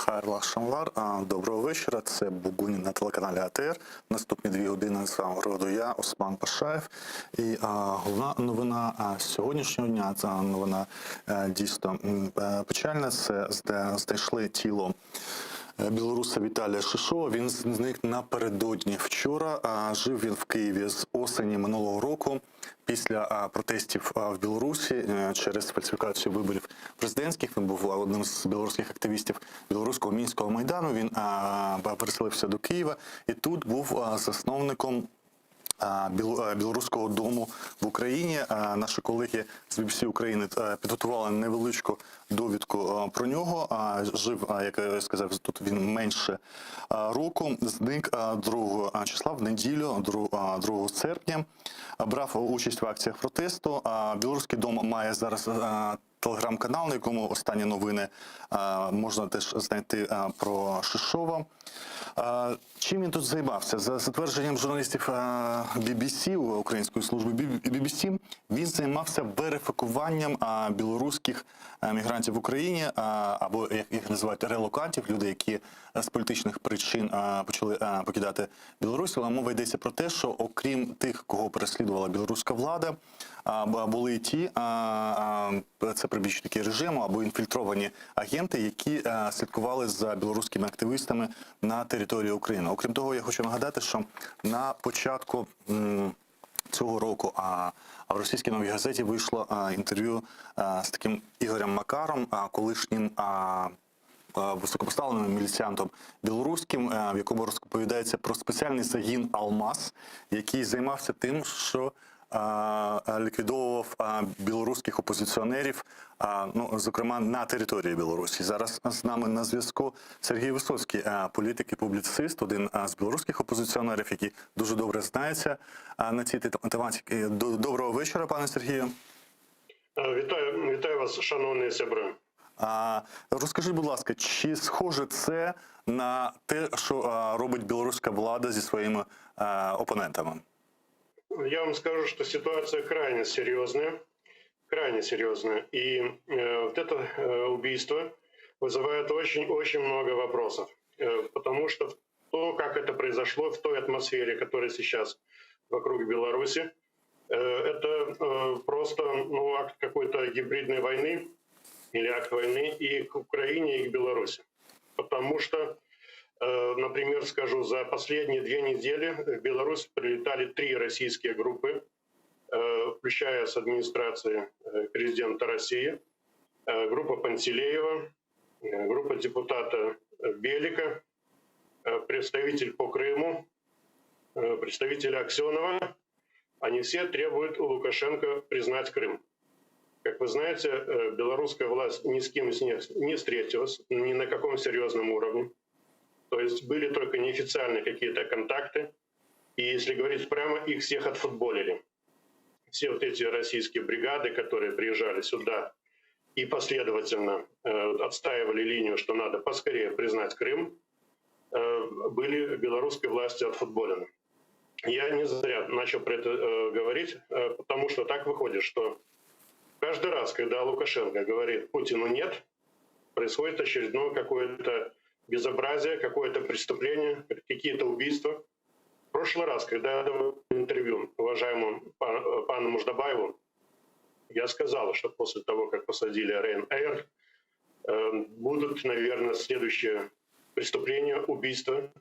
Hayırlı aqşamlar, доброго вечора. Це Бугунін на телеканалі АТР. Наступні 2 години з вами проведу я, Осман Пашаєв. І головна новина сьогоднішнього дня, ця новина дійсно печальна. Це знайшли тіло білоруса Віталія Шишова. Він зник напередодні вчора. Жив він в Києві з осені минулого року. Після протестів в Білорусі через фальсифікацію виборів президентських, він був одним з білоруських активістів білоруського мінського майдану. Він переселився до Києва і тут був засновником Білоруського дому в Україні. Наші колеги з BBC України підготували невеличку довідку про нього. Жив, як я сказав, тут він менше року. Зник 2 числа в неділю, 2 серпня. Брав участь в акціях протесту. Білоруський дом має зараз телеграм-канал, на якому останні новини можна теж знайти про Шишова. Чим він тут займався? За затвердженням журналістів BBC, української служби BBC, він займався верифікуванням білоруських мігрантів в Україні, або, як їх називають, релокантів, люди, які з політичних причин почали покидати Білорусь. Але мова йдеться про те, що, окрім тих, кого переслідувала білоруська влада, були і ті, це прибічники режиму або інфільтровані агенти, які слідкували за білоруськими активістами на території України. Окрім того, я хочу нагадати, що на початку цього року в російській новій газеті вийшло інтерв'ю з таким Ігорем Макаром, колишнім високопоставленим міліціантом білоруським, в якому розповідається про спеціальний загін "Алмаз", який займався тим, що ліквідовував білоруських опозиціонерів, ну, зокрема на території Білорусі. Зараз з нами на зв'язку Сергій Висоцький, політик і публіцист, один з білоруських опозиціонерів, який дуже добре знається на цій тематиці. Доброго вечора, пане Сергію. Вітаю, вітаю вас, шановні сябры. Розкажіть, будь ласка, чи схоже це на те, що робить білоруська влада зі своїми опонентами? Я вам скажу, что ситуация крайне серьезная, крайне серьезная. И вот это убийство вызывает очень-очень много вопросов, потому что то, как это произошло в той атмосфере, которая сейчас вокруг Беларуси, это просто, ну, акт какой-то гибридной войны или акт войны и к Украине, и к Беларуси. Потому что, например, скажу, за последние 2 недели в Беларусь прилетали три российские группы, включая с администрации президента России, группа Пантелеева, группа депутата Белика, представитель по Крыму, представителя Аксенова. Они все требуют у Лукашенко признать Крым. Как вы знаете, белорусская власть ни с кем из них не встретилась, ни на каком серьезном уровне. То есть были только неофициальные какие-то контакты. И если говорить прямо, их всех отфутболили. Все вот эти российские бригады, которые приезжали сюда и последовательно отстаивали линию, что надо поскорее признать Крым, были белорусской властью отфутболены. Я не зря начал про это говорить, потому что так выходит, что каждый раз, когда Лукашенко говорит Путину «нет», происходит очередное какое-то безобразие, какое-то преступление, какие-то убийства. В прошлый раз, когда я давал интервью уважаемому пану Муждабаеву, я сказал, что после того, как посадили Ryanair, будут, наверное, следующие преступления, убийства,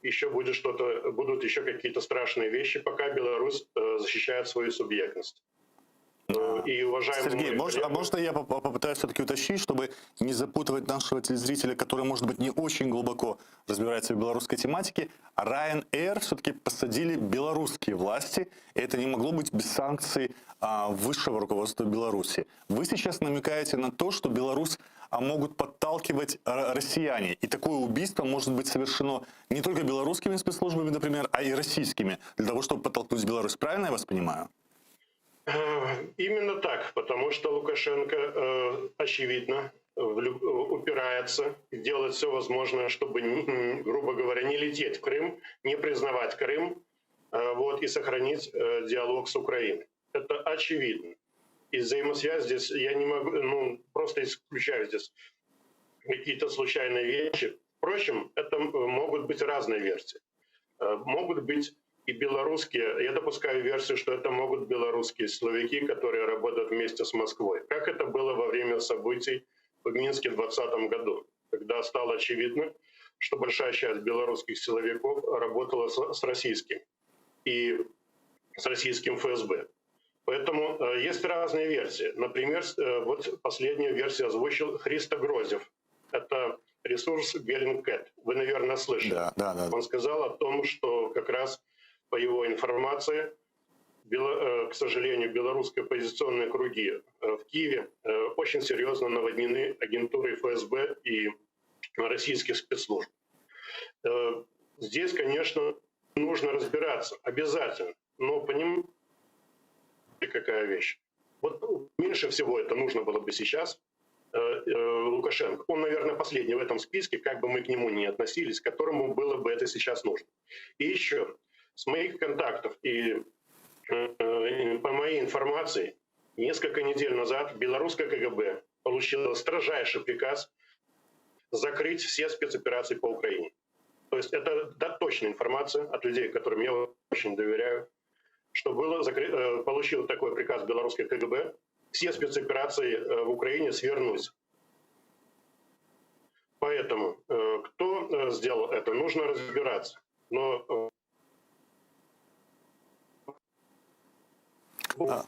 еще будет что-то, будут еще какие-то страшные вещи, пока Беларусь защищает свою субъектность. И уважаемый Сергей, мой можно, а коллега- можно я попытаюсь все-таки уточнить, чтобы не запутывать нашего телезрителя, который, может быть, не очень глубоко разбирается в белорусской тематике? Ryanair все-таки посадили белорусские власти, и это не могло быть без санкций высшего руководства Беларуси. Вы сейчас намекаете на то, что Беларусь могут подталкивать россияне, и такое убийство может быть совершено не только белорусскими спецслужбами, например, а и российскими, для того, чтобы подтолкнуть Беларусь. Правильно я вас понимаю? Именно так, потому что Лукашенко, очевидно, упирается и делает все возможное, чтобы, грубо говоря, не лететь в Крым, не признавать Крым, вот, и сохранить диалог с Украиной. Это очевидно. И взаимосвязь здесь я не могу, ну, просто исключаю здесь. какие-то случайные вещи. Впрочем, это могут быть разные версии. Э, могут быть и белорусские, я допускаю версию, что это могут белорусские силовики, которые работают вместе с Москвой. Как это было во время событий в Минске в 2020 году, когда стало очевидно, что большая часть белорусских силовиков работала с, с российским и с российским ФСБ. Поэтому э, есть разные версии. Например, э, вот последнюю версию озвучил Христо Грозев. Это ресурс Bellingcat. Вы, наверное, слышали. Да, да, да. Он сказал о том, что как раз по его информации, э, к сожалению, белорусские оппозиционные круги в Киеве очень серьезно наводнены агентурой ФСБ и российских спецслужб. Здесь, конечно, нужно разбираться обязательно, но понимаете, какая вещь. Вот меньше всего это нужно было бы сейчас э, э, Лукашенко. Он, наверное, последний в этом списке, как бы мы к нему ни относились, которому было бы это сейчас нужно. И еще, с моих контактов и э, по моей информации, несколько недель назад белорусское КГБ получило строжайший приказ закрыть все спецоперации по Украине. То есть это да, точная информация от людей, которым я очень доверяю, что было закры... Э, получил такой приказ белорусское КГБ, все спецоперации э, в Украине свернуть. Поэтому э, кто сделал это, нужно разбираться. Но а,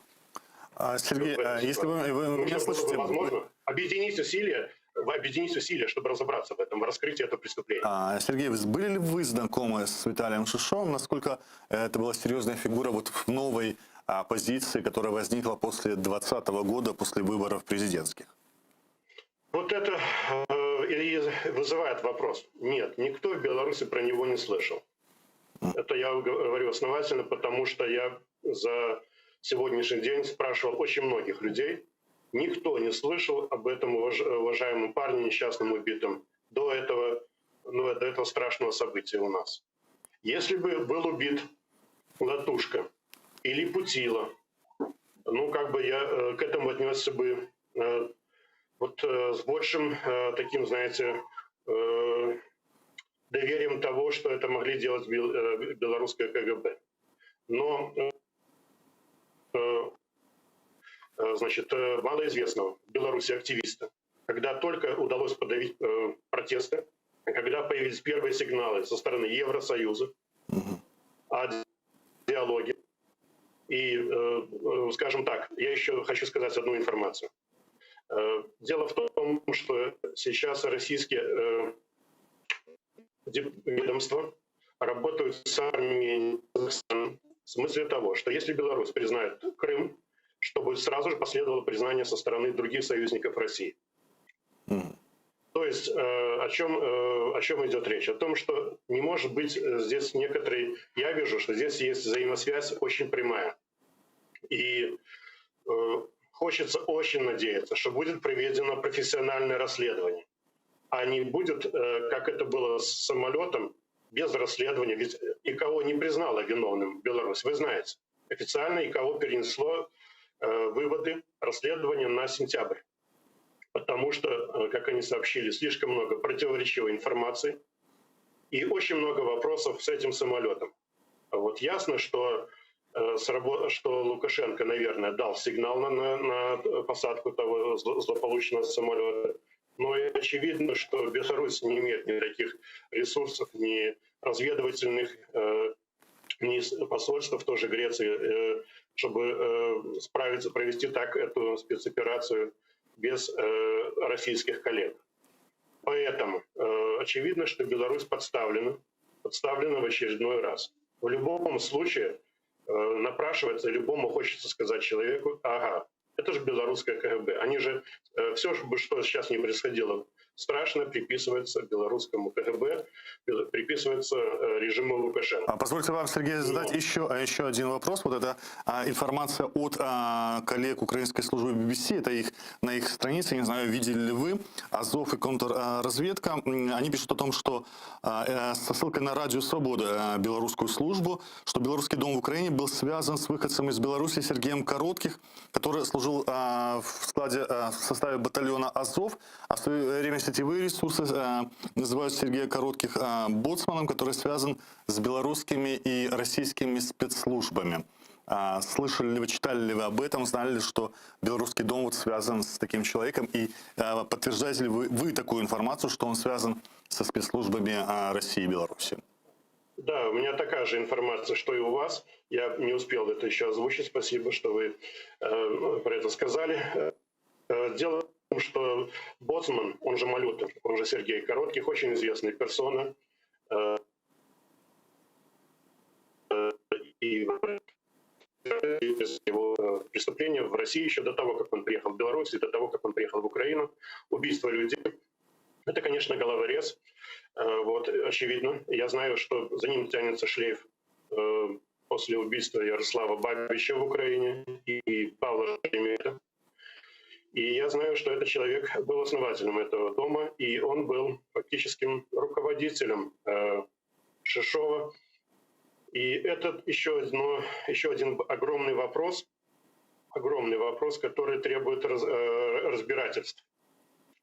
а, Сергей, а если вы, вы меня слышите... Возможно, объединить усилия объединить усилия, чтобы разобраться в этом, в раскрытии этого преступления. А, Сергей, были ли вы знакомы с Виталием Шишовым? Насколько это была серьезная фигура вот в новой оппозиции, которая возникла после 2020 года, после выборов президентских? Вот это э, и вызывает вопрос. Нет, никто в Беларуси про него не слышал. Это я говорю основательно, потому что я за сегодняшний день спрашивал очень многих людей, Никто не слышал об этом уважаемом парне, несчастном убитом, до этого, ну, до этого страшного события у нас. Если бы был убит Латушка или Путила, ну, как бы я э, к этому отнесся бы э, вот э, с большим таким, знаете, доверием того, что это могли делать белорусское КГБ. Но значит, э, малоизвестного в Беларуси активиста, когда только удалось подавить э, протесты, когда появились первые сигналы со стороны Евросоюза о диалоге. И, скажем так, я еще хочу сказать одну информацию. Дело в том, что сейчас российские ведомства работают с армией в смысле того, что если Беларусь признает Крым, чтобы сразу же последовало признание со стороны других союзников России. Mm. То есть э, о чем, э, о чем идет речь? О том, что не может быть э, здесь некоторые... Я вижу, что здесь есть взаимосвязь очень прямая. И хочется очень надеяться, что будет проведено профессиональное расследование, а не будет, как это было с самолетом, без расследования. Ведь ИКАО не признала виновным Беларусь, вы знаете. Официально ИКАО перенесло Э, выводы расследования на сентябрь, потому что, э, как они сообщили, слишком много противоречивой информации и очень много вопросов с этим самолетом. Вот ясно, что, э, что Лукашенко, наверное, дал сигнал на, на, на посадку того злополучного самолета, но и очевидно, что Беларусь не имеет никаких ресурсов, ни разведывательных, ни посольства в той же Греции, чтобы э, справиться, провести так эту спецоперацию без э, российских коллег. Поэтому э, очевидно, что Беларусь подставлена, подставлена в очередной раз. В любом случае напрашивается, любому хочется сказать человеку, ага, это же белорусское КГБ. Они же все, что сейчас не происходило, страшно приписывается белорусскому КГБ, приписывается э, режиму Лукашенко. А позвольте вам, Сергей, задать Но... еще, а, еще один вопрос. Вот это а, информация от а, коллег украинской службы BBC, это их, на их странице, не знаю, видели ли вы, Азов и контрразведка, они пишут о том, что а, э, со ссылкой на Радио Свобода, э, белорусскую службу, что Белорусский дом в Украине был связан с выходцем из Беларуси Сергеем Коротких, который служил а, в складе, а, в составе батальона Азов, а в свое время сетевые ресурсы называют Сергея Коротких боцманом, который связан с белорусскими и российскими спецслужбами. Слышали ли вы, читали ли вы об этом, знали ли, что Белорусский дом вот связан с таким человеком? И подтверждаете ли вы такую информацию, что он связан со спецслужбами России и Беларуси? Да, у меня такая же информация, что и у вас. Я не успел это еще озвучить. Спасибо, что вы про это сказали. Дело в том, что Боцман, он же Малютин, он же Сергей Коротких, очень известная персона. И его преступления в России еще до того, как он приехал в Беларусь, и до того, как он приехал в Украину, убийство людей. Это, конечно, головорез. Вот, очевидно. Я знаю, что за ним тянется шлейф после убийства Ярослава Бабича в Украине и Павла Шеремета. И я знаю, что этот человек был основателем этого дома, и он был фактическим руководителем Шишова. И это еще один огромный вопрос, огромный вопрос, который требует разбирательств.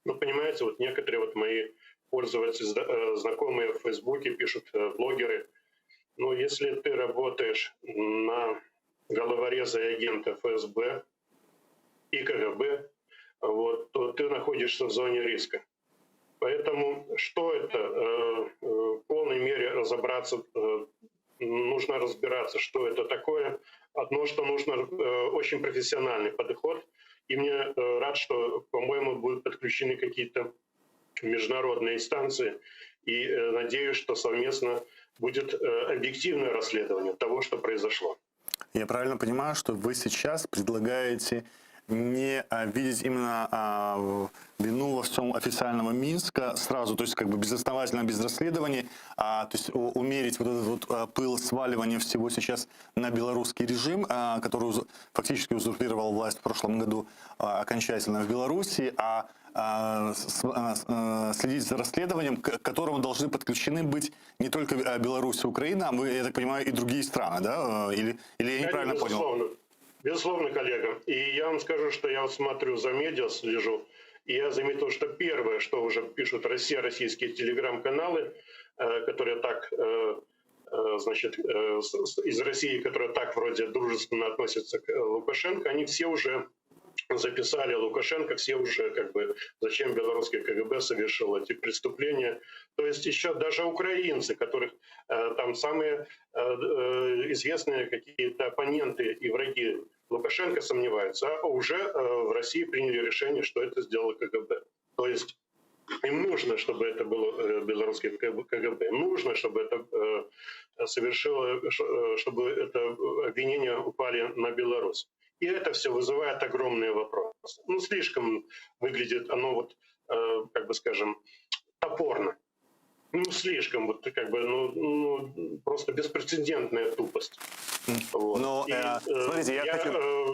Понимаете, вот некоторые мои пользователи, знакомые в Фейсбуке пишут, блогеры, если ты работаешь на головореза и агента ФСБ и КГБ, то ты находишься в зоне риска. Поэтому что это? В полной мере разобраться, нужно разбираться, что это такое. Одно, что нужно, очень профессиональный подход. И мне рад, что, по-моему, будут подключены какие-то международные инстанции. И надеюсь, что совместно будет объективное расследование того, что произошло. Я правильно понимаю, что вы сейчас предлагаете не видеть именно вину во всем официального Минска сразу, то есть безосновательно, без расследований, то есть умерить вот этот пыл сваливания всего сейчас на белорусский режим, который фактически узурпировал власть в прошлом году, окончательно в Беларуси, следить за расследованием, к которому должны подключены быть не только Беларусь и Украина, а вы, я так понимаю, и другие страны, да? Или я неправильно понял? Безусловно. Безусловно, коллега. И я вам скажу, что я смотрю за медиа, слежу, и я заметил, что первое, что уже пишут Россия, российские телеграм-каналы, которые так из России, которые так вроде дружественно относятся к Лукашенко, они все уже записали Лукашенко, все уже зачем белорусский КГБ совершил эти преступления. То есть еще даже украинцы, которых там самые известные какие-то оппоненты и враги Лукашенко сомневаются, а уже в России приняли решение, что это сделало КГБ. То есть им нужно, чтобы это было белорусский КГБ, им нужно, чтобы это совершило, чтобы это обвинения упали на Беларусь. И это все вызывает огромные вопросы. Слишком выглядит оно топорно. Слишком, просто беспрецедентная тупость. Смотрите, я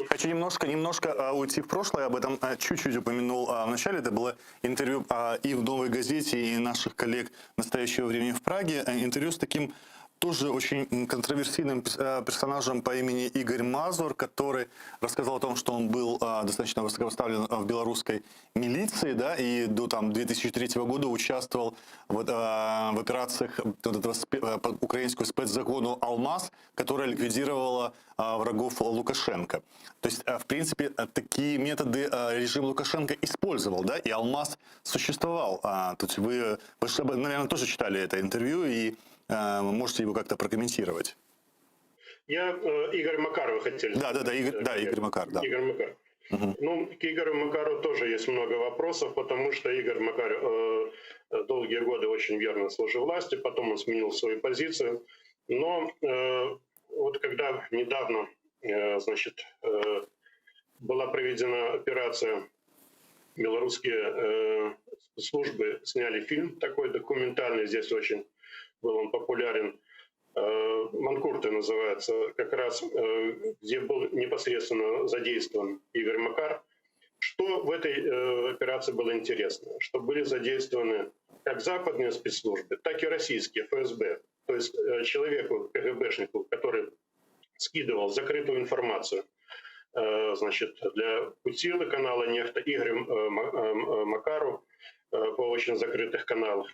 хочу немножко уйти в прошлое, об этом чуть-чуть упомянул в начале. Это было интервью и в «Новой газете», и наших коллег «Настоящего времени» в Праге. Интервью с таким тоже очень контроверсийным персонажем по имени Игорь Мазур, который рассказал о том, что он был достаточно высокопоставлен в белорусской милиции, да, и до 2003 года участвовал в операциях вот этого по украинскому спецзакону «Алмаз», которая ликвидировала врагов Лукашенко. То есть, в принципе, такие методы режим Лукашенко использовал, да, и «Алмаз» существовал. То есть вы же, наверное, тоже читали это интервью и можете его как-то прокомментировать? Я Игорь Макар, вы хотели Да, да, да, Игорь, да, Игорь Макар, да. Игорь Макар. К Игорю Макару тоже есть много вопросов, потому что Игорь Макар долгие годы очень верно служил власти, потом он сменил свою позицию. Но когда недавно была проведена операция, белорусские службы сняли фильм такой документальный, здесь очень был он популярен, «Манкурты» называется, как раз, где был непосредственно задействован Игорь Макар. Что в этой операции было интересно? Что были задействованы как западные спецслужбы, так и российские, ФСБ. То есть человеку, КГБшнику, который скидывал закрытую информацию для Путилы, канала Нехта, Игорю Макару. по очень закрытых каналах,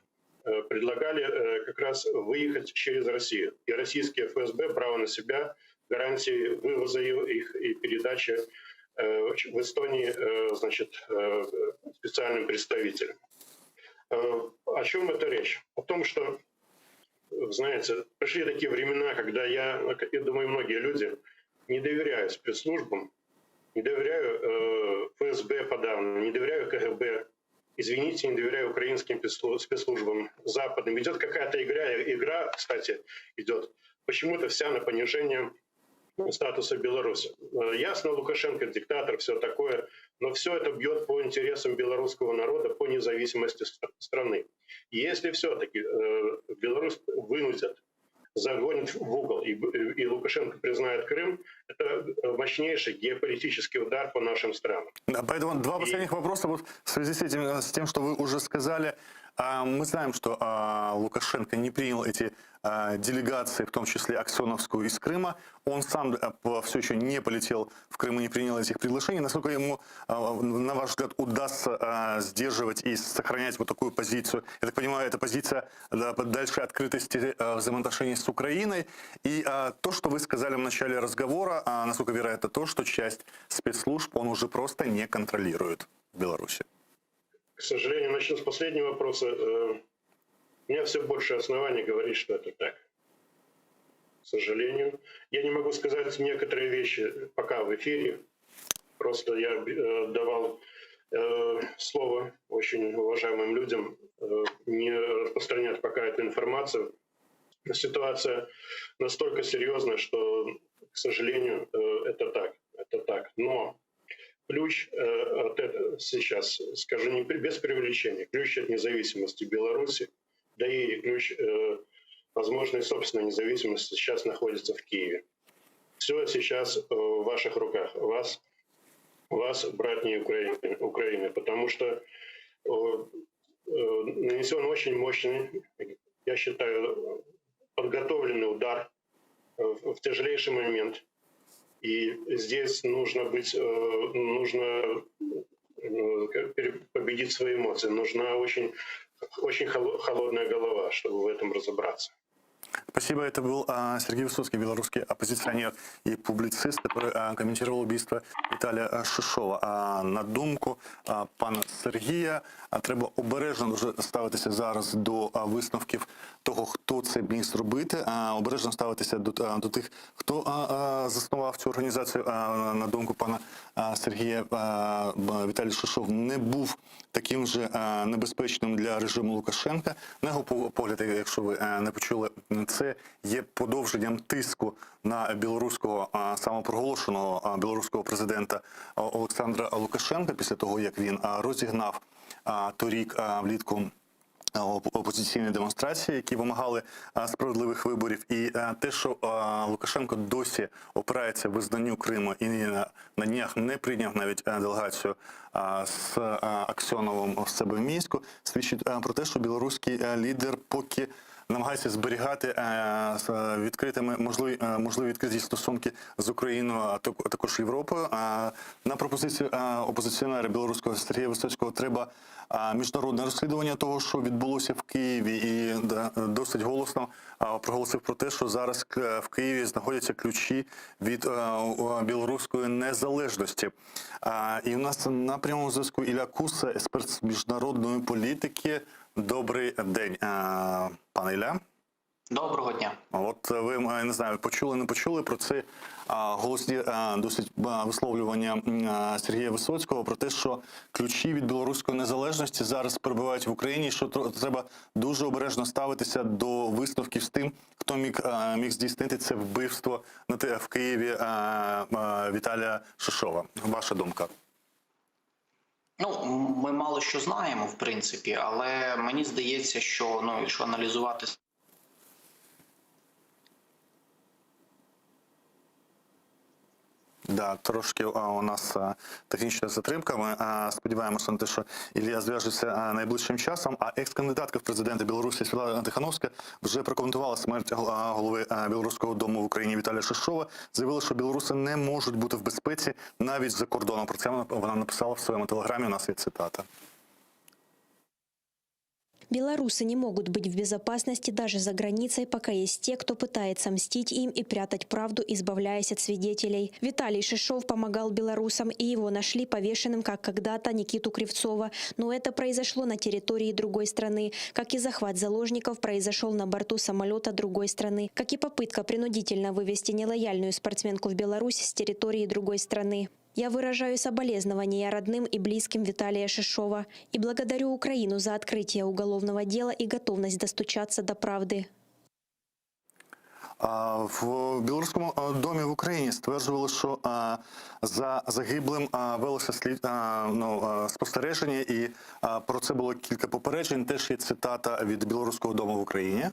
предлагали как раз выехать через Россию. И российские ФСБ брало на себя гарантии вывоза их и передачи в Эстонии значит, специальным представителям. О чем это речь? О том, что, знаете, пришли такие времена, когда я, я думаю, многие люди не доверяю спецслужбам, не доверяю ФСБ подавно, не доверяю КГБ, извините, не доверяю украинским спецслужбам, западным. Идет какая-то игра, игра, кстати, идет почему-то вся на понижение статуса Беларуси. Ясно, Лукашенко диктатор, все такое, но все это бьет по интересам белорусского народа, по независимости страны. Если все-таки Беларусь вынудят, загонят в угол, и, и Лукашенко признает Крым, это мощнейший геополитический удар по нашим странам. Да, поэтому два последних вопроса вот в связи с этим, с тем, что вы уже сказали. Мы знаем, что Лукашенко не принял эти делегации, в том числе Аксеновскую из Крыма. Он сам все еще не полетел в Крым и не принял этих приглашений. Насколько ему, на ваш взгляд, удастся сдерживать и сохранять вот такую позицию? Я так понимаю, это позиция дальше открытости взаимоотношений с Украиной. И то, что вы сказали в начале разговора, насколько вероятно то, что часть спецслужб он уже просто не контролирует в Беларуси? К сожалению, начну с последнего вопроса. У меня все больше оснований говорить, что это так. К сожалению. Я не могу сказать некоторые вещи пока в эфире. Просто я давал слово очень уважаемым людям не распространять пока эту информацию. Ситуация настолько серьезная, что, к сожалению, это так. Это так. Но ключ от этого сейчас, скажу не без привлечения, ключ от независимости Беларуси, да и ключ возможной собственной независимости сейчас находится в Киеве. Все сейчас в ваших руках, вас, вас братней Украины, Украины, потому что нанесен очень мощный, я считаю, подготовленный удар в тяжелейший момент. И здесь нужно быть, нужно победить свои эмоции, нужна очень, очень холодная голова, чтобы в этом разобраться. Спасибо. Это был Сергей Высоцкий, белорусский оппозиционер и публицист, который комментировал убийство Віталія Шишова. А на думку пана Сергія, треба обережно дуже ставитися зараз до висновків того, хто це міг зробити, обережно ставитися до тих, хто заснував цю організацію. На думку пана Сергія, Віталій Шишов не був таким же небезпечним для режиму Лукашенка. На його погляд, якщо ви не почули, це є подовженням тиску на білоруського самопроголошеного білоруського президента Олександра Лукашенка після того, як він розігнав торік влітку опозиційні демонстрації, які вимагали справедливих виборів, і те, що Лукашенко досі опирається визнанню Криму і на днях не прийняв навіть делегацію з Аксьоновим в себе в Мінську, свідчить про те, що білоруський лідер поки намагається зберігати відкритими можливі відкриті стосунки з Україною, а також Європою. На пропозицію опозиціонера білоруського Сергія Висоцького треба міжнародне розслідування того, що відбулося в Києві, і досить голосно проголосив про те, що зараз в Києві знаходяться ключі від білоруської незалежності. І у нас на прямому зв'язку Ілля Куса, експерт з міжнародної політики. Добрий день, пане Ілля. Доброго дня. От ви, я не знаю, почули, не почули про це голосні досить висловлювання Сергія Висоцького про те, що ключі від білоруської незалежності зараз перебувають в Україні, що треба дуже обережно ставитися до висновків з тим, хто міг здійснити це вбивство в Києві Віталія Шишова. Ваша думка? Ну, ми мало що знаємо, в принципі, але мені здається, що, ну, якщо аналізувати Да, трошки у нас технічна затримка. Ми сподіваємося на те, що Ілля зв'яжеться найближчим часом. А екс-кандидатка в президенти Білорусі Світлана Тихановська вже прокоментувала смерть голови Білоруського дому в Україні Віталія Шишова. Заявила, що білоруси не можуть бути в безпеці навіть за кордоном. Про це вона написала в своєму телеграмі. У нас є цитата. Белорусы не могут быть в безопасности даже за границей, пока есть те, кто пытается мстить им и прятать правду, избавляясь от свидетелей. Виталий Шишов помогал белорусам, и его нашли повешенным, как когда-то Никиту Кривцова. Но это произошло на территории другой страны, как и захват заложников произошел на борту самолета другой страны, как и попытка принудительно вывести нелояльную спортсменку в Беларусь с территории другой страны. Я выражаю соболезнования родным и близким Виталия Шишова и благодарю Украину за открытие уголовного дела и готовность достучаться до правды. А, В Білоруському е, домі в Україні стверджували, що е, за загиблим е, велося слід е, ну, е, спостереження, і е, про це було кілька попереджень. Теж є цитата від Білоруського дому в Україні.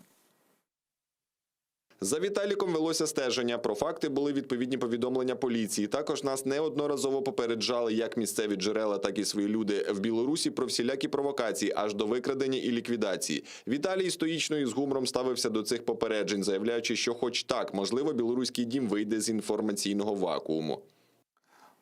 За Віталіком велося стеження. Про факти були відповідні повідомлення поліції. Також нас неодноразово попереджали як місцеві джерела, так і свої люди в Білорусі про всілякі провокації, аж до викрадення і ліквідації. Віталій стоїчно і з гумором ставився до цих попереджень, заявляючи, що, хоч так, можливо, білоруський дім вийде з інформаційного вакууму.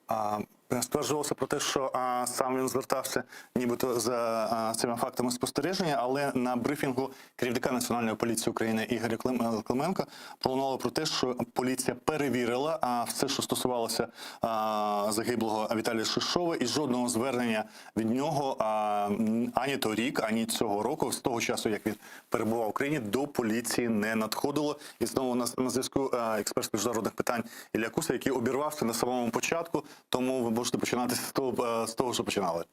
А, Стверджувалося про те, що а, сам він звертався нібито за а, цими фактами спостереження, але на брифінгу керівника Національної поліції України Ігоря Клим- е, Клименка пролунало про те, що поліція перевірила а, все, що стосувалося а, загиблого Віталія Шишова, і жодного звернення від нього а, м, ані торік, ані цього року, з того часу, як він перебував в Україні, до поліції не надходило. І знову у нас на зв'язку е, експерт з міжнародних питань Ілля Куса, який обірвався на самому початку, тому ви можете починати з того, е, з того, що починали.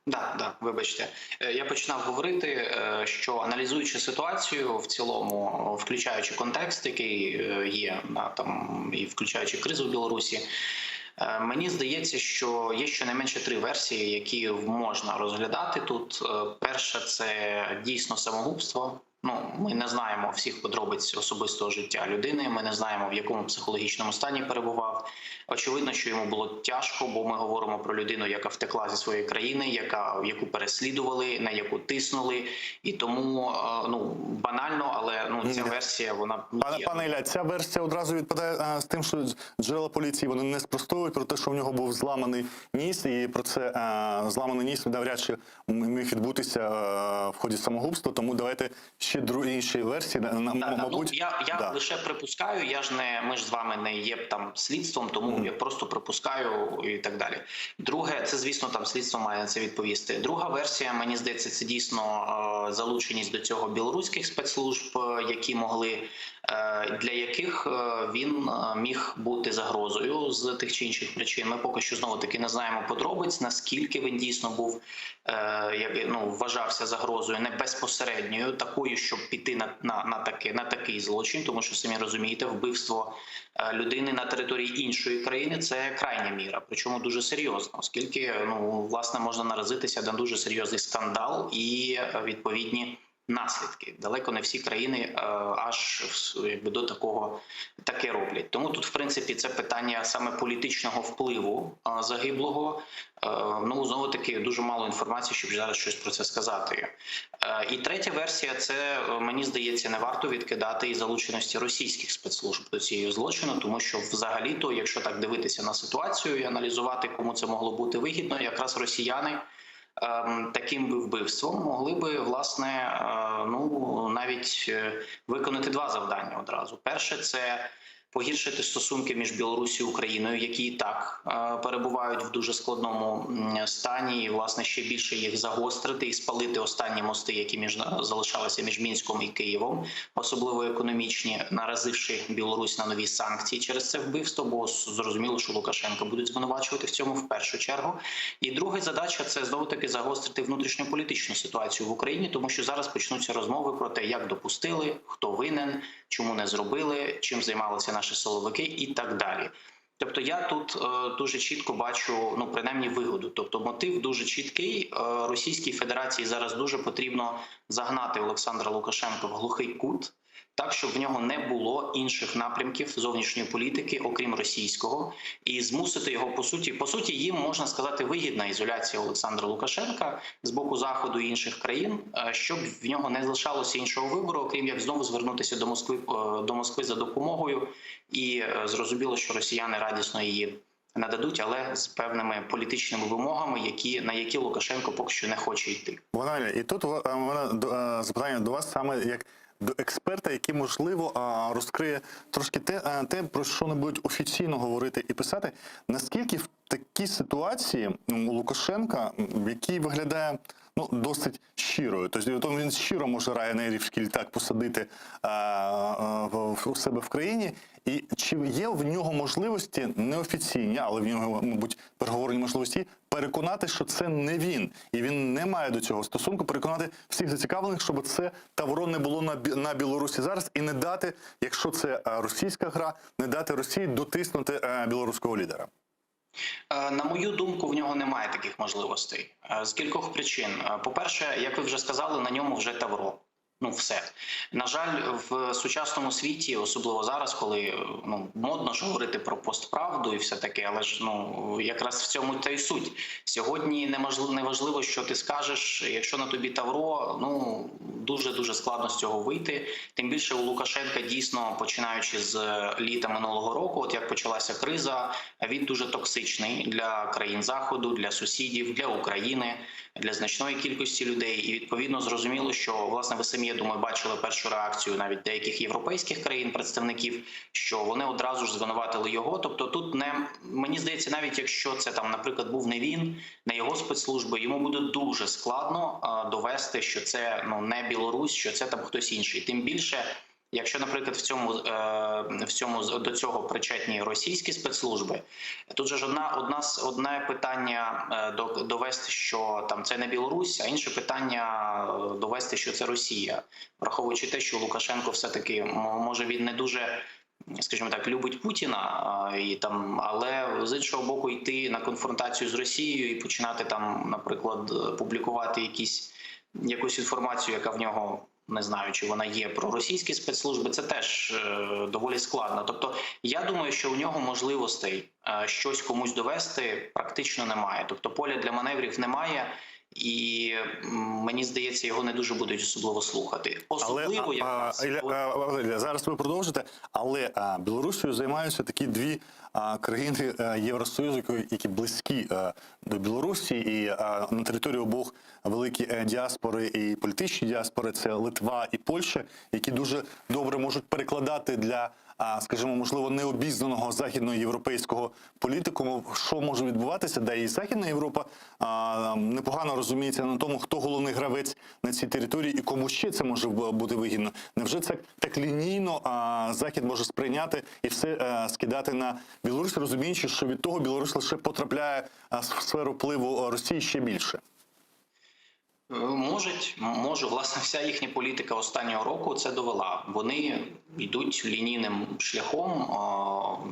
Да, да, вибачте, Е, я починав говорити, е, що аналізуючи ситуацію в цілому, включаючи контекст, який е, є на там і включаючи кризу в Білорусі, е, мені здається, що є щонайменше три версії, які можна розглядати тут. Е, Перша це дійсно самогубство. Ну, ми не знаємо всіх подробиць особистого життя людини. Ми не знаємо, в якому психологічному стані перебував. Очевидно, що йому було тяжко, бо ми говоримо про людину, яка втекла зі своєї країни, яка яку переслідували, на яку тиснули, і тому е, ну банально, але ну ця Ні. версія вона Пане є. пане Ілля, ця версія одразу відпадає е, з тим, що джерела поліції вони не спростовують про те, що в нього був зламаний ніс, і про це е, зламаний ніс навряд чи міг відбутися е, в ході самогубства. Тому давайте ще дру інші версії. На, на- Да, да. Ну, мабуть, я, я да. лише припускаю, я ж не ми ж з вами не є там слідством, тому я просто припускаю і так далі. Друге, це звісно, там слідство має на це відповісти. Друга версія, мені здається, це дійсно е, залученість до цього білоруських спецслужб, е, які могли е, для яких е, він е, міг бути загрозою з тих чи інших причин. Ми поки що знову таки не знаємо подробиць, наскільки він дійсно був е, як, ну, вважався загрозою не безпосередньою, такою, щоб піти на, на, на, таке, на такий злочин, тому що самі розумієте, вбивство е, людини на території іншої країни це крайня міра, причому дуже серйозна, оскільки ну власне можна наразитися на дуже серйозний скандал і е, відповідні наслідки. Далеко не всі країни е, аж якби до такого таке роблять. Тому тут, в принципі, це питання саме політичного впливу е, загиблого. Е, Ну знову таки дуже мало інформації, щоб зараз щось про це сказати. Е, І третя версія це е, мені здається, не варто відкидати і залученості російських спецслужб до цієї злочину, тому що взагалі-то, якщо так дивитися на ситуацію і аналізувати, кому це могло бути вигідно, якраз росіяни ем, таким би вбивством могли би власне е, ну навіть е, виконати два завдання одразу. Перше, це погіршити стосунки між Білорусі і Україною, які і так е, перебувають в дуже складному м, стані, і власне ще більше їх загострити і спалити останні мости, які між залишалися між Мінськом і Києвом, особливо економічні, наразивши Білорусь на нові санкції через це вбивство, бо зрозуміло, що Лукашенка будуть звинувачувати в цьому в першу чергу. І друга задача це знову таки загострити внутрішньополітичну ситуацію в Україні, тому що зараз почнуться розмови про те, як допустили, хто винен, чому не зробили, чим займалися наші силовики і так далі. Тобто я тут е, дуже чітко бачу, ну принаймні вигоду. Тобто мотив дуже чіткий. Е, Російській Федерації зараз дуже потрібно загнати Олександра Лукашенка в глухий кут, так щоб в нього не було інших напрямків зовнішньої політики, окрім російського, і змусити його по суті, по суті, їм можна сказати вигідна ізоляція Олександра Лукашенка з боку заходу і інших країн, е, щоб в нього не залишалося іншого вибору, окрім як знову звернутися до Москви е, до Москви за допомогою, і е, зрозуміло, що росіяни радісно її. Нададуть, але з певними політичними вимогами, які на які Лукашенко поки що не хоче йти. Богдане, і тут у мене запитання до вас саме як до експерта, який, можливо, розкриє трошки те, про що не будуть офіційно говорити і писати. Наскільки в такій ситуації у Лукашенка, який виглядає ну, досить щирою, тобто він щиро може Ryanairівський літак посадити у себе в країні, і чи є в нього можливості неофіційні, але в нього, мабуть, переговорні можливості, переконати, що це не він, і він не має до цього стосунку, переконати всіх зацікавлених, щоб це тавро не було на Білорусі зараз, і не дати, якщо це російська гра, не дати Росії дотиснути білоруського лідера. На мою думку, в нього немає таких можливостей з кількох причин. По-перше, як ви вже сказали, на ньому вже тавро. Ну, все. На жаль, в сучасному світі, особливо зараз, коли ну, модно ж говорити про постправду і все таке, але ж ну, якраз в цьому та й суть. Сьогодні неважливо, що ти скажеш, якщо на тобі тавро, ну, дуже-дуже складно з цього вийти. Тим більше у Лукашенка дійсно, починаючи з літа минулого року, от як почалася криза, він дуже токсичний для країн Заходу, для сусідів, для України, для значної кількості людей. І відповідно зрозуміло, що, власне, ви самі, я думаю, бачили першу реакцію навіть деяких європейських країн, представників, що вони одразу ж звинуватили його. Тобто тут не, мені здається, навіть якщо це там, наприклад, був не він, не його спецслужби, йому буде дуже складно довести, що це, ну, не Білорусь, що це там хтось інший. Тим більше, якщо, наприклад, в цьому до цього причетні російські спецслужби, тут же ж одне питання довести, що там це не Білорусь, а інше питання довести, що це Росія, враховуючи те, що Лукашенко все-таки, може, він не дуже, скажімо так, любить Путіна, і там, але з іншого боку йти на конфронтацію з Росією і починати там, наприклад, публікувати якусь інформацію, яка в нього, не знаю, чи вона є, про російські спецслужби, це теж доволі складно. Тобто, я думаю, що у нього можливостей щось комусь довести практично немає. Тобто, поля для маневрів немає, і, мені здається, його не дуже будуть особливо слухати. Особливо, якраз, коли Ілля, зараз ви продовжите, але Білорусією займаються такі дві країни Євросоюзу, які близькі до Білорусі, і на території обох великі діаспори і політичні діаспори, це Литва і Польща, які дуже добре можуть перекладати для, скажімо, можливо, необізнаного західноєвропейського політикуму, що може відбуватися, де і Західна Європа, непогано розуміється на тому, хто головний гравець на цій території і кому ще це може бути вигідно. Невже це так лінійно, Захід може сприйняти і все скидати на Білорусь, розуміючи, що від того Білорусь лише потрапляє в сферу впливу Росії ще більше? Може, власне, вся їхня політика останнього року це довела. Вони йдуть лінійним шляхом,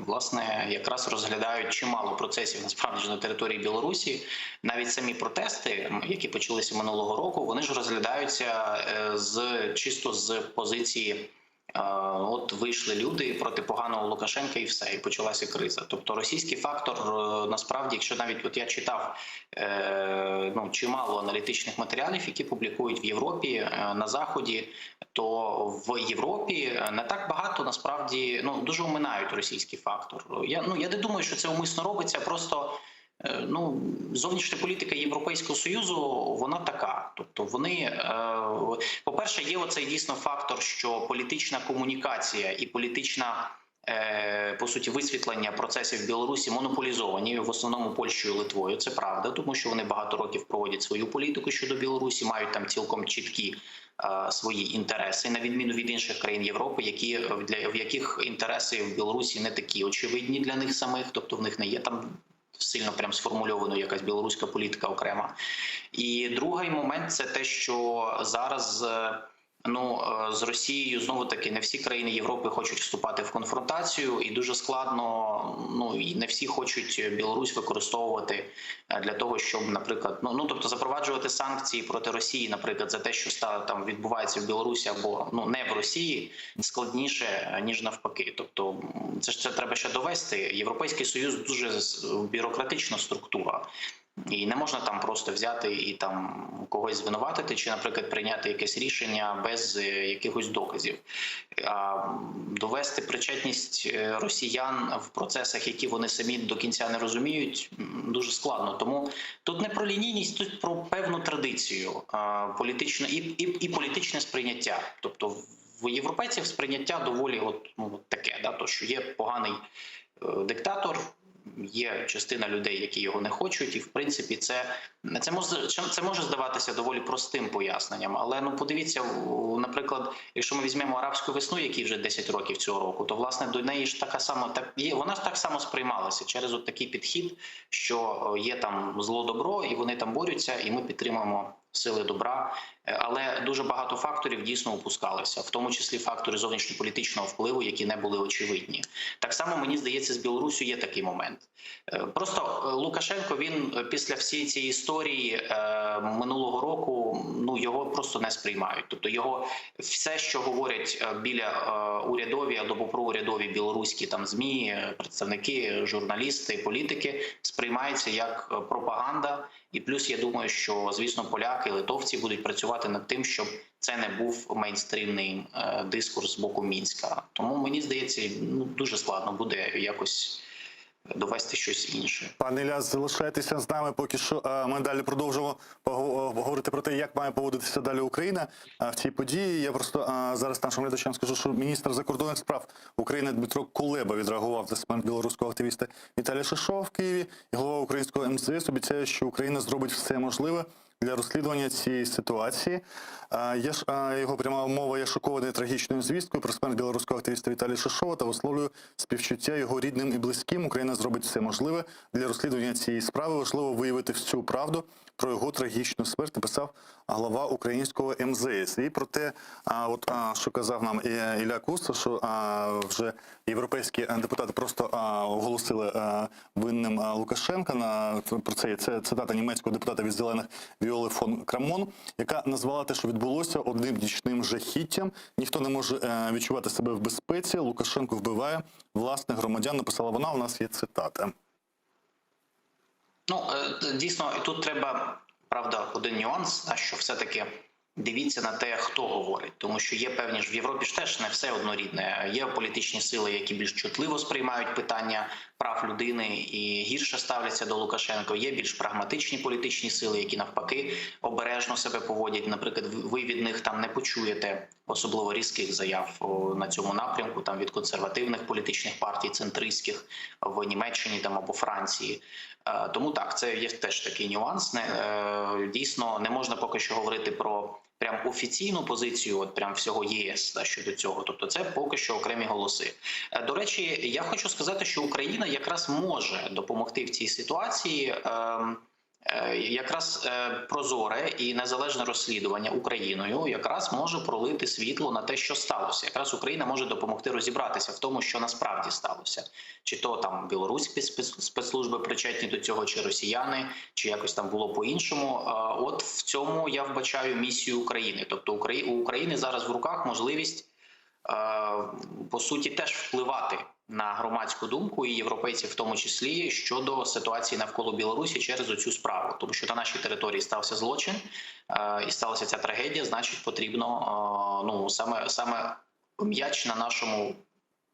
власне, якраз розглядають чимало процесів, насправді ж, на території Білорусі. Навіть самі протести, які почалися минулого року, вони ж розглядаються чисто з позиції, от вийшли люди проти поганого Лукашенка і все, і почалася криза. Тобто російський фактор, насправді, якщо навіть от я читав чимало аналітичних матеріалів, які публікують в Європі, на Заході, то в Європі не так багато, насправді, дуже оминають російський фактор. Я не думаю, що це умисно робиться, просто зовнішня політика Європейського Союзу, вона така. Тобто вони, по-перше, є оцей дійсно фактор, що політична комунікація і політична, по суті, висвітлення процесів в Білорусі монополізовані, в основному Польщею і Литвою, це правда, тому що вони багато років проводять свою політику щодо Білорусі, мають там цілком чіткі свої інтереси, на відміну від інших країн Європи, в яких інтереси в Білорусі не такі очевидні для них самих, тобто в них не є там сильно прям сформульована якась білоруська політика окрема. І другий момент — це те, що зараз з Росією, знову-таки, не всі країни Європи хочуть вступати в конфронтацію, і дуже складно, і не всі хочуть Білорусь використовувати для того, щоб, наприклад, ну, ну, тобто запроваджувати санкції проти Росії, наприклад, за те, що там відбувається в Білорусі або не в Росії, складніше, ніж навпаки. Тобто це ж це треба ще довести. Європейський Союз дуже бюрократична структура. І не можна там просто взяти і там когось звинуватити, чи, наприклад, прийняти якесь рішення без е, якихось доказів. А довести причетність е, росіян в процесах, які вони самі до кінця не розуміють, м, дуже складно. Тому тут не про лінійність, тут про певну традицію а, політичну і, і, і політичне сприйняття. Тобто в європейців сприйняття доволі от, ну, от таке, да, то, що є поганий е, диктатор. Є частина людей, які його не хочуть, і в принципі це, це може це може здаватися доволі простим поясненням. Але ну подивіться, в- наприклад, якщо ми візьмемо арабську весну, якій вже 10 років цього року, то власне до неї ж така сама так є. Вона ж так само сприймалася через от такий підхід, що е, є там зло добро, і вони там борються, і ми підтримуємо сили добра. Е, Але дуже багато факторів дійсно опускалися, в тому числі фактори зовнішньополітичного впливу, які не були очевидні. Так само мені здається, з Білоруссю є такий момент. Е, Просто е, Лукашенко він е, після всієї цієї історії е, минулого року ну його просто не сприймають. Тобто його все, що говорять е, біля е, урядові або проурядові білоруські там змі, е, представники, журналісти, політики, сприймається як е, пропаганда. І плюс я думаю, що звісно поляки, литовці будуть працювати над тим, щоб це не був мейнстрімний е, дискурс з боку Мінська. Тому мені здається, ну дуже складно буде якось довести щось інше. Пане Ілля, залишайтеся з нами. Поки що е, ми далі продовжимо пого- говорити про те, як має поводитися далі Україна е, в цій події. Я просто е, зараз нашим глядачам скажу, що міністр закордонних справ України Дмитро Кулеба відреагував на смерть білоруського активіста Віталія Шишова в Києві. І голова українського МЗС обіцяє, що Україна зробить все можливе для розслідування цієї ситуації. Е, Я ж е, його пряма мова, я шокований трагічною звісткою про смерть білоруського активіста Віталія Шишова та висловлюю співчуття його рідним і близьким. Україна зробить все можливе для розслідування цієї справи. Важливо виявити всю правду про його трагічну смерть. Написав глава українського МЗС. І про те, а, от а, що казав нам е, Ілля Куста, що а, вже європейські е, депутати просто а, оголосили а, винним а, Лукашенка. На про це є це цитата німецького депутата від зелених Віоли фон Крамон, яка назвала те, що відбулося одним нічним жахіттям. Ніхто не може е, відчувати себе в безпеці. Лукашенко вбиває власних громадян. Написала вона. У нас є цитата. Ну е, дійсно, і тут треба правда один нюанс, а що все-таки дивіться на те, хто говорить, тому що є певні ж в Європі ж теж не все однорідне. Є політичні сили, які більш чутливо сприймають питання прав людини і гірше ставляться до Лукашенка. Є більш прагматичні політичні сили, які навпаки обережно себе поводять. Наприклад, ви від них там не почуєте особливо різких заяв о, на цьому напрямку, там від консервативних політичних партій, центристських в Німеччині там або Франції. Е, Тому так, це є теж такий нюанс. Не е, дійсно не можна поки що говорити про прям офіційну позицію, от прям всього ЄС да, щодо цього. Тобто, це поки що окремі голоси. Е, До речі, я хочу сказати, що Україна якраз може допомогти в цій ситуації. ем, е, Якраз е, прозоре і незалежне розслідування Україною якраз може пролити світло на те, що сталося. Якраз Україна може допомогти розібратися в тому, що насправді сталося, чи то там білоруські спец- спецслужби причетні до цього, чи росіяни, чи якось там було по-іншому. Е, От в цьому я вбачаю місію України. Тобто, Украї- у України зараз в руках можливість е, по суті теж впливати на громадську думку і європейців, в тому числі щодо ситуації навколо Білорусі через оцю справу, тому що на нашій території стався злочин е, і сталася ця трагедія. Значить, потрібно е, ну саме саме м'яч на нашому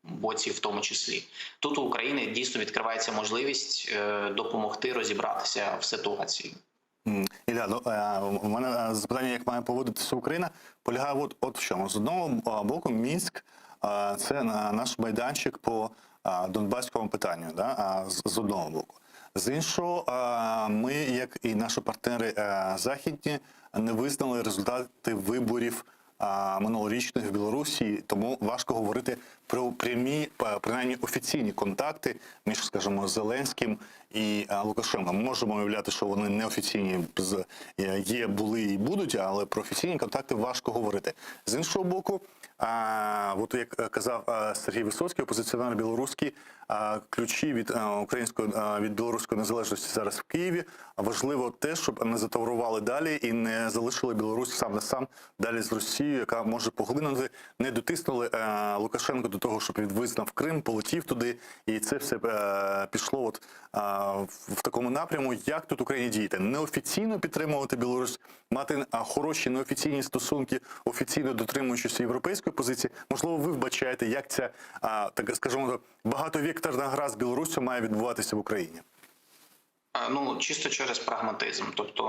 боці, в тому числі тут у України дійсно відкривається можливість е, допомогти розібратися в ситуації. М, Ілля, ну, е, у мене е, запитання, як має поводитися Україна, полягає от, от в чому. З одного е, боку, Мінськ е, це е, наш майданчик по е, донбаському питанню, да? е, з, з одного боку. З іншого, е, ми, як і наші партнери е, західні, не визнали результати виборів е, минулорічних в Білорусі, тому важко говорити про прямі, е, принаймні офіційні контакти між, скажімо, Зеленським і е, Лукашенком. Ми можемо уявляти, що вони неофіційні з- е, є, були і будуть, але про офіційні контакти важко говорити. З іншого боку, а, от як е, казав е, Сергій Висоцький, опозиціонер білоруський, е, ключі від е, української е, від білоруської незалежності зараз в Києві. Важливо те, щоб не затаврували далі і не залишили Білорусь сам на сам далі з Росією, яка може поглинути, не дотиснули е, Лукашенко до. того, щоб він визнав Крим, полетів туди, і це все е, пішло от, е, в в такому напряму. Як тут Україні діяти? Неофіційно підтримувати Білорусь, мати е, хороші неофіційні стосунки, офіційно дотримуючись європейської позиції. Можливо, ви вбачаєте, як ця, е, так скажімо, багатовекторна гра з Білоруссю має відбуватися в Україні. Е, Ну, чисто через прагматизм. Тобто,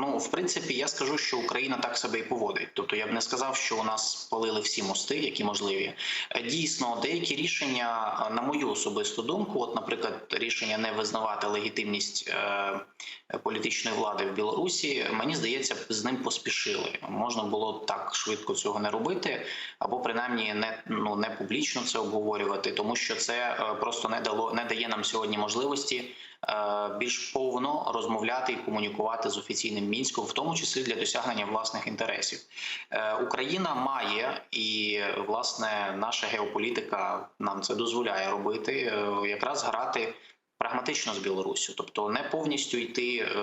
ну в принципі, я скажу, що Україна так себе і поводить. Тобто, я б не сказав, що у нас палили всі мости, які можливі. Е, Дійсно, деякі рішення, е, на мою особисту думку, от, наприклад, рішення не визнавати легітимність е, політичної влади в Білорусі, мені здається, з ним поспішили. Можна було так швидко цього не робити, або принаймні не ну не публічно це обговорювати, тому що це е, просто не дало не дає нам сьогодні можливості е, більш повно розмовляти і комунікувати з офіційним мінськом, в тому числі для досягнення власних інтересів. Е, Україна має і власне наша геополітика нам це дозволяє робити, е, якраз грати. Прагматично з Білоруссю, тобто не повністю йти е,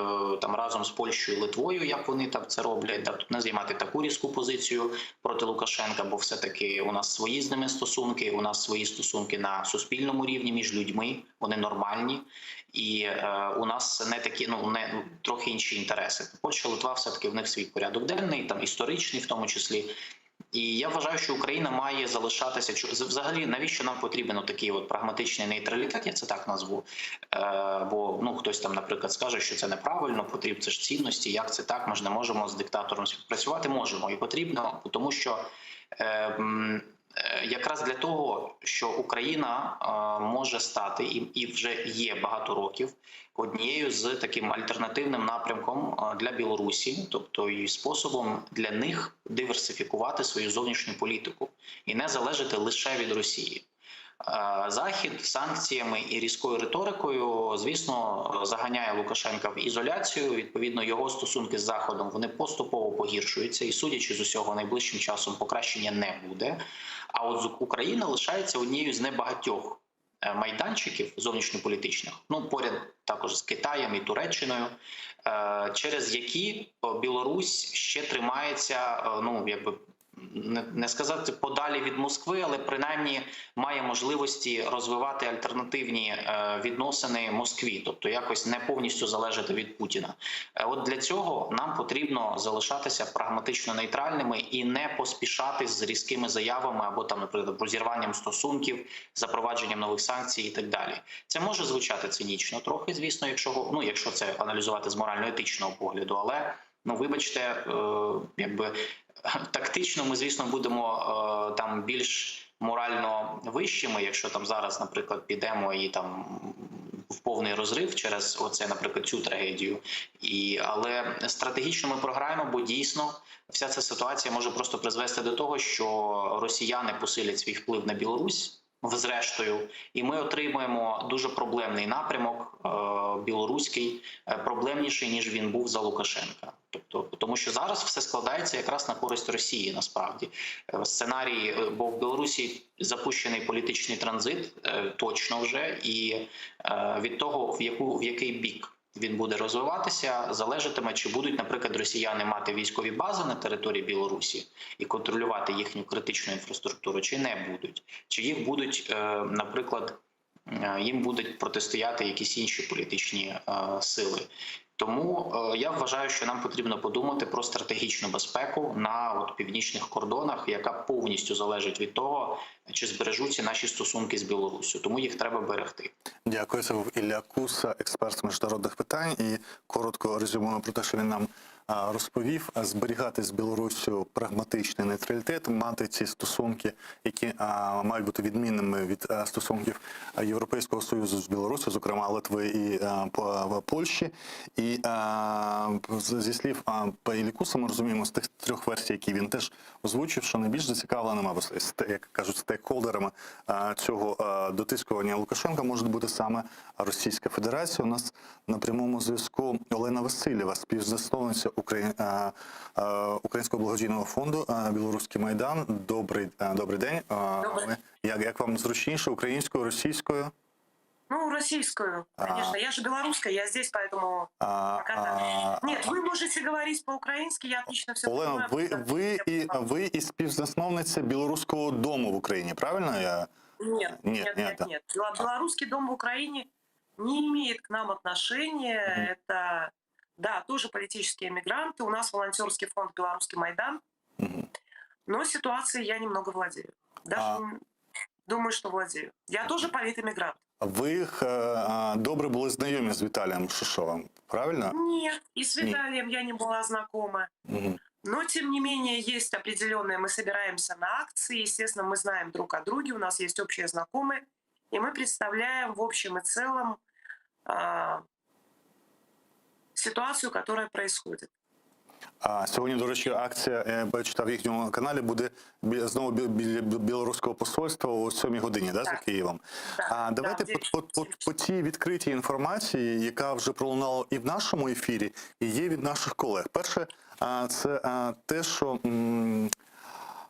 там разом з Польщею і Литвою, як вони там це роблять, да, тут не займати таку різку позицію проти Лукашенка, бо все таки у нас свої з ними стосунки, у нас свої стосунки на суспільному рівні між людьми, вони нормальні, і е, у нас не такі, ну не трохи інші інтереси. Польща, Литва, все таки в них свій порядок денний, там історичний, в тому числі. І я вважаю, що Україна має залишатися Чо- взагалі, навіщо нам потрібен такий от прагматичний нейтралітет? Я це так назву. Е, бо ну хтось там, наприклад, скаже, що це неправильно, потрібно це ж цінності. Як це так? Ми ж не можемо з диктатором співпрацювати. Можемо і потрібно, тому що е, м, е, якраз для того, що Україна е, може стати і, і вже є багато років однією з таким альтернативним напрямком е, для Білорусі, тобто і способом для них диверсифікувати свою зовнішню політику і не залежати лише від Росії. Е, Захід санкціями і різкою риторикою, звісно, заганяє Лукашенка в ізоляцію. Відповідно, його стосунки з Заходом вони поступово погіршуються, і судячи з усього, найближчим часом покращення не буде. А от з- Україна лишається однією з небагатьох е, майданчиків зовнішньополітичних, ну поряд також з Китаєм і Туреччиною, е, через які е, Білорусь ще тримається, е, ну якби не, не сказати подалі від Москви, але принаймні має можливості розвивати альтернативні е, відносини Москві, тобто якось не повністю залежати від Путіна. Е, От для цього нам потрібно залишатися прагматично нейтральними і не поспішати з різкими заявами або там, наприклад, розірванням стосунків, запровадженням нових санкцій і так далі. Це може звучати цинічно, трохи, звісно, якщо ну, якщо це аналізувати з морально-етичного погляду, але ну вибачте, е, якби тактично ми, звісно, будемо е, там більш морально вищими, якщо там зараз, наприклад, підемо і там в повний розрив через оце, наприклад, цю трагедію. І але стратегічно ми програємо, бо дійсно вся ця ситуація може просто призвести до того, що росіяни посилять свій вплив на Білорусь. Зрештою, і ми отримуємо дуже проблемний напрямок е, білоруський, е, проблемніший ніж він був за Лукашенка. Тобто, тому що зараз все складається якраз на користь Росії. Насправді Е, сценарій, е, бо в Білорусі запущений політичний транзит е, точно вже, і е, від того, в яку в який бік він буде розвиватися, залежатиме, чи будуть, наприклад, росіяни мати військові бази на території Білорусі і контролювати їхню критичну інфраструктуру, чи не будуть, чи їх будуть, е, наприклад, е, їм будуть протистояти якісь інші політичні е, сили. Тому е, я вважаю, що нам потрібно подумати про стратегічну безпеку на от північних кордонах, яка повністю залежить від того, чи збережуться наші стосунки з Білоруссю. Тому їх треба берегти. Дякую, це був Ілля Куса, експерт з міжнародних питань. І коротко резюмуємо про те, що він нам а, розповів. Зберігати з Білоруссю прагматичний нейтралітет, мати ці стосунки, які а, мають бути відмінними від а, стосунків Європейського Союзу з Білоруссю, зокрема Литви і а, По- Польщі. І а, з- зі слів а, Іллі Куса ми розуміємо з тих трьох версій, які він теж озвучив, що найбільш зацікавленими, або сте- як кажуть, стейкхолдерами а, цього а, дотискування Лукашенка може бути саме Російська Федерація. У нас на прямому зв'язку Олена Васильєва, співзасновниця Украї- а, а, Українського благодійного фонду а, Білоруський майдан. Добрий, а, добрий день. А, Добрий. Як, як вам зручніше українською, російською? Ну, російською. российскую, конечно. Я же белорусская, я здесь, поэтому А, пока так. а, Нет, вы можете говорить по-украински, я отлично все Олено, понимаю. ви, потому что ви, я і, понимаю. ви і співзасновниця Білоруського дому в Україні, правильно я? Нет, Нет, нет, нет, нет, да. нет. Белорусский дом в Украине не имеет к нам отношения. Мгм. Это, да, тоже политические мигранты. У нас волонтерский фонд «Белорусский Майдан». Мгм. Но ситуацией я немного владею. Даже А. м, думаю, что владею. Я тоже политэмигрант. Ви е, а, добре були знайомі з Віталієм Шишовим, правильно? Нет, и с Нет. Виталием я не была знакома. Мгм. Но, тем не менее, есть определенные, мы собираемся на акции, естественно, мы знаем друг о друге, у нас есть общие знакомые, и мы представляем в общем и целом а, ситуацию, которая происходит. А сьогодні, до речі, акція, я бачив в їхньому каналі, буде бі- знову бі- біля білоруського посольства о 7 годині, да, за Так. Києвом. Так, А давайте да, по, по, по, по тій відкритій інформації, яка вже пролунала і в нашому ефірі, і є від наших колег. Перше, а, це а, те, що м,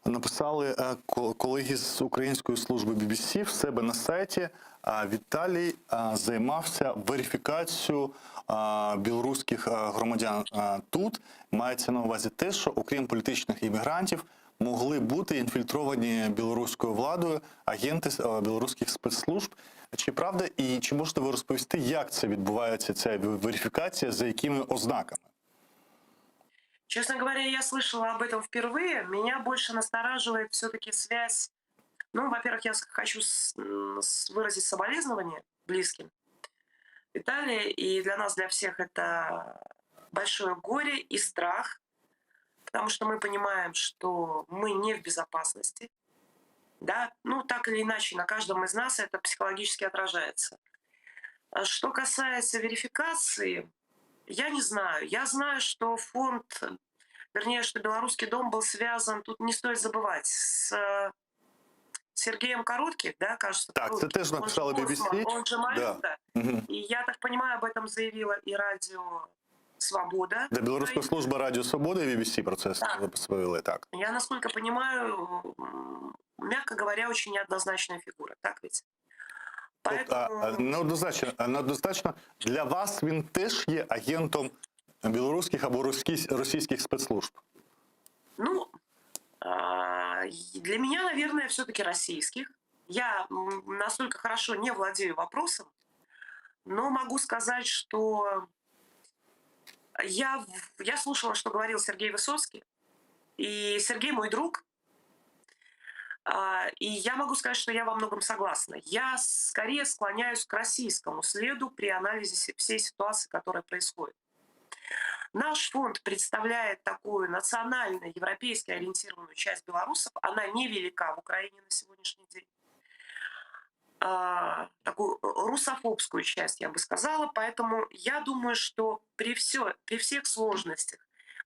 написали е, ко- колеги з української служби BBC в себе на сайті. А, Віталій а, займався верифікацією а, білоруських а, громадян а, тут. Мається на увазі те, що окрім політичних іммігрантів, могли бути інфільтровані білоруською владою агенти е, білоруських спецслужб. Чи правда, і чи можете ви розповісти, як це відбувається ця верифікація, за якими ознаками? Честно говоря, я слышала об этом впервые. Меня больше настораживает все-таки связь. Ну, во-первых, я с- хочу с- м, с- выразить соболезнования близким Виталия. И для нас, для всех это большое горе и страх, потому что мы понимаем, что мы не в безопасности. Да? Ну, так или иначе, на каждом из нас это психологически отражается. А Что касается верификации, я не знаю. Я знаю, что фонд, вернее, что Белорусский дом был связан, тут не стоит забывать, с э, Сергеем Коротких, да, кажется? Так, це Коротких. теж Он же написали Босман, BBC. Он же Малюта. Мгм. И я так понимаю, об этом заявила и радио «Свобода». Де Білоруська служба Радіо Свобода і BBC про це Так. розповіли. Так. Я, насколько понимаю, м, мягко говоря, очень неоднозначная фигура, так ведь? Тобто, а, а, Поэтому... неоднозначно, а, неоднозначно для вас він теж є агентом білоруських або російсь- російських спецслужб. Ну, а, и для меня, наверное, все-таки российских. Я м, настолько хорошо не владею вопросом, но могу сказать, что я, в- я слушала, что говорил Сергей Высоцкий, и Сергей мой друг, А, и я могу сказать, что я во многом согласна. Я скорее склоняюсь к российскому следу при анализе се- всей ситуации, которая происходит. Наш фонд представляет такую национально европейски ориентированную часть белорусов. Она невелика в Украине на сегодняшний день. А, такую русофобскую часть, я бы сказала. Поэтому я думаю, что при, все, при всех сложностях,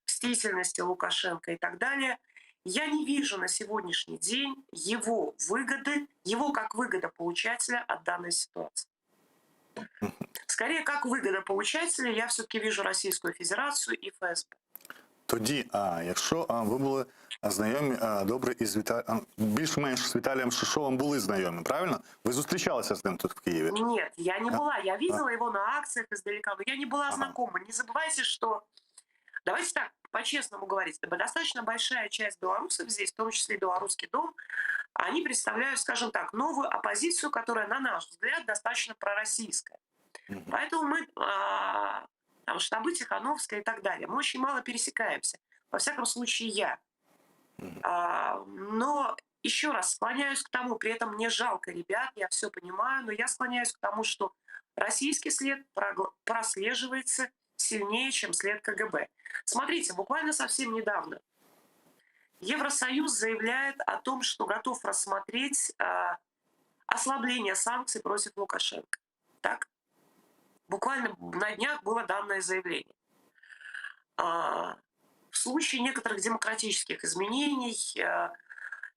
мстительности Лукашенко и так далее, я не вижу на сегодняшний день его выгоды, его как выгодополучателя от данной ситуации. Скорее, как выгодополучателя я все-таки вижу Российскую Федерацию и ФСБ. Тоді, а якщо а, ви були знайомі а, добре із Віта... а, більш-менш з Віталієм Шишовим були знайомі, правильно? Ви зустрічалися з ним тут в Києві? Нет, я не А, была. Я видела его на акциях издалека, но я не была Ага. знакома. Не забывайте, что... Давайте так, по-честному говорить, достаточно большая часть белорусов здесь, в том числе и Белорусский дом, они представляют, скажем так, новую оппозицию, которая, на наш взгляд, достаточно пророссийская. Мгм. Поэтому мы, а, там, штабы Тихановской и так далее, мы очень мало пересекаемся. Во всяком случае, я. Мгм. А, но еще раз склоняюсь к тому, при этом мне жалко ребят, я все понимаю, но я склоняюсь к тому, что российский след прогл- прослеживается сильнее, чем след КГБ. Смотрите, буквально совсем недавно Евросоюз заявляет о том, что готов рассмотреть а, ослабление санкций против Лукашенко. Так? Буквально на днях было данное заявление. А, В случае некоторых демократических изменений, а,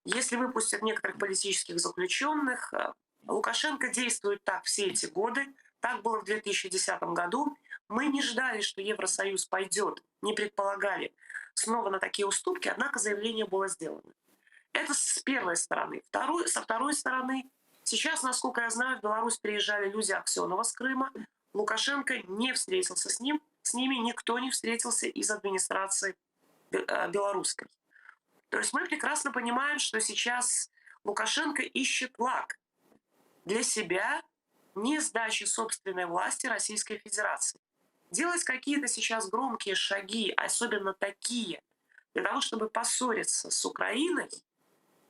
если выпустят некоторых политических заключенных, а, Лукашенко действует так все эти годы, так было в 2010 году. Мы не ждали, что Евросоюз пойдет, не предполагали снова на такие уступки, однако заявление было сделано. Это с первой стороны. Второй, со второй стороны, Сейчас, насколько я знаю, в Беларусь приезжали люди Аксенова с Крыма. Лукашенко не встретился с ним, с ними никто не встретился из администрации белорусской. То есть мы прекрасно понимаем, что сейчас Лукашенко ищет лак для себя не сдачи собственной власти Российской Федерации. Делать какие-то сейчас громкие шаги, особенно такие, для того, чтобы поссориться с Украиной,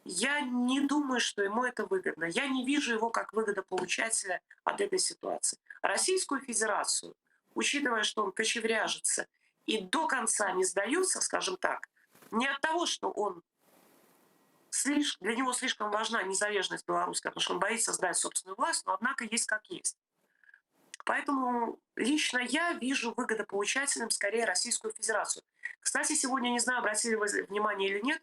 я не думаю, что ему это выгодно. Я не вижу его как выгодополучателя от этой ситуации. Российскую Федерацию, учитывая, что он кочевряжется и до конца не сдается, скажем так, не от того, что он для него слишком важна незалежность белорусская, потому что он боится сдать собственную власть, но однако есть как есть. Поэтому лично я вижу выгодополучателем скорее Российскую Федерацию. Кстати, сегодня, не знаю, обратили вы внимание или нет,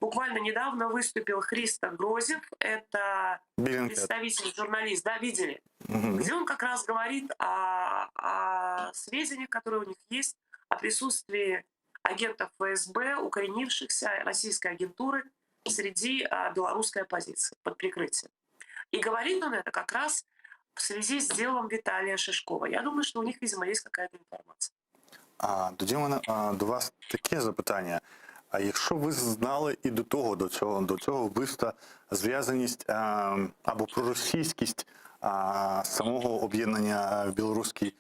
буквально недавно выступил Христо Грозев, это Bellingcat. представитель, журналист, да, видели? Мгм. Где он как раз говорит о сведениях, которые у них есть, о присутствии агентов ФСБ, укоренившихся российской агентуры среди белорусской оппозиции под прикрытием. И говорит он это как раз в связи с делом Виталия Шишкова. Я думаю, что у них, видимо, есть какая-то информация. А тоді у мене до вас таке запитання. А якщо ви знали і до того, до цього вбивства зв'язаність або проросійськість самого об'єднання Білоруський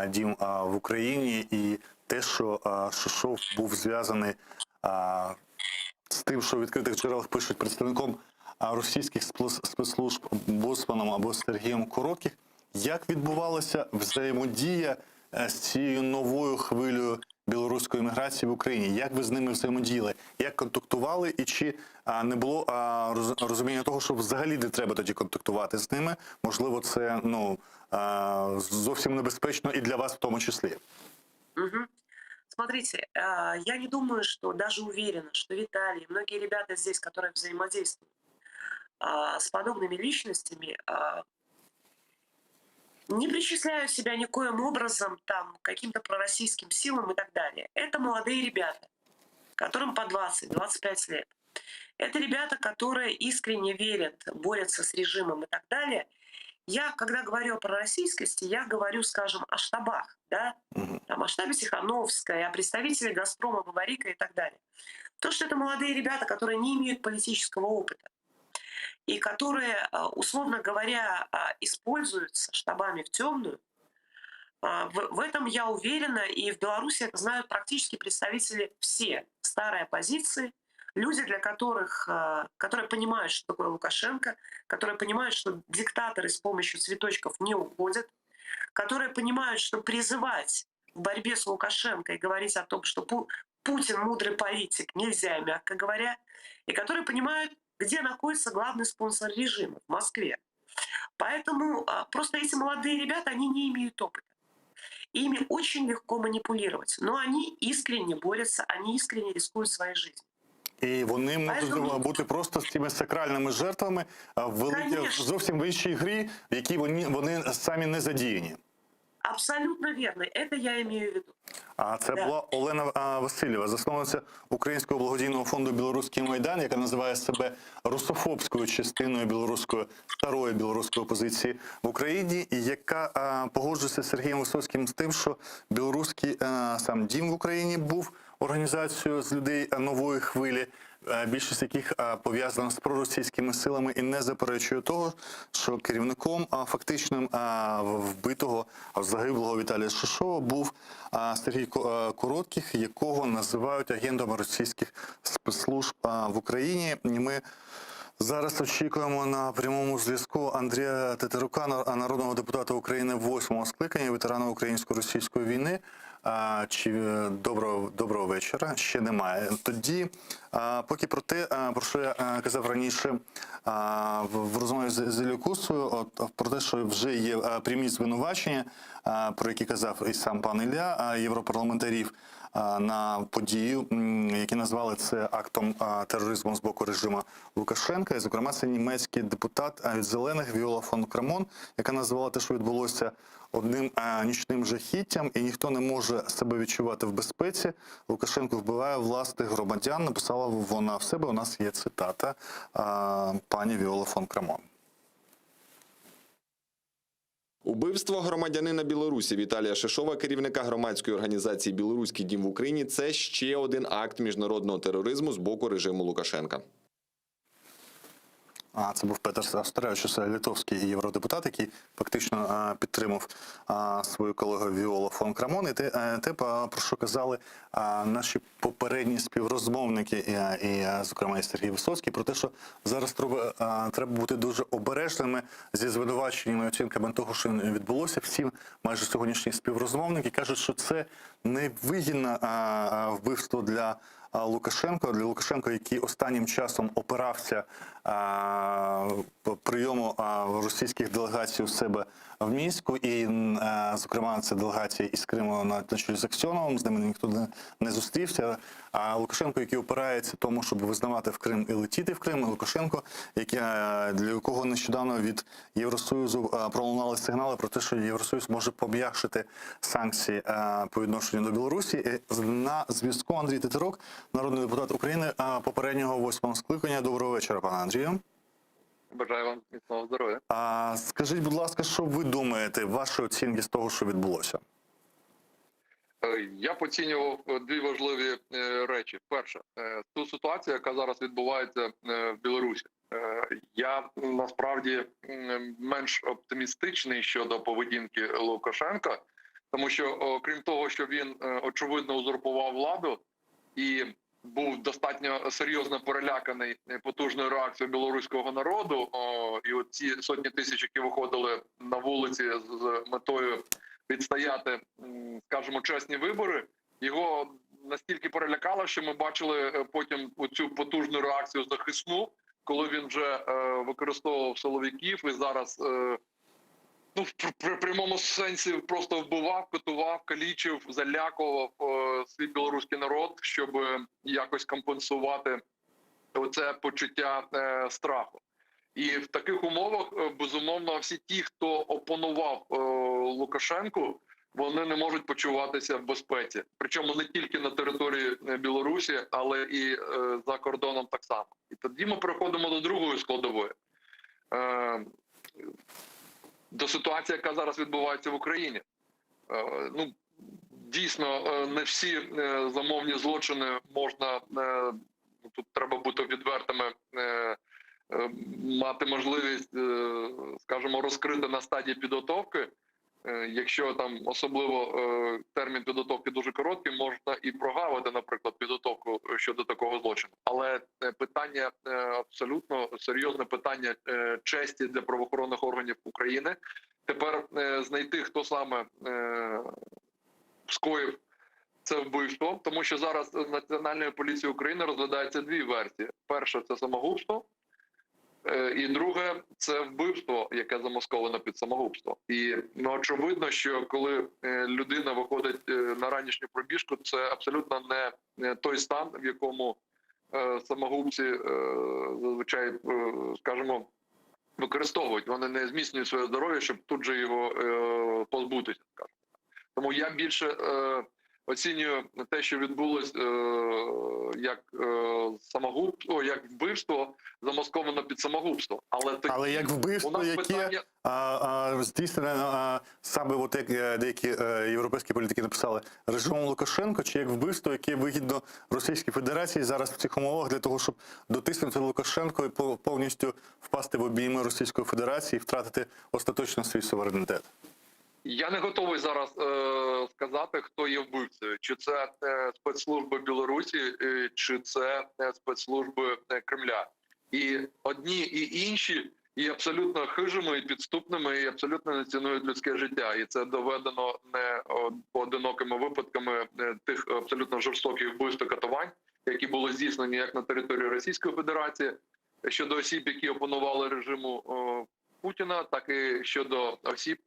дім в Україні і те, що Шишов був зв'язаний з тим, що в відкритих джерелах пишуть представником російських спецслужб Боцманом або Сергієм Коротких, як відбувалася взаємодія з цією новою хвилею білоруської міграції в Україні? Як ви з ними взаємодіяли? Як контактували? І чи не було розуміння того, що взагалі не треба тоді контактувати з ними? Можливо, це зовсім небезпечно і для вас в тому числі. Мгм. Смотрите, я не думаю, что даже уверена, что Виталий, многие ребята здесь, которые взаимодействуют с подобными личностями, не причисляют себя никоим образом к каким-то пророссийским силам и так далее. Это молодые ребята, которым по 20-25 лет. Это ребята, которые искренне верят, борются с режимом и так далее. Я, когда говорю о пророссийскости, я говорю, скажем, о штабах, да? Мгм. О штабе Тихановской, о представителе Газпрома, Бабарика и так далее. То, что это молодые ребята, которые не имеют политического опыта и которые, условно говоря, используются штабами в темную, в этом я уверена, и в Беларуси это знают практически представители все старой оппозиции, люди, которые понимают, что такое Лукашенко, которые понимают, что диктаторы с помощью цветочков не уходят, которые понимают, что призывать в борьбе с Лукашенко и говорить о том, что Путин мудрый политик, нельзя, мягко говоря, и которые понимают, где находится главный спонсор режима в Москве. Поэтому просто эти молодые ребята, они не имеют опыта. Ими очень легко манипулировать, но они искренне борются, они искренне рискуют своей жизнью. І вони можуть Поэтому бути просто з цими сакральними жертвами, в великій, Конечно. зовсім в іншій грі, в якій вони самі не задіяні. Абсолютно верно. Это я имею в виду. А це Да. була Олена Васильєва, засновниця Українського благодійного фонду Білоруський Майдан, яка називає себе русофобською частиною білоруської старої білоруської опозиції в Україні, і яка погоджується з Сергієм Висоцьким з тим, що білоруський, сам дім в Україні був організацією з людей нової хвилі, більшість яких пов'язана з проросійськими силами, і не заперечує того, що керівником, фактичним, вбитого, загиблого Віталія Шишова був Сергій Коротких, якого називають агентом російських спецслужб в Україні. І ми зараз очікуємо на прямому зв'язку Андрія Тетерука, народного депутата України 8-го скликання, ветерана українсько-російської війни. Доброго вечора, ще немає. Тоді, поки про те, про що я казав раніше, в розмові з Іллею Кусою, про те, що вже є прямі звинувачення, про які казав і сам пан Ілля, європарламентарів, на подію, які назвали це актом тероризму з боку режиму Лукашенка. І, зокрема, це німецький депутат від «Зелених» Віола фон Крамон, яка назвала те, що відбулося, одним нічним жахіттям, і ніхто не може себе відчувати в безпеці. Лукашенко вбиває власних громадян, написала вона в себе. У нас є цитата пані Віола фон Крамон. Вбивство громадянина Білорусі Віталія Шишова, керівника громадської організації Білоруський дім в Україні, це ще один акт міжнародного тероризму з боку режиму Лукашенка. А це був Петер Астеревичус, литовський євродепутат, який фактично е, підтримав е, свою колегу Віолу фон Крамон. І те, е, те, про що казали е, наші попередні співрозмовники, і, е, і, е, зокрема, і Сергій Висоцький, про те, що зараз треба, е, треба бути дуже обережними зі звинуваченнями і оцінками того, що відбулося. Всі майже сьогоднішні співрозмовники кажуть, що це невигідне е, е, вбивство для. А Лукашенко для Лукашенко, який останнім часом опирався а, по прийому а, російських делегацій у себе в Мінську, і м, е, зокрема це делегація із Криму на на чолі з Аксьоновим, з ними ніхто не, не зустрівся. А Лукашенко, який опирається тому, щоб визнавати в Крим і летіти в Крим, і Лукашенко, який, е, для якого нещодавно від Євросоюзу е, пролунали сигнали про те, що Євросоюз може пом'якшити санкції е, по відношенню до Білорусі. Е, На зв'язку Андрій Тетерук, народний депутат України е, попереднього восьмого скликання. Доброго вечора, пане Андрію. Бажаю вам міцного здоров'я. А скажіть, будь ласка, що ви думаєте, ваші оцінки з того, що відбулося? Е, Я поцінював е, дві важливі е, речі. Перше, е, ту ситуацію, яка зараз відбувається е, в Білорусі. Е, Я насправді м, менш оптимістичний щодо поведінки Лукашенка, тому що, окрім того, що він е, очевидно узурпував владу і був достатньо серйозно переляканий е, потужною реакцією білоруського народу. О, і от ці сотні тисяч, які виходили на вулиці з з метою відстояти, м, скажімо, чесні вибори, його настільки перелякало, що ми бачили е, потім оцю потужну реакцію захисну, коли він вже е, використовував силовиків і зараз. е, Ну, в пр- при прямому сенсі просто вбивав, катував, калічив, залякував е, свій білоруський народ, щоб е, якось компенсувати оце почуття е, страху. І в таких умовах, е, безумовно, всі ті, хто опонував е, Лукашенку, вони не можуть почуватися в безпеці. Причому не тільки на території е, Білорусі, але і е, за кордоном так само. І тоді ми переходимо до другої складової. Е, до ситуації, яка зараз відбувається в Україні. Е, Ну, дійсно, е, не всі е, замовні злочини можна е, тут треба бути відвертими, е, е, мати можливість, е, скажімо, розкрити на стадії підготовки. Е, Якщо там особливо е, термін підготовки дуже короткий, можна і прогавити, наприклад, підготовку щодо такого злочину. Але е, питання е, абсолютно серйозне питання е, честі для правоохоронних органів України. Тепер е, знайти, хто саме е, скоїв це вбивство, тому що зараз Національною поліцією України розглядається дві версії: перша це самогубство, е, і друге це вбивство, яке замасковано під самогубство. І ну очевидно, що коли е, людина виходить е, на ранішню пробіжку, це абсолютно не не той стан, в якому е, самогубці е, зазвичай, е, скажімо, використовують. Вони не зміцнюють своє здоров'я, щоб тут же його е, позбутися. Скажімо. Тому я більше е, оцінюю те, що відбулось е, як е, самогубство, як вбивство, замасковано під самогубство. Але тоді Але як у вбивство, нас яке питання а, а, здійснене а, саме, от як е, деякі е, європейські політики написали, режимом Лукашенко, чи як вбивство, яке вигідно Російській Федерації зараз в цих умовах для того, щоб дотиснути Лукашенко і по- повністю впасти в обійми Російської Федерації і втратити остаточно свій суверенітет. Я не готовий зараз е, сказати, хто є вбивцею, чи це е, спецслужби Білорусі, е, чи це е, спецслужби е, Кремля. І одні, і інші є абсолютно хижими і підступними, і абсолютно не цінують людське життя. І це доведено не о, поодинокими випадками е, тих абсолютно жорстоких вбивств і катувань, які були здійснені як на території Російської Федерації щодо осіб, які опонували режиму о, Путіна, так і щодо осіб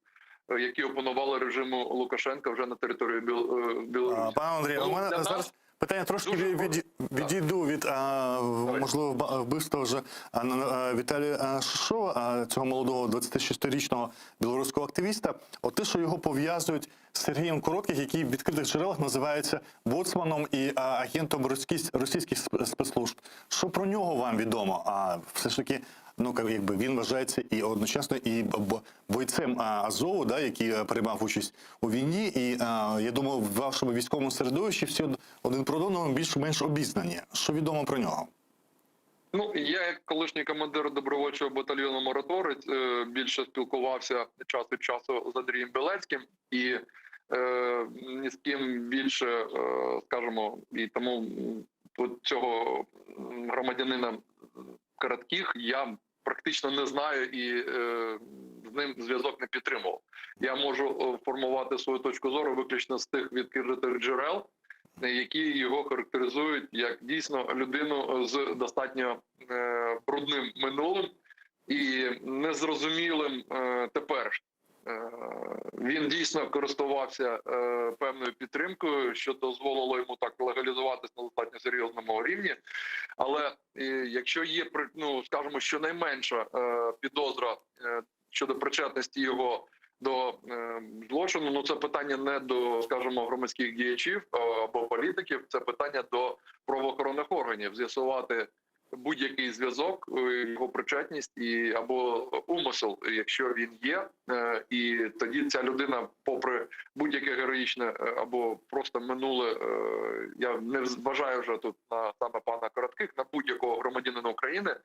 е, які опонували режиму Лукашенка вже на території Біл... е, А, Білорусі. Пане Андрію, у Тому мене для нас зараз питання трошки дуже від, від, відійду від а, в- Давай. можливо вба- вбивства вже а, на- на- Віталія а, Шишова, а, цього молодого 26-річного білоруського активіста. От те, що його пов'язують з Сергієм Коротких, який в відкритих джерелах називається боцманом і а, агентом російських, російських спецслужб. Що про нього вам відомо? А все ж таки. ну якби він вважається і одночасно і б- бойцем а, Азову, да, який е, приймав участь у війні. І а, я думаю, в вашому військовому середовищі всі од- один про одного більш-менш обізнані. Що відомо про нього? Ну, я як колишній командир добровольчого батальйону Миротворець е, більше спілкувався час від часу з Андрієм Белецьким і е, ні з ким більше, е, скажімо, і тому м, от цього м, громадянина м, Коротких я практично не знаю і е, з ним зв'язок не підтримував. Я можу е, формувати свою точку зору виключно з тих відкритих джерел, які його характеризують як дійсно людину з достатньо е, брудним минулим і незрозумілим е, теперішнім. Е, Він дійсно користувався е, певною підтримкою, що дозволило йому так легалізуватись на достатньо серйозному рівні. Але е, якщо є при- ну, скажімо, щонайменша е, підозра е, щодо причетності його до е, злочину, ну це питання не до, скажімо, громадських діячів е, або політиків, це питання до правоохоронних органів з'ясувати будь-який зв'язок, е, його причетність і або умисел, якщо він є, е, і тоді ця людина, попри будь-яке героїчне е, або просто минуле, е, я не вважаю вже тут на саме пана Коротких, на будь-якого громадянина України.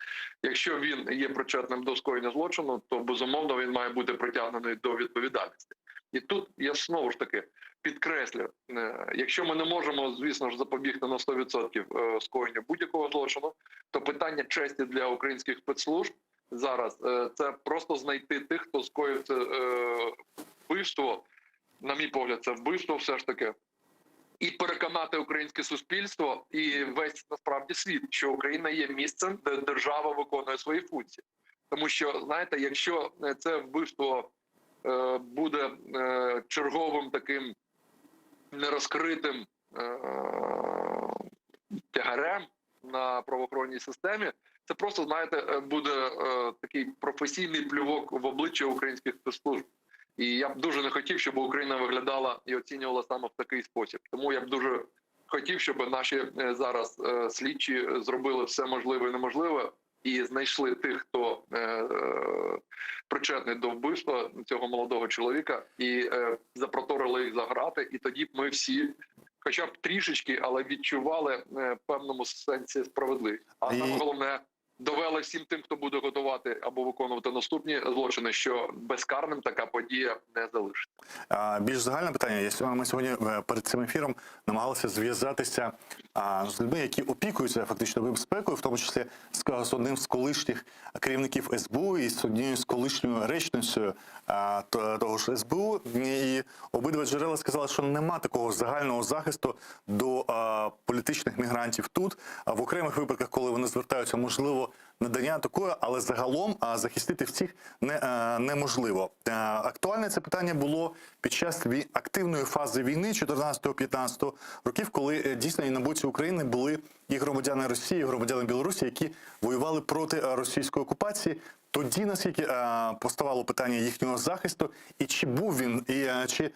Якщо він є причетним до скоєння злочину, то безумовно він має бути притягнений до відповідальності. І тут я знову ж таки підкреслю, е, якщо ми не можемо, звісно ж, запобігти на 100% е, скоєнню будь-якого злочину, то питання честі для українських спецслужб зараз е, це просто знайти тих, хто скоїв це е, вбивство. На мій погляд, це вбивство все ж таки. І переконати українське суспільство і весь насправді світ, що Україна є місцем, де держава виконує свої функції. Тому що знаєте, якщо е, це вбивство е, буде е, черговим таким нерозкритим е, тягарем на правоохоронній системі, це просто знаєте, е, буде е, такий професійний плювок в обличчя українських спецслужб. І я б дуже не хотів, щоб Україна виглядала і оцінювала саме в такий спосіб. Тому я б дуже хотів, щоб наші е, зараз е, слідчі зробили все можливе і неможливе і знайшли тих, хто е, е, причетний до вбивства цього молодого чоловіка, і е, запроторили їх за грати. І тоді б ми всі, хоча б трішечки, але відчували е, в певному сенсі справедливість. А І- саме головне. Довели всім тим, хто буде готувати або виконувати наступні злочини, що безкарним така подія не залишиться. А, Більш загальне питання. Я сьогодні- Ми сьогодні е, перед цим ефіром намагалися зв'язатися а, з людьми, які опікуються фактично безпекою, в тому числі з, з одним з колишніх керівників СБУ і з однією з колишньою речницею а, то- того ж СБУ. І обидва джерела сказали, що нема такого загального захисту до а, політичних мігрантів тут. А в окремих випадках, коли вони звертаються, можливо, надання такої, але загалом а, захистити всіх не, е, неможливо. Е, Актуальне це питання було під час вій- активної фази війни 14-15 років, коли е, дійсно і на боці України були і громадяни Росії, і громадяни Білорусі, які воювали проти е, російської окупації. Тоді наскільки е, поставало питання їхнього захисту, і чи був він, і е, чи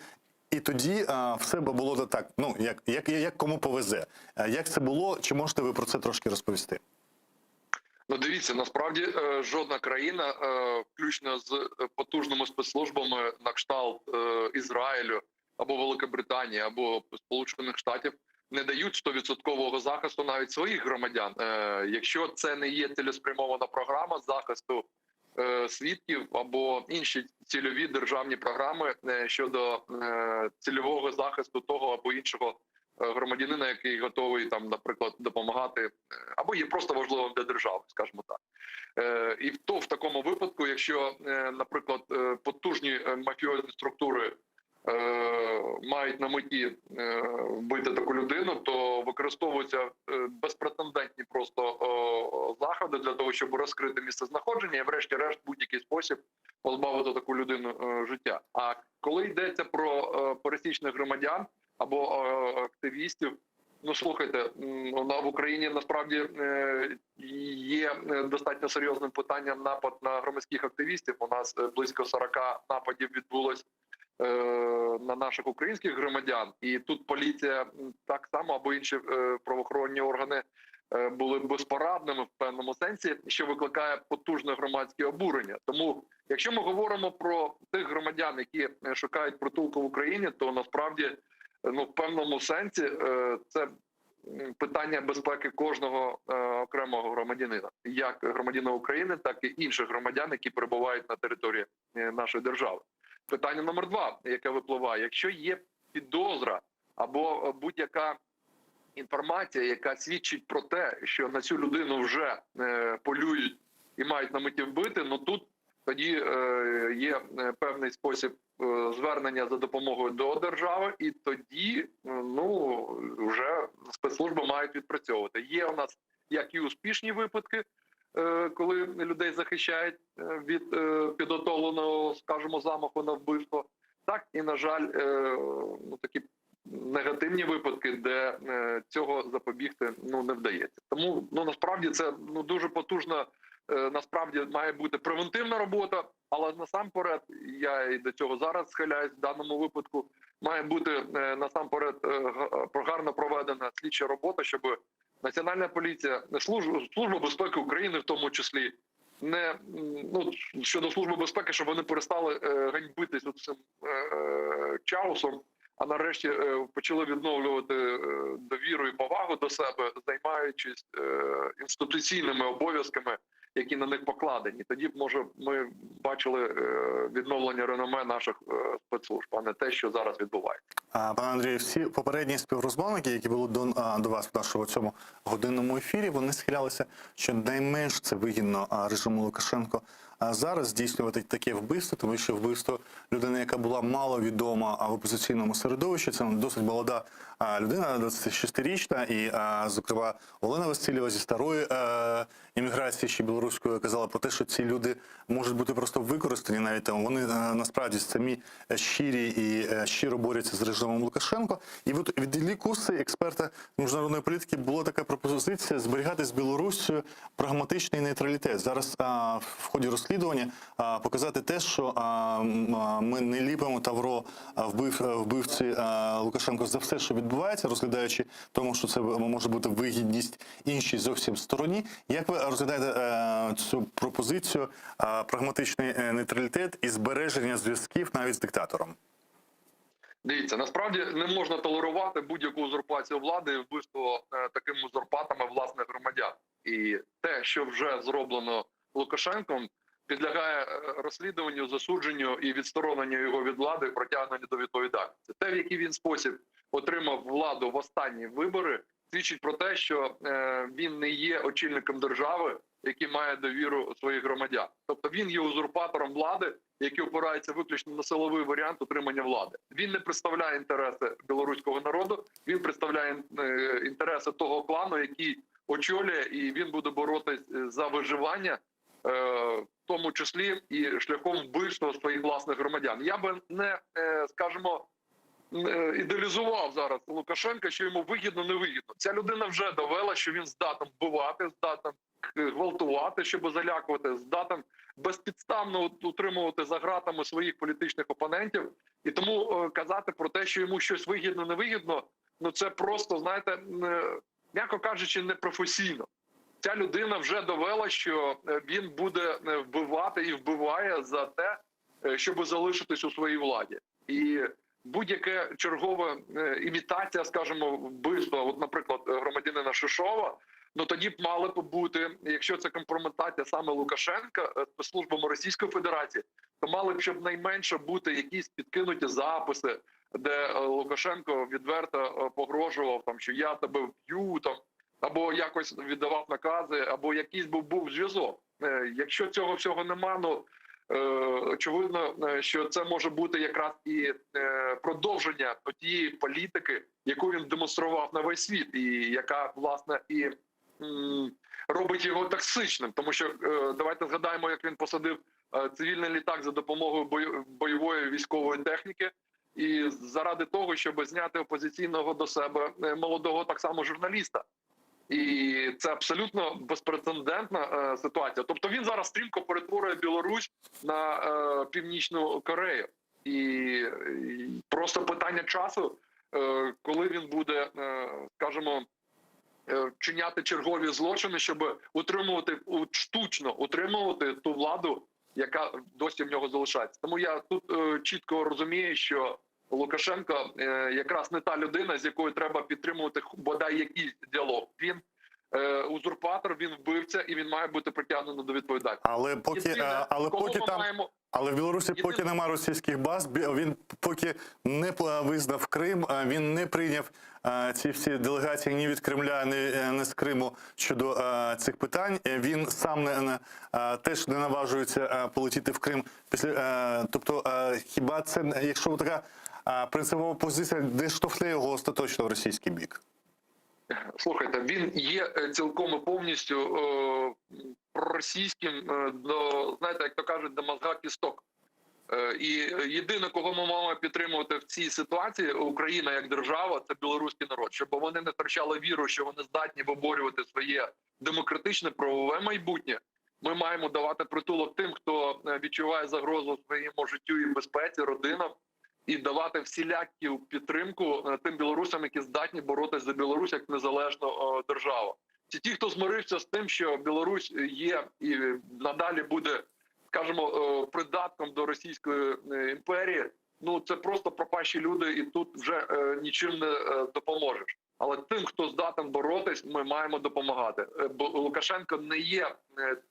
і тоді е, все б було так, ну як, як, як кому повезе. Е, Як це було? Чи можете ви про це трошки розповісти? Ну, дивіться, насправді е, жодна країна, е, включно з е, потужними спецслужбами на кшталт е, Ізраїлю або Великобританії, або Сполучених Штатів, не дають 100% захисту навіть своїх громадян. Е, Якщо це не є цілеспрямована програма захисту е, свідків або інші цільові державні програми е, щодо е, цільового захисту того або іншого е, громадянина, який готовий там, наприклад, допомагати е, або є просто важливим для держави, скажімо так. Е, І в то в такому випадку, якщо, е, наприклад, е, потужні е, мафіозні структури е, мають на меті е, вбити таку людину, то використовуються е, безпрецедентні просто е, заходи для того, щоб розкрити місце знаходження і, врешті-решт, будь-який спосіб позбавити таку людину е, життя. А коли йдеться про е, пересічних громадян або е, активістів. Ну слухайте, м, на в Україні насправді е, є е, достатньо серйозним питанням напад на громадських активістів. У нас е, близько 40 нападів відбулось е, на наших українських громадян, і тут поліція м, так само або інші е, правоохоронні органи. е, були безпорадними в певному сенсі, що викликає потужне громадське обурення. Тому, якщо ми говоримо про тих громадян, які е, шукають притулку в Україні, то насправді е, ну в певному сенсі е, це м, питання безпеки кожного е, окремого громадянина, як громадянина України, так і інших громадян, які перебувають на території е, нашої держави. Питання номер два, яке випливає: якщо є підозра або е, будь-яка інформація, яка свідчить про те, що на цю людину вже е, полюють і мають на меті вбити, ну тут тоді е, є е, певний спосіб е, звернення за допомогою до держави, і тоді е, ну вже спецслужби мають відпрацьовувати. Є у нас як і успішні випадки, е, коли людей захищають е, від е, підготовленого, скажімо, замаху на вбивство, так і на жаль, е, ну такі негативні випадки, де е, цього запобігти ну не вдається. Тому ну насправді це ну дуже потужна. е, Насправді має бути превентивна робота, але насамперед я і до цього зараз схиляюсь в даному випадку. Має бути е, насамперед е, га- гарно проведена слідча робота, щоб Національна поліція, служба, служба безпеки України, в тому числі, не м, ну щодо служби безпеки, щоб вони перестали е, ганьбитись цим е, е, чаусом, а нарешті е, почали відновлювати е, довіру і повагу до себе, займаючись е, інституційними обов'язками, які на них покладені. Тоді б може ми бачили е, відновлення реноме наших е, спецслужб, а не те, що зараз відбувається. А, Пане Андрію, всі попередні співрозмовники, які були до, а, до вас в нашому цьому годинному ефірі, вони схилялися, що найменш це вигідно а, режиму Лукашенко а зараз здійснювати таке вбивство, тому що вбивство людини, яка була маловідома а, в опозиційному середовищі, це досить молода а, людина, 26-річна, і, а, зокрема, Олена Васильєва зі старої е, імміграції ще білоруської казала про те, що ці люди можуть бути просто використані навіть там. Вони е, насправді самі щирі і е, щиро борються з режимом Лукашенко. І от від Іллі Куси, експерта міжнародної політики, була така пропозиція зберігати з Білоруссю прагматичний нейтралітет. Зараз а, в ході розслідування а, показати те, що а, м, а, ми не ліпимо тавро а, вбив, вбивці а, Лукашенко за все, що відбувається, розглядаючи тому, що це може бути вигідність іншій зовсім стороні. Як ви розглядаєте е, цю пропозицію е, прагматичний е, нейтралітет і збереження зв'язків навіть з диктатором? Дивіться, насправді не можна толерувати будь-яку узурпацію влади і вбивство е, такими узурпатами власних громадян. І те, що вже зроблено Лукашенком, підлягає е, розслідуванню, засудженню і відстороненню його від влади, і притягненню до відповідальності. Те, в який він спосіб отримав владу в останні вибори, свідчить про те, що е, він не є очільником держави, який має довіру своїх громадян. Тобто він є узурпатором влади, який опирається виключно на силовий варіант отримання влади. Він не представляє інтереси білоруського народу, він представляє е, інтереси того клану, який очолює, і він буде боротись е, за виживання, е, в тому числі і шляхом вбивства своїх власних громадян. Я би не е, скажімо, е, ідеалізував зараз Лукашенка, що йому вигідно, невигідно. Ця людина вже довела, що він здатен вбивати, здатен гвалтувати, щоб залякувати, здатен безпідставно утримувати за ґратами своїх політичних опонентів. І тому е, казати про те, що йому щось вигідно, невигідно, ну це просто знаєте, е, м'яко кажучи, непрофесійно. Ця людина вже довела, що е, він буде е, вбивати і вбиває за те, е, щоб залишитись у своїй владі. І будь-яке чергове е, імітація, скажімо, вбивства, от, наприклад, громадянина Шишова, ну тоді б мали б бути, якщо це компрометація саме Лукашенка е, спецслужбами Російської Федерації, то мали б щоб найменше бути якісь підкинуті записи, де е, Лукашенко відверто е, погрожував там, що я тебе вб'ю там, або якось віддавав накази, або якийсь був був зв'язок. Е, Якщо цього всього нема, ну е, очевидно, е, що це може бути якраз і е, продовження тієї політики, яку він демонстрував на весь світ, і яка власне і м, робить його токсичним, тому що е, давайте згадаємо, як він посадив е, цивільний літак за допомогою бою- бойової військової техніки, і заради того, щоб зняти опозиційного до себе е, молодого так само журналіста. І це абсолютно безпрецедентна е, ситуація. Тобто він зараз стрімко перетворює Білорусь на е, Північну Корею, і, і просто питання часу, е, коли він буде, е, скажімо, вчиняти чергові злочини, щоб утримувати штучно утримувати ту владу, яка досі в нього залишається. Тому я тут чітко розумію, що Лукашенко якраз не та людина, з якою треба підтримувати бодай якийсь діалог. Він узурпатор, він вбивця, і він має бути притягнений до відповідальності. Але поки, Єдине, але кого поки ми там маємо Але в Білорусі Єдине- поки нема російських баз, він поки не визнав Крим, він не прийняв ці всі делегації ні від Кремля, ні, е, ні з Криму щодо е, цих питань. Е, Він сам не, не теж не наважується полетіти в Крим. Після тобто, хіба це якщо така принципова позиція, де штовхне його остаточно в російський бік? Слухайте, він є е, цілком і повністю е, проросійським е, до знаєте, як то кажуть, до мозга кісток. Е, І єдине, кого ми маємо підтримувати в цій ситуації, Україна як держава, це білоруський народ, щоб вони не втрачали віру, що вони здатні виборювати своє демократичне правове майбутнє. Ми маємо давати притулок тим, хто відчуває загрозу своєму життю і безпеці, родинам, і давати всіляку підтримку е, тим білорусам, які здатні боротися за Білорусь як незалежну е, державу. Це ті, хто змирився з тим, що Білорусь є і надалі буде, скажімо, е, придатком до Російської імперії. Ну це просто пропащі люди, і тут вже нічим не допоможеш. Але тим, хто здатен боротись, ми маємо допомагати. Бо Лукашенко не є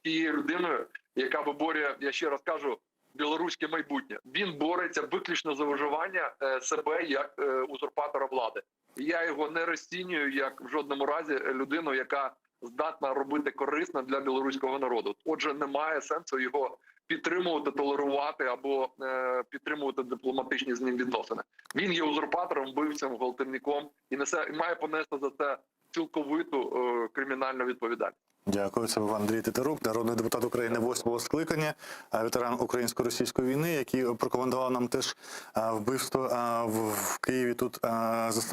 тією людиною, яка виборює, я ще раз кажу, білоруське майбутнє. Він бореться виключно за виживання е, себе як е, узурпатора влади. Я його не розцінюю як в жодному разі людину, яка здатна робити корисно для білоруського народу. Отже, немає сенсу його підтримувати, толерувати або е, підтримувати дипломатичні з ним відносини. Він є узурпатором, вбивцем, гвалтівником і несе і має понести за це цілковиту кримінальну відповідальність. Дякую, це був Андрій Тетерук, народний депутат України восьмого скликання, ветеран українсько-російської війни, який прокоментував нам теж вбивство в Києві тут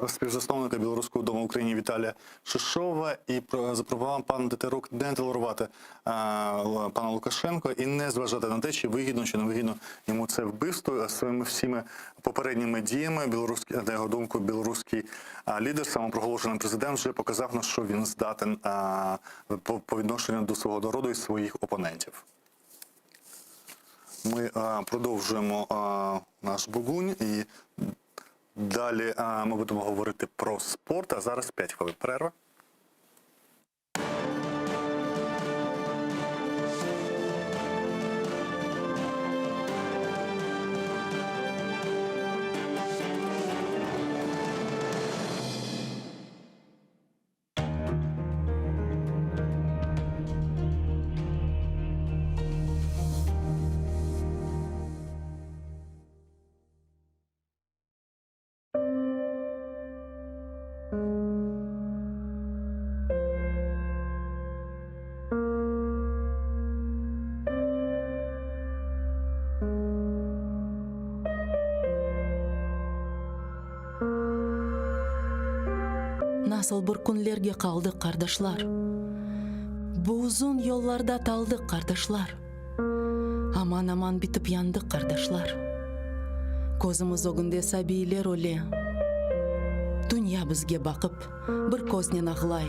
співзасновника Білоруського дому України Віталія Шишова і запропонував пан Тетерук не толерувати пана Лукашенко і не зважати на те, чи вигідно, чи не вигідно йому це вбивство. Своїми всіми попередніми діями білоруський, на його думку, білоруський лідер, самопроголошений президент, вже показав, на що він здатен по, по відношенню до свого народу і своїх опонентів. Ми продовжуємо наш бугунь і далі ми будемо говорити про спорт. А зараз 5 хвилин перерва. Nasıl bir künlerge qaldıq, qardaşlar? Bu uzun yollarda taldıq, qardaşlar. Aman-aman bitip yandıq, qardaşlar. Közümiz ögünde sabiyler öle. Dünya bizge baqıp, bir köznen ağlay,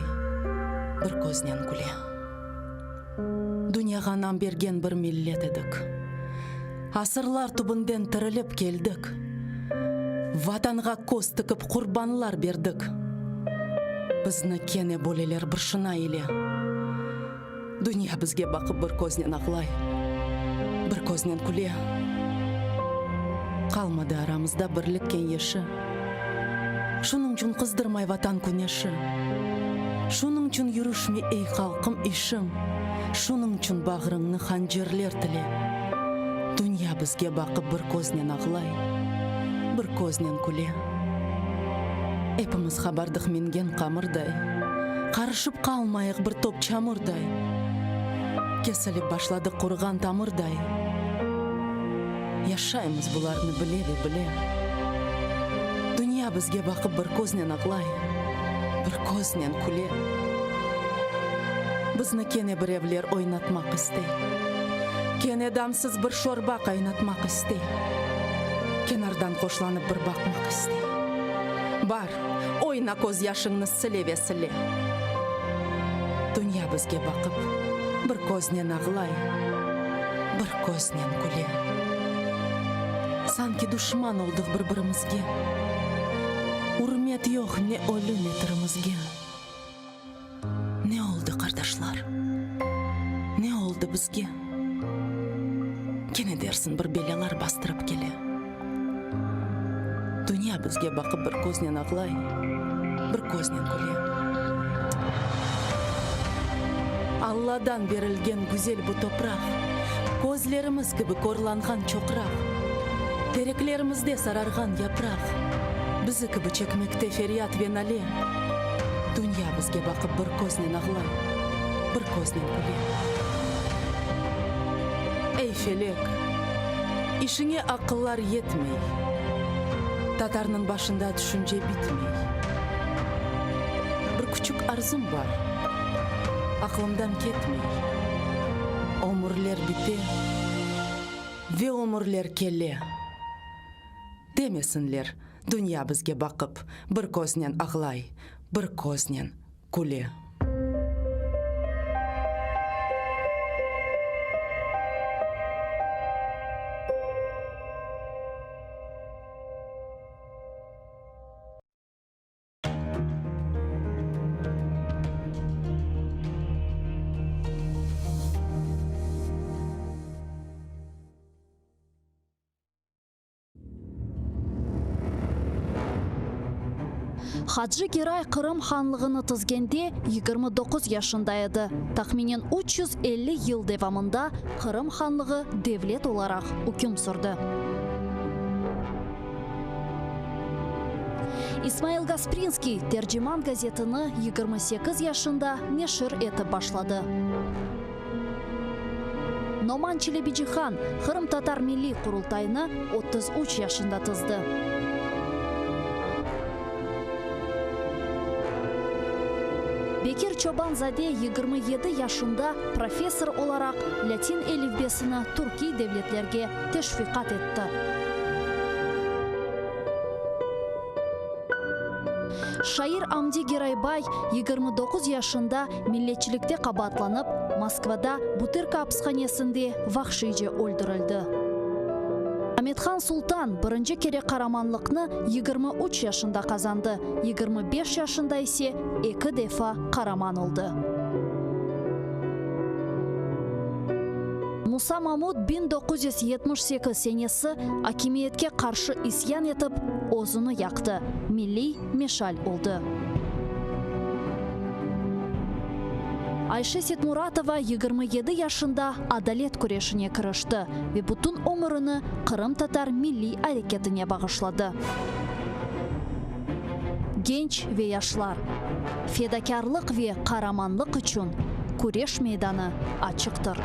bir köznen küle. Dünyağa nam bergen bir millet edik. Asırlar tübünden tirilip keldik. Vatanğa köz tikip qurbanlar berdik. Bizni kene böleler bir şına ile. Dünya bizge baqıp bir köznen ağlay, bir köznen küle. Qalmadı aramızda birlik keñeşi. Şunıñçün qızdırmay Vatan küneşi. Şunıñçün yürüşmey ey halqım işiñ. Şunıñçün bağrıñnı hancerler tile. Dünya bizge baqıp bir köznen ağlay, bir köznen küle. Epimiz qabardıq mingen qamırday, Qarışıp qalmayıq bir top çamurday. Kesilip başladıq quruğan tamırday. Yaşaymız bularnı bile ve bile. Dünya bizge baqıp bir köznen ağlay, bir köznen küle. Bizni kene birevler oynatmaq istey. Kene damsız bir şorba qaynatmaq istey. Kenardan hoşlanıp bir baqmaq istey. Bar, oyna közyaşıñnı sile ve sile. Dünya bizge baqıp, bir köznen ağlay, bir köznen küle. Sanki duşman oldıq bir-birimizge, Ürmet yoq ne ölü, ne tirimizge. Ne oldı, qardaşlar, ne oldı bizge? Kene dersiñ bir belâlar bastırıp kele. Dünya bizge baqıp bir köznen ağlay, bir köznen küle. Alladan berilgen güzel bu topraq, Közlerimiz kibi körlanğan çoqraq, Tereklerimizde sararğan yapraq, Bizi kibi çekmekte feryat ve nale. Dünya bizge baqıp bir köznen ağlay, bir köznen küle. Ey, felek, işiñe aqıllar yetmey, Tatarnıñ başında tüşünce bitmey. Bir küçük arzum bar, aqlımdan ketmey, Ömürler bite ve ömürler kele. Demesinler, dünya bizge baqıp, bir köznen ağlay, bir köznen küle. Hacı Geray Qırım hanlığını tizgende 29 yaşında edi. Tahminen 350 yıl devamında Qırım hanlığı devlet olaraq üküm sürdi. İsmail Gasprinskiy Terciman gazetini 28 yaşında neşir etip başladı. Noman Çelebicihan Qırımtatar Milliy Qurultayını 33 yaşında tizdi. Bekir Çoban-zade 27 yaşında professor olaraq lâtin elifbesini türkiy devletlerge teşviqat etti. Şair Amdi Geraybay 29 yaşında milletçilikte qabaatlanıp, Moskvada Butırka apishanesinde vahşiyce öldürildi. Amethan Sultan birinci kere qaramanlıqnı 23 yaşında qazandı, 25 yaşında ise eki defa qaraman oldı. Musa Mamut 1978 senesi akimiyetke qarşı isyan etip, özüni yaqtı, milliy meşal oldı. Ayşe Setmuratova 27 yaşında adalet küreşine kirişti ve bütün ömürini qırımtatar milliy areketine bağışladı. Genç ve yaşlar, fedakârlıq ve qaramanlıq içün küreş meydanı açıqtır.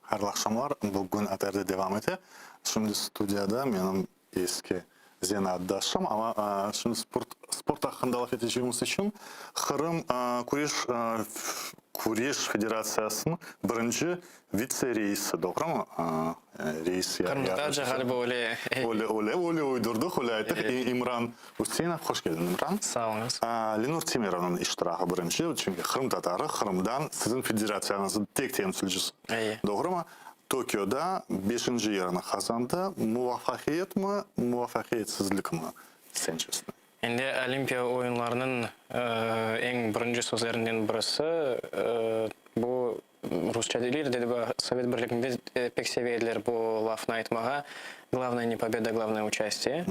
Hayırlı aqşamlar. Bugün ATRde devam ete. Şimdi studiyada menim eski zenaatdaşım, amma şimdi sport sport aqqında laf etecegimiz içün Qırım küreş küreş federatsiyasınıñ birinci vitse-reisi, doğrumı? Reis ya Qırımtatarca ğaliba öyle. Öyle, öyle, öyle uydurdıq, öyle ayttıq. İmran Üseinov, hoş keldiñ, İmran. Sağ oluñız. Lenur Temirovnıñ iştiraqı birinci, çünki qırımtatarı, Qırımdan siziñ federatsiyañıznıñ tek temsilcisi, doğrumı? Tokioda beşinci yerini qazandı. Muvafaqiyetmi, muvafaqiyetsizlikmi, sencesine? Endi Olimpiya oyunlarınıñ eñ birinci sözlerinden birisi, bu rusça deyler, dedi, Sovet Birliginde pek seve ediler bu lafnı aytmağa, Glavnoye ne pobeda, glavnoye uçastiye.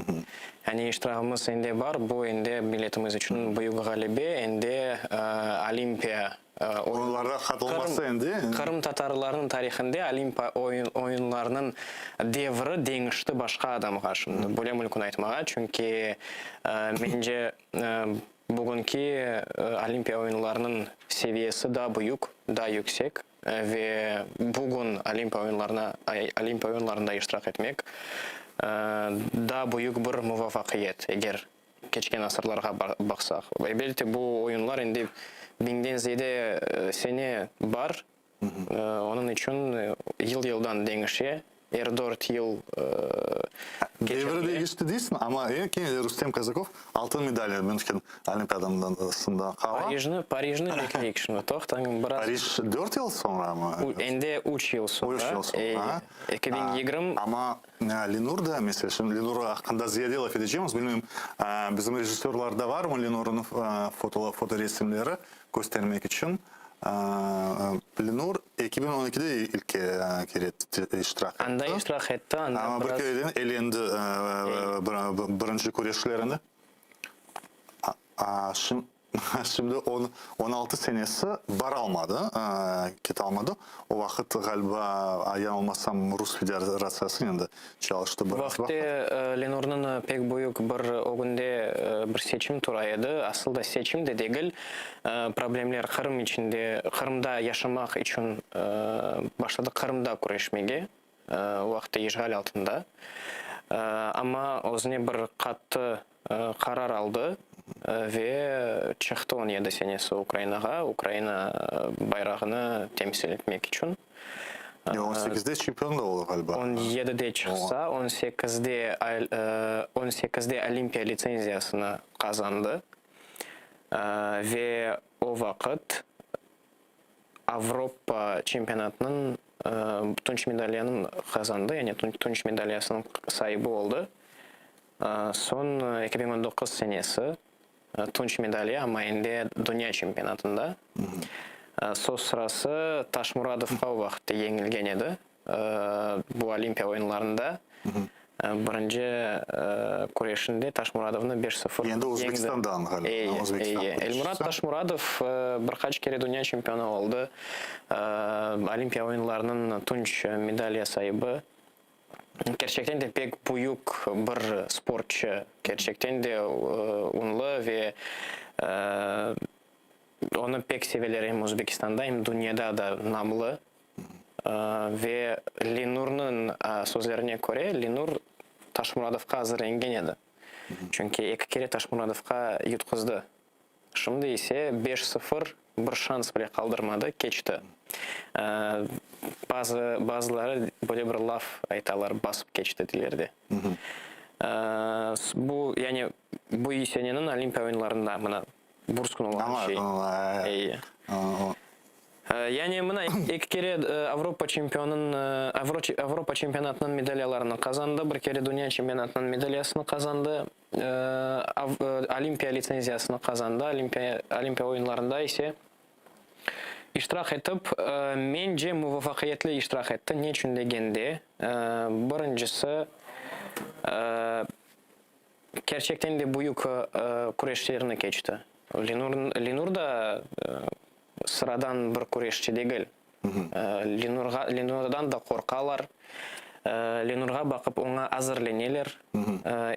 Yani iştirağımız endi bar, bu endi milletimiz içün büyük ğalebe, endi Olimpiya Oyunlarğa qatılması endi. Qırımtatarlarnıñ tarihinde Olimpiya oyunlarınıñ devri deñişti başqa adamğa şimdi, böyle mümkün aytmağa, çünki mence. Bugünki Olimpiya oyunlarınıñ seviyesi daa büyük, daa yüksek ve bugün Olimpiya oyunlarına Olimpiya oyunlarında iştirak etmek daa büyük bir muvafaqiyet, eger keçken asırlarğa baqsaq. Elbette, bu oyunlar endi biñden ziyade sene bar, Onıñ içün yıl-yıldan deñişe, er dört yıl Devir deñişti deysiñ, amma kene de Rustem Kazakov altın medalnen Münhen Olimpiadasında qala. Parijni, Parijni bekleyik şimdi, toqtañ biraz. Parij dört yıl soñramı? Endi üç yıl soñra. Üç yıl soñra. 2020. Amma Lenur da, meselâ, şimdi Lenur aqqında ziyade laf edecemiz, bilmeyim, bizim rejissörlarda varmı Lenurnıñ fotoresimleri köstermek içün. Lenur 2012-de ilk kere iştirak etti. Anda iştirak etti, anda Amma bir biraz. kereden elendi birinci küreşlerinde. Şimdi 16 senesi baralmadı, ketalmadı. O vaqıt, ğaliba, yañılmasam, Rus Federatsiyasınen de çalıştı biraz vaqıt. Vaqte Lenurnıñ pek büyük bir ögünde bir seçim tura edi. Asıl da seçim de degil, problemler Qırım içinde, Qırımda yaşamaq içün başladı Qırımda küreşmege, o vaqıtta işğal altında. Amma özüne bir qattı qarar aldı ve çıqtı 17 senesi Ukrainağa, Ukraina bayrağını temsil etmek içün. On sekizde çempion da oldı ğaliba. On yedide çıqsa, on sekizde, on sekizde olimpiya litsenziyasını qazandı ve o vaqıt Avropa çempionatınıñ tunç medalyanıñ qazandı, yani tunç medalyasınıñ saibi oldı. Soñ 2019 senesi tunç medalya, amma endi dünya çempionatında. Söz sırası, Taşmuradovğa o vaqıtta yeñilgen edi. Bu Olimpiya oyunlarında birinci küreşinde Taşmuradovnı beş sıfır Endi yeñdi. Özbekistandan ğaliba. Eye, Özbekistan eye. Elmurat küreşçisi. Taşmuradov bir qaç kere dünya çempionı oldı, Olimpiya oyunlarınıñ tunç medalya saibi. Kerçekten de pek büyük bir sportçı, kerçekten de ünlü ve onı pek seveler em Özbekistanda, em dünyada da namlı. Ve Lenurnıñ sözlerine köre, Lenur Taşmuradovqa azırlengen edi. Çünki eki kere Taşmuradovqa yutquzdı. Şimdi ise beş sıfır, bir şans bile qaldırmadı, keçti. Bazı, bazıları böyle bir laf aytalar, basıp keçti deyler de. Bu, yani bu seneniñ Olimpiya oyunlarında mına burskun olğan şey. Eyi. Yani mına eki kere Avropa çempionın, Avropa çempionatınıñ medalyalarını qazandı, bir kere dünya çempionatınıñ medalyasını qazandı, Olimpiya litsenziyasını qazandı, Olimpiya Olimpiya oyunlarında ise iştirak etip, mence, muvafaqiyetli iştirak etti. Neçün degende, birincisi, kerçekten de büyük küreşlerni keçti. Lenur, Lenur da sıradan bir küreşçi degil. Lenurğa, Lenurdan da qorqalar. Lenurğa baqıp oña azırleneler,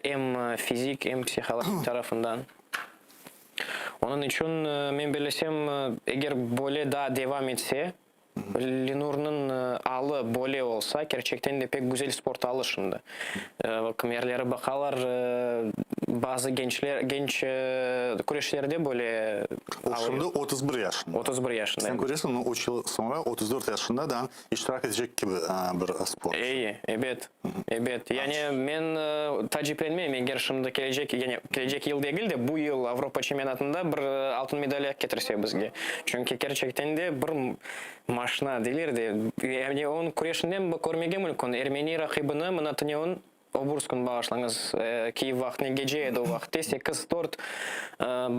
em fizik, em psihologik tarafından. Onıñ içün, men bellesem, eger böyle daa devam etse, Lenurnıñ alı böyle olsa, kerçekten de pek güzel sport alı şimdi. Kimerleri baqalar, bazı gençler, genç küreşlerde böyle O şimdi 31 yaşında. 31 yaşında. Sen köresiñ, üç yıl soñra 34 yaşında da iştirak etecek kibi bir sportçu. Eyi, ebet, ebet. Yani men taaciplenmeyim, eger şimdi kelecek, yani kelecek yıl degil de, bu yıl Avropa çempionatında bir altın medalya ketirse bizge. Çünki kerçekten de bir maşna deyler de, yani onıñ küreşinden körmege mümkün, ermeni raqibini mına tünevin Oburskun bağışlañız, Kiyev vaqtına gece edi o vaqıtte, sekiz dört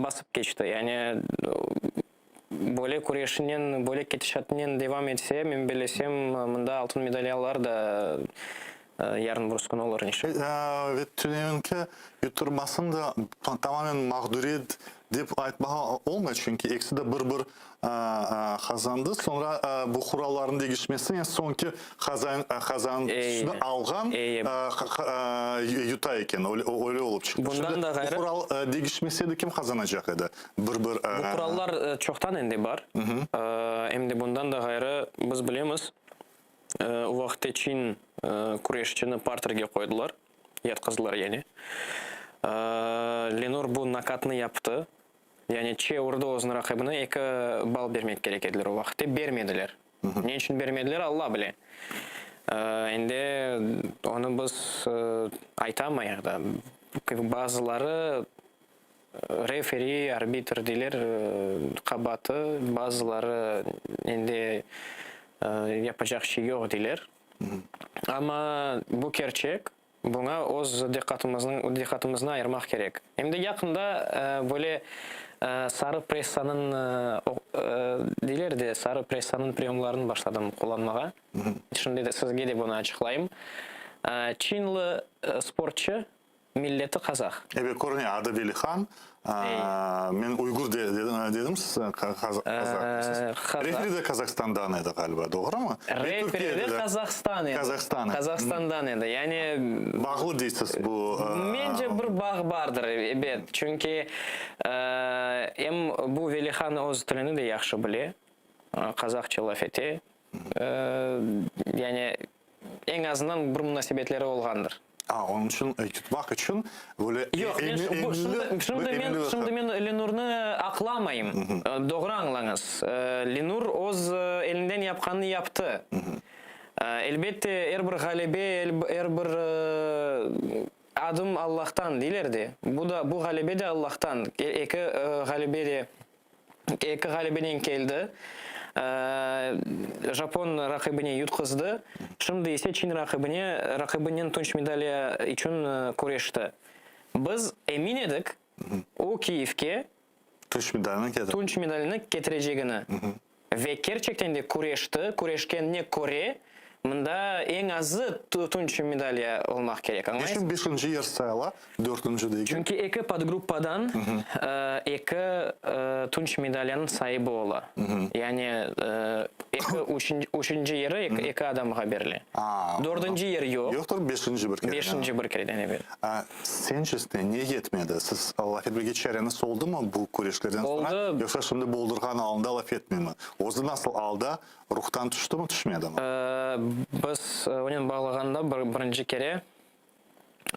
basıp keçti. Yani böyle küreşinen, böyle ketişatınen devam etse, men bellesem, mında altın medalyalar da yarın burskun olur, inşallah. Ve tünevinki yutturmasını da tamamen mağduriyet. Dep aytmağa olmay, çünki ekisi de bir-bir qazandı. Soñra bu qurallarnıñ deñişmesinen soñki qazançnı alğan yuta eken, öyle olıp çıqtı. Bundan da ğayrı. Bu qural deñişmese edi, kim qazanacaq edi? Bir-bir. Bu qurallar çoqtan endi bar. Em de bundan da ğayrı, biz bilemiz, o vaqıtte Çin küreşçini parterge qoydılar. Yatqızdılar yani. Lenur bu nokatnı yaptı. Yani çevirdi özüniñ raqibini, eki ball bermek kerek ediler o vaqıtte, bermediler. Ne içün bermediler, Alla bile. Endi onı biz aytamayıq da. Bazıları referi, arbitr deyler, qabaatı, bazıları endi yapacaq şey yoq deyler. Amma bu kerçek, buña öz diqqatımıznıñ diqqatımıznı ayırmaq kerek. Em de yaqında böyle sarı pressanıñ deyler de, sarı pressanıñ priyomlarını başladım qullanmağa. Şimdi de sizge de bunı açıqlayım. Çinli sportçı Milleti qazah. Ebet, körüne, adı Velihan. Men uygur dedim, siz qazah deysiz. Referi de Kazahstandan edi, ğaliba, doğrumı? Referi de Kazahstan edi. Kazahstan edi. Kazahstandan edi. Yani. Bağlı deysiz bu. Mence, bir bağ bardır, ebet. Çünki em bu Velihan öz tilini de yahşı bile, qazahça laf ete. Yani, eñ azından bir munasebetleri olğandır. A, onıñ içün yutmaq içün böyle Yoq, men şimdi, şimdi men, şimdi men Lenurnı aqlamayım. Doğru añlañız. Lenur öz elinden yapqanını yaptı. Elbette, er bir ğalebe, er bir adım Allahtan, deyler de. Bu da, bu ğalebe de Allahtan. Eki ğalebe de Eki ğalebenen keldi. Japon raqibine yutqızdı. Şimdi ise Çin raqibine raqibinen tunç medaliya içün küreşti. Biz emin edik, o Kiyevke tunç medalini ketirecegini. Tunç medalini ketirecegini. Ve kerçekten de küreşti, küreşkenine köre, mında eñ azı tunç medaliya olmaq kerek, añlaysıñmı? Ne içün beşinci yer sayıla, dörtünci degil? Çünki eki podgruppadan eki tunç medaliyanıñ saibi ola. Yani eki, üçünci yeri eki adamğa berile. Dördünci yer yoq. Yoqtır, beşinci bir kereden. Beşinci bir kereden, ebet. Sencesine ne yetmedi? Siz laf etmege çareñiz oldumı bu küreşlerden soñra? Oldı. Yoqsa şimdi boldurğan alında laf etmeymi? Özü nasıl alda, ruhtan tüştümi, tüşmedimi? Biz onen bağlağanda birinci kere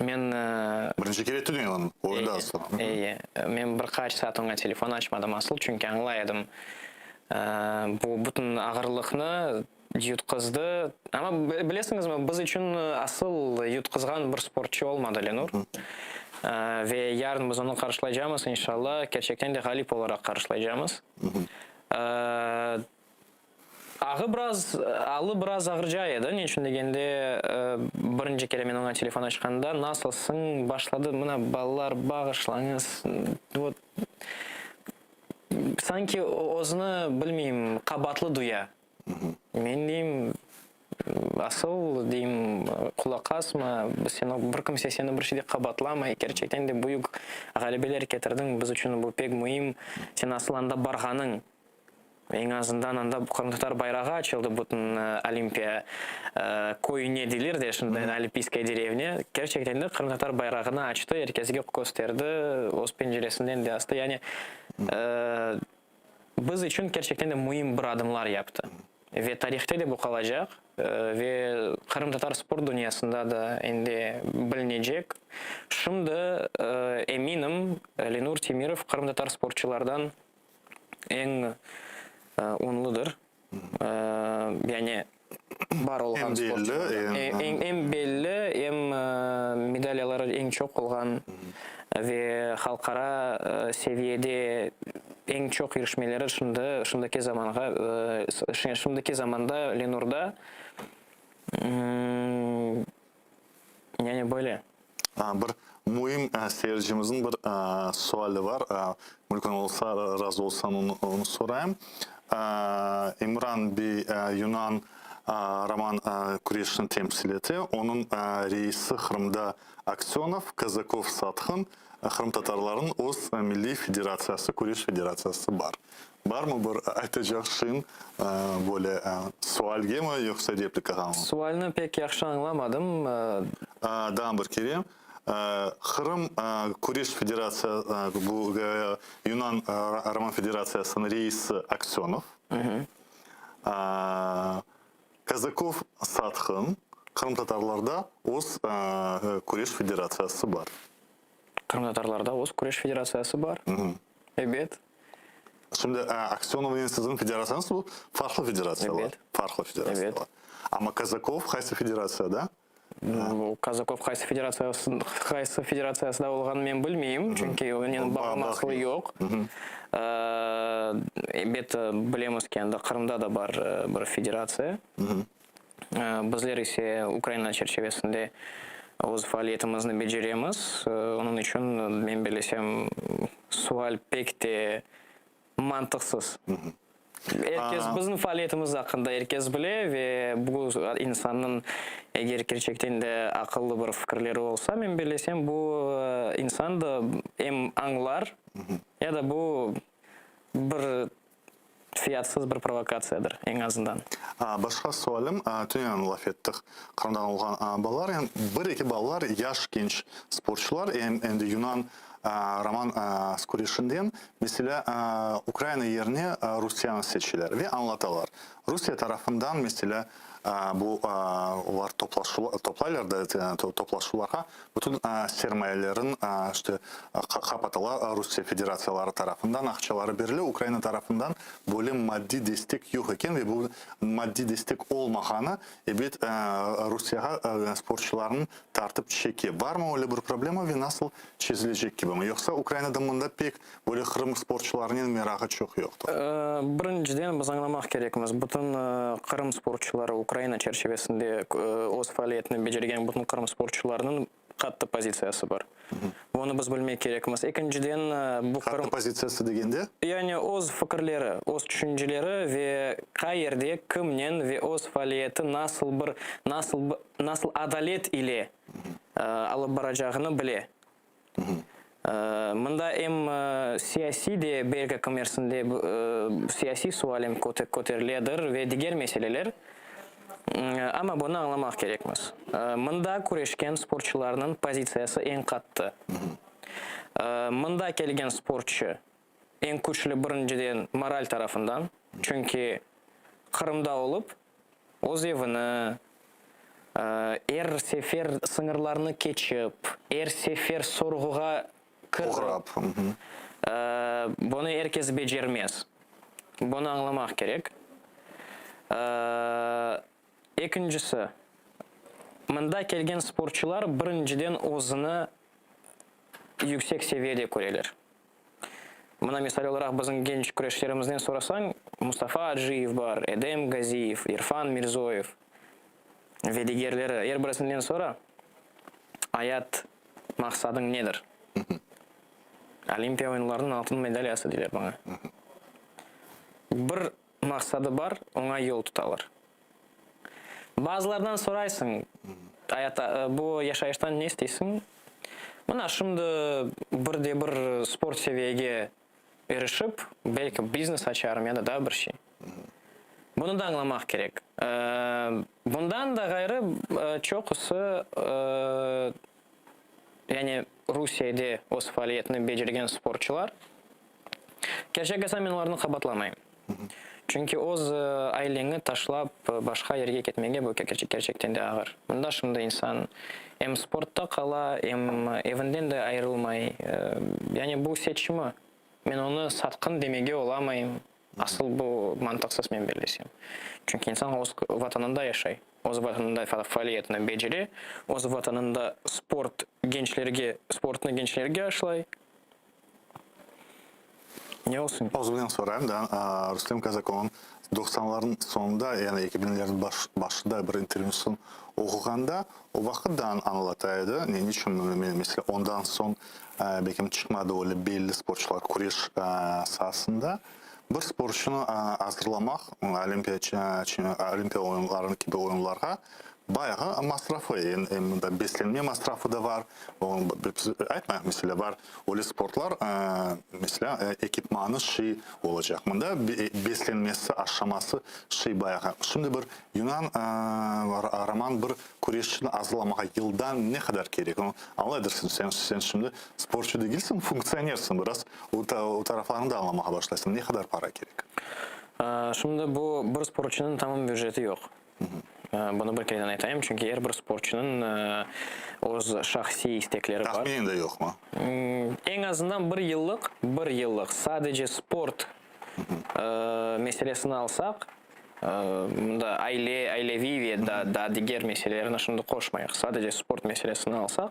men. Birinci kere tünevin, oyundan soñ. Eyi. Men bir qaç saat oña telefon açmadım asıl, çünki añlay edim, bu bütün ağırlıqnı Yutqızdı. Amma bilesiñizmi, biz içün asıl yutqızğan bir sportçu olmadı Lenur. Ve yarın biz onı qarşılaycamız, inşalla, kerçekten de ğalip olaraq qarşılaycamız. Ağı biraz, alı biraz ağırca edi. Ne içün degende, birinci kere men oña telefon açqanda, nasılsıñ, başladı, mına, balalar, bağışlañız, vot, sanki özüni, bilmeyim, qabaatlı duya. Men deyim, asıl, deyim, qulaq asma, seni, bir kimse seni bir şeyde qabaatlamay, kerçekten de büyük ğalebeler ketirdiñ, biz içün bu pek müim, sen asıl anda barğanıñ, eñ azından anda qırımtatar bayrağı açıldı bütün Olimpiya köyüne deyler de şimdi, Olimpiyskaya derevnâ, kerçekten de qırımtatar bayrağını açtı, er kesge kösterdi, öz penceresinden de astı, yani, Biz içün kerçekten de müim bir adımlar yaptı. Ve tarihte de bu qalacaq, ve qırımtatar sport dünyasında da endi bilinecek. Şimdi, eminim, Lenur Temirov qırımtatar sportçulardan eñ ünlüdir. Yani bar olğan sportçulardan. Eñ belli, em medalyaları eñ çoq olğan ve halqara seviyede eñ çoq irişmeleri şimdi, şimdiki zamanğa, şimdiki zamanda Lenurda. Yani böyle. Bir müim seyircimizniñ bir suali var. Mümkün olsa, razı olsañ, onı sorayım. İmran bey, yunan. Roman küreşini temsil ete. Onıñ reisi Qırımda Aksönov, Kazakov satqın, qırımtatarlarnıñ öz milliy federatsiyası, küreş federatsiyası bar. Barmı bir aytacaq şeyiñ böyle sualgemi yoqsa replikağamı? Sualni pek yahşı añlamadım. Daa bir kere, Qırım küreş federatsiya, bu Yunan-Roman federatsiyasınıñ reisi Aksönov, Kazakov satqın, qırımtatarlarda öz küreş federatsiyası bar. Qırımtatarlarda öz küreş federatsiyası bar, ebet. Şimdi Aksönovnen siziñ federatsiyañız bu farqlı federatsiyalar. Ebet. Farqlı federatsiyalar. Ebet. Amma Kazakov qaysı federatsiyada? Kazakov qaysı federatsiyası qaysı federatsiyasında olğanını men bilmeyim, çünki onen bağ-maslı yoq. Ebet, bilemiz ki, anda Qırımda da bar bir federatsiya. Bizler ise Ukraina çerçivesinde öz faaliyetimizni beceremiz. Onıñ içün, men bellesem, sual pek te mantıqsız. Er kes bizim faaliyetimiz aqqında er kes bile ve bu insannıñ eger kerçekten de aqıllı bir fikirleri olsa, men bellesem, bu insan da em añlar, ya da bu bir fiyatsız bir provokatsiyadır, eñ azından. Başqa sualim, tünevin laf ettik Qırımdan olğan balalar, em bir-eki balalar yaş genç sportçular, em endi yunan roman küreşinden, meselâ, Ukraina yerine Rusiyanı seçeler ve añlatalar. Rusiye tarafından, meselâ, bu olar toplaylar da toplaşuvlarğa bütün sermayelerin işte qapatıla Rusiye Federatsiyaları tarafından aqçaları berile, Ukraina tarafından böyle maddiy destek yoq eken ve bu maddiy destek olmağanı, ebet, Rusiyağa sportçularnı tartıp çeke. Barmı öyle bir problema ve nasıl çezilecek kibimi? Yoqsa Ukrainada mında pek böyle Qırım sportçularınen merağı çoq yoqtır? Birinciden, biz añlamaq kerekmiz, bütün Qırım sportçuları, Ukraina çerçivesinde öz faaliyetini becergen bütün Qırım sportçularınıñ qattı pozitsiyası bar. Bunı biz bilmek kerekmiz. Ekinciden, bu Qırım. Qattı pozitsiyası degende? Yani öz fikirleri, öz tüşünceleri ve qayerde, kimnen ve öz faaliyeti nasıl bir, nasıl, nasıl adalet ile alıp baracağını bile. Mında em siyasiy de belki kimmersinde siyasiy sual em köteriledir ve diger meseleler, amma bunı añlamaq kerekmiz. Mında küreşken sportçularnıñ pozitsiyası eñ qattı. Mında kelgen sportçu eñ küçlü birinciden moral tarafından, çünki Qırımda olıp, Öz evini, er sefer sıñırlarnı keçip, er sefer sorğuğa kirip, bunı er kes becermez. Bunı añlamaq kerek. Ekincisi, mında kelgen sportçular birinciden özüni yüksek seviyede köreler. Mına, misal olaraq, bizim genç küreşçilerimizden sorasañ, Mustafa Aciyev bar, Edem Gaziyev, İrfan Mirzoyev ve digerleri, er birisinden sora, ayat maqsadıñ nedir? Olimpiya oyunlarınıñ altın medalyası, deyler maña. Bir maqsadı bar, oña yol tutalar. Bazılardan soraysıñ, ayatta, bu yaşayıştan ne isteysiñ? Mına şimdi bir de bir sport seviyege irişip, belki biznes açarım ya da daa bir şey. Bunı da añlamaq kerek. Bundan da ğayrı, çoqusı, yani Rusiyede öz faaliyetini becergen sportçular, kerçek aytsam, men olarnı qabaatlamayım. Çünki öz aileñni taşlap başqa yerge ketmege bu kerçekten de ağır. Mında şimdi insan em sportta qala, em evinden de ayırılmay. Yani bu seçimi. Men onı satqın demege olamayım. Asıl bu mantıqsız men bellesem. Çünki insan öz vatanında yaşay, öz vatanında faaliyetini becere, öz vatanında sport gençlerge, sportnı gençlerge aşlay. Ne olsun? Özümden sorayım da, Rustem Kazakovnıñ doqsanlarnıñ soñunda, yani eki biñlerniñ başında bir intervyüsın oquğanda, o vaqıt da añlata edi, ne niçün, meselâ, ondan soñ belkim çıqmadı öyle belli sportçular küreş saasında. Bir sportçunı azırlamaq olimpiya olimpiya oyunları kibi oyunlarğa bayağı masrafı, em mında beslenme masrafı da bar, aytmayıq, meselâ, bar öyle sportlar, meselâ, ekipmanı şiy olacaq, mında beslenmesi, aşaması şiy bayağı. Şimdi bir yunan, roman bir küreşçini azırlamağa yıldan ne qadar kerek? Onı añlaydırsıñ, sen, sen şimdi sportçu degilsiñ, funktsionersiñ, biraz o, o taraflarını da añlamağa başlaysıñ. Ne qadar para kerek? Şimdi bu bir sportçunıñ tamam büceti yoq. Bunı bir kereden aytayım, çünki er bir sportçunıñ öz şahsiy istekleri bar. Tahminen de yoqmı? Eñ azından bir yıllıq, bir yıllıq sadece sport meselesini alsaq, Mında aile, aileviy ve daa diger meselelerni şimdi qoşmayıq, sadece sport meselesini alsaq,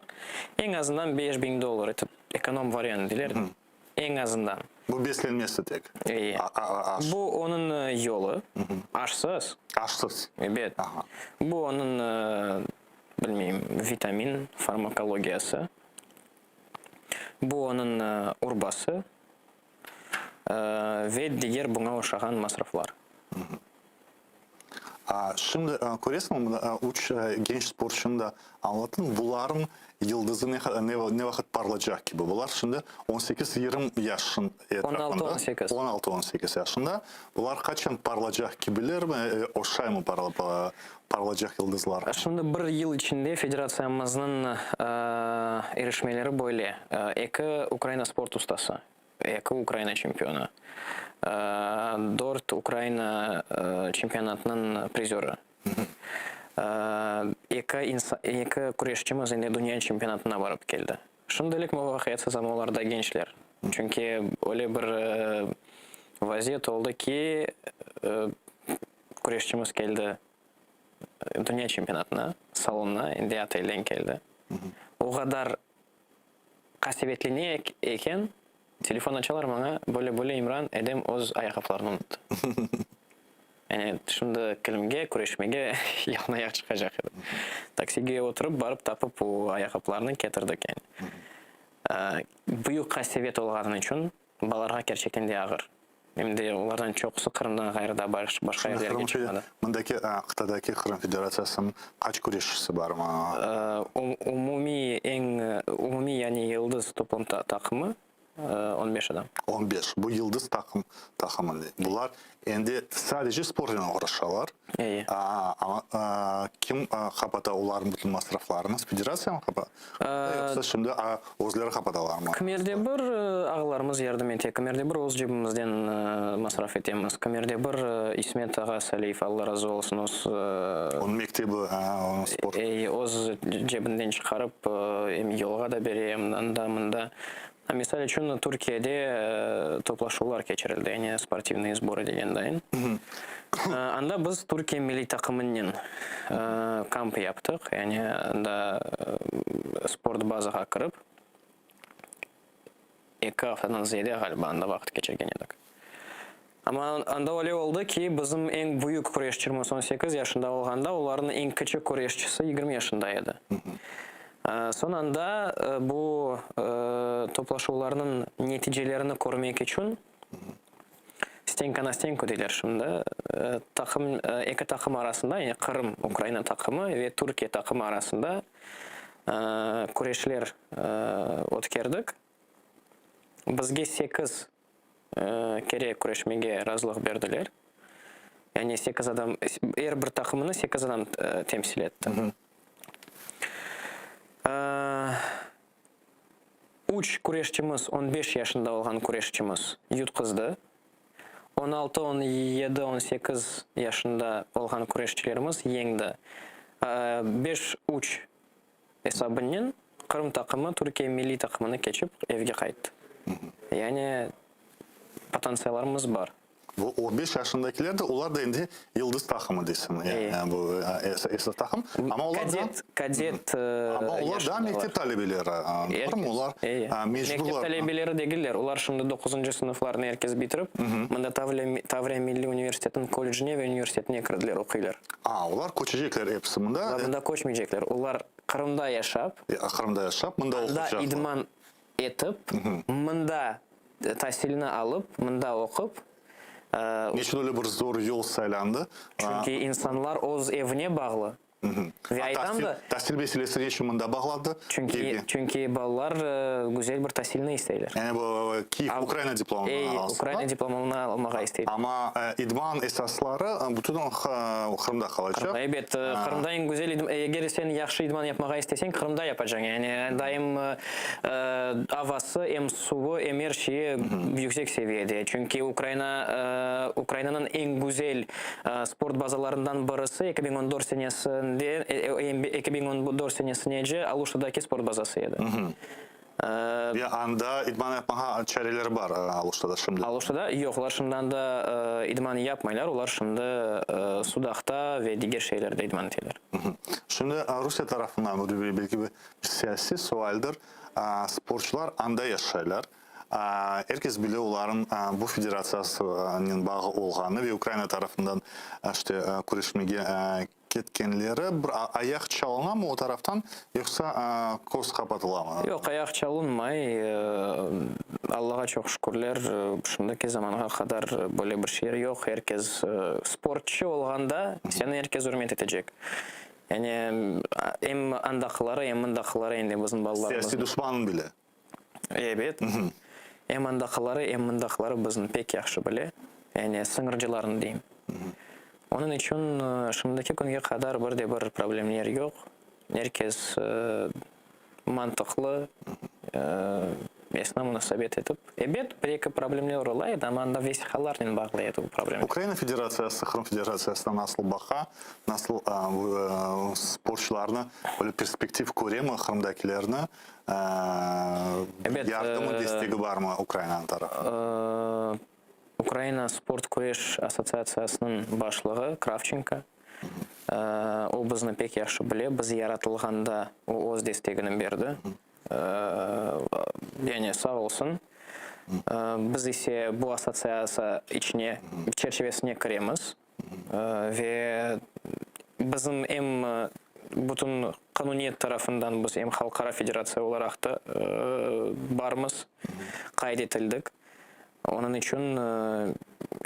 eñ azından 5000 dollar, eto ekonom variant deyler, eñ azından. Bu beslenmesi tek? Eyi. Bu onıñ yolu, aşsız. Aşsız. Ebet. Bu onıñ, bilmeyim, vitamin, farmakologiyası, bu onıñ urbası. Ve diger buña oşağan masraflar. Şimdi köresiñmi, mında üç genç sportçunı da añlattım, bularnıñ yıldızı ne ne vaqıt parlacaq kibi. Bular şimdi on sekiz, yigirmi yaşın etrafında. On altı, on sekiz. On altı, on sekiz yaşında. Bular qaçan parlacaq kibilermi, oşaymı parlacaq yıldızlarğa? Şimdi bir yıl içinde federatsiyamıznıñ irişmeleri böyle, eki Ukraina sport ustası, eki Ukraina çempionı, dört Ukraina çempionatınıñ prizörı, eki eki küreşçimiz endi dünya çempionatına barıp keldi. Şimdilik muvafaqiyetsiz, amma olar da gençler. Çünki öyle bir vaziyet oldı ki, küreşçimiz keldi dünya çempionatına, salonına, endi otelden keldi. O qadar qasevetlene eken, telefon açalar maña, böyle-böyle İmran, Edem öz ayaqqaplarını unuttı. Yani şimdi kilimge, küreşmege yalın ayaq çıqacaq edi. Taksige oturıp, barıp tapıp o ayaqqaplarnı ketirdik yani. Büyük qasevet olğanı içün balalarğa kerçekten de ağır. Em de olardan çoqusı Qırımdan ğayrı da başqa yerlerge çıqmadı. Mındaki qıtadaki Qırım Federatsiyasınıñ qaç küreşçisi bar? Umumiy eñ umumiy yani yıldız toplam taqımı On beş adam. On beş. Bu yıldız taqım, taqımı. Bular endi sadece sportnen oğraşalar. Eyi. Amma kim qapata olarnıñ bütün masraflarını? Federatsiya mı qapata? Yoqsa şimdi özleri qapatalarmı? Kimerde bir ağalarımız yardım ete, kimerde bir öz cebimizden masraf etemiz, kimerde bir İsmet ağa Saliyev, Alla razı olsun, öz Onıñ mektebi, onıñ sport. Eyi, öz cebinden çıqarıp, em yolğa da bere, em anda, mında. Misal içün, Türkiyede toplaşuvlar keçirildi, yani sportivnıye sborı degen dayın. Anda biz Türkiye milliy taqımınnen kamp yaptıq, yani anda sport bazağa kirip, eki aftadan ziyade ğaliba anda vaqıt keçirgen edik. Amma anda öyle oldı ki, bizim eñ büyük küreşçimiz on sekiz yaşında olğanda, olarnıñ eñ kiçik küreşçisi yigirmi yaşında edi. Soñ anda bu toplaşuvlarnıñ neticelerini körmek içün stenka na stenku deyler şimdi, taqım, eki taqım arasında, yani Qırım, Ukraina taqımı ve Türkiye taqımı arasında küreşler ötkerdik. Bizge sekiz kere küreşmege razılıq berdiler. Yani sekiz adam, er bir taqımını sekiz adam temsil etti. Üç küreşçimiz, on beş yaşında olğan küreşçimiz yutquzdı. On altı, on yedi, on sekiz yaşında olğan küreşçilerimiz yeñdi. Beş, üç esabınen Qırım taqımı Türkiye milliy taqımını keçip evge qayttı. Yani potantsiallarımız bar. Bu on beş yaşındakiler de, olar da endi yıldız taqımı deysiñ, yani bu esas taqım. Amma olar da, Kadet, kadet amma olar da mektep talebeleri, doğrumı? Olar mecburlar. Mektep talebeleri degiller, olar şimdi doquzıncı sınıflarnı er kes bitirip, mında Tavriya milliy universitetiniñ kollecine ve universitetine kirdiler, oquylar. A, olar köçecekler episi mında. Olar mında köçmeycekler. Olar Qırımda yaşap. Qırımda yaşap, mında oquycaqlar. Anda idman etip, mında tasilini alıp, mında oqup. Neçün öyle bir zor yol saylandı? Çünki insanlar öz evine bağlı. Ve aytam da. Tasil meselesi neçün mında bağlandı? Çünki, çünki balalar güzel bir tasilni isteyler. Yani bu Kiyev Ukraina diplomını alsınlar. Ukraina diplomını almağa isteyler. Amma idman esasları bütün Qırımda qalacaq. Ebet, Qırımda eñ güzel, eger sen yahşı idman yapmağa isteseñ, Qırımda yapacañ. Yani daim avası, em suvı, em er şeyi yüksek seviyede. Çünki Ukraina, Ukrainanıñ eñ güzel Sport bazalarından birisi 2014 senesinde, 2014 senesinece Aluştadaki sport bazası edi. Ve anda idman yapmağa çareler bar Aluştada şimdi? Aluştada yoq, olar şimdi anda idman yapmaylar, olar şimdi Sudaqta ve diger şeerlerde idman eteler. Şimdi Rusiye tarafından, bu belki bir siyasiy sualdir, sportçular anda yaşaylar, Er kes bile olarnıñ bu federatsiyasınen bağı olğanını ve Ukraina tarafından işte küreşmege ketkenleri bir ayaq çalınamı o taraftan, yoqsa köz qapatılamı? Yoq, ayaq çalınmay. Allağa çoq şükürler, şimdiki zamanğa qadar böyle bir şeyler yoq. Er kes sportçı olğanda seni er kes ürmet etecek. Yani em andaqıları, em mındaqıları endi bizim balalarımız. Siyasiy duşmanıñ bile. Ebet. Em andaqıları, em mındaqıları bizni pek yahşı bile. Yani sıñırcılarnı deyim. Onıñ içün şimdiki künge qadar bir de bir problemler yoq. Er kes mantıqlı, esna munasebet etip. Ebet, bir-eki problemler ola edi, amma anda vesiqalarnen bağlı edi bu problemler. Ukraina Federatsiyası Qırım Federatsiyasına nasıl baqa, nasıl sportçularnı böyle perspektiv köremi Qırımdakilerni? Ebet, Yardımı, destegi barmı Ukrainanıñ tarafından? Ukraina sport küreş assotsiatsiyasınıñ başlığı Kravçenko, o bizni pek yahşı bile, biz yaratılğanda o öz destegini berdi. Yani sağ olsun. Biz ise bu assotsiatsiya içine, çerçivesine kiremiz. Ve bizim em bütün qanuniyet tarafından biz em halqara federatsiya olaraq da barmız, qayd etildik. Onıñ içün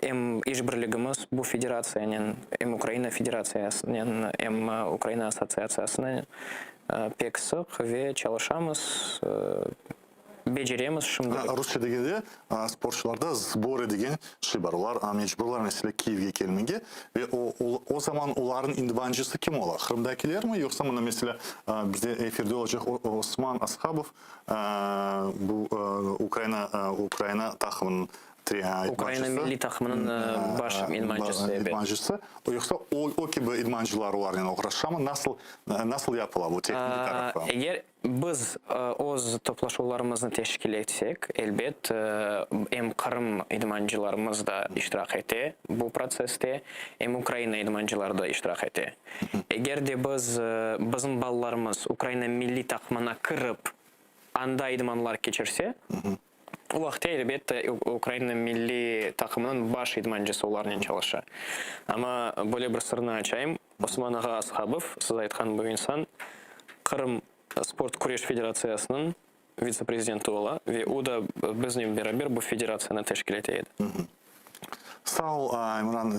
em işbirligimiz bu federatsiyanen, em Ukraina federatsiyasınen, em Ukraina assotsiatsiyasınen pek sıq ve çalışamız. Beceremiz şimdilik. Rusça degende, sportçularda sborı degen şey bar. Olar mecburlar, meselâ, Kiyevge kelmege. Ve o, o zaman olarnıñ idmancısı kim ola? Qırımdakilermi, yoqsa mına, meselâ, bizde efirde olacaq Osman Ashabov, bu Ukraina, Ukraina taqımınıñ Ukraina milliy taqımınıñ baş idmancısı, ebet. İdmancısı. Yoqsa o, o kibi idmancılar olarnen oğraşamı? Nasıl, nasıl yapıla bu tehnik tarafı? Eger Biz öz toplaşuvlarımıznı teşkil etsek, elbet, em Qırım idmancılarımız da iştirak ete bu protsesste, em Ukraina idmancıları da iştirak ete. Eger de biz, bizim balalarımız Ukraina milliy taqımına kirip, anda idmanlar keçirse, o vaqıtte, elbette, Ukraina milliy taqımınıñ baş idmancısı olarnen çalışa. Amma böyle bir sırnı açayım, Osman ağa Ashabov, siz aytqan bu insan, Qırım sport küreş federatsiyasınıñ vitse-prezidenti ola ve o da biznen beraber bu federatsiyanı teşkil ete edi. Sağ ol, İmran,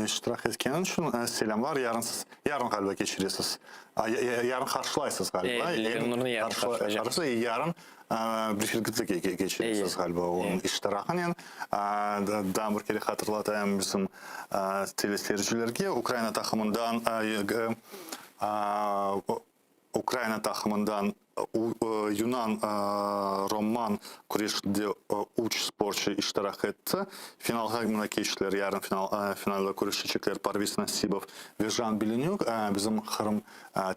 iştirak etkeniñ içün. Selâmlar. Yarın siz, yarın ğaliba keçiresiz, yarın qarşılaysız ğaliba. Elnurnı yarın qarşılaycaqmız. Yarın brifingni keçiresiz ğaliba onıñ iştirakınen. Daa bir kere hatırlatayım bizim teleseyircilerge, Ukraina taqımından Ukraina taqımından yunan-roman küreşinde üç sportçu iştirak etti. Finalğa mına keçtiler, yarım finalda küreşecekler Parviz Nasibov ve Jan Belenük. Bizim Qırım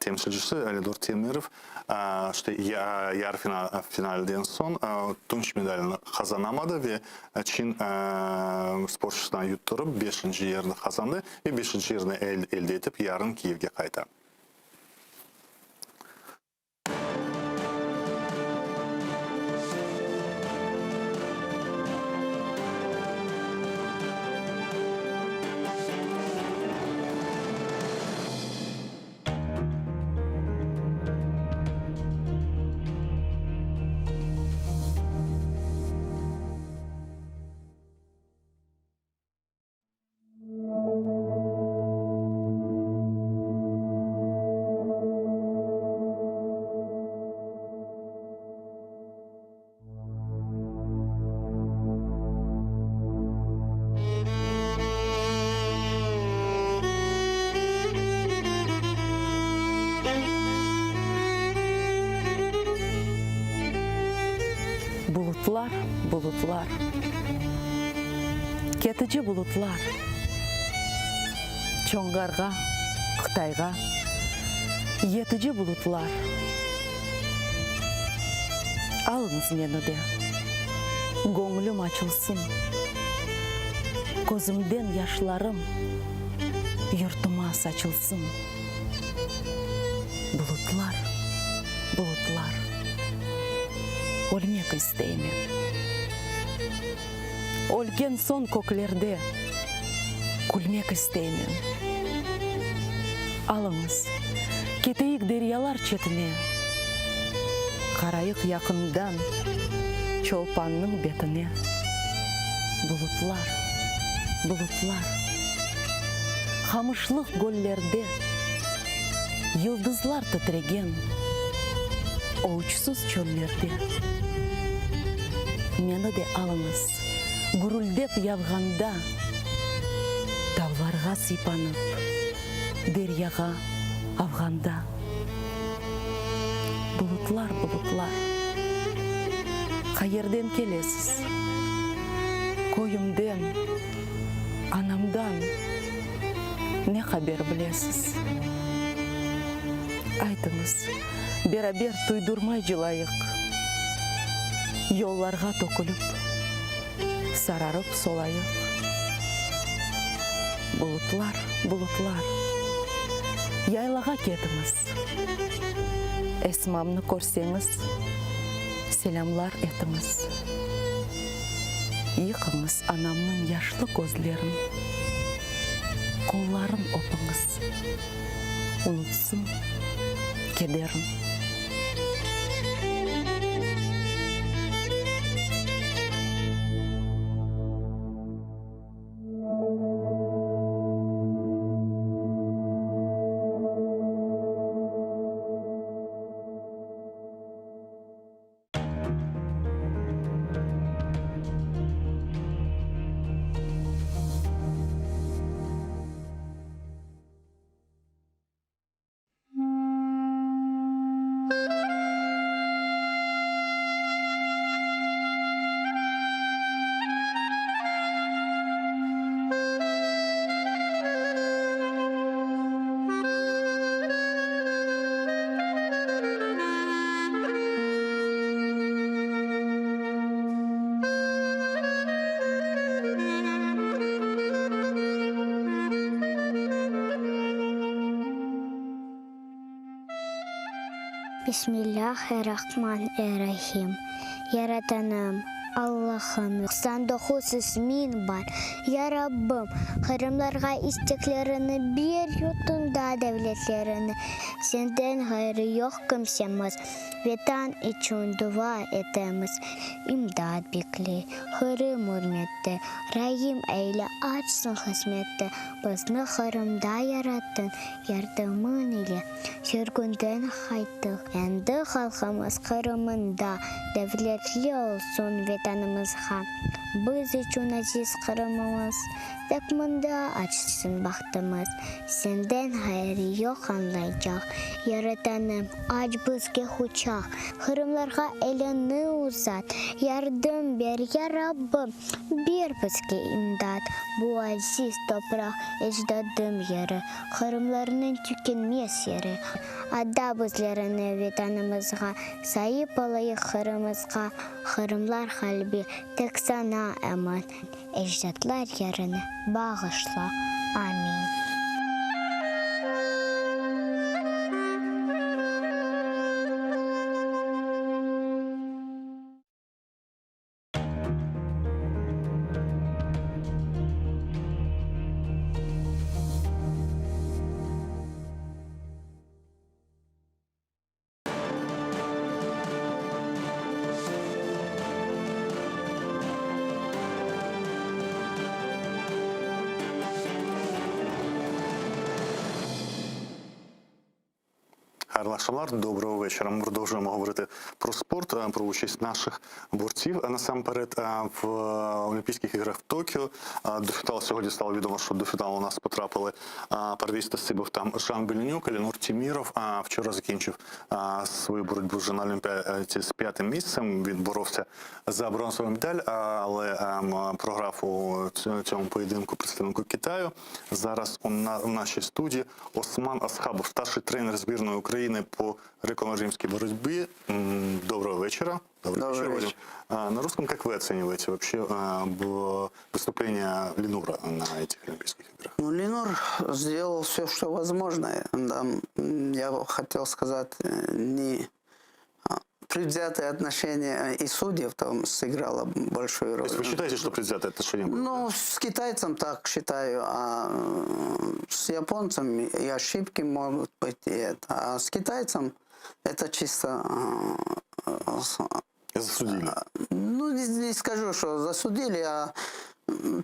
temsilcisi Elidor Temirov işte yarı finalden soñ tunç medalini qazanamadı ve Çin sportçusına yutturıp beşinci yerni qazandı ve beşinci yerni elde etip yarın Kiyevge qayta. Bulutlar, bulutlar, ketici bulutlar, Çoñğarğa, Qıtayğa yetici bulutlar, Alıñız meni de, göñlüm açılsın, Közümden yaşlarım yurtuma saçılsın. Bulutlar, bulutlar, ölmek isteymen. Ölgen soñ köklerde külmek isteymen. Alıñız, keteyik deryalar çetine, Qarayıq yaqından Çolpannıñ betine. Bulutlar, bulutlar, qamışlıq göllerde Yıldızlar titregen o uçsuz çöllerde. Meni de alıñız, gürüldep yavğanda, Tavlarğa sıypanıp, deryağa avğanda. Bulutlar, bulutlar, qayerden kelesiz? Köyümden, anamdan ne haber bilesiz? Aytıñız, beraber tuydurmay cılayıq, Yollarğa tökülip, sararıp solayıq. Bulutlar, bulutlar, yaylağa ketiñiz, Esmamnı körseñiz, selâmlar etiñiz. Yıqıñız anamnıñ yaşlı közlerin, Qolların öpiñiz, unutsın kederin. Bismillâh-er-Rahman er-Rahim. Yaratanım, Allahım, 99 ismiñ bar. Ya Rabbim, qırımlarğa isteklerini ber, yurtunda devletlerini. Senden ğayrı yoq kimsemiz, Vetan içün dua etemiz. İmdat bekley, Qırım ürmette, Raim eyle, açsın hızmette. Bizni Qırımda yarattıñ, Yardımıñ ile sürgünden qayttıq. Endi halqımız Qırımında devletli olsun Vetanımızğa. Biz içün aziz Qırımımız, Tek mında açsın bahtımız. Senden ğayrı yoq añlaycaq. Yaratanım, aç bizge quçaq. Qırımlarğa eliñni uzat. Yardım ber, ya Rabbim, ber bizge imdat. Bu aziz topraq ecdadım yeri, Qırımlarnıñ tükenmez yeri. Ada bizlerini Vetanımızğa, Saip olayıq Qırımızğa. Qırımlar qalbi tek saña emin. Ecdatlar yerini bağışla. Amin. Hayırlı aqşamlar, доброго вечора. Ми продовжуємо говорити про спорт, е, про участь наших борців е, насамперед е, в Олімпійських іграх в Токіо. До фіналу сьогодні стало відомо, що до фіналу у нас потрапили Парвіз Тасибов, там Жан Беленюк, Ленур Тіміров. А вчора закінчив свою боротьбу вже на Олімпіаді з п'ятим місцем. Він боровся за бронзову медаль, але ем, програв у цьому поєдинку представнику Китаю. Зараз у нашій студії Осман Асхабов, старший тренер збірної України по греко-римській боротьбі. Доброго вечора. Добрый, Добрый вечер. вечер. На русском как вы оцениваете вообще выступление Ленура на этих Олимпийских играх? Ну, Ленур сделал все, что возможно. Да, я хотел сказать, э, не а, предвзятое отношение и судей там сыграло большую роль. То есть вы считаете, что предвзятое отношение было? Ну, с китайцем так считаю, а с японцем и ошибки могут быть, и это. А с китайцем это чисто... Э, Засудили? Ну, не, не скажу, что засудили, а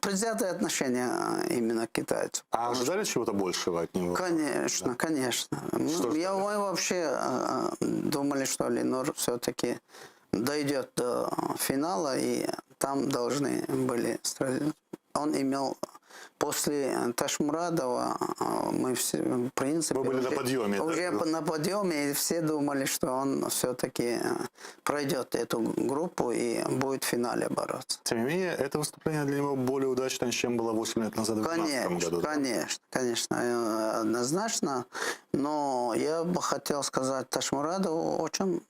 предвзятое отношение именно к китайцу. А ожидали чего-то большего от него? Конечно, да. конечно. Что Я, мы вообще э, думали, что Ленур все-таки дойдет до финала, и там должны были... Он имел после Ташмурадова э, мы все, в принципе... Вы были уже, на подъеме. Уже да? на подъеме, и все думали, что он все-таки э, пройдет эту группу и будет в финале бороться. Тем не менее, это выступление для него более удачное, чем было 8 лет назад в 2015 году. Конечно, конечно, э, однозначно. Но я бы хотел сказать Ташмурадову очень...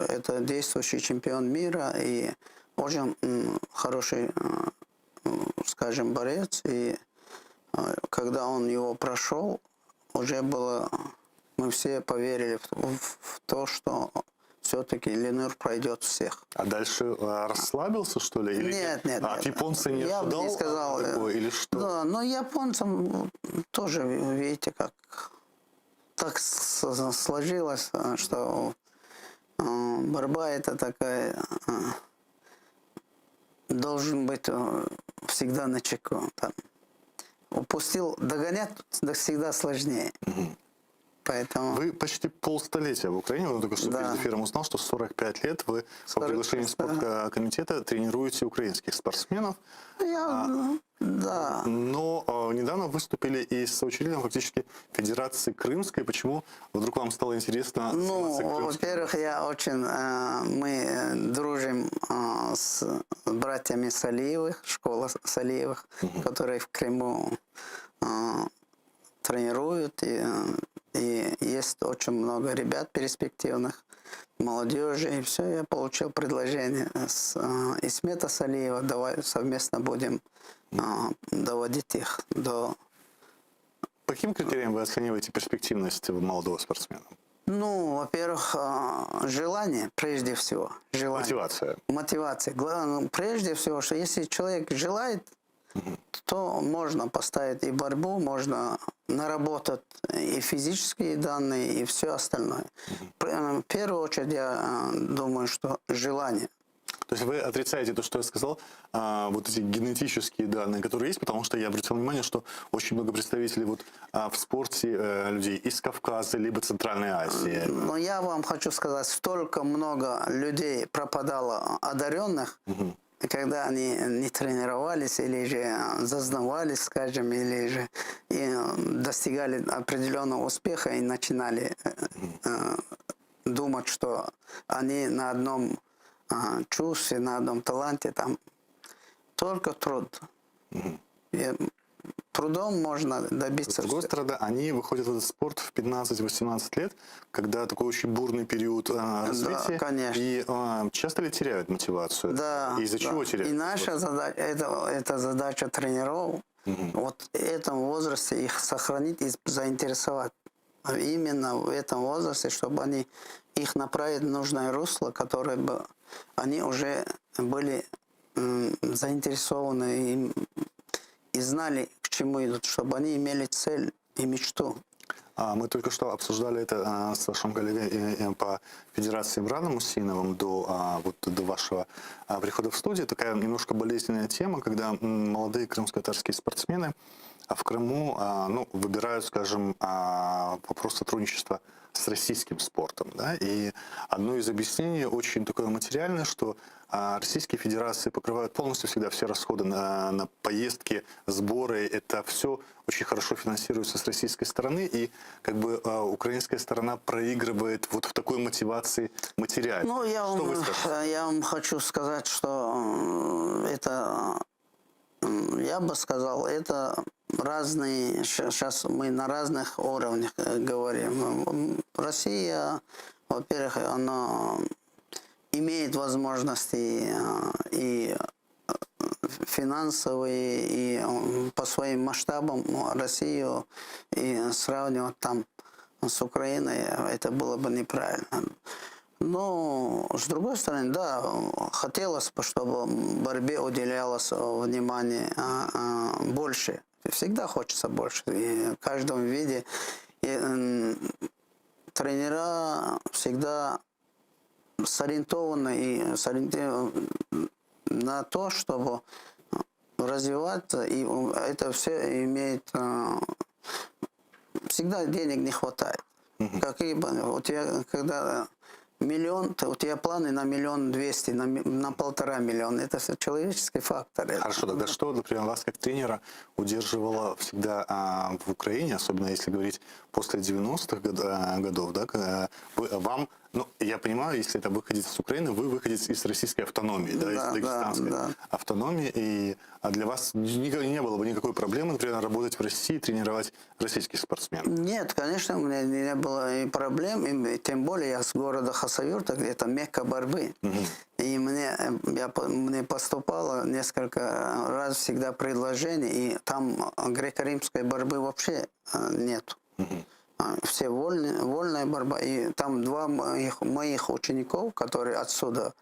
Это действующий чемпион мира и очень хороший скажем, борец. И э, когда он его прошел, уже было, мы все поверили в, в, в то, что все-таки Ленур пройдет всех. А дальше э, расслабился, что ли? Или нет, нет. А нет. японцы не Я ожидал бы не сказал. э, такое, или что? Да, но японцам тоже, видите, как так сложилось, что борьба это такая должен быть э, всегда на чеку. Там. Упустил, догонять всегда сложнее. Угу. Поэтому... Вы почти полстолетия в Украине, я только что Да. перед эфиром узнал, что 45 лет вы по приглашению спорткомитета тренируете украинских спортсменов. Я, А, да. Но э, недавно выступили и с соучредителем фактически Федерации Крымской. Почему вдруг вам стало интересно Ну, заниматься крымским? во-первых, я очень, э, мы э, дружим э, с братьями Салиевых, школа Салиевых, которые в Крыму э, тренируют. И, э, и есть очень много ребят перспективных, молодежи. И все, я получил предложение с э, Исмета Салиева, давай совместно будем э, доводить их до По каким критериям вы оцениваете перспективность молодого спортсмена? Ну, во-первых, э, желание, прежде всего. Желание. Мотивация. Мотивация. Главное, прежде всего, что если человек желает, то можно поставить и борьбу, можно наработать и физические данные, и все остальное. Пр- В первую очередь, я э, думаю, что желание. То есть вы отрицаете то, что я сказал, а, вот эти генетические данные, которые есть, потому что я обратил внимание, что очень много представителей вот, а, в спорте э, людей из Кавказа, либо Центральной Азии. Но я вам хочу сказать, столько много людей пропадало одаренных, когда они не тренировались или же зазнавались, скажем, или же и достигали определенного успеха и начинали э, э, думать, что они на одном э, чувстве, на одном таланте, там только труд. И трудом можно добиться. С другой стороны, они выходят в этот спорт в 15-18 лет, когда такой очень бурный период а, развития. Да, конечно. И а, часто ли теряют мотивацию? Да. И из-за да. чего теряют? И наша задача, это, это задача тренеров, вот в этом возрасте их сохранить и заинтересовать. Именно в этом возрасте, чтобы они их направить в нужное русло, которое бы они уже были м, заинтересованы и, и знали, к чему идут, чтобы они имели цель и мечту. А, Мы только что обсуждали это а, с вашим коллегой э, э, по Федерации Имраном Усеиновым до, а, вот, до вашего а, прихода в студию. Такая немножко болезненная тема, когда м, молодые крымско-татарские спортсмены. в Крыму, а, ну, выбирают, скажем, а, вопрос сотрудничества с российским спортом. Да? И одно из объяснений очень такое материальное, что а, российские федерации покрывают полностью всегда все расходы на, на поездки, сборы. Это все очень хорошо финансируется с российской стороны, и как бы а, украинская сторона проигрывает вот в такой мотивации материально. Ну, я что вам, вы скажете? я вам хочу сказать, что это, я бы сказал, это разные, сейчас мы на разных уровнях э, говорим. Россия, во-первых, она имеет возможности э, и э, финансовые, и по своим масштабам Россию и сравнивать там с Украиной, это было бы неправильно. Но, с другой стороны, да, хотелось бы, чтобы борьбе уделялось внимание а, а, больше. Всегда хочется больше. И в каждом виде. И, тренера всегда сориентованы и сориентированы на то, чтобы развиваться, и это все имеет... Э, всегда денег не хватает. Какие бы, у тебя, когда миллион, то у тебя планы на миллион двести, на, на полтора миллиона. Это все человеческий фактор. Хорошо, тогда что, например, вас как тренера удерживало всегда а, в Украине, особенно если говорить после 90-х а, годов, да, когда вы, вам, ну, я понимаю, если это выходец из Украины, вы выходец из российской автономии, да, из Да, да, дагестанской да. автономии, и а для вас никогда не было бы никакой проблемы, например, работать в России, тренировать российских спортсменов? Нет, конечно, у меня не было и проблем, и тем более я с города Хасавюрта, где это мекка борьбы. И мне, э, я, мне поступало несколько раз всегда предложений, и там греко-римской борьбы вообще э, нет. А, Все вольные, вольная борьба. И там два моих, моих учеников, которые отсюда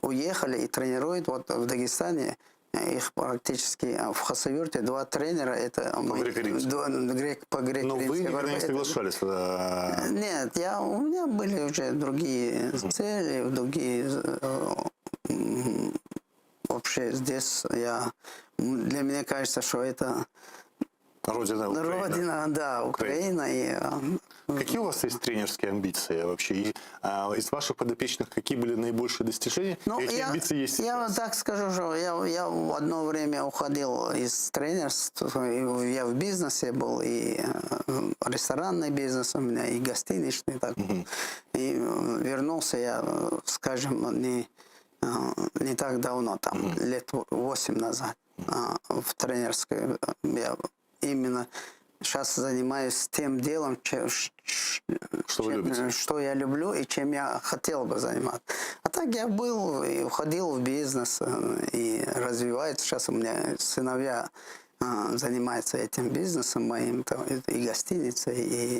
уехали и тренируют вот в Дагестане, их практически э, в Хасавюрте два тренера, это По греко-римской. два- грек, по Но вы греко-римской никогда борьбе. не Это- соглашались? э, Нет, я, у меня были уже другие цели, другие... э, Вообще здесь я... Для меня кажется, что это Родина Украина. Родина, да, Украина. И, э, Какие у вас есть тренерские амбиции вообще? И, а, из ваших подопечных какие были наибольшие достижения? Ну, какие я, амбиции есть я сейчас? вот так скажу, что я, я в одно время уходил из тренерства, я в бизнесе был, и э, ресторанный бизнес у меня, и гостиничный. Так. И э, вернулся я, скажем, не, не так давно, там, лет 8 назад, в тренерское. Я именно сейчас занимаюсь тем делом, че- Что вы чем- любите? что я люблю и чем я хотел бы заниматься. А так я был и уходил в бизнес э, и развивается. Сейчас у меня сыновья э, занимаются этим бизнесом моим, там, и гостиницей, и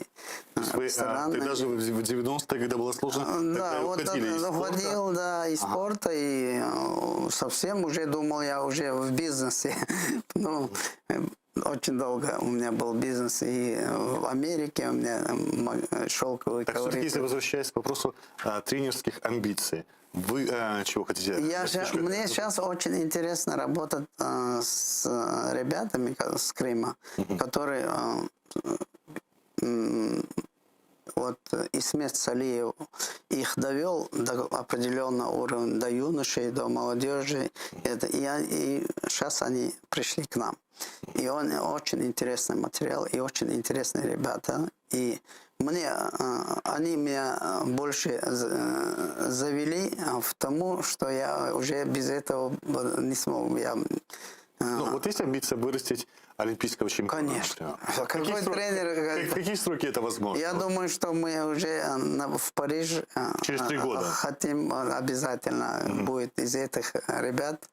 э, Вы, а, рестораны. тогда же в 90-е, когда было сложно, Да, вот уходили из спорта. уходил, да, из Ага. спорта, и совсем уже думал я уже в бизнесе. Ну, очень долго у меня был бизнес и в Америке у меня шелковый Так все-таки, если возвращаясь к вопросу а, тренерских амбиций, вы а, чего хотите? Я ща- мне сейчас очень интересно работать э, с ребятами с Крыма, которые э, м, вот Исмет Салиев их довел до определенного уровня, до юношей, до молодежи. Это, и, и сейчас они пришли к нам. И он очень интересный материал, и очень интересные ребята. И мне, э, они меня э, больше э, завели в тому, что я уже без этого не смог. Я, Ну, вот есть амбиция вырастить олимпийского чемпиона? Конечно. например? Какой Какие сроки- тренер? как- какие сроки это возможно? Я думаю, что мы уже в Париж Через три года. хотим обязательно будет из этих ребят,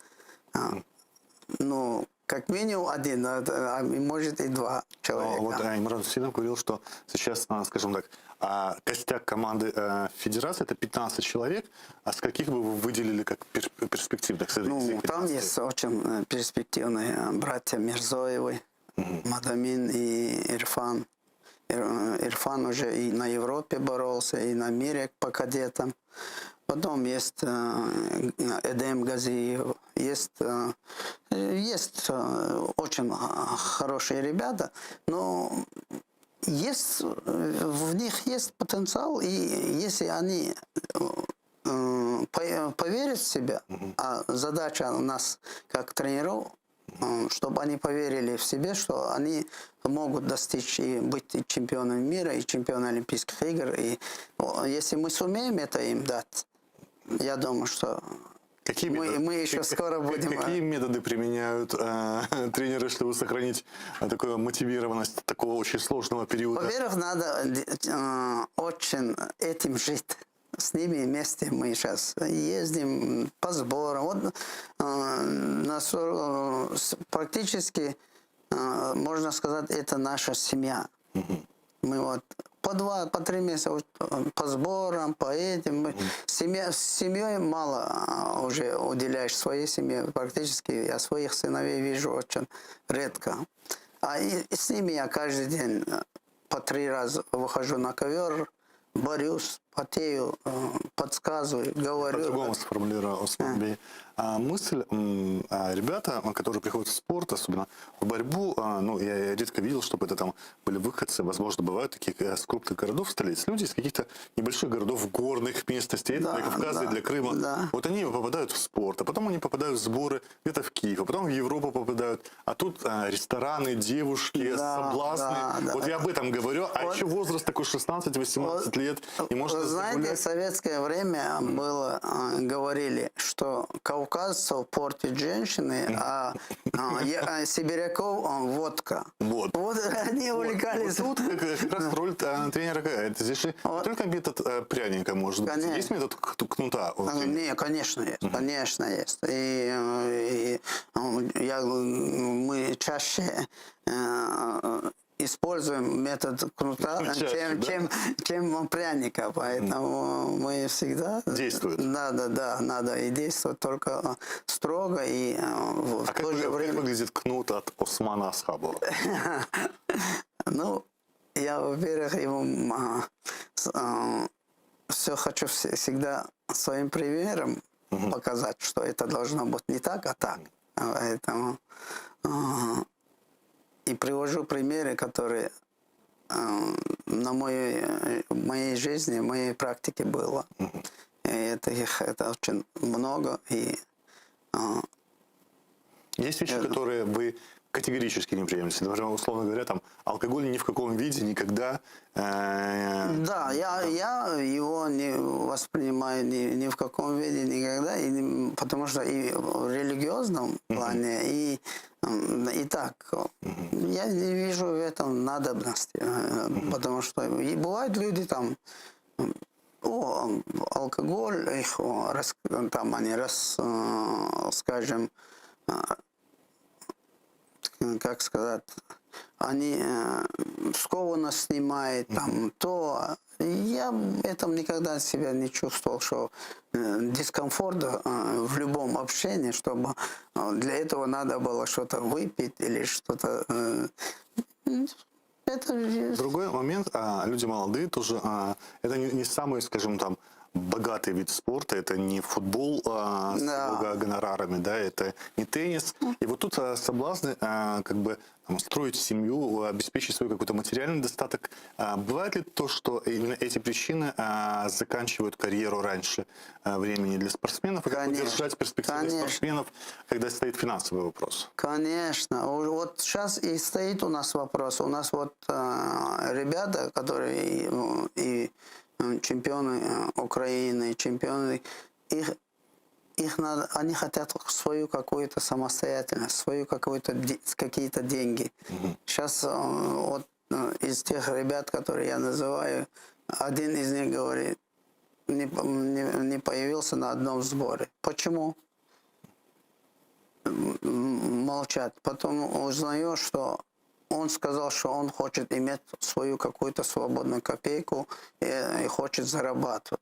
ну, как минимум один, а, а может и два человека. Но вот а, Имран Хусейнов говорил, что сейчас, а, скажем так, а, костяк команды э, федерации это 15 человек, а с каких бы вы выделили как пер- перспективных? Ну, там 15? есть очень э, перспективные э, братья Мирзоевы, Мадамин и Ирфан. Ирфан уже и на Европе боролся, и на мире по кадетам. Потом есть Эдем Газиев, есть, есть очень хорошие ребята, но есть, в них есть потенциал, и если они поверят в себя, а задача у нас как тренеров, чтобы они поверили в себе, что они могут достичь и быть и чемпионами мира, и чемпионами Олимпийских игр. И если мы сумеем это им дать, я думаю, что Какие мы, методы, мы еще скоро будем... Какие методы применяют э, тренеры, чтобы сохранить э, такую мотивированность такого очень сложного периода? Во-первых, надо э, очень этим жить. С ними вместе мы сейчас ездим по сборам. Вот э, на, э, практически, э, можно сказать, это наша семья. Мы вот по два, по три месяца вот, по сборам, по этим. Мы Семья, с семьей мало а, уже уделяешь своей семье. Практически я своих сыновей вижу очень редко. А и, и с ними я каждый день э, по три раза выхожу на ковер, борюсь, потею, э, подсказываю, говорю. По-другому сформулирую, Осман Бей. А, мысль, м, а, ребята, которые приходят в спорт, особенно в борьбу, а, ну, я редко видел, чтобы это там были выходцы, возможно, бывают такие э, с крупных городов, столиц, люди из каких-то небольших городов, горных местностей, это Да, для Кавказа и да, для Крыма. да. Вот они попадают в спорт, а потом они попадают в сборы где-то в Киев, а потом в Европу попадают, а тут а, рестораны, девушки, Да, соблазны. да, да. Вот я об этом говорю, а Вот. еще возраст такой 16-18 Вот, лет, и можно Вы знаете, загулять. в советское время было, э, говорили, что кавказцев портят женщины, а, а, я- а сибиряков а, водка. Вот. Вот они увлекались. Вот тут как, как раз роль э, тренера какая? Это здесь же не только метод э, пряника может быть. Конечно. Есть метод кнута? у А, тренера? Не, конечно, есть, конечно есть. И, э, и, э, я, мы чаще э, используем метод кнута, Чаще, чем, да? чем, чем пряника. Поэтому мы всегда... Действует. Да, да, да, надо и действовать только э, строго и э, в А как, то же вы- как время... выглядит кнут от Османа Асхабова? Ну, я, во-первых, ему все хочу всегда своим примером показать, что это должно быть не так, а так. Поэтому а, и привожу примеры, которые а, на моей, моей жизни, в моей практике было. И это их это очень много. И, а, Есть вещи, которые вы категорически не приемлете. Например, условно говоря, там алкоголь ни в каком виде никогда. э, Да, я, я его не воспринимаю ни, ни в каком виде никогда, и не- потому что и в религиозном плане, и, и так. Я не вижу в этом надобности, э, потому что и бывают люди там, о, алкоголь, их о, рас- там они рас, э, скажем, э, как сказать, они э, скованно снимают, там, то. Я этом никогда себя не чувствовал, что э, дискомфорта э, в любом общении, чтобы э, для этого надо было что-то выпить или что-то... э, это Другой момент, а, люди молодые тоже, а, это не, не самый, скажем там, богатый вид спорта, это не футбол а, с Да. его гонорарами, да, это не теннис. И вот тут а, соблазны а, как бы там, строить семью, обеспечить свой какой-то материальный достаток. А, бывает ли то, что именно эти причины а, заканчивают карьеру раньше а, времени для спортсменов? И как Конечно. удержать перспективных Конечно. спортсменов, когда стоит финансовый вопрос? Конечно. Вот сейчас и стоит у нас вопрос. У нас вот э, ребята, которые и, и, э, чемпионы э, Украины, чемпионы, их, их надо, они хотят свою какую-то самостоятельность, свою какую-то какие-то деньги. Сейчас э, вот из тех ребят, которые я называю, один из них говорит, не, не, не появился на одном сборе. Почему? Молчат. Потом узнаю, что он сказал, что он хочет иметь свою какую-то свободную копейку и, и хочет зарабатывать.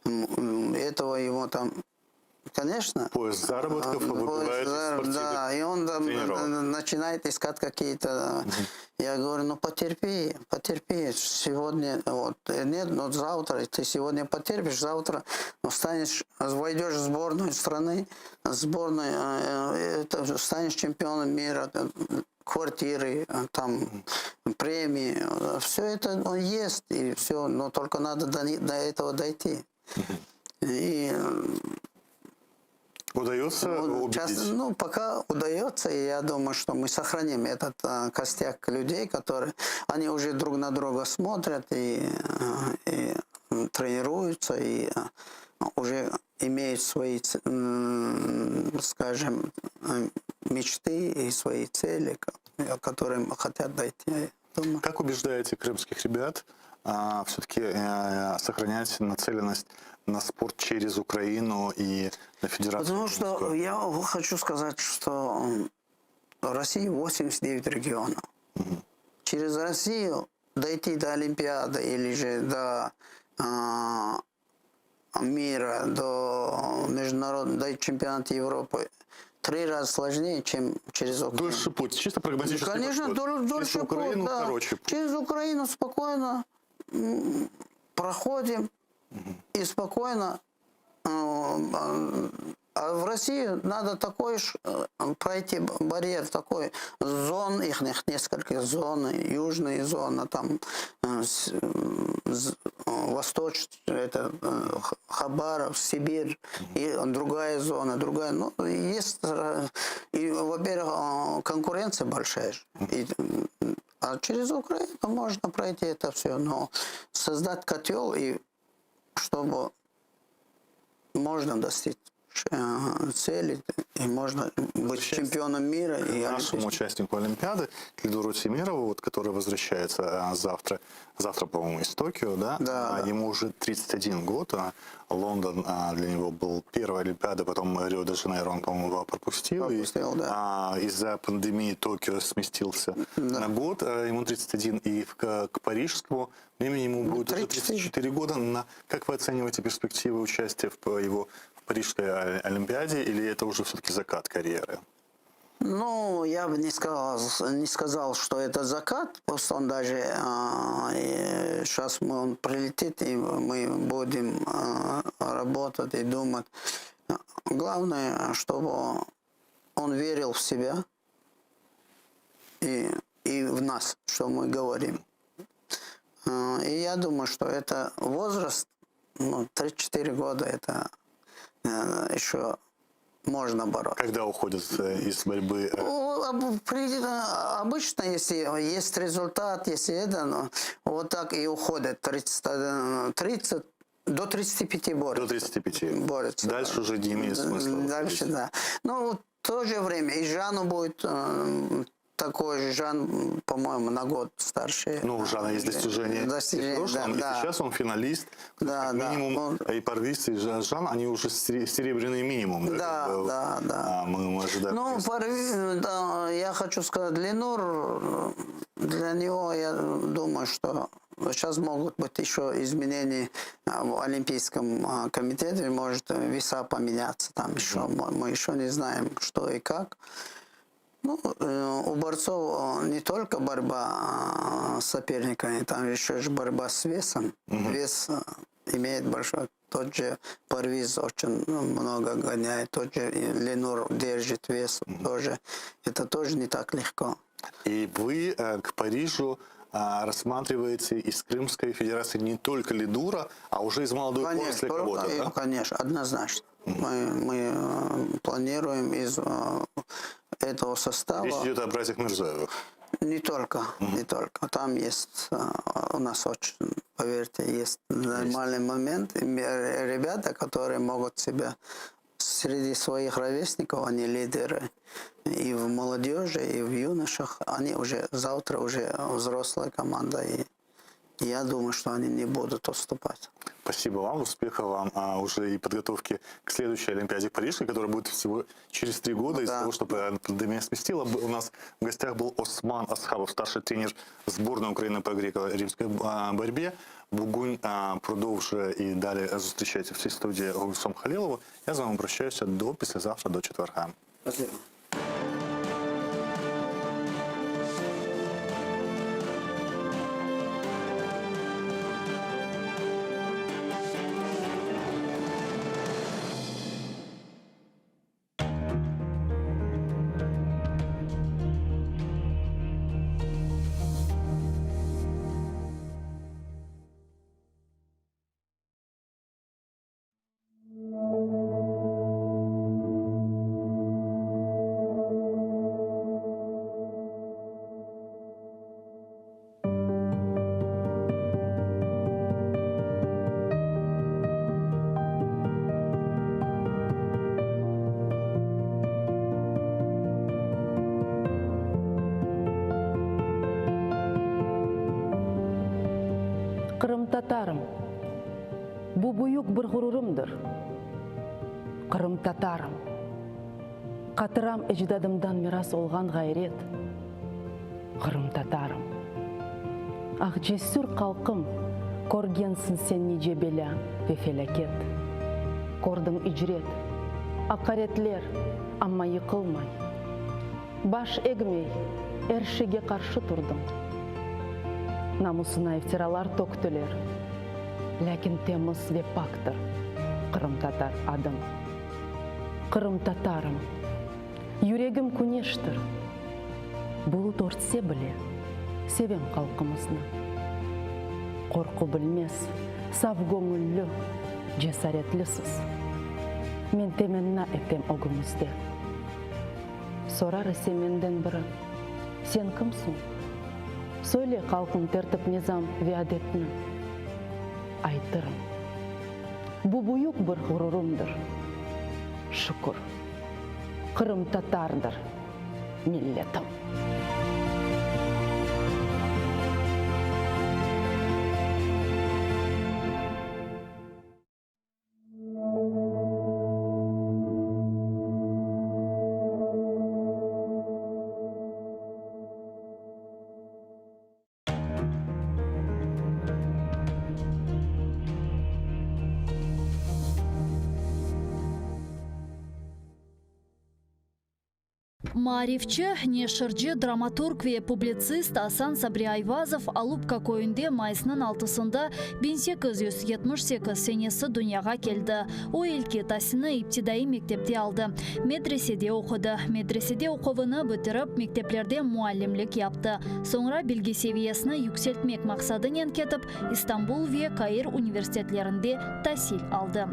Этого его там... Конечно. Поиск заработков выбивает из Да, и он там начинает искать какие-то... Я говорю, ну потерпи, потерпи. Сегодня вот, нет, но завтра, ты сегодня потерпишь, завтра ну, станешь, войдешь в сборную страны, сборную, это, станешь чемпионом мира, квартиры, там, премии. Все это ну, есть, и все, но только надо до, до этого дойти. И Удается ну, убедить? Сейчас, ну, пока удается, и я думаю, что мы сохраним этот э, костяк людей, которые, они уже друг на друга смотрят и, и тренируются, и уже имеют свои, скажем, мечты и свои цели, к которым хотят дойти. Думаю. Как убеждаете крымских ребят а, все-таки э, сохранять нацеленность на спорт через Украину и на федерацию? Потому что я хочу сказать, что в России 89 регионов. Угу. Через Россию дойти до Олимпиады или же до э, мира, до международного, до чемпионата Европы три раза сложнее, чем через Украину. Дольше путь, чисто прагматический Конечно, подход. дольше Через Украину, путь, да. короче путь. Через Украину спокойно проходим угу. и спокойно. А в России надо такой пройти барьер, такой зон, их несколько зон, южные зоны, там восточная, это Хабаров, Сибирь, и другая зона, другая. Ну, есть, и, во-первых, конкуренция большая. И, а через Украину можно пройти это все, но создать котел, и чтобы можно достичь цели, и можно быть чемпионом мира. И нашему участнику Олимпиады, Эльдору Темирову, вот, который возвращается завтра, завтра, по-моему, из Токио, да? Да, да. Ему уже 31 год, а Лондон для него был первая Олимпиада, потом Рио-де-Жанейро он, по-моему, пропустил. Пропустил, и, да. А, из-за пандемии Токио сместился да. на год, ему 31, и к, к парижскому времени ему будет 34. уже 34 года. На, как вы оцениваете перспективы участия в его в Парижской Олимпиаде, или это уже все-таки закат карьеры? Ну, я бы не сказал, не сказал, что это закат. Просто он даже э, сейчас мы, он прилетит, и мы будем э, работать и думать. Главное, чтобы он верил в себя и, и в нас, что мы говорим. И я думаю, что это возраст, ну, 34 года, это еще можно бороться. Когда уходят из борьбы? Ну, обычно, если есть результат, если это, ну, вот так и уходят 30, 30 до 35 борются. До 35. Борются. Дальше уже не имеет смысла. Дальше, да. Ну, в то же время и Жану будет такой же Жан, по-моему, на год старше. Ну, у Жана есть достижения. Достижения, и в прошлом, да, и да. сейчас он финалист. Да, как да. минимум, Он... и Парвиз, и Жан, они уже серебряный минимум. Да, как бы, да, да. А, мы, мы ожидаем. Ну, Парвиз, да, я хочу сказать, Ленур, для него, я думаю, что сейчас могут быть еще изменения в Олимпийском комитете, может веса поменяться там еще, мы еще не знаем, что и как. Ну, у борцов не только борьба с соперниками, там еще же борьба с весом. Угу. Вес имеет большой. Тот же Парвиз очень много гоняет, тот же Ленур держит вес Угу. тоже. Это тоже не так легко. И вы к Парижу рассматриваете из Крымской Федерации не только Лидура, а уже из молодой конечно, поросли кого-то, да? Конечно, однозначно. Угу. Мы, мы планируем из этого состава. Речь идет о братьях Мирзоевых. Не только, угу. не только. Там есть у нас очень, поверьте, есть нормальный есть. момент. Ребята, которые могут себя среди своих ровесников, они лидеры и в молодежи, и в юношах. Они уже завтра уже взрослая команда. И... Я думаю, что они не будут уступать. Спасибо вам, успехов вам а, уже и подготовки к следующей Олимпиаде в Париже, которая будет всего через три года. Из-за Да. того, что пандемия сместила, у нас в гостях был Осман Асхабов, старший тренер сборной Украины по греко-римской а, борьбе. Бугунь а, продовжує і далі зустрічається в цій студії Гульсом Халілову. Я з вами прощаюся до післязавтра, до четверга. Спасибо. Qırımtatarım. Bu büyük bir ğururımdır. Qırımtatarım. Hatıram ecdadımdan miras olğan ğayret. Qırımtatarım. Ah, cesür halqım, körgensiñ sen nice belâ ve felâket. Kördiñ icret, aqaretler, amma yıqılmay, baş egmey, er şeyge qarşı turdıñ. Namusına iftiralar töktüler, lâkin temiz ve paktır qırımtatar adıñ. Qırımtatarım, yüregim küneştir, bulut örtse bile, sevem halqımıznı. Qorqu bilmez, saf göñülli, cesaretlisiz. Men temenna etem ögüñizde. Sorar ise menden biri, Sen kimsiñ? Söyle halqıñ tertip-nizam ve adetni. Aytırım. Bu büyük bir ğururımdır. Şükür, qırımtatardır milletim. Maarifçi, neşirci, dramaturg ve publitsist Asan Sabri Ayvazov Alupka köyünde mayısnıñ altısında 1878 senesi dünyağa keldi. O, ilki tasilni iptidaiy mektepte aldı, medresede oqudı. Medresede oquvını bitirip, mekteplerde muallimlik yaptı. Soñra bilgi seviyesini yükseltmek maqsadınen ketip, İstanbul ve Kair universitetlerinde tasil aldı.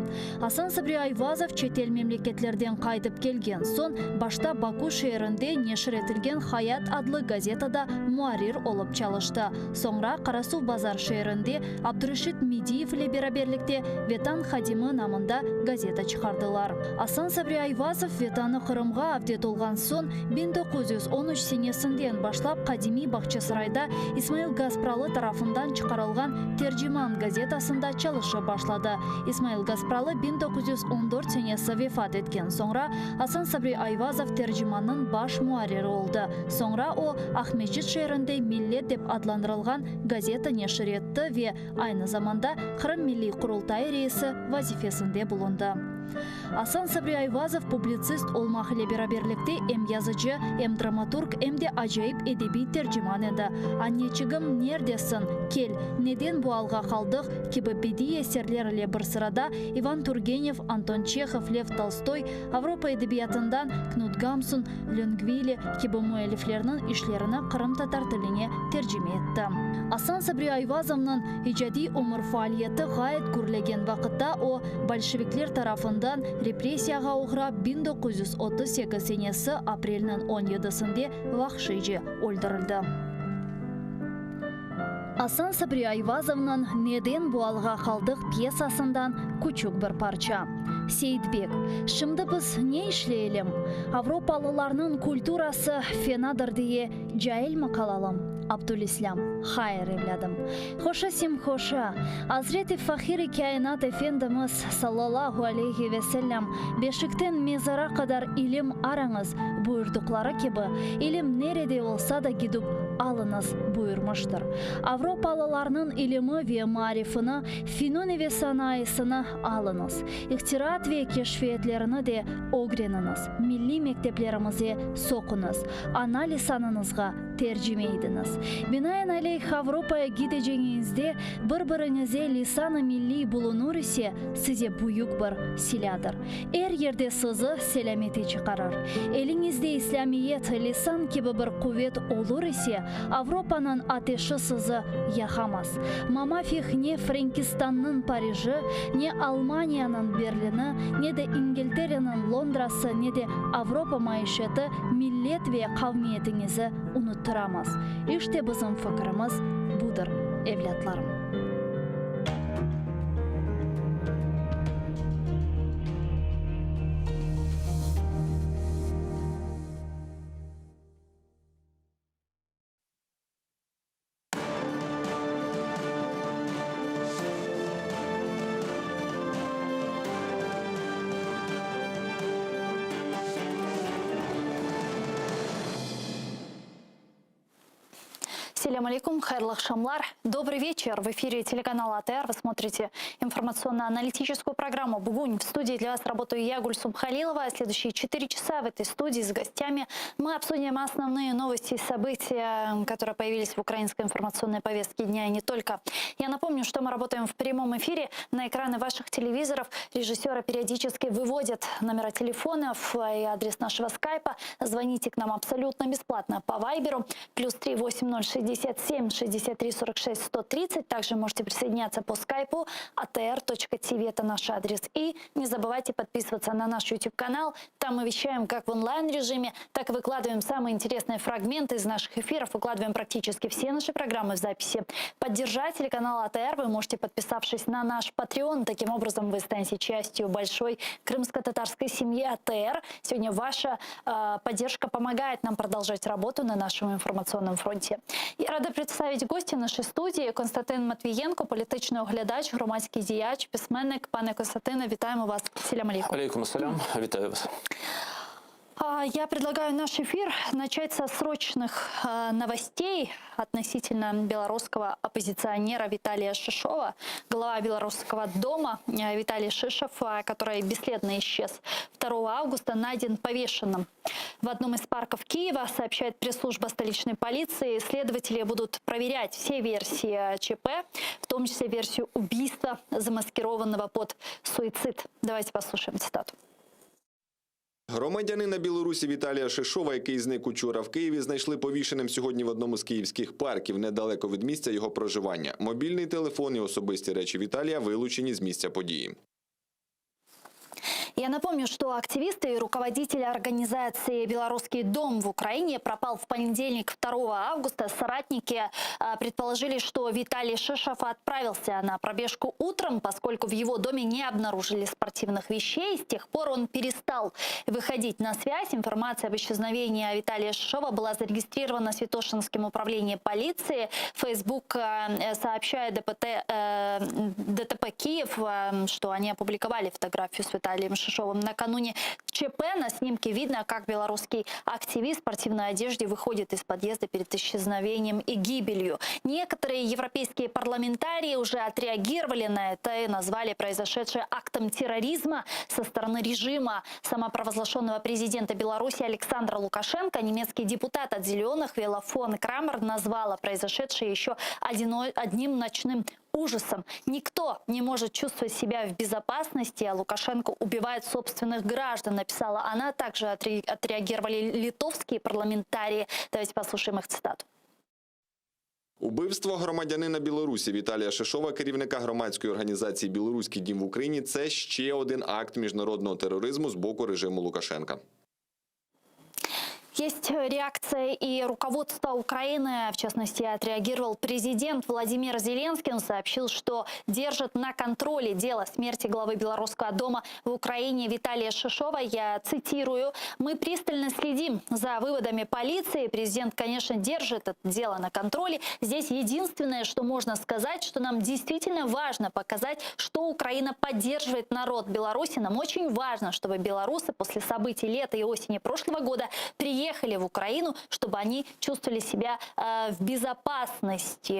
Asan Sabri Ayvazov çetel memleketlerden qaytıp kelgen soñ, başta Baku şeerinde neşir etilgen Hayat adlı gazetada muarrir olıp çalıştı. Soñra Qarasuvbazar şeerinde Abdureşit Mediyev ile beraberlikte Vetan hadimi namında gazeta çıqardılar. Asan Sabri Ayvazov Vetanı Qırımğa avdet olğan soñ, 1913 senesinden başlap qadimiy Bağçasarayda İsmail Gaspralı tarafından çıqarılğan Terciman gazetasında çalışıp başladı. İsmail Gaspralı 1914 senesi vefat etken soñra, Asan Sabri Ayvazov Tercimannıñ baş muarriri oldı. Soñra o, Aqmescit şeerinde Millet dep adlandırılğan gazeta neşir etti ve aynı zamanda Qırım Milliy Qurultayı reisi vazifesinde bulundı. Asan Sabri Ayvazov publitsist olmaq ile beraberlikte em yazıcı, em dramaturg, em de acayip edebiy terciman edi. Anneçigim, nerdesiñ? Kel, neden bu alğa qaldıq? kibi bediiy eserler ile bir sırada İvan Turgenev, Anton Çehov, Lev Tolstoy, Avropa edebiyatından Knut Gamsun, Löngvili kibi müelliflerniñ işlerini qırımtatar tiline tercime etti. Asan Sabri Ayvazovnıñ icadiy ömür faaliyeti ğayet gürlegen vaqıtta o, bolşevikler tarafından repressiyağa oğrap 1938 senesi aprelniñ on yedisinde vahşiyce öldürildi. Asan Sabri Ayvazovnıñ Neden bu alğa qaldıq pyesasından küçük bir parça. Seyitbek, Şimdi biz ne işleyelim? Avropalılarnıñ kulturası fenadır diye cailmi qalalım? Abdülislâm, Hayır, evlâdım. Hoşa sem hoşa. Azret-i Fahir-i Kâinat Efendimiz, sallallahu aleyhi ve sellem, Beşikten mezara qadar ilim arañız, buyurdıqları kibi, ilim nerede olsa da gidip alıñız, buyurmıştır. Avropalılarnıñ ilimi ve maarifini, fününi ve sanayısını alıñız. İhtiraat ve keşfiyetlerini de ögreniñiz, milliy mekteplerimize soquñız, ana lisanıñızğa tercime idiñiz. Binaenaleyh, Avropaya gidecegiñizde bir-biriñize lisan-ı milliy bulunur ise, size büyük bir silâdır. Er yerde sizi selâmete çıqarır. Eliñizde İslâmiyet, lisan kibi bir quvet olur ise, Avropanıñ ateşi sizi yaqamaz. Mamafih ne Frenkistannıñ Pariji, ne Almaniyanıñ Berlini, ne de İngiltereniñ Londrası, ne de Avropa maişeti millet ve qavmiyetiñizi unuttıramaz. İşte bizim fikirimiz budır, evlâtlarım. Selâm aleykum, hayırlı aqşamlar. Добрый вечер. В эфире телеканал АТР. Вы смотрите информационно-аналитическую программу «Бугунь». В студии для вас работаю я, Гульсум Халилова. Следующие 4 часа в этой студии с гостями мы обсудим основные новости и события, которые появились в украинской информационной повестке дня и не только. Я напомню, что мы работаем в прямом эфире. На экраны ваших телевизоров режиссеры периодически выводят номера телефонов и адрес нашего скайпа. Звоните к нам абсолютно бесплатно по Вайберу. Плюс 3 80 67 63 46 130. Также можете присоединяться по скайпу atr.tv. Это наш адрес. И не забывайте подписываться на наш YouTube-канал. Там мы вещаем как в онлайн-режиме, так и выкладываем самые интересные фрагменты из наших эфиров. Выкладываем практически все наши программы в записи. Поддержать телеканал АТР вы можете, подписавшись на наш Patreon. Таким образом, вы станете частью большой крымско-татарской семьи АТР. Сегодня ваша э, поддержка помогает нам продолжать работу на нашем информационном фронте. Я рада представить гостя нашей студии Константин Матвієнко, політичний оглядач, громадський діяч, письменник. Пане Константине, вітаємо вас. Селям алейкум. Алейкум ассалям, вітаю вас. А, Я предлагаю наш эфир начать со срочных э, новостей относительно белорусского оппозиционера Виталия Шишова, глава Белорусского дома э, Виталий Шишов, э, который бесследно исчез 2 августа, найден повешенным в одном из парков Киева, сообщает пресс-служба столичной полиции. Следователи будут проверять все версии ЧП, в том числе версию убийства, замаскированного под суицид. Давайте послушаем цитату. Громадянина Білорусі Віталія Шишова, який зник учора в Києві, знайшли повішеним сьогодні в одному з київських парків, недалеко від місця його проживання. Мобільний телефон і особисті речі Віталія вилучені з місця події. Я напомню, что активист и руководитель организации «Белорусский дом» в Украине пропал в понедельник 2 августа. Соратники а, предположили, что Виталий Шишов отправился на пробежку утром, поскольку в его доме не обнаружили спортивных вещей. С тех пор он перестал выходить на связь. Информация об исчезновении Виталия Шишова была зарегистрирована Святошинским управлением полиции. Facebook э, сообщает ДПТ, э, ДТП Киев, э, что они опубликовали фотографию с Виталием Шишовым. Накануне ЧП на снимке видно, как белорусский активист в спортивной одежде выходит из подъезда перед исчезновением и гибелью. Некоторые европейские парламентарии уже отреагировали на это и назвали произошедшее актом терроризма со стороны режима самопровозглашенного президента Беларуси Александра Лукашенко. Немецкий депутат от «Зеленых» Вела фон Крамер назвала произошедшее еще одним ночным ужасом. Никто не может чувствовать себя в безопасности, а Лукашенко убивает собственных граждан, написала она. Также отреагировали литовские парламентарии. Давайте послушаем их цитату. Убивство громадянина Білорусі Віталія Шишова, керівника громадської організації Білоруський дім в Україні, це ще один акт міжнародного тероризму з боку режиму Лукашенка. Есть реакция и руководства Украины. В частности, отреагировал президент Владимир Зеленский. Он сообщил, что держит на контроле дело смерти главы Белорусского дома в Украине Виталия Шишова. Я цитирую. «Мы пристально следим за выводами полиции. Президент, конечно, держит это дело на контроле. Здесь единственное, что можно сказать, что нам действительно важно показать, что Украина поддерживает народ Беларуси. Нам очень важно, чтобы белорусы после событий лета и осени прошлого года приехали в Украину, чтобы они чувствовали себя э, в безопасности.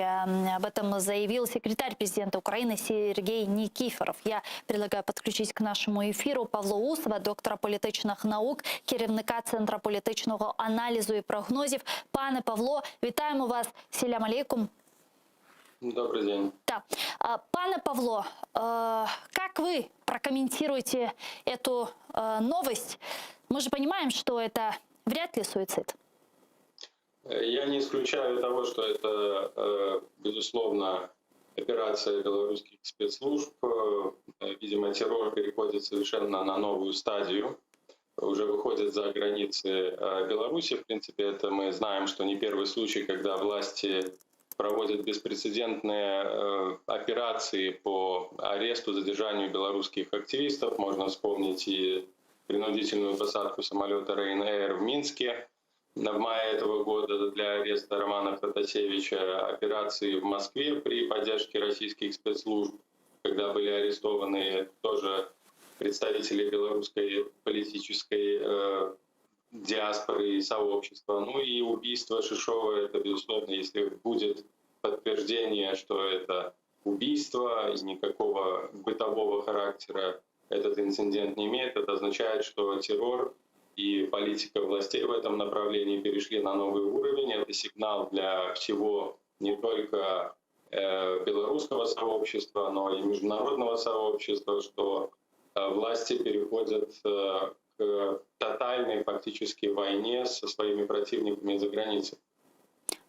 Об этом заявил секретарь президента Украины Сергей Никифоров. Я предлагаю подключить к нашему эфиру Павла Усова, доктора політичних наук, керівника Центру політичного аналізу і прогнозів. Пане Павло, вітаємо вас. Селям алейкум. Добрый день. Да. А, Пане Павло, э, как вы прокомментируете эту э, новость? Мы же понимаем, что это вряд ли суицид. Я не исключаю того, что это, э, безусловно, операция белорусских спецслужб. Э, Видимо, террор переходит совершенно на новую стадию, уже выходит за границы э, Беларуси. В принципе, это мы знаем, что не первый случай, когда власти проводят беспрецедентные э, операции по аресту, задержанию белорусских активистов. Можно вспомнить и принудительную посадку самолета Ryanair в Минске в мае этого года для ареста Романа Протасевича, операции в Москве при поддержке российских спецслужб, когда были арестованы тоже представители белорусской политической э, диаспоры и сообщества. Ну и убийство Шишова, это, безусловно, если будет подтверждение, что это убийство и никакого бытового характера этот инцидент не имеет, это означает, что террор и политика властей в этом направлении перешли на новый уровень. Это сигнал для всего не только э, белорусского сообщества, но и международного сообщества, что э, власти переходят э, к тотальной фактически войне со своими противниками за границей.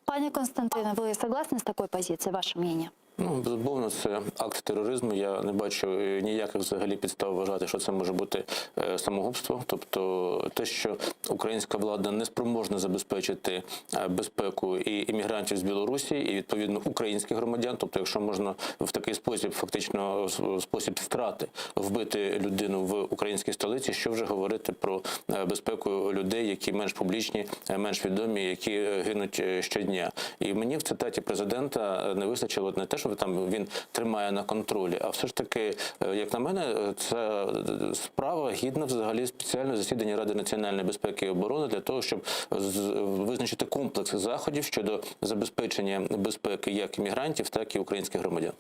Пане Константине, вы согласны с такой позицией? Ваше мнение? Ну, безумовно, це акт тероризму. Я не бачу е, ніяких взагалі підстав вважати, що це може бути е, самогубство. Тобто, те, що українська влада не спроможна забезпечити е, безпеку і іммігрантів з Білорусі, і відповідно українських громадян. Тобто, якщо можна в такий спосіб, фактично в спосіб страти вбити людину в українській столиці, що вже говорити про е, безпеку людей, які менш публічні, е, менш відомі, які е, гинуть е, щодня. І мені в цитаті президента не вистачило не те, що там він тримає на контролі, а все ж таки, е, як на мене, ця справа гідна взагалі спеціального засідання Ради національної безпеки і оборони для того, щоб з- визначити комплекс заходів щодо забезпечення безпеки як іммігрантів, так і українських громадян.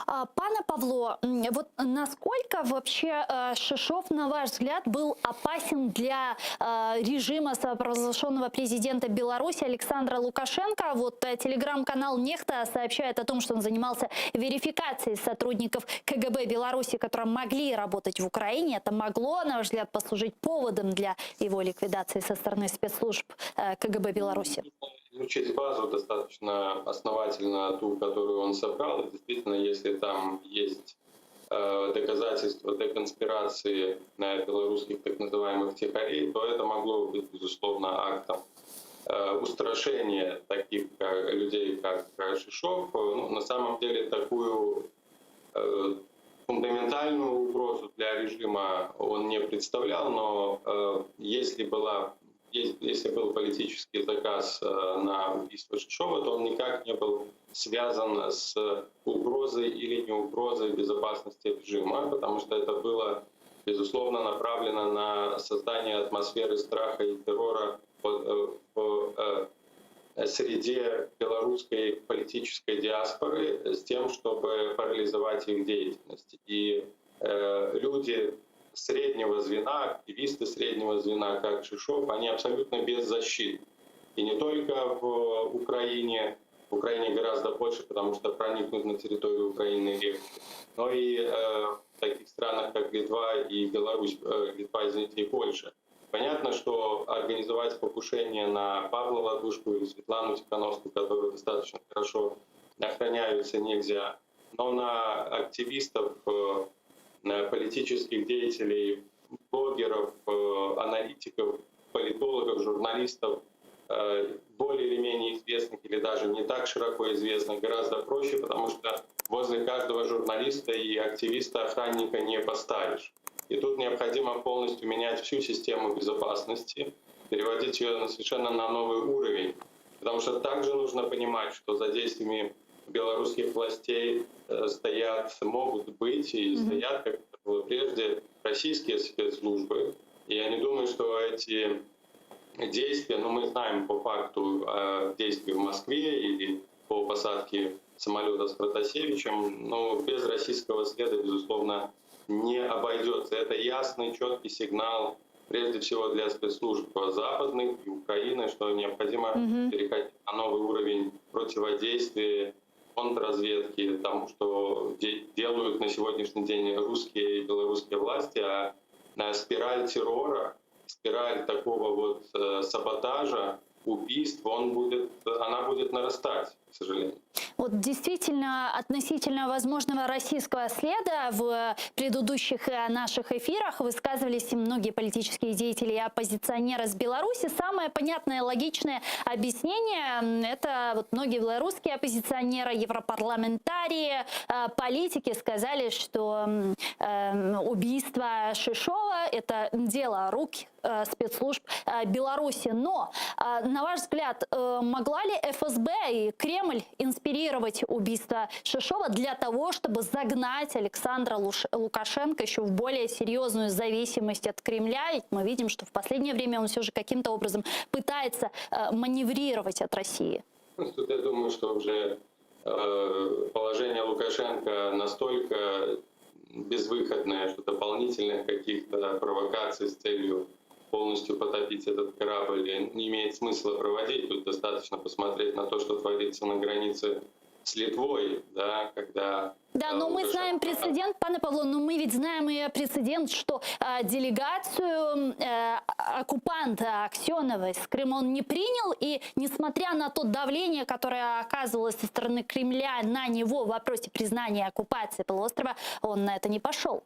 А, Пане Павло, м, вот насколько вообще э, Шишов, на ваш взгляд, был опасен для э, режима самопровозглашенного президента Беларуси Александра Лукашенко? Вот э, телеграм-канал Нехта сообщает о том, что он занимался верификацией сотрудников КГБ Беларуси, которые могли работать в Украине. Это могло, на ваш взгляд, послужить поводом для его ликвидации со стороны спецслужб э, КГБ Беларуси? Изучить базу достаточно основательно, ту, которую он собрал. И действительно, если там есть э, доказательства деконспирации на белорусских так называемых тихарей, то это могло быть, безусловно, актом э, устрашения таких э, людей, как э, Шишов. Ну, на самом деле такую э, фундаментальную угрозу для режима он не представлял, но э, если была есть- если был политический заказ э, на убийство Шишова, то он никак не был связан с угрозой или не угрозой безопасности режима, потому что это было, безусловно, направлено на создание атмосферы страха и террора в, э, в, э, среде белорусской политической диаспоры с тем, чтобы парализовать их деятельность. И э, люди среднего звена, активисты среднего звена, как Шишов, они абсолютно беззащитны. И не только в Украине, в Украине гораздо больше, потому что проникнуть на территорию Украины легче, но и э, в таких странах, как Литва и Беларусь, э, Литва, извините, и Польша. Понятно, что организовать покушение на Павла Ладушку или Светлану Тихановскую, которые достаточно хорошо охраняются, нельзя. Но на активистов, э, на политических деятелей, блогеров, э, аналитиков. политологов, журналистов, э, более или менее известных или даже не так широко известных, гораздо проще, потому что возле каждого журналиста и активиста охранника не поставишь. И тут необходимо полностью менять всю систему безопасности, переводить ее на совершенно на новый уровень. Потому что также нужно понимать, что за действиями белорусских властей э, стоят, могут быть и стоят, как это было прежде, российские спецслужбы. И я не думаю, что эти действия, ну мы знаем по факту э, действий в Москве или по посадке самолета с Протасевичем, но без российского следа, безусловно, не обойдется. Это ясный, четкий сигнал, прежде всего для спецслужб западных и Украины, что необходимо Мгм. переходить на новый уровень противодействия контрразведки, тому, что де- делают на сегодняшний день русские и белорусские власти, а на спираль террора, спираль такого вот э, саботажа, убийств, он будет, она будет нарастать, к сожалению. Вот действительно, относительно возможного российского следа в предыдущих э, наших эфирах высказывались и многие политические деятели и оппозиционеры с Беларуси. Самое понятное, логичное объяснение м, это вот многие белорусские оппозиционеры, европарламентарии, э, политики сказали, что м, э, убийство Шишова – это дело рук э, спецслужб э, Беларуси. Но, э, на ваш взгляд, э, могла ли ФСБ и Кремль инспирировать убийство Шишова для того, чтобы загнать Александра Луш- Лукашенко еще в более серьезную зависимость от Кремля? Ведь мы видим, что в последнее время он все же каким-то образом пытается э, маневрировать от России. Ну, Тут я думаю, что уже э, положение Лукашенко настолько безвыходное, что дополнительных каких-то провокаций с целью полностью потопить этот корабль не имеет смысла проводить. Тут достаточно посмотреть на то, что творится на границе с Литвой, да, когда Да, но мы знаем прецедент, пане Павло, но мы ведь знаем и прецедент, что э, делегацию э, оккупанта Аксенова из Крыма он не принял, и несмотря на то давление, которое оказывалось со стороны Кремля на него в вопросе признания оккупации полуострова, он на это не пошел.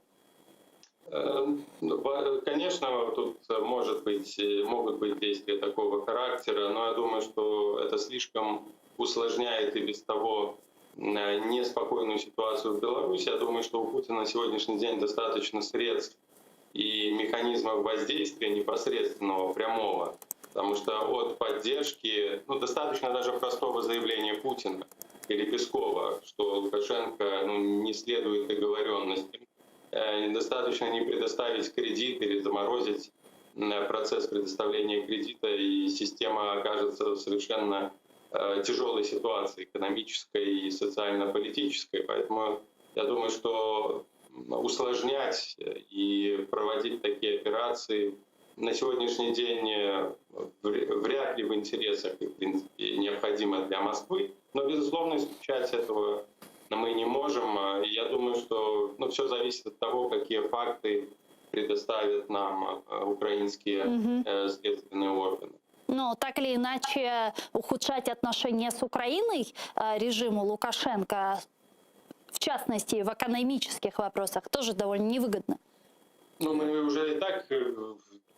Э, ну, во- Конечно, тут э, может быть, э, могут быть действия такого характера, но я думаю, что это слишком усложняет и без того э, неспокойную ситуацию в Беларуси. Я думаю, что у Путина на сегодняшний день достаточно средств и механизмов воздействия непосредственного, прямого. Потому что от поддержки, ну, достаточно даже простого заявления Путина или Пескова, что Лукашенко ну, не следует договоренностям, Э, достаточно не предоставить кредит или заморозить м, процесс предоставления кредита, и система окажется в совершенно э, тяжелой ситуации экономической и социально-политической. Поэтому я думаю, что м, усложнять и проводить такие операции на сегодняшний день э, вр- вряд ли в интересах и, в принципе, необходимо для Москвы. Но, безусловно, исключать этого мы не можем. Э, Я думаю, что ну, все зависит от того, какие факты предоставят нам э, украинские Мгм. э, следственные органы. Но так или иначе ухудшать отношения с Украиной э, режиму Лукашенко, в частности, в экономических вопросах, тоже довольно невыгодно. Ну, мы уже и так э,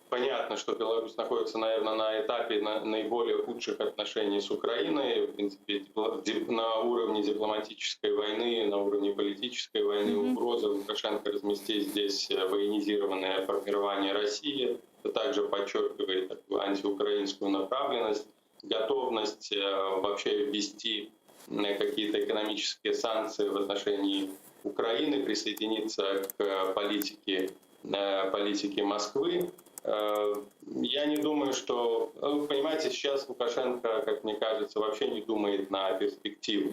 понятно, что Беларусь находится, наверное, на этапе на- наиболее худших отношений с Украиной. В принципе, дипло- дип- на уровне дипломатической войны, на уровне политической войны угроза Лукашенко разместить здесь э, военизированное формирование России. Это также подчеркивает такую антиукраинскую направленность, готовность э, вообще ввести м, какие-то экономические санкции в отношении Украины, присоединиться к э, политике, э, политике Москвы. Э, Я не думаю, что... ну, Вы понимаете, сейчас Лукашенко, как мне кажется, вообще не думает на перспективу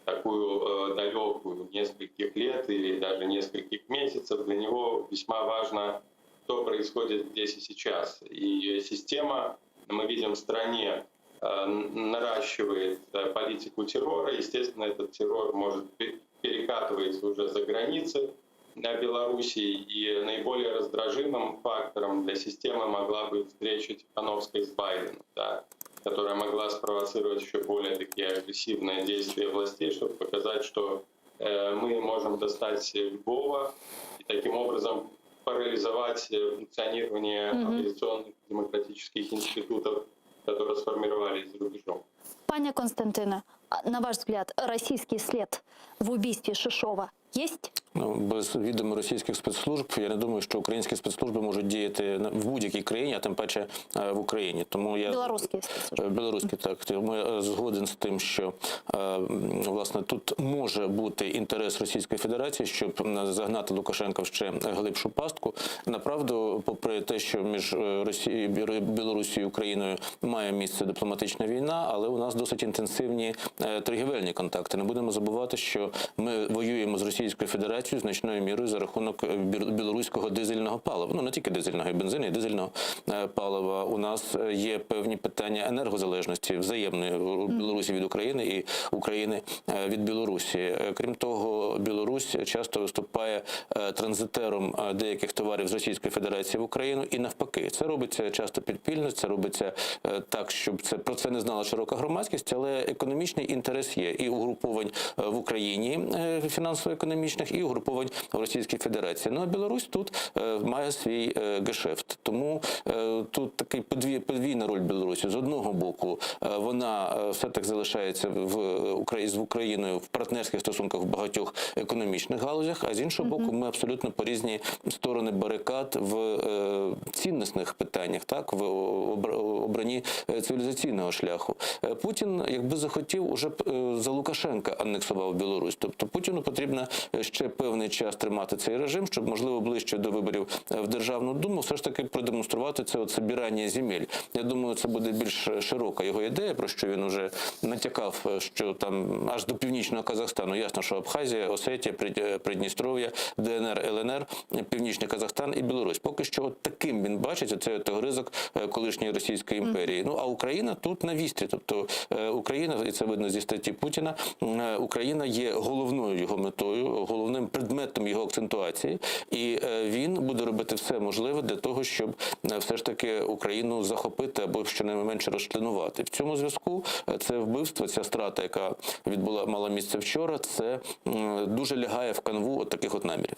такую э, далекую, нескольких лет или даже нескольких месяцев. Для него весьма важно, что происходит здесь и сейчас. И система, мы видим, в стране э, наращивает э, политику террора. Естественно, этот террор может пе- перекатывается уже за границы на Беларуси. И наиболее раздражимым фактором для системы могла быть встреча Тихановской с Байденом, да, которая могла спровоцировать еще более такие агрессивные действия властей, чтобы показать, что э, мы можем достать любого и таким образом парализовать. парализовать функционирование оппозиционных демократических институтов, которые сформировались за рубежом. Пане Константине, а на ваш взгляд, российский след в убийстве Шишова есть? Ну, без відома російських спецслужб, я не думаю, що українські спецслужби можуть діяти на- в будь-якій країні, а тим паче е, в Україні. Тому я Белорусские спецслужбы. Е, Білоруські, так. Тому я е, згоден з тим, що е, м, власне тут може бути інтерес Російської Федерації, щоб м, загнати Лукашенка в ще глибшу пастку. Направду, попри те, що між е, Росією, Білорусією і Україною має місце дипломатична війна, але у нас досить інтенсивні е, торгівельні контакти. Не будемо забувати, що ми воюємо з Російською Федерацією значною мірою за рахунок е, бір- білоруського дизельного палива. Ну не тільки дизельного, і бензину, і дизельного е, палива. У нас е, є певні питання енергозалежності взаємної у Білорусі від України і України е, від Білорусі. Е, Крім того, Білорусь часто виступає е, транзитером е, деяких товарів з Російської Федерації в Україну і навпаки. Це робиться часто підпільно, це робиться е, так, щоб це про це не знала широка громадськість, але економічний інтерес є і угруповань е, в Україні е, фінансово-економічних, і угруповань в Російській Федерації. Ну а Білорусь тут е, має свій е, гешефт. Тому е, тут такий подві- подвійна роль Білорусі. З одного боку, е, вона е, все так залишається в е, Украї- з Україною в партнерських стосунках в багатьох економічних галузях, а з іншого боку, ми абсолютно по різні сторони барикад в е, цінностних питаннях, так в обра- обранні е, цивілізаційного шляху. Е, Путін, якби захотів, уже б е, за Лукашенка анексував Білорусь. Тобто Путіну потрібно е, ще певний час тримати цей режим, щоб можливо ближче до виборів е, в Державну Думу все ж таки продемонструвати це от собирання земель. Я думаю, це буде більш широка його ідея, про що він уже натякав, е, що там аж до північного Казахстану. Ясно, що Абхазія, Осетія, Прид- е, Придністров'я, ДНР, ЛНР, Північний Казахстан і Білорусь. Поки що от таким він бачить оцей от огризок е, колишньої Російської імперії. Ну а Україна тут на вістрі. Тобто е, Україна, і це видно зі статті Путіна, м, е, Україна є головною його метою, головним предметом його акцентуації, і е, він буде робити все можливе для того, щоб е, все ж таки Україну захопити або щонайменше розчленувати. В цьому зв'язку е, це вбивство, ця страта, яка відбула мала місце вчора, це м, дуже лягає в канву от таких от намірів.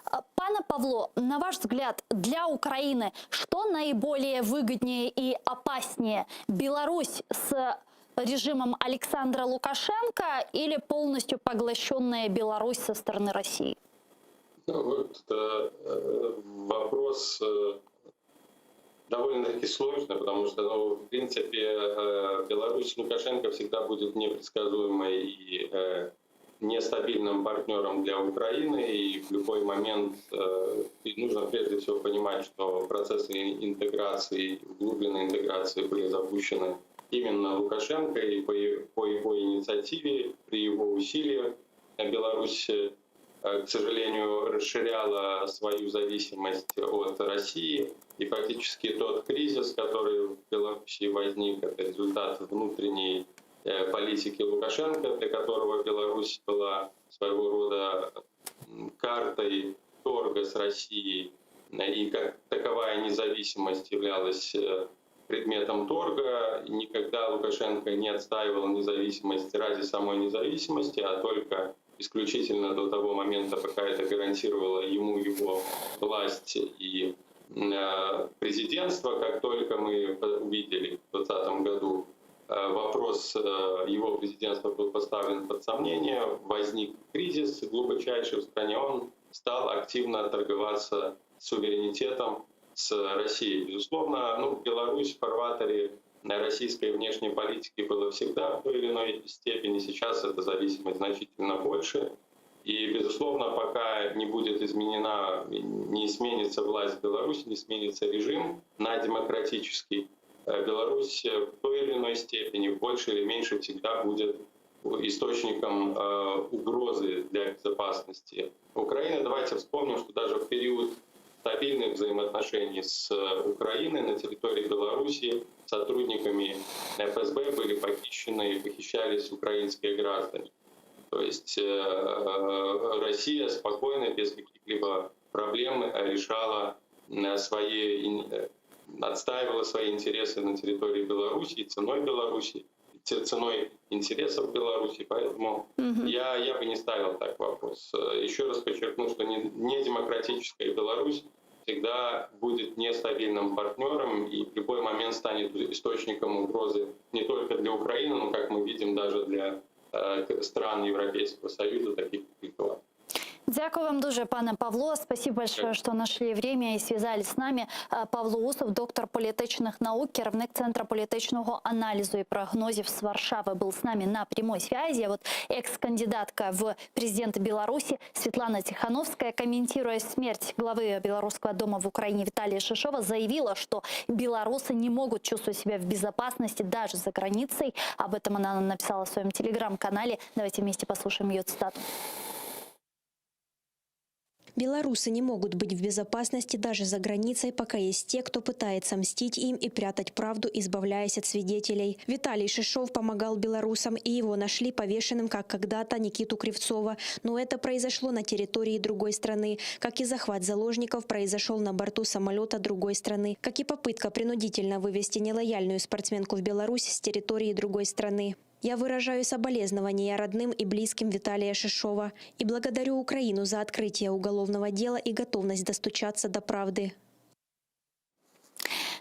А, Пане Павло, на ваш взгляд, для Украины что наиболее выгоднее и опаснее? Беларусь с режимом Александра Лукашенко или полностью поглощенная Беларусь со стороны России? Ну, вот э, э, вопрос э, довольно-таки сложный, потому что, ну, в принципе, э, Беларусь Лукашенко всегда будет непредсказуемой и э, нестабильным партнером для Украины, и в любой момент э, и нужно прежде всего понимать, что процессы интеграции, углубленной интеграции были запущены именно Лукашенко, и по, е- по его инициативе, при его усилиях Беларусь э, к сожалению, расширяла свою зависимость от России. И фактически тот кризис, который в Беларуси возник, это результат внутренней э, политики Лукашенко, для которого Беларусь была своего рода м, картой торга с Россией. И как таковая независимость являлась э, предметом торга. Никогда Лукашенко не отстаивал независимость ради самой независимости, а только исключительно до того момента, пока это гарантировало ему его власть и э, президентство. Как только мы увидели в 2020 году э, вопрос э, его президентства был поставлен под сомнение, возник кризис глубочайший в стране, он стал активно торговаться суверенитетом с Россией. Безусловно, ну, Беларусь в фарватере российской внешней политики было всегда в той или иной степени. Сейчас эта зависимость значительно больше. И, безусловно, пока не будет изменена, не сменится власть в Беларуси, не сменится режим на демократический, э, Беларусь в той или иной степени, в большей или меньшей, всегда будет источником э, угрозы для безопасности Украины. Давайте вспомним, что даже в период стабильных взаимоотношений с э, Украиной на территории Беларуси сотрудниками ФСБ были похищены и похищались украинские граждане. То есть э, э, Россия спокойно, без каких-либо проблем решала э, свои, ин- э, отстаивала свои интересы на территории Беларуси и ценой Беларуси, ц- ценой интересов Беларуси. Поэтому я, я бы не ставил так вопрос. Э, Еще раз подчеркну, что не, не демократическая Беларусь. Всегда будет нестабильным партнером и в любой момент станет источником угрозы не только для Украины, но, как мы видим, даже для э, стран Европейского Союза, таких как Литва. Дякую вам дуже, пане Павло. Спасибо большое, что нашли время и связались с нами. Е, Павло Усов, доктор політичних наук, керівник Центра політичного аналізу і прогнозів з Варшави, был с нами на прямой связи. А Вот экс-кандидатка в президенты Беларуси Светлана Тихановская, комментируя смерть главы Белорусского дома в Украине Виталия Шишова, заявила, что белорусы не могут чувствовать себя в безопасности даже за границей. Об этом она написала в своем телеграм-канале. Давайте вместе послушаем ее цитату. Белорусы не могут быть в безопасности даже за границей, пока есть те, кто пытается мстить им и прятать правду, избавляясь от свидетелей. Виталий Шишов помогал белорусам, и его нашли повешенным, как когда-то Никиту Кривцова. Но это произошло на территории другой страны, как и захват заложников произошел на борту самолета другой страны, как и попытка принудительно вывести нелояльную спортсменку в Беларусь с территории другой страны. Я выражаю соболезнования родным и близким Виталия Шишова и благодарю Украину за открытие уголовного дела и готовность достучаться до правды.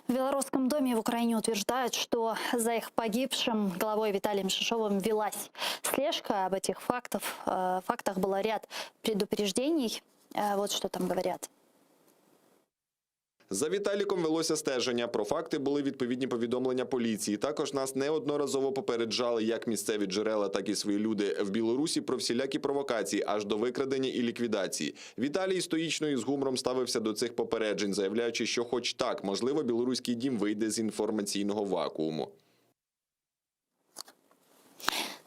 В Белорусском доме в Украине утверждают, что за их погибшим главой Виталием Шишовым велась слежка. Об этих фактов, э, фактах было ряд предупреждений. Э, Вот что там говорят. За Віталіком велося стеження. Про факти були відповідні повідомлення поліції. Також нас неодноразово попереджали як місцеві джерела, так і свої люди в Білорусі про всілякі провокації, аж до викрадення і ліквідації. Віталій стоїчно і з гумором ставився до цих попереджень, заявляючи, що, хоч так, можливо, білоруський дім вийде з інформаційного вакууму.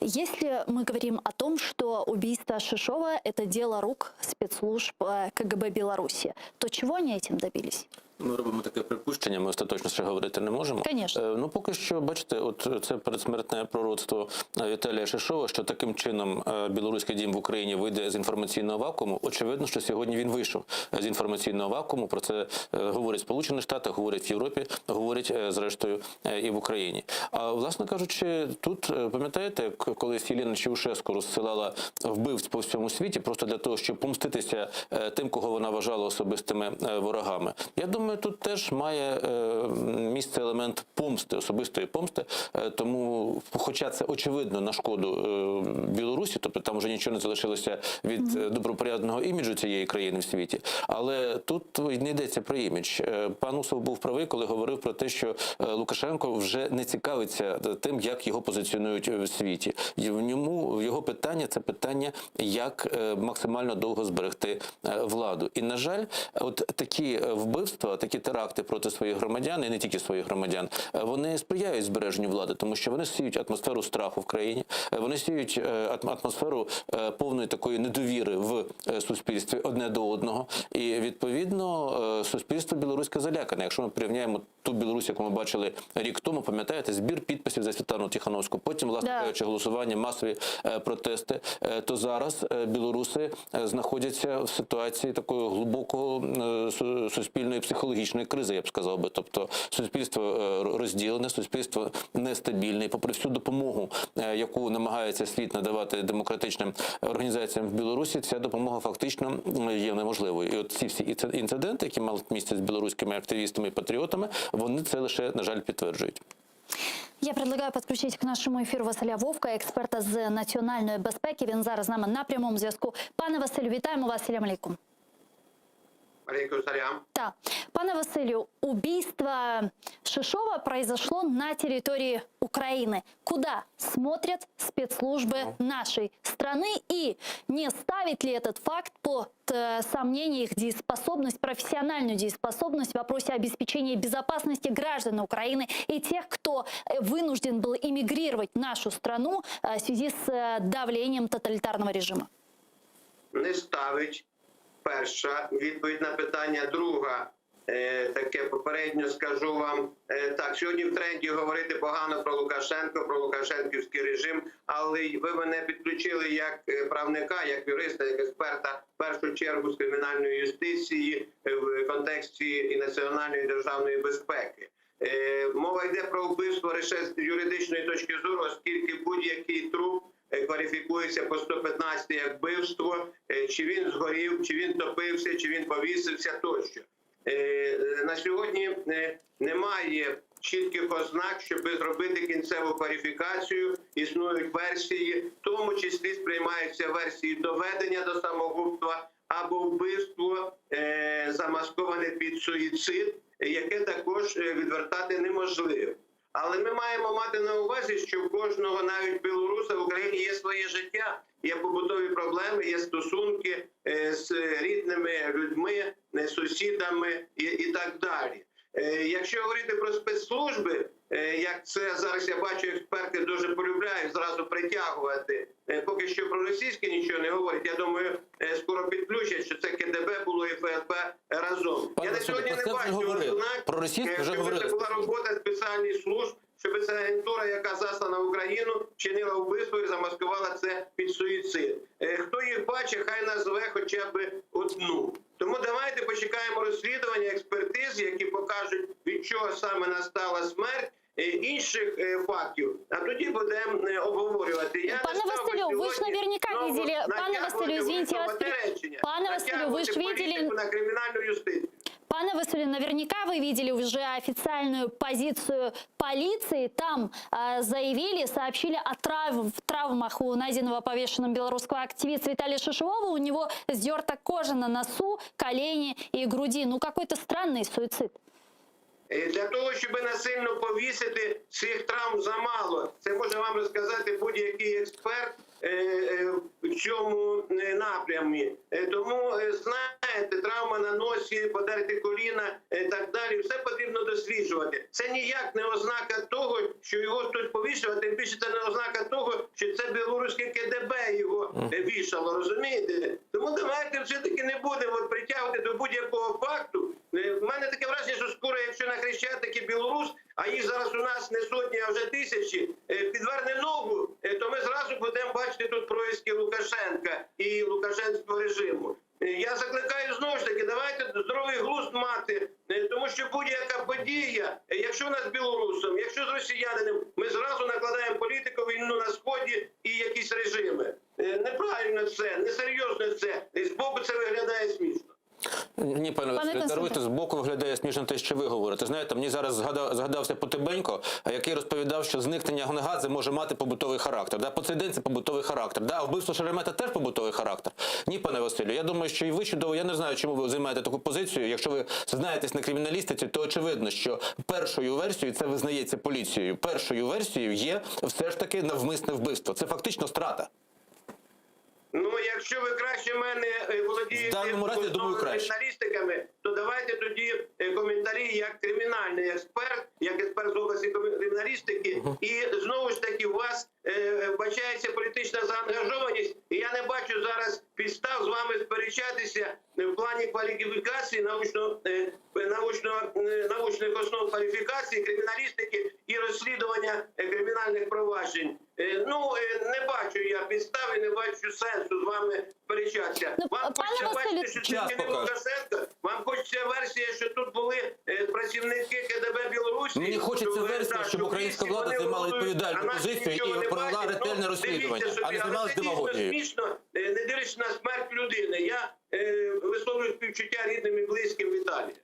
Если мы говорим о том, что убийство Шишова – это дело рук спецслужб э, КГБ Беларуси, то чего они этим добились? Ми робимо таке припущення, ми остаточно ще говорити не можемо. Конечно. Е, Ну поки що, бачите, от це передсмертне пророцтво е, Віталія Шишова, що таким чином е, білоруський дім в Україні вийде з інформаційного вакууму. Очевидно, що сьогодні він вийшов з інформаційного вакууму. Про це е, говорять Сполучені Штати, говорять в Європі, говорять е, зрештою е, і в Україні. А власне кажучи, тут е, пам'ятаєте, к- колись Єлена Чаушеску розсилала вбивць по всьому світі, просто для того, щоб помститися е, тим, кого вона вважала особистими е, ворогами. Я думаю, тут теж має е, місце елемент помсти, особистої помсти. Е, Тому, хоча це очевидно на шкоду е, Білорусі, тобто там вже нічого не залишилося від е, добропорядного іміджу цієї країни в світі. Але тут не йдеться про імідж. Е, Пан Усов був правий, коли говорив про те, що е, Лукашенко вже не цікавиться тим, як його позиціонують в світі. І в ньому його питання це питання, як е, максимально довго зберегти е, владу. І на жаль, от такі е, вбивства, такі теракти проти своїх громадян, і не тільки своїх громадян, е, вони сприяють збереженню влади, тому що вони сіють атмосферу страху в країні, е, вони сіють е, атм- атмосферу е, повної такої недовіри в е, суспільстві одне до одного. І відповідно е, суспільство білоруське залякане. Якщо ми порівняємо ту Білорусь, яку ми бачили рік тому, пам'ятаєте, збір підписів за Світлану Тихановську, потім, власне Да. кажучи, голосування, масові е, протести, е, то зараз е, білоруси е, знаходяться в ситуації такої глибокого е, су- суспільної психологічної кризи, я б сказав би. Тобто суспільство е, розділене, суспільство нестабільне. І попри всю допомогу, е, яку намагається світ надавати демократичним організаціям в Білорусі, ця допомога фактично м, є неможливою. І от ці всі іце- інциденти, які мали місце з білоруськими активістами і патріотами, вони це лише на жаль підтверджують. Я предлагаю подключить к нашему эфиру Василя Вовка, експерта з національної безпеки. Він зараз з нами на прямому зв'язку. Пане Василю, вітаємо вас. Салям алейкум. Алейкум салям. Да. Пане Василю, убийство Шишова произошло на территории Украины. Куда смотрят спецслужбы нашей страны? И не ставит ли этот факт под э, сомнение их дееспособность, профессиональную дееспособность в вопросе обеспечения безопасности граждан Украины и тех, кто э, вынужден был эмигрировать в нашу страну э, в связи с э, давлением тоталитарного режима? Не ставить. Перша відповідь на питання. Друга, е, таке попередньо скажу вам. Е, так, сьогодні в тренді говорити погано про Лукашенко, про Лукашенківський режим, але й ви мене підключили як е, правника, як юриста, як експерта в першу чергу з кримінальної юстиції е, в контексті і національної і державної безпеки. Е, Мова йде про вбивство лише з юридичної точки зору, оскільки будь-який труп е, кваліфікується по 115 як вбивство, е, чи він згорів, чи він топився, чи він повісився тощо. На сьогодні немає чітких ознак, щоб зробити кінцеву кваліфікацію. Існують версії, в тому числі сприймаються версії доведення до самогубства або вбивство, замасковане під суїцид, яке також відвертати неможливо. Але ми маємо мати на увазі, що в кожного, навіть білоруса, в Україні є своє життя, є побутові проблеми, є стосунки з рідними людьми, сусідами і так далі. Якщо говорити про спецслужби, як це зараз я бачу, експерти дуже полюбляють зразу притягувати. Поки що про російське нічого не говорять. Я думаю, скоро підключать, що це КДБ було і ФСБ разом. Пане я на Василю, сьогодні про не це вже бачу говорили. ознак, Про російське вже щоб говорили. це була робота спеціальних служб, щоб ця агентура, яка заслана в Україну, чинила вбивство і замаскувала це під суїцид. Хто їх бачить, хай назве хоча б одну. Тому давайте почекаємо розслідування, експертиз, які покажуть, від чого саме настала смерть, інших фактів, а тоді будемо обговорювати. Я Пане не став би Василю, ви ж сьогодні наверняка знову видели, пане натягувати Василю, извините, я вас висновок пере- речення, Пане Василю, ви ж натягувати видели політику на кримінальну юстицію. Пане Василю, наверняка вы видели уже официальную позицию полиции. Там заявили, сообщили о травмах у найденного повешенным белорусского активиста Виталия Шишова. У него сдерта кожа на носу, колени и груди. Ну, какой-то странный суицид. Для того, щоб насильно повісити, цих травм замало. Це може вам розказати будь-який експерт в цьому напрямі. Тому, знаєте, травма на носі, подерти коліна і так далі, все потрібно досліджувати. Це ніяк не ознака того, що його хтось повішав, а тим більше це не ознака того, що це білоруське КДБ його вішало, розумієте? Тому давайте все-таки не будемо притягувати до будь-якого факту. В мене таке враження, що скоро, якщо на Хрещатикі білорус, а їх зараз у нас не сотні, а вже тисячі, підверне ногу, то ми зразу будемо бачити тут происки Лукашенка і лукашенського режиму. Я закликаю знову ж таки, давайте здоровий глузд мати, тому що будь-яка подія, якщо у нас з білорусом, якщо з росіянином, ми зразу накладаємо політику, війну на Сході і якісь режими. Неправильно це, несерйозно це, і збоку це виглядає смішно. Ні, пане Пане Василю, Константине. даруйте, збоку виглядає смішно те, що ви говорите. Знаєте, мені зараз згадався Потебенько, який розповідав, що зникнення Гонгадзе може мати побутовий характер. Да? По цей день це побутовий характер. Да? А вбивство Шеремета теж побутовий характер. Ні, пане Василю, я думаю, що і ви чудово, я не знаю, чому ви займаєте таку позицію. Якщо ви знаєтесь на криміналістиці, то очевидно, що першою версією, це визнається поліцією, першою версією є все ж таки навмисне вбивство. Це фактично страта. Ну, якщо ви краще мене володієте В даному разі, я думаю, краще. криміналістиками, то давайте тоді коментарі як кримінальний експерт, як експерт з області криміналістики. І знову ж таки у вас вбачається політична заангажованість, і я не бачу зараз підстав з вами сперечатися в плані кваліфікації, научних основ кваліфікації, криміналістики і розслідування кримінальних проваджень. Не бачу я підстав і не бачу сенсу з вами сперечатися. Ну, Вам пане хочеться Василю, бачити, що це Час не покаже. Лукашенко, вам хочеться версія, що тут були працівники КДБ Білорусі. Мені хочеться що ви, версія, так, щоб що українська всі влада вони займала воюють, відповідальну а наші позицію нічого і не провела бачать. ретельне Ну, розслідування, дивіться а не собі, але займалась це дійсно демагогією. смішно, не дивлячись на смерть людини. Я висловлюю співчуття рідним і близьким Віталія.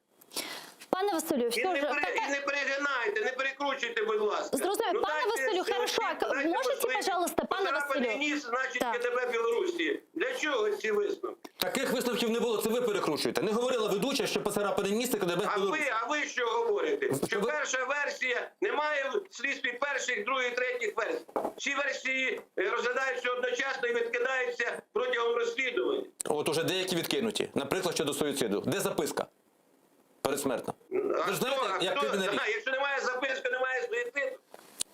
Пане Василю, І все ж, какая не перегинайте, не перекручуйте, будь ласка. Зрозуміло. Ну, Пане дайте Василю, хорошо, а дайте можете, можливість пожалуйста, пане потрапити Василю? ніс, значить, Так. КДБ Білорусі. Для чого ці висновки? Таких висновків не було, це ви перекручуєте. Не говорила ведуча, що поцарапаний ніс це КДБ А Білорусі. ви що говорите? Що Ви- перша версія, немає в слідстві перших, других, третіх версій. Всі версії розглядаються одночасно і відкидаються протягом розслідування. От уже деякі відкинуті. Наприклад, щодо суїциду. Де записка? Передсмертна. А Ви ж знаєте, хто, а як хто? криміналіст. Ага, якщо немає записки, немає суїциду.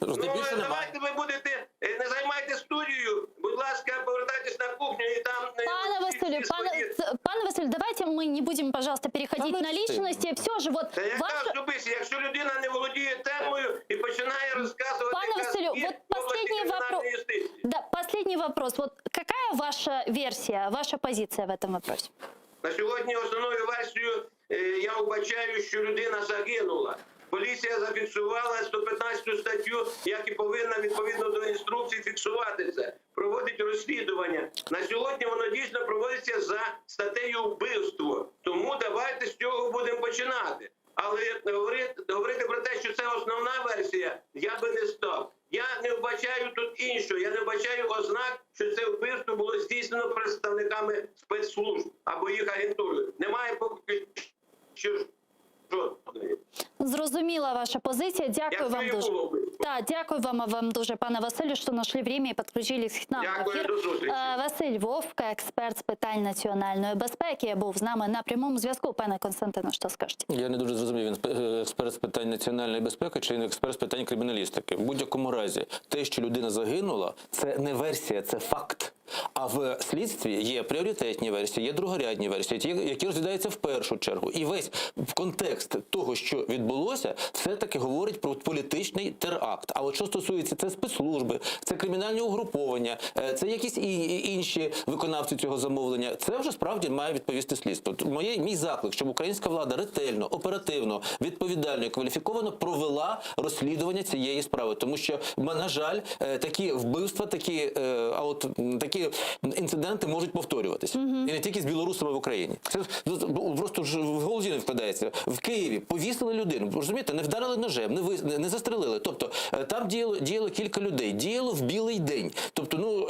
Здебільшого немає. Давайте ви будете, не займайте студію, будь ласка, повертайтесь на кухню і там, Пане всі Василю, всі пане, свої пане Василю, давайте мы не будем, пожалуйста, переходить Та на ми личности. Все же, вот Та яка ваша... особисті, якщо людина не володіє темою і починає розказувати Пане Василю, казки вот в області последний кримінальної вопрос. юстиції. Да, последний вопрос. Вот какая ваша версия, ваша позиция в этом вопросе? На сьогодні основною версією я вбачаю, що людина загинула. Поліція зафіксувала 115 статтю, як і повинна відповідно до інструкцій фіксувати це. Проводить розслідування. На сьогодні воно дійсно проводиться за статтею вбивство. Тому. Тому давайте з цього будемо починати. Але говорити, говорити про те, що це основна версія, я би не став. Я не вбачаю тут іншого. Я не вбачаю ознак, що це вбивство було здійснено представниками спецслужб або їх агентурою. Немає поки що жодної. Зрозуміла ваша позиція. Дякую Якщо вам і дуже. було вбивство. Да, дякую вам, вам дуже, пане Василю, що знайшли время і підключились к нам. в Дякую, ефір. до зустрічі. Е, Василь Вовка, експерт з питань національної безпеки, був з нами на прямому зв'язку. Пане Константино, що скажете? Я не дуже зрозумів, він спе- експерт з питань національної безпеки чи він експерт з питань криміналістики. В будь-якому разі, те, що людина загинула, це не версія, це факт. А в слідстві є пріоритетні версії, є другорядні версії, ті, які розглядаються в першу чергу. І весь контекст того, що відбулося, все-таки говорить про політичний теракт. А от що стосується це спецслужби, це кримінальні угруповання, е, це якісь і- і інші виконавці цього замовлення, це вже справді має відповісти слідство. Т- Моє мій заклик, щоб українська влада ретельно, оперативно, відповідально і кваліфіковано провела розслідування цієї справи, тому що м, на жаль, е, такі вбивства, такі, е, а от м, такі інциденти можуть повторюватися, і не тільки з білорусами в Україні. Це ну, просто ж в голові не вкладається. В Києві повісили людину, розумієте, не вдарили ножем, не ви не застрелили. Тобто е, там діяло діяло кілька людей, діяло в білий день. Тобто, ну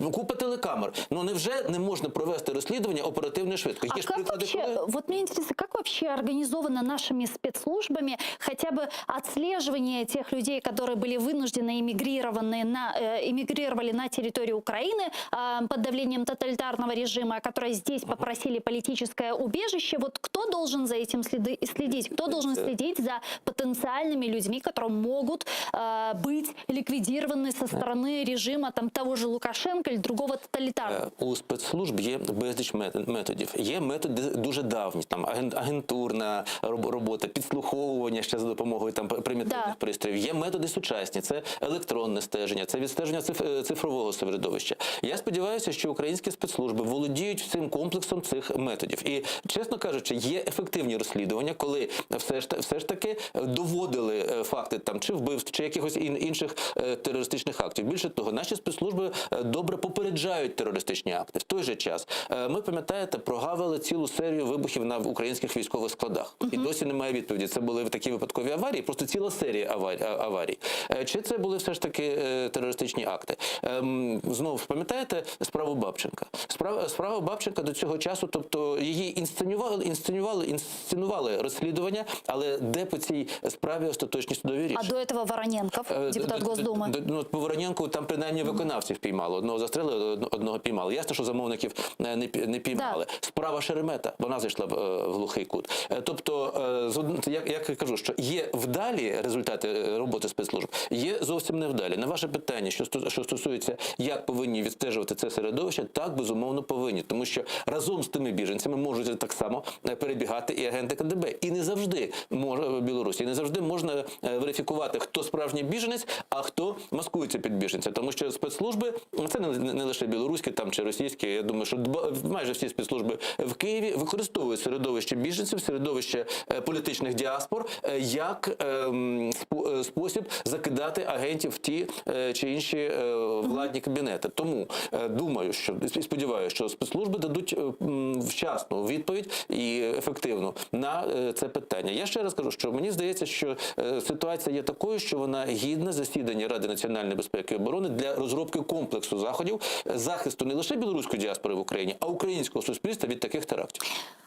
е, купа телекамер. Ну невже не можна провести розслідування оперативно і швидко? А Є ж как приклади, вообще, коли вот мне интересно, как вообще организовано нашими спецслужбами хотя бы отслеживание тех людей, которые были вынуждены эмигрированы на, э, эмигрировали на территорию Украины э, под давлением тоталитарного режима, которые здесь попросили политическое убежище. Вот кто должен за этим следы, следить? Кто должен следить за потенциальными людьми, которые могут э, быть ликвидированы со стороны режима там, того же Лукашенко или другого тоталитарного? Е, У спецслужб є безліч мет- методів. Є методи дуже давні, там аген- агентурна роб- робота, підслуховування ще за допомогою там примітивних Да. пристроїв. Є методи сучасні, це електронне стеження, це відстеження циф- е, цифрового середовища. Я сподіваюся, що українські спецслужби володіють цим комплексом цих методів. І чесно кажучи, є ефективні розслідування, коли все ж та- все ж таки доводили е, факти там чи вбивств, чи якихось ін- інших е, терористичних актів. Більше того, наші спецслужби е, добре попереджають терористичні акти. В той же час е, ми пам'ятаєте, прогавили цілу серію вибухів на українських військових складах. І досі немає відповіді. Це були такі випадкові аварії, просто ціла серія аварій. аварій. Е, Чи це були все ж таки е, терористичні акти? Ем, Знову пам'ятаєте справу Бабченка? Справа, справа Бабченка до цього часу, тобто її інсценювали, інсценювали, інсценували розслідування, але де по цій справі остаточні судові рішення? А до этого Вороненков, Е, депутат д- д- Госдумы. д- Ну, по Вороненку там принаймні виконавців піймали. Одного застрелили, одно- одного піймали. Ясно, що замовників е, не, пі- не піймали. Справа Шеремета, вона зайшла в, е, в глухий кут. Е, Тобто, е, з од- як, як я кажу, що є вдалі результати е, роботи спецслужб, є зовсім невдалі. На ваше питання, що, стос- що стосується, як повинні відстежувати це середовище, так, безумовно, повинні. Тому що разом з тими біженцями можуть так само е, перебігати і агенти КДБ. І не завжди може в Білорусі, і не завжди можна е, верифікувати, хто справжній біженець, а хто маскується під біженця. Тому що спецслужби це не, не лише білоруські там чи російські. Я думаю, що дба- майже всі спецслужби в Києві використовують середовище біженців, середовище е, політичних діаспор е, як ем, спо- е, спосіб закидати агентів в ті е, чи інші е, владні кабінети. Тому е, думаю, що і сподіваюся, що спецслужби дадуть е, м, вчасну відповідь і ефективну на е, це питання. Я ще раз кажу, що мені здається, що е, ситуація є такою, що вона гідна засідання Ради національної безпеки і оборони для розробки комплексу заходів е, захисту не лише білоруської діаспори в Україні, а українського суспільства від таких терактів.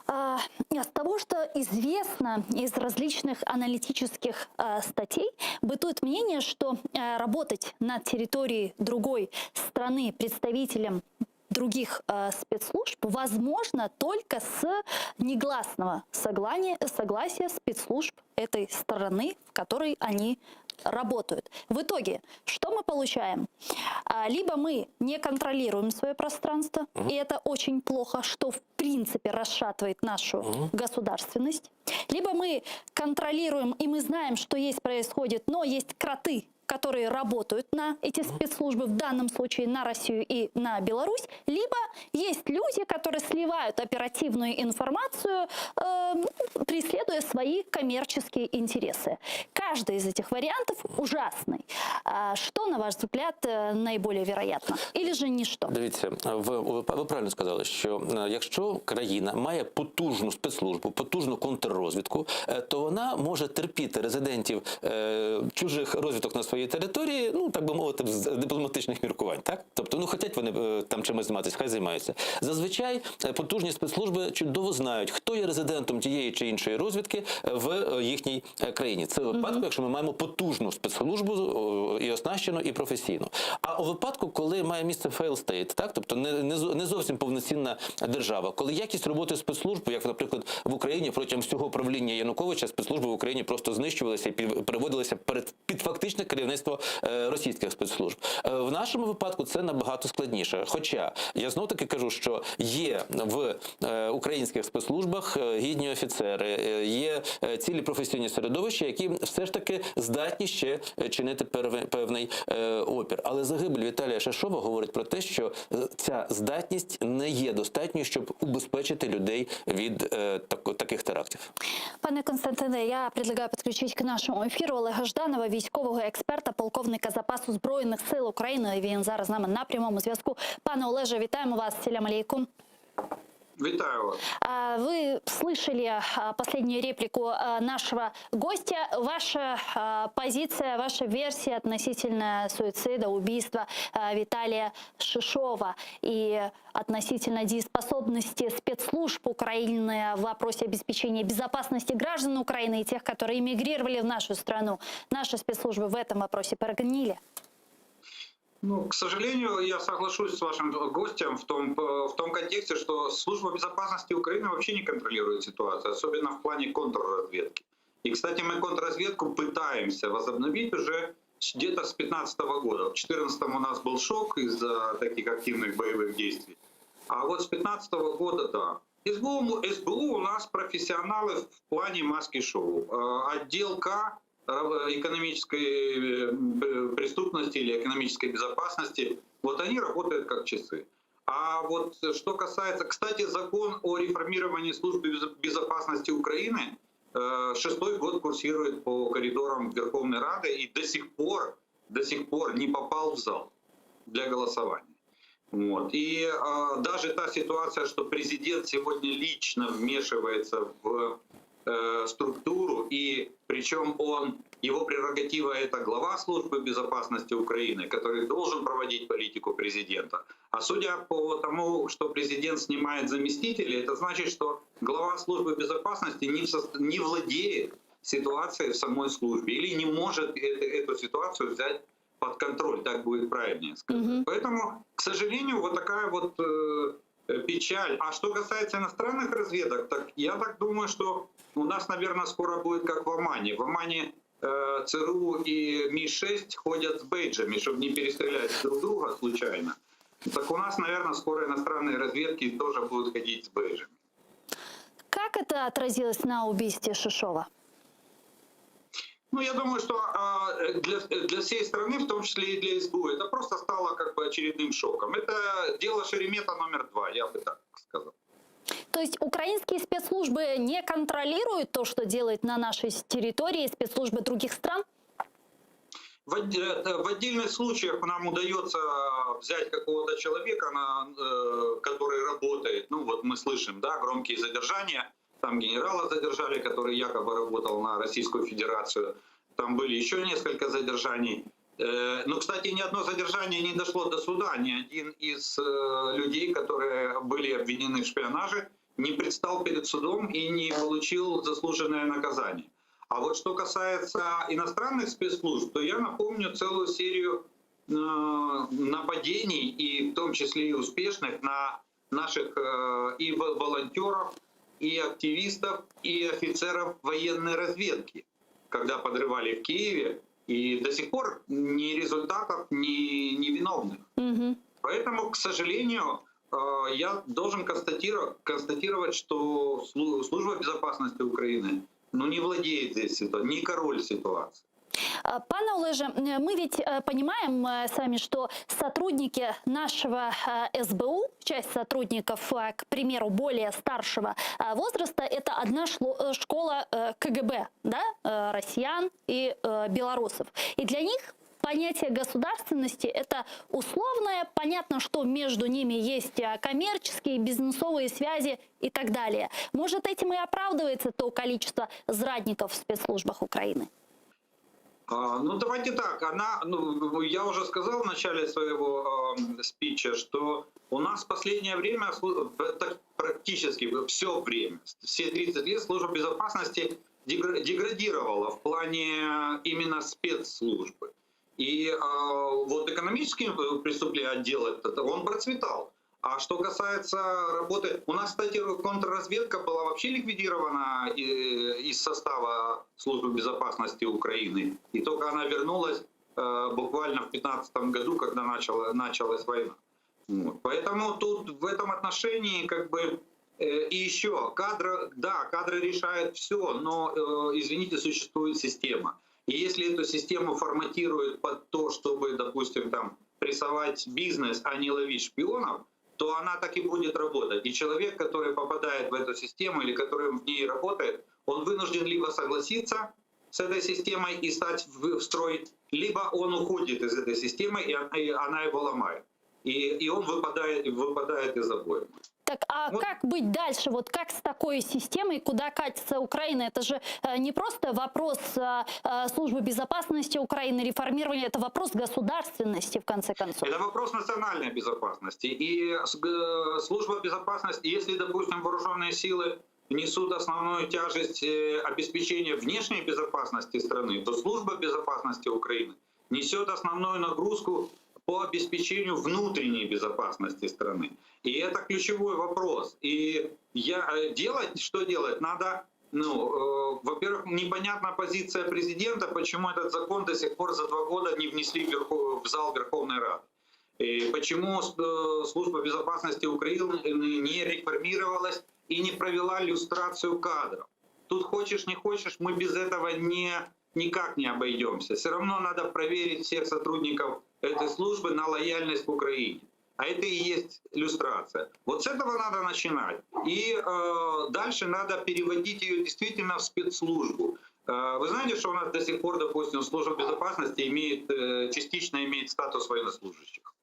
А, С того, что известно из различных аналитических а, статей, бытует мнение, что а, работать на территории другой страны представителем других а, спецслужб возможно только с негласного соглания, согласия спецслужб этой страны, в которой они работают. В итоге, что мы получаем? А, Либо мы не контролируем свое пространство, и это очень плохо, что в принципе расшатывает нашу государственность. Либо мы контролируем, и мы знаем, что есть происходит, но есть кроты, которые которые работают на эти спецслужбы, в данном случае на Россию и на Беларусь, либо есть люди, которые сливают оперативную информацию, э, преследуя свои коммерческие интересы. Каждый из этих вариантов ужасный. А что, на ваш взгляд, э, наиболее вероятно? Или же ничто? Дивіться, ви, ви, ви правильно сказали, що е, якщо країна має потужну спецслужбу, потужну контррозвідку, е, то вона може терпіти резидентів е, чужих розвідок на своїй території, ну так би мовити, з дипломатичних міркувань. Так, тобто, ну хотять вони е, там чимось займатися, хай займаються. Зазвичай е, потужні спецслужби чудово знають, хто є резидентом тієї чи іншої розвідки е, в е, їхній е, країні. Це в випадку, якщо ми маємо потужну спецслужбу о, і оснащену, і професійну. А у випадку, коли має місце fail state, так тобто не, не, зо- не зовсім повноцінна держава, коли якість роботи спецслужб, як, наприклад, в Україні протягом всього правління Януковича спецслужби в Україні просто знищувалися і під- переводилися перед під фактичне керівництво е, російських спецслужб. Е, В нашому випадку це набагато складніше. Хоча я знов таки кажу, що є в е, українських спецслужбах е, гідні офіцери, е, є е, цілі професійні середовища, які все ж таки здатні ще е, чинити перве- певний е, опір. Але загибель Віталія Шишова говорить про те, що е, ця здатність не є достатньою, щоб убезпечити людей від е, тако- таких терактів. Пане Константине, я предлагаю подключить к нашому ефіру Олега Жданова, військового експерта, полковника запасу Збройних сил України. Він зараз з нами на прямому зв'язку. Пане Олеже, вітаємо вас. Селям алейкум. Вітаю вас. А, Вы слышали а, последнюю реплику а, нашего гостя. Ваша а, позиция, ваша версия относительно суицида, убийства а, Виталия Шишова и относительно дееспособности спецслужб Украины в вопросе обеспечения безопасности граждан Украины и тех, которые эмигрировали в нашу страну. Наши спецслужбы в этом вопросе прогнили. Ну, к сожалению, я соглашусь с вашим гостем в том, в том контексте, что служба безопасности Украины вообще не контролирует ситуацию, особенно в плане контрразведки. И, кстати, мы контрразведку пытаемся возобновить уже где-то с 2015 года. В 2014 у нас был шок из-за таких активных боевых действий. А вот с 2015 года, да. СБУ, СБУ у нас профессионалы в плане маски-шоу. Э, Отдел К экономической э, преступности или экономической безопасности, вот они работают как часы. А вот что касается, кстати, закон о реформировании службы безопасности Украины э, шестой год курсирует по коридорам Верховной Рады и до сих пор, до сих пор не попал в зал для голосования. Вот. И э, даже та ситуация, что президент сегодня лично вмешивается в э, структуру, и причем он, его прерогатива это глава службы безопасности Украины, который должен проводить политику президента. А судя по тому, что президент снимает заместителей, это значит, что глава службы безопасности не, в состо... не владеет ситуацией в самой службе или не может это, эту ситуацию взять под контроль, так будет правильнее сказать. Угу. Поэтому, к сожалению, вот такая вот э, печаль. А что касается иностранных разведок, так я так думаю, что у нас, наверное, скоро будет как в Омане. В Омане э, ЦРУ и Ми-6 ходят с бейджами, чтобы не перестрелять друг друга случайно. Так у нас, наверное, скоро иностранные разведки тоже будут ходить с бейджами. Как это отразилось на убийстве Шишова? Ну, я думаю, что а, для, для всей страны, в том числе и для СБУ, это просто стало как бы очередным шоком. Это дело Шеремета номер два, я бы так сказал. То есть украинские спецслужбы не контролируют то, что делают на нашей территории спецслужбы других стран? В, в отдельных случаях нам удается взять какого-то человека, на, э, который работает. Ну вот мы слышим, да, громкие задержания. Там генерала задержали, который якобы работал на Российскую Федерацию. Там были еще несколько задержаний. Э, но, кстати, ни одно задержание не дошло до суда. Ни один из э, людей, которые были обвинены в шпионаже, не предстал перед судом и не получил заслуженное наказание. А вот что касается иностранных спецслужб, то я напомню целую серию э, нападений, и в том числе и успешных, на наших и волонтеров, и активистов, и офицеров военной разведки, когда подрывали в Киеве, и до сих пор ни результатов, ни, ни виновных. Угу. Поэтому, к сожалению, э, я должен констатировать, констатировать, что Служба безопасности Украины ну, не владеет здесь ситуацией, не король ситуации. Пане Олеже, мы ведь э, понимаем э, с вами, что сотрудники нашего э, СБУ, часть сотрудников, к примеру, более старшего возраста, это одна школа КГБ, да, россиян и белорусов. И для них понятие государственности это условное, понятно, что между ними есть коммерческие, бизнесовые связи и так далее. Может, этим и оправдывается то количество зрадников в спецслужбах Украины? А, ну, давайте так. Она, ну, я уже сказал в начале своего э, спича, что у нас в последнее время, практически все время, все 30 лет служба безопасности деградировала в плане именно спецслужбы. И э, вот экономический преступление отдел этот, он процветал. А что касается работы... У нас, кстати, контрразведка была вообще ликвидирована из состава Службы безопасности Украины. И только она вернулась э, буквально в 2015 году, когда начала, началась война. Вот. Поэтому тут в этом отношении как бы... Э, и еще, кадры, да, кадры решают все, но, э, извините, существует система. И если эту систему форматируют под то, чтобы, допустим, там, прессовать бизнес, а не ловить шпионов, то она так и будет работать. И человек, который попадает в эту систему или который в ней работает, он вынужден либо согласиться с этой системой и стать в строй, либо он уходит из этой системы, и она его ломает. И, и он выпадает, выпадает из обоймы. Так а вот. как быть дальше? Вот как с такой системой, куда катится Украина? Это же э, не просто вопрос э, э, службы безопасности Украины, реформирования, это вопрос государственности, в конце концов. Это вопрос национальной безопасности. И служба безопасности, если, допустим, вооруженные силы несут основную тяжесть обеспечения внешней безопасности страны, то служба безопасности Украины несет основную нагрузку по обеспечению внутренней безопасности страны. И это ключевой вопрос. И я, э, делать, что делать? Надо, ну, э, во-первых, непонятна позиция президента, почему этот закон до сих пор за два года не внесли в, верхов, в зал Верховной Рады. И почему э, служба безопасности Украины не реформировалась и не провела люстрацию кадров. Тут хочешь не хочешь, мы без этого не, никак не обойдемся. Все равно надо проверить всех сотрудников этой службы на лояльность к Украине. А это и есть люстрация. Вот с этого надо начинать. И э, дальше надо переводить ее действительно в спецслужбу. Э, вы знаете, что у нас до сих пор, допустим, служба безопасности имеет, э, частично имеет статус военнослужащих.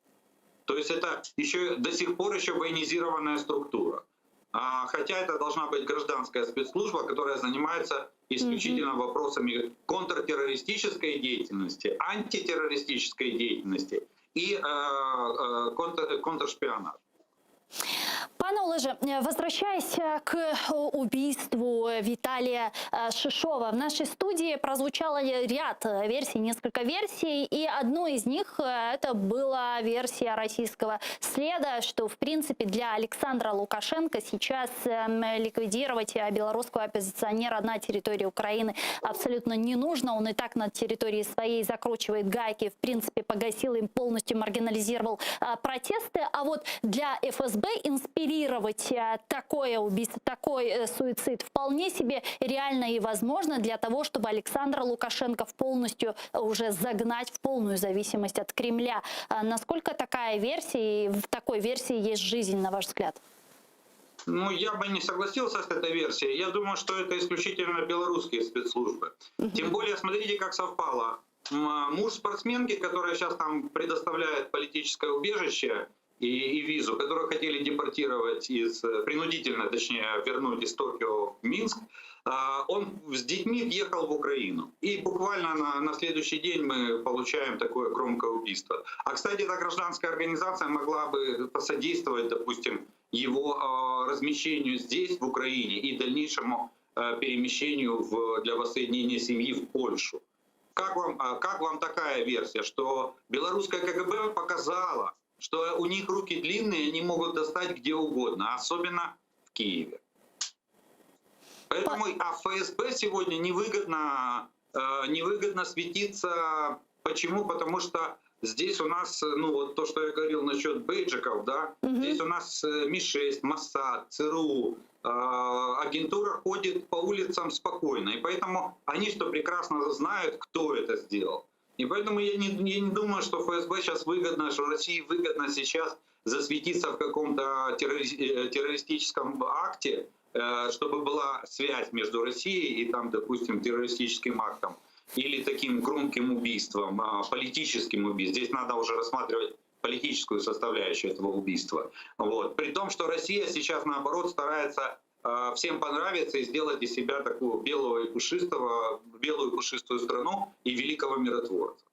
То есть это еще до сих пор еще военизированная структура. А, хотя это должна быть гражданская спецслужба, которая занимается исключительно mm-hmm. вопросами контртеррористической деятельности, антитеррористической деятельности и э, э, контр, контршпионажа. Пане Олеже, возвращаясь к убийству Виталия э, Шишова, в нашей студии прозвучало ряд версий, несколько версий, и одной из них э, это была версия российского следа, что в принципе для Александра Лукашенко сейчас эм, ликвидировать белорусского оппозиционера на территории Украины абсолютно не нужно. Он и так на территории своей закручивает гайки, в принципе погасил им полностью, маргинализировал э, протесты. А вот для ФСБ инспирировать э, такое убийство, такой э, суицид вполне себе реально и возможно для того, чтобы Александра Лукашенко полностью уже загнать в полную зависимость от Кремля. А насколько такая версия и в такой версии есть жизнь, на ваш взгляд? Ну, я бы не согласился с этой версией. Я думаю, что это исключительно белорусские спецслужбы. Тем более, смотрите, как совпало. Муж спортсменки, которая сейчас там предоставляет политическое убежище, и, и визу, которую хотели депортировать из, принудительно, точнее, вернуть из Токио в Минск, а, он с детьми въехал в Украину. И буквально на, на следующий день мы получаем такое громкое убийство. А, кстати, эта гражданская организация могла бы посодействовать, допустим, его а, размещению здесь, в Украине, и дальнейшему а, перемещению в, для воссоединения семьи в Польшу. Как вам, как вам такая версия, что белорусская КГБ показала, что у них руки длинные, они могут достать где угодно, особенно в Киеве. Поэтому а ФСБ сегодня невыгодно, э, невыгодно светиться. Почему? Потому что Здесь у нас, ну вот то, что я говорил насчет бейджиков, да, здесь у нас э, МИ-6, Моссад, ЦРУ, э, агентура ходит по улицам спокойно. И поэтому они что прекрасно знают, кто это сделал. И поэтому я не, я не думаю, что ФСБ сейчас выгодно, что России выгодно сейчас засветиться в каком-то террори- э, террористическом акте, э, чтобы была связь между Россией и там, допустим, террористическим актом или таким громким убийством, а, политическим убийством. Здесь надо уже рассматривать политическую составляющую этого убийства. Вот. При том, что Россия сейчас, наоборот, старается а, всем понравиться и сделать из себя такую белого и пушистого, белую пушистую страну и великого миротворца.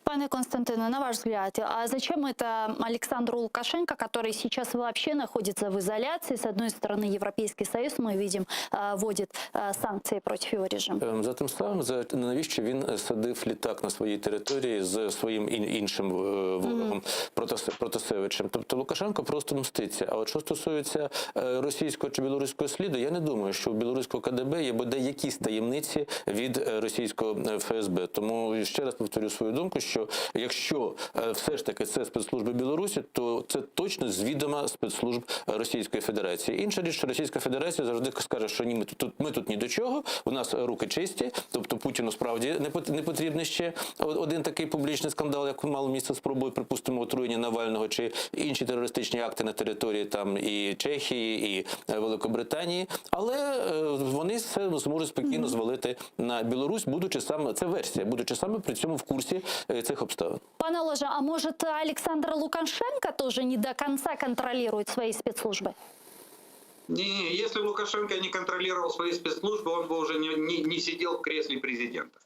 Пане Константине, на ваш взгляд, а зачем это Александру Лукашенко, который сейчас вообще находится в изоляции? С одной стороны, Европейский Союз, мы видим, э, вводит э, санкции против его режима. Ем, За тим самим, за навіщо він е, садив літак на своїй території з своїм ін- іншим е, ворогом Протас- Протасевичем? Тобто Лукашенко просто мститься. А от що стосується е, російського чи білоруського сліду, я не думаю, що у білоруського КДБ є бодай якісь таємниці від е, російського е, ФСБ. Тому ще раз повторю свою думку, що якщо е, все ж таки це спецслужби Білорусі, то це точно з відома спецслужб Російської Федерації. Інша річ, що Російська Федерація завжди скаже, що ні, ми тут, ми тут ні до чого, у нас руки чисті, тобто Путіну справді не пот- не потрібний ще один такий публічний скандал, як мало місце спробою, припустимо, отруєння Навального чи інші терористичні акти на території там і Чехії, і е, Великобританії. Але е, вони це зможуть спокійно звалити на Білорусь, будучи саме це версія, будучи саме при цьому в курсі е, цих обставин. Пане Олеже, а может Александр Лукашенко тоже не до конца контролирует свои спецслужбы? Не, не, если Лукашенко не контролировал свои спецслужбы, он бы уже не, не, не сидел в кресле президента.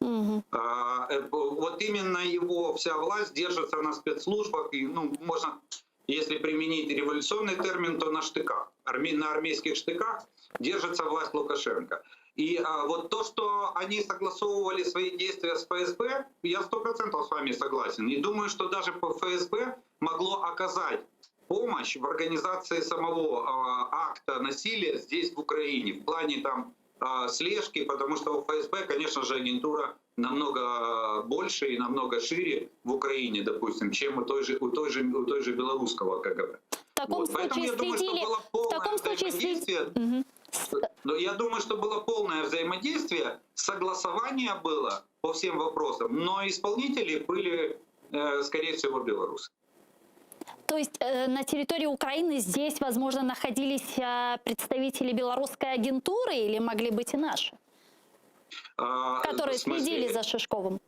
А, э, вот именно его вся власть держится на спецслужбах. И, ну, можно, если применить революционный термин, то на штыках. Арми, на армейских штыках держится власть Лукашенко. И а, вот то, что они согласовывали свои действия с ФСБ, я 100% с вами согласен. И думаю, что даже по ФСБ могло оказать помощь в организации самого а, акта насилия здесь, в Украине, в плане там а, слежки, потому что у ФСБ, конечно же, агентура намного больше и намного шире в Украине, допустим, чем у той же, у той же, у той же белорусского КГБ. В таком Вот. Поэтому случае я думаю, что следили... было В полное таком случае следили... взаимодействие. Но я думаю, что было полное взаимодействие, согласование было по всем вопросам, но исполнители были, э, скорее всего, белорусы. То есть э, на территории Украины здесь, возможно, находились э, представители белорусской агентуры или могли быть и наши, А, которые в смысле, следили за Шишковым?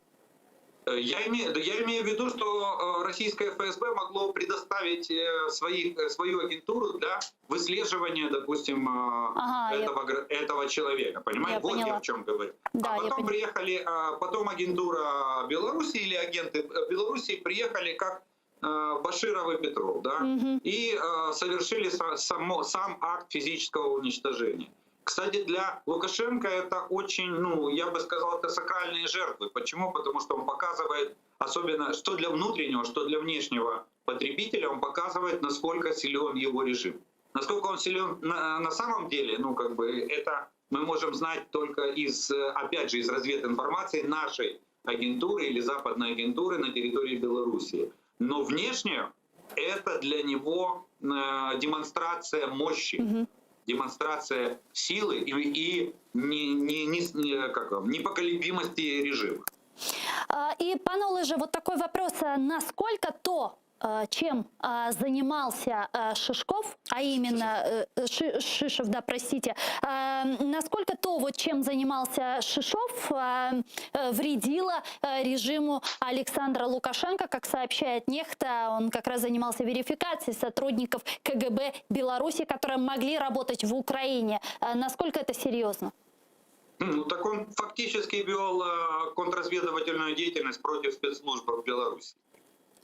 Э, Я имею, я имею в виду, что э, российское ФСБ могло предоставить э, своих, э, свою агентуру для выслеживания, допустим, э, Ага, я- этого, гра- этого человека. Понимаете? Я вот поняла. я в чем говорю. Да, а я потом поняла. приехали, э, потом агентура Беларуси или агенты э, Беларуси приехали как э, Баширов и Петров, да, и э, совершили са- само, сам акт физического уничтожения. Кстати, для Лукашенко это очень, ну, я бы сказал, это сакральные жертвы. Почему? Потому что он показывает, особенно что для внутреннего, что для внешнего потребителя, он показывает, насколько силен его режим. Насколько он силен на, на самом деле, ну, как бы, это мы можем знать только из, э, опять же, из развединформации нашей агентуры или западной агентуры на территории Белоруссии. Но внешне это для него э, демонстрация мощи, демонстрация силы и, и не, не, не, не, как вам, непоколебимости режима. А, И, пане Олеже, вот такой вопрос. А Насколько то, э, чем а, занимался э, Шишков, а именно э, Ши- Шишев, да, простите, э, насколько то, вот чем занимался Шишов, э, э, вредило э, режиму Александра Лукашенко, как сообщает Нехта, он как раз занимался верификацией сотрудников КГБ Беларуси, которые могли работать в Украине. Э, Насколько это серьезно? Ну, так он фактически вел э, контрразведывательную деятельность против спецслужб в Беларуси.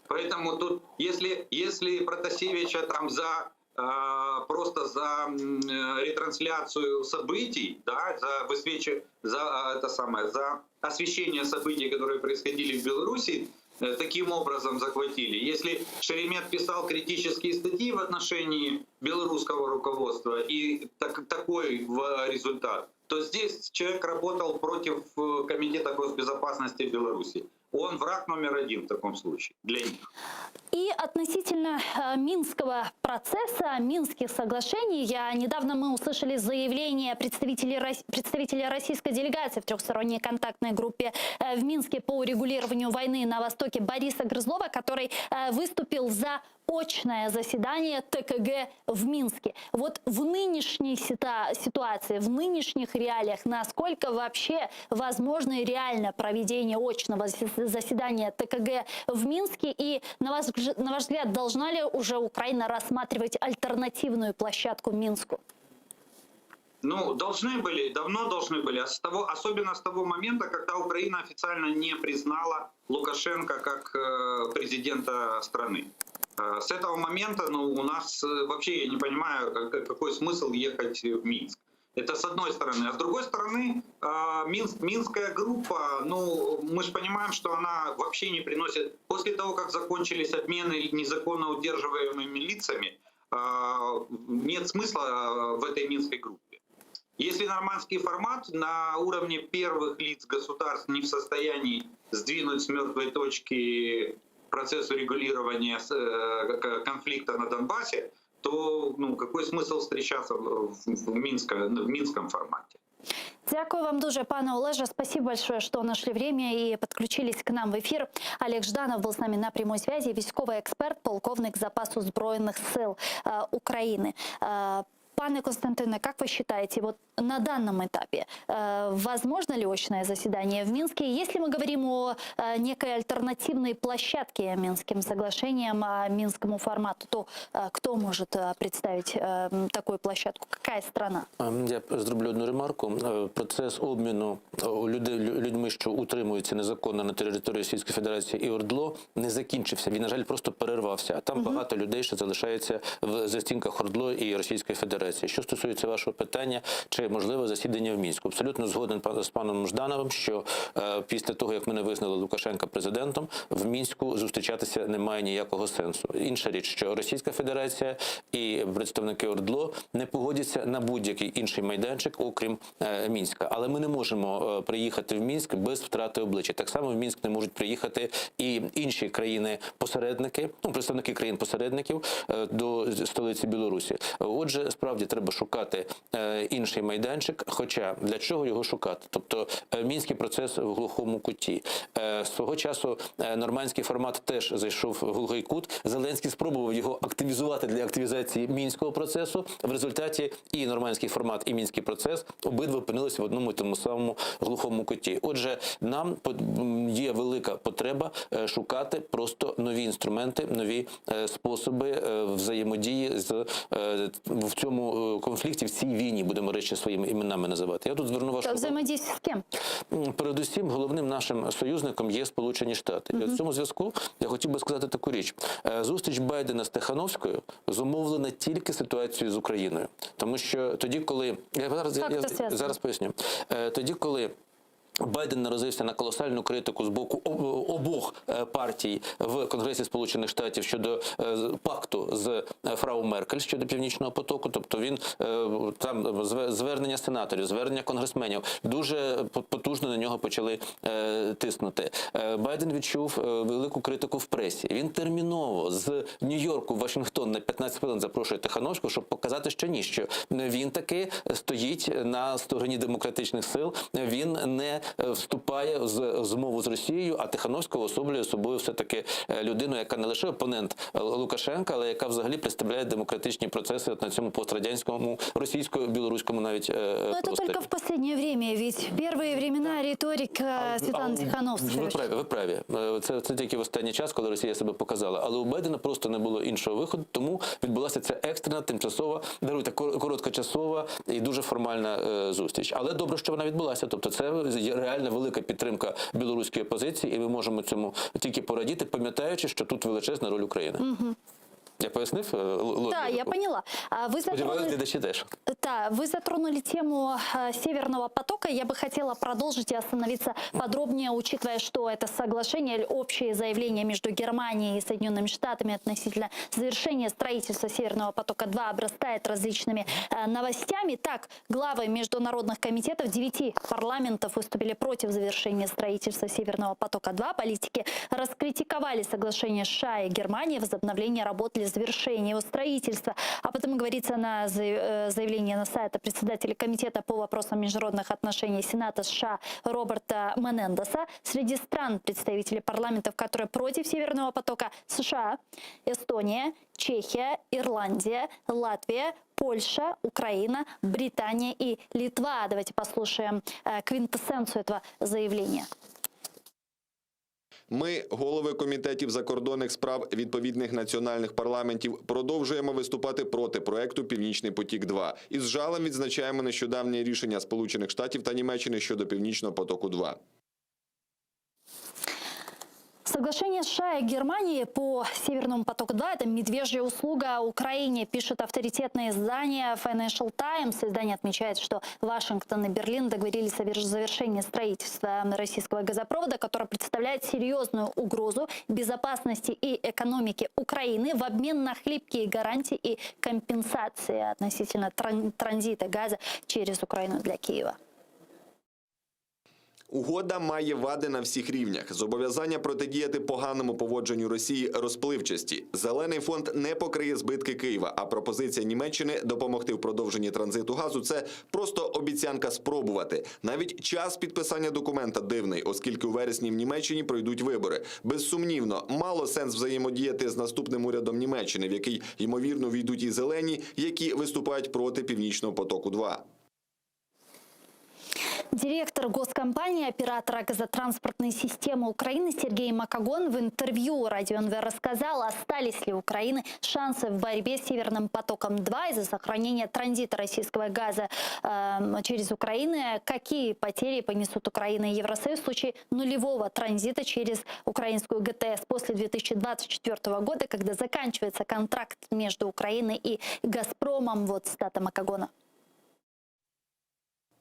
Поэтому тут, если, если Протасевича там за э, просто за м, э, ретрансляцию событий, да, за высвечи, за э, это самое, за освещение событий, которые происходили в Беларуси, э, таким образом захватили. Если Шеремет писал критические статьи в отношении белорусского руководства и так, такой результат, то здесь человек работал против э, Комитета госбезопасности Беларуси. Он враг номер один в таком случае для них. И относительно э, Минского процесса, Минских соглашений, я, недавно мы услышали заявление представителей, представителя российской делегации в трехсторонней контактной группе э, в Минске по урегулированию войны на Востоке Бориса Грызлова, который э, выступил за очное заседание ТКГ в Минске. Вот в нынешней ситуации, в нынешних реалиях, насколько вообще возможно и реально проведение очного заседания ТКГ в Минске? И, на ваш, на ваш взгляд, должна ли уже Украина рассматривать альтернативную площадку Минску? Ну, должны были, давно должны были, а с того, особенно с того момента, когда Украина официально не признала Лукашенко как э, президента страны. Э, с этого момента ну, у нас э, вообще, я не понимаю, какой смысл ехать в Минск. Это с одной стороны. А с другой стороны, э, Минск, Минская группа, ну, мы же понимаем, что она вообще не приносит... После того, как закончились обмены незаконно удерживаемыми лицами, нет смысла в этой Минской группе. Если нормандский формат на уровне первых лиц государств не в состоянии сдвинуть с мертвой точки процесс урегулирования э, конфликта на Донбассе, то ну, какой смысл встречаться в, в, Минско, в Минском формате? Дякую вам дуже, пане Олеже. Спасибо большое, что нашли время и подключились к нам в эфир. Олег Жданов был с нами на прямой связи, військовий експерт, полковник запасу Збройних сил э, України. Э, Пане Константине, как вы считаете, вот на данном этапе э, возможно ли очное заседание в Минске? Если мы говорим о э, некой альтернативной площадке Минским соглашениям, о Минскому формату, то э, кто может э, представить э, такую площадку? Какая страна? Ем, Я зроблю одну ремарку. Е, Процес обміну е, люди, людьми, що утримуються незаконно на території Російської Федерації і ОРДЛО, не закінчився. Він, на жаль, просто перервався. А там багато людей, що залишаються в застінках ОРДЛО і Російської Федерації. Що стосується вашого питання, чи можливе засідання в Мінську? Абсолютно згоден з паном Ждановим, що е, після того, як ми не визнали Лукашенка президентом, в Мінську зустрічатися немає ніякого сенсу. Інша річ, що Російська Федерація і представники ОРДЛО не погодяться на будь-який інший майданчик, окрім е, Мінська. Але ми не можемо е, приїхати в Мінськ без втрати обличчя. Так само в Мінськ не можуть приїхати і інші країни-посередники, ну представники країн-посередників до столиці Білорусі. Отже, справді треба шукати е, інший майданчик. Хоча для чого його шукати? Тобто е, мінський процес в глухому куті. Е, Свого часу нормандський формат теж зайшов в глухий кут. Зеленський спробував його активізувати для активізації мінського процесу. В результаті і нормандський формат, і мінський процес обидва опинилися в одному і тому самому глухому куті. Отже, нам є велика потреба шукати просто нові інструменти, нові способи взаємодії з в цьому конфлікті, в цій війні, будемо речі своїми іменами називати. Я тут зверну вашу увагу. Взаимодействие с кем? Передусім, головним нашим союзником є Сполучені Штати. І от в цьому зв'язку я хотів би сказати таку річ: Е, Зустріч Байдена з Тихановською зумовлена тільки ситуацією з Україною, тому що тоді, коли я зараз я, я зараз поясню, Е, тоді, коли Байден наразився на колосальну критику з боку обох е, партій в Конгресі Сполучених Штатів щодо е, пакту з е, фрау Меркель щодо північного потоку. Тобто він там звернення сенаторів, звернення конгресменів дуже потужно на нього почали тиснути. Байден відчув велику критику в пресі. Він терміново з Нью-Йорку в Вашингтон на 15 хвилин запрошує Тихановську, щоб показати, що ні, що він таки стоїть на стороні демократичних сил. Він не вступає в змову з Росією, а Тихановська уособлює собою все таки людину, яка не лише опонент е, Лукашенка, але яка взагалі представляє демократичні процеси от на цьому пострадянському російсько-білоруському навіть е, Но это просторі. только в последнее время, ведь в первые времена риторика Светланы Тихановской. Ви праві, ви праві. Е, Це, це тільки в останній час, коли Росія себе показала. Але у Байдена просто не було іншого виходу, тому відбулася ця екстрена, тимчасова, даруйте, короткочасова і дуже формальна е, зустріч. Але добре, що вона відбулася. Тобто, це є реальна велика підтримка білоруської опозиції, і ми можемо цьому тільки порадіти, пам'ятаючи, що тут величезна роль України. Мгм. Я пояснив е, логіку? Да, я поняла. А Вы Сподіваюсь, затронули... глядачі теж. Да, вы затронули тему э, Северного потока. Я бы хотела продолжить и остановиться подробнее, учитывая, что это соглашение или общее заявление между Германией и Соединенными Штатами относительно завершения строительства Северного потока-2 обрастает различными э, новостями. Так, главы международных комитетов девяти парламентов выступили против завершения строительства Северного потока-2. Политики раскритиковали соглашение США и Германии возобновление работ для завершения его строительства. Об этом говорится на э, заявлении на сайте председателя комитета по вопросам международных отношений Сената США Роберта Менендеса. Среди стран представители парламентов, которые против Северного потока США, Эстония, Чехия, Ирландия, Латвия, Польша, Украина, Британия и Литва. Давайте послушаем э, квинтэссенцию этого заявления. Ми, голови комітетів закордонних справ відповідних національних парламентів, продовжуємо виступати проти проекту Північний потік 2 і з жалем відзначаємо нещодавнє рішення Сполучених Штатів та Німеччини щодо Північного потоку 2 Соглашение США и Германии по Северному потоку-2 – это медвежья услуга Украине, пишет авторитетное издание Financial Times. Издание отмечает, что Вашингтон и Берлин договорились о завершении строительства российского газопровода, который представляет серьезную угрозу безопасности и экономике Украины в обмен на хлипкие гарантии и компенсации относительно транзита газа через Украину для Киева. Угода має вади на всіх рівнях. Зобов'язання протидіяти поганому поводженню Росії розпливчасті. Зелений фонд не покриє збитки Києва. А пропозиція Німеччини допомогти в продовженні транзиту газу це просто обіцянка спробувати. Навіть час підписання документа дивний, оскільки у вересні в Німеччині пройдуть вибори. Безсумнівно, мало сенс взаємодіяти з наступним урядом Німеччини, в який ймовірно війдуть і зелені, які виступають проти північного потоку. 2 Директор госкомпании, оператора газотранспортной системы Украины Сергей Макогон в интервью Радио НВ рассказал, остались ли у Украины шансы в борьбе с Северным потоком-2 из-за сохранения транзита российского газа э, через Украину, какие потери понесут Украина и Евросоюз в случае нулевого транзита через украинскую ГТС после 2024 года, когда заканчивается контракт между Украиной и Газпромом. Вот цитата Макогона.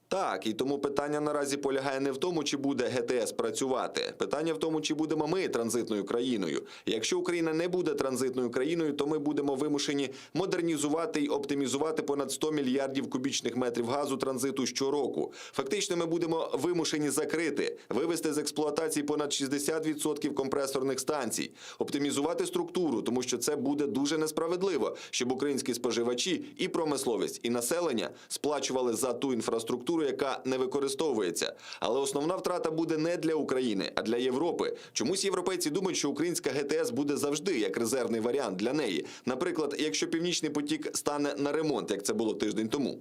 Так, і тому питання наразі полягає не в тому, чи буде ГТС працювати. Питання в тому, чи будемо ми транзитною країною. Якщо Україна не буде транзитною країною, то ми будемо вимушені модернізувати і оптимізувати понад 100 мільярдів кубічних метрів газу транзиту щороку. Фактично, ми будемо вимушені закрити, вивести з експлуатації понад 60% компресорних станцій, оптимізувати структуру, тому що це буде дуже несправедливо, щоб українські споживачі і промисловість, і населення сплачували за ту інфраструктуру, яка не використовується. Але основна втрата буде не для України, а для Європи. Чомусь європейці думають, що українська ГТС буде завжди як резервний варіант для неї. Наприклад, якщо північний потік стане на ремонт, як це було тиждень тому.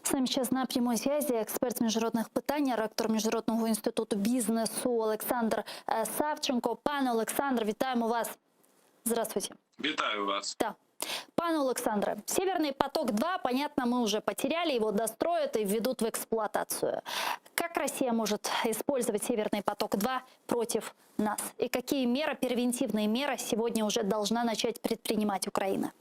С нами сейчас на прямой связи експерт з міжнародних питань, ректор Міжнародного інституту бізнесу Олександр е, Савченко. Пане Олександр, вітаємо вас. Здравствуйте. Вітаю вас. Да. Пане Олександре, Северный поток-2, понятно, мы уже потеряли, его достроят и введут в эксплуатацию. Как Россия может использовать Северный поток-2 против нас? И какие меры, превентивные меры сегодня уже должна начать предпринимать Украина?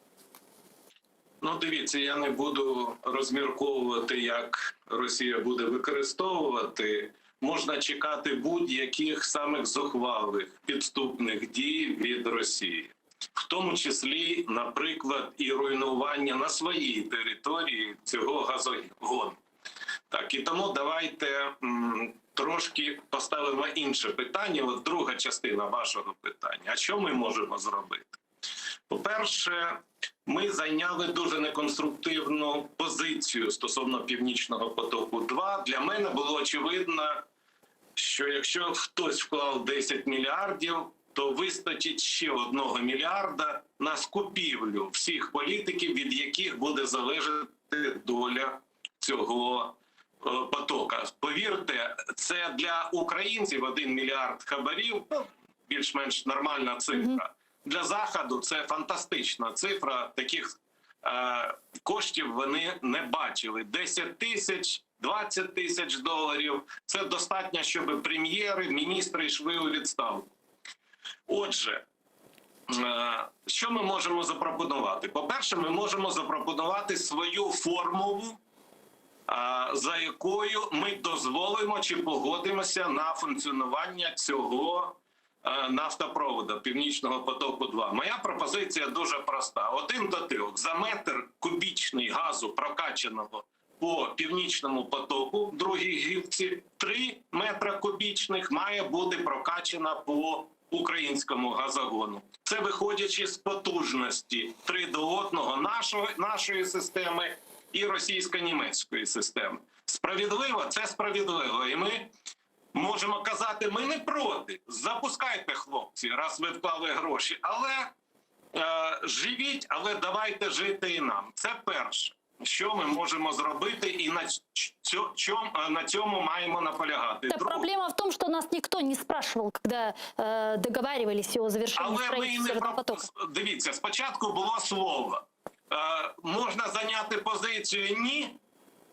Ну, дивіться, я не буду розмірковувати, як Росія буде використовувати. Можна чекати будь-яких самих зухвалих підступних дій від Росії, в тому числі, наприклад, і руйнування на своїй території цього газогону. Так, і тому давайте м, трошки поставимо інше питання. От друга частина вашого питання. А що ми можемо зробити? По-перше, ми зайняли дуже неконструктивну позицію стосовно Північного потоку. 2 для мене було очевидно, що якщо хтось вклав 10 мільярдів, то вистачить ще одного мільярда на скупівлю всіх політиків, від яких буде залежати доля цього е, потока. Повірте, це для українців 1 мільярд хабарів, ну, більш-менш нормальна цифра. Для заходу це фантастична цифра. Таких е, коштів вони не бачили. 10 тисяч, 20 тисяч доларів. Це достатньо, щоб прем'єри, міністри йшли у відставку. Отже, Що ми можемо запропонувати? По-перше, ми можемо запропонувати свою формулу, за якою ми дозволимо чи погодимося на функціонування цього нафтопроводу Північного потоку 2. Моя пропозиція дуже проста: 1 до 3 за метр кубічний газу, прокачаного по Північному потоку, другій гілці, 3 метра кубічних має бути прокачана по українському газогону. Це виходячи з потужності 3 до 1 нашої, нашої системи і російсько-німецької системи. Справедливо, це справедливо. І ми можемо казати, ми не проти. Запускайте, хлопці, раз ви вклали гроші. Але е, живіть, але давайте жити і нам. Це перше, що ми можемо зробити, і на, чому, на цьому маємо наполягати. Да, проблема в том, что нас никто не спрашивал, когда э, договаривались о завершении Але ми і строительства не Северного про... потока. Дивіться, спочатку було слово. Е, можна зайняти позицію ні,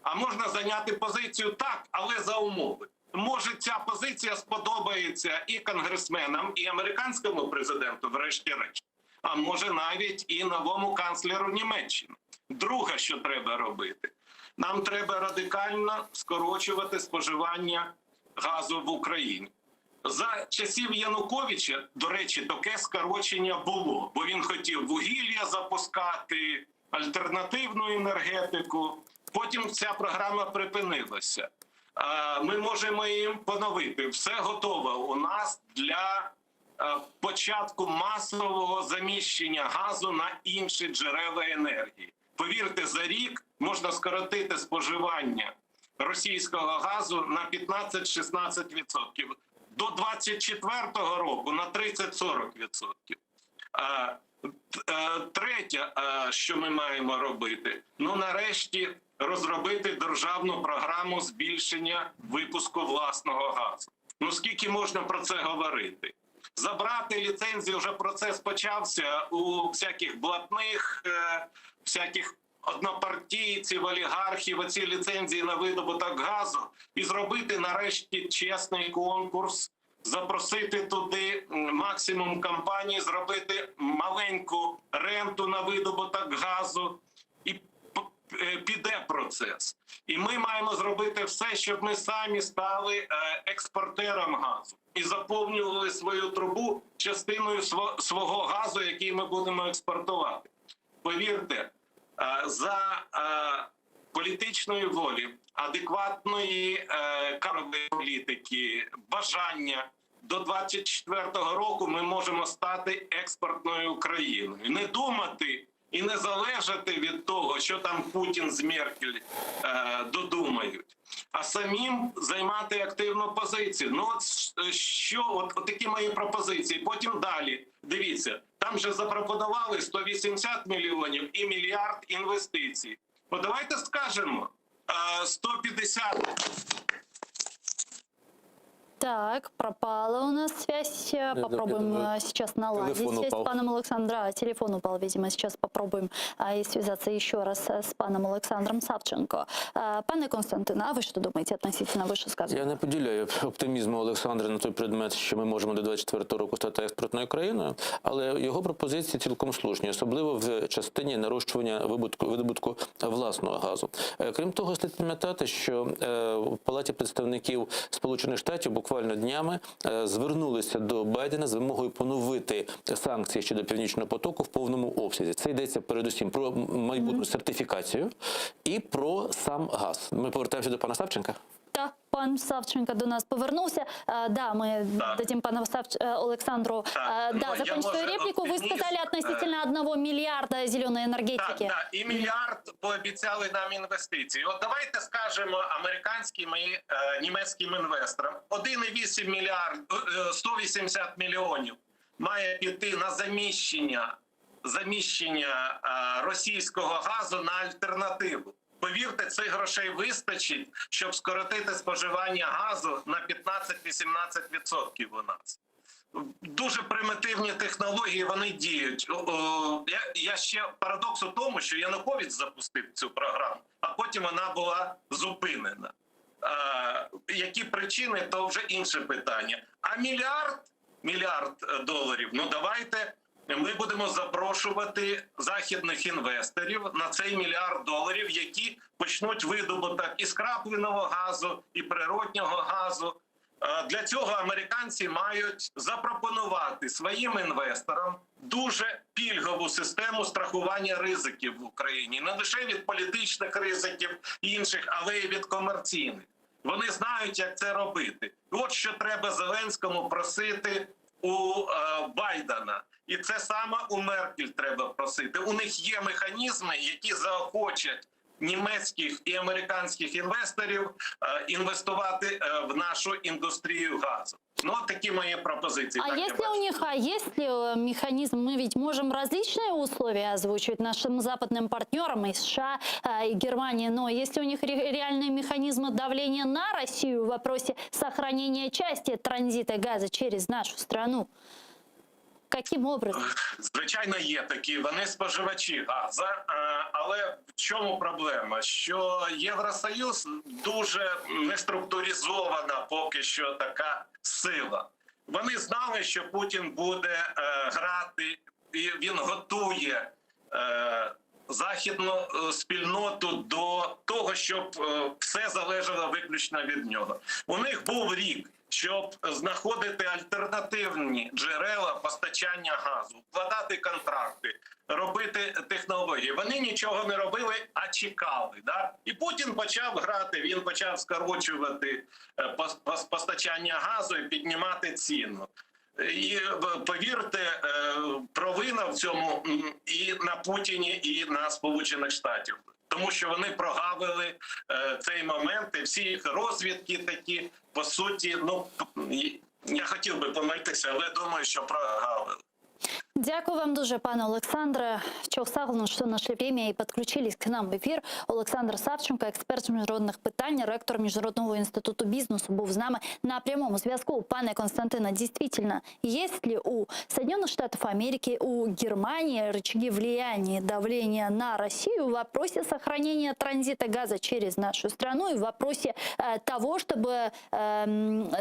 а можна зайняти позицію так, але за умови. Може, ця позиція сподобається і конгресменам, і американському президенту, врешті-решт, а може навіть і новому канцлеру Німеччини. Друге, що треба робити, нам треба радикально скорочувати споживання газу в Україні. За часів Януковича, до речі, таке скорочення було, бо він хотів вугілля запускати, альтернативну енергетику. Потім ця програма припинилася. Ми можемо їм поновити. Все готово у нас для початку масового заміщення газу на інші джерела енергії. Повірте, за рік можна скоротити споживання російського газу на 15-16%. До 24-го року на 30-40%. Е, Третє, що ми маємо робити, ну нарешті розробити державну програму збільшення випуску власного газу. Ну скільки можна про це говорити? Забрати ліцензію, вже процес почався у всяких блатних, е, всяких однопартійців, олігархів, оці ліцензії на видобуток газу, і зробити нарешті чесний конкурс, запросити туди максимум компаній, зробити маленьку ренту на видобуток газу, і піде процес. І ми маємо зробити все, щоб ми самі стали е, експортером газу і заповнювали свою трубу частиною свого газу, який ми будемо експортувати. Повірте, е, за е, політичної волі, адекватної е, кадрової політики, бажання до 24-го року ми можемо стати експортною країною. Не думати і не залежати від того, що там Путін з Меркель е, додумають, а самим займати активну позицію. Ну от що, от, от такі мої пропозиції. Потім далі. Дивіться, там же запропонували 180 мільйонів і мільярд інвестицій. От давайте скажемо е, 150 Так, пропала у нас связь. Я Попробуем думаю, э, сейчас наладить телефон связь упал. с паном Александром. Да, телефон упал, видимо. Сейчас попробуем а, и связаться еще раз э, с паном Александром Савченко. А, Пане Константин, а вы что думаете относительно вышесказанного? Я не поділяю оптимізму Олександра на той предмет, що ми можемо до 24-го року стати експортною країною, але його пропозиції цілком слушні, особливо в частині нарощування видобутку, видобутку власного газу. Е, Крім того, слід пам'ятати, що е, в Палаті представників Сполучених Штатів буквально днями е, звернулися до Байдена з вимогою поновити санкції щодо Північного потоку в повному обсязі. Це йдеться передусім про майбутню сертифікацію і про сам газ. Ми повертаємося до пана Савченка. Да, пан Савченко до нас повернулся. А, да, мы дадим пану Савч... э, Олександру Так, э, да, ну, я, закончить свою може, реплику. Вы оптиміст, сказали относительно одного миллиарда зеленой энергетики. Так, так, і мільярд пообіцяли нам інвестиції. От давайте скажемо американським і е, німецьким інвесторам: 1,8 мільярд, е, 180 мільйонів має піти на заміщення, заміщення е, російського газу на альтернативу. Повірте, цих грошей вистачить, щоб скоротити споживання газу на 15-18% у нас. Дуже примітивні технології вони діють. Я, я ще парадокс у тому, що Янукович запустив цю програму, а потім вона була зупинена. Е, які причини, то вже інше питання. А мільярд, мільярд е, доларів, ну давайте. Ми будемо запрошувати західних інвесторів на цей мільярд доларів, які почнуть видобуток і скрапленого газу, і природнього газу. Е, Для цього американці мають запропонувати своїм інвесторам дуже пільгову систему страхування ризиків в Україні, не лише від політичних ризиків інших, але й від комерційних. Вони знають, як це робити. От що треба Зеленському просити у е, Байдена, і це саме у Меркель треба просити. У них є механізми, які заохочать німецьких і американських інвесторів е, інвестувати е, в нашу індустрію газу. Ну, от такі мої пропозиції. А Так я есть ли у них, а есть ли э, механизм, мы ведь можем различные условия озвучивать нашим западным партнерам и США, э, и Германии, но есть ли у них ре- реальные механизмы давления на Россию в вопросе сохранения части транзита газа через нашу страну? Каким образом? Звичайно, є такі. Вони споживачі газу, е, але в чому проблема? Що Євросоюз дуже неструктуризована поки що така сила. Вони знали, що Путін буде е, грати, і він готує е, західну е, спільноту до того, щоб е, все залежало виключно від нього. У них був рік, щоб знаходити альтернативні джерела постачання газу, укладати контракти, робити технології. Вони нічого не робили, а чекали. Да? І Путін почав грати. Він почав скорочувати е, пос- пос- постачання газу і піднімати ціну. І е, повірте, е, провина в цьому м, і на Путіні, і на Сполучених Штатів, тому що вони прогавили е, цей момент, і всі їх розвідки такі, по суті, ну я хотів би помилитися, але думаю, що прогавили. Дякую вам дуже, пане Олександре. Çoq sağ oluñ, что нашли время и подключились к нам в эфир. Олександр Савченко, експерт з міжнародних питань, ректор Міжнародного інституту бізнесу, був з нами на прямому зв'язку. Пане Константине, действительно, есть ли у Соединенных Штатов Америки, у Германии рычаги влияния, давления на Россию в вопросе сохранения транзита газа через нашу страну и в вопросе э, того, чтобы э,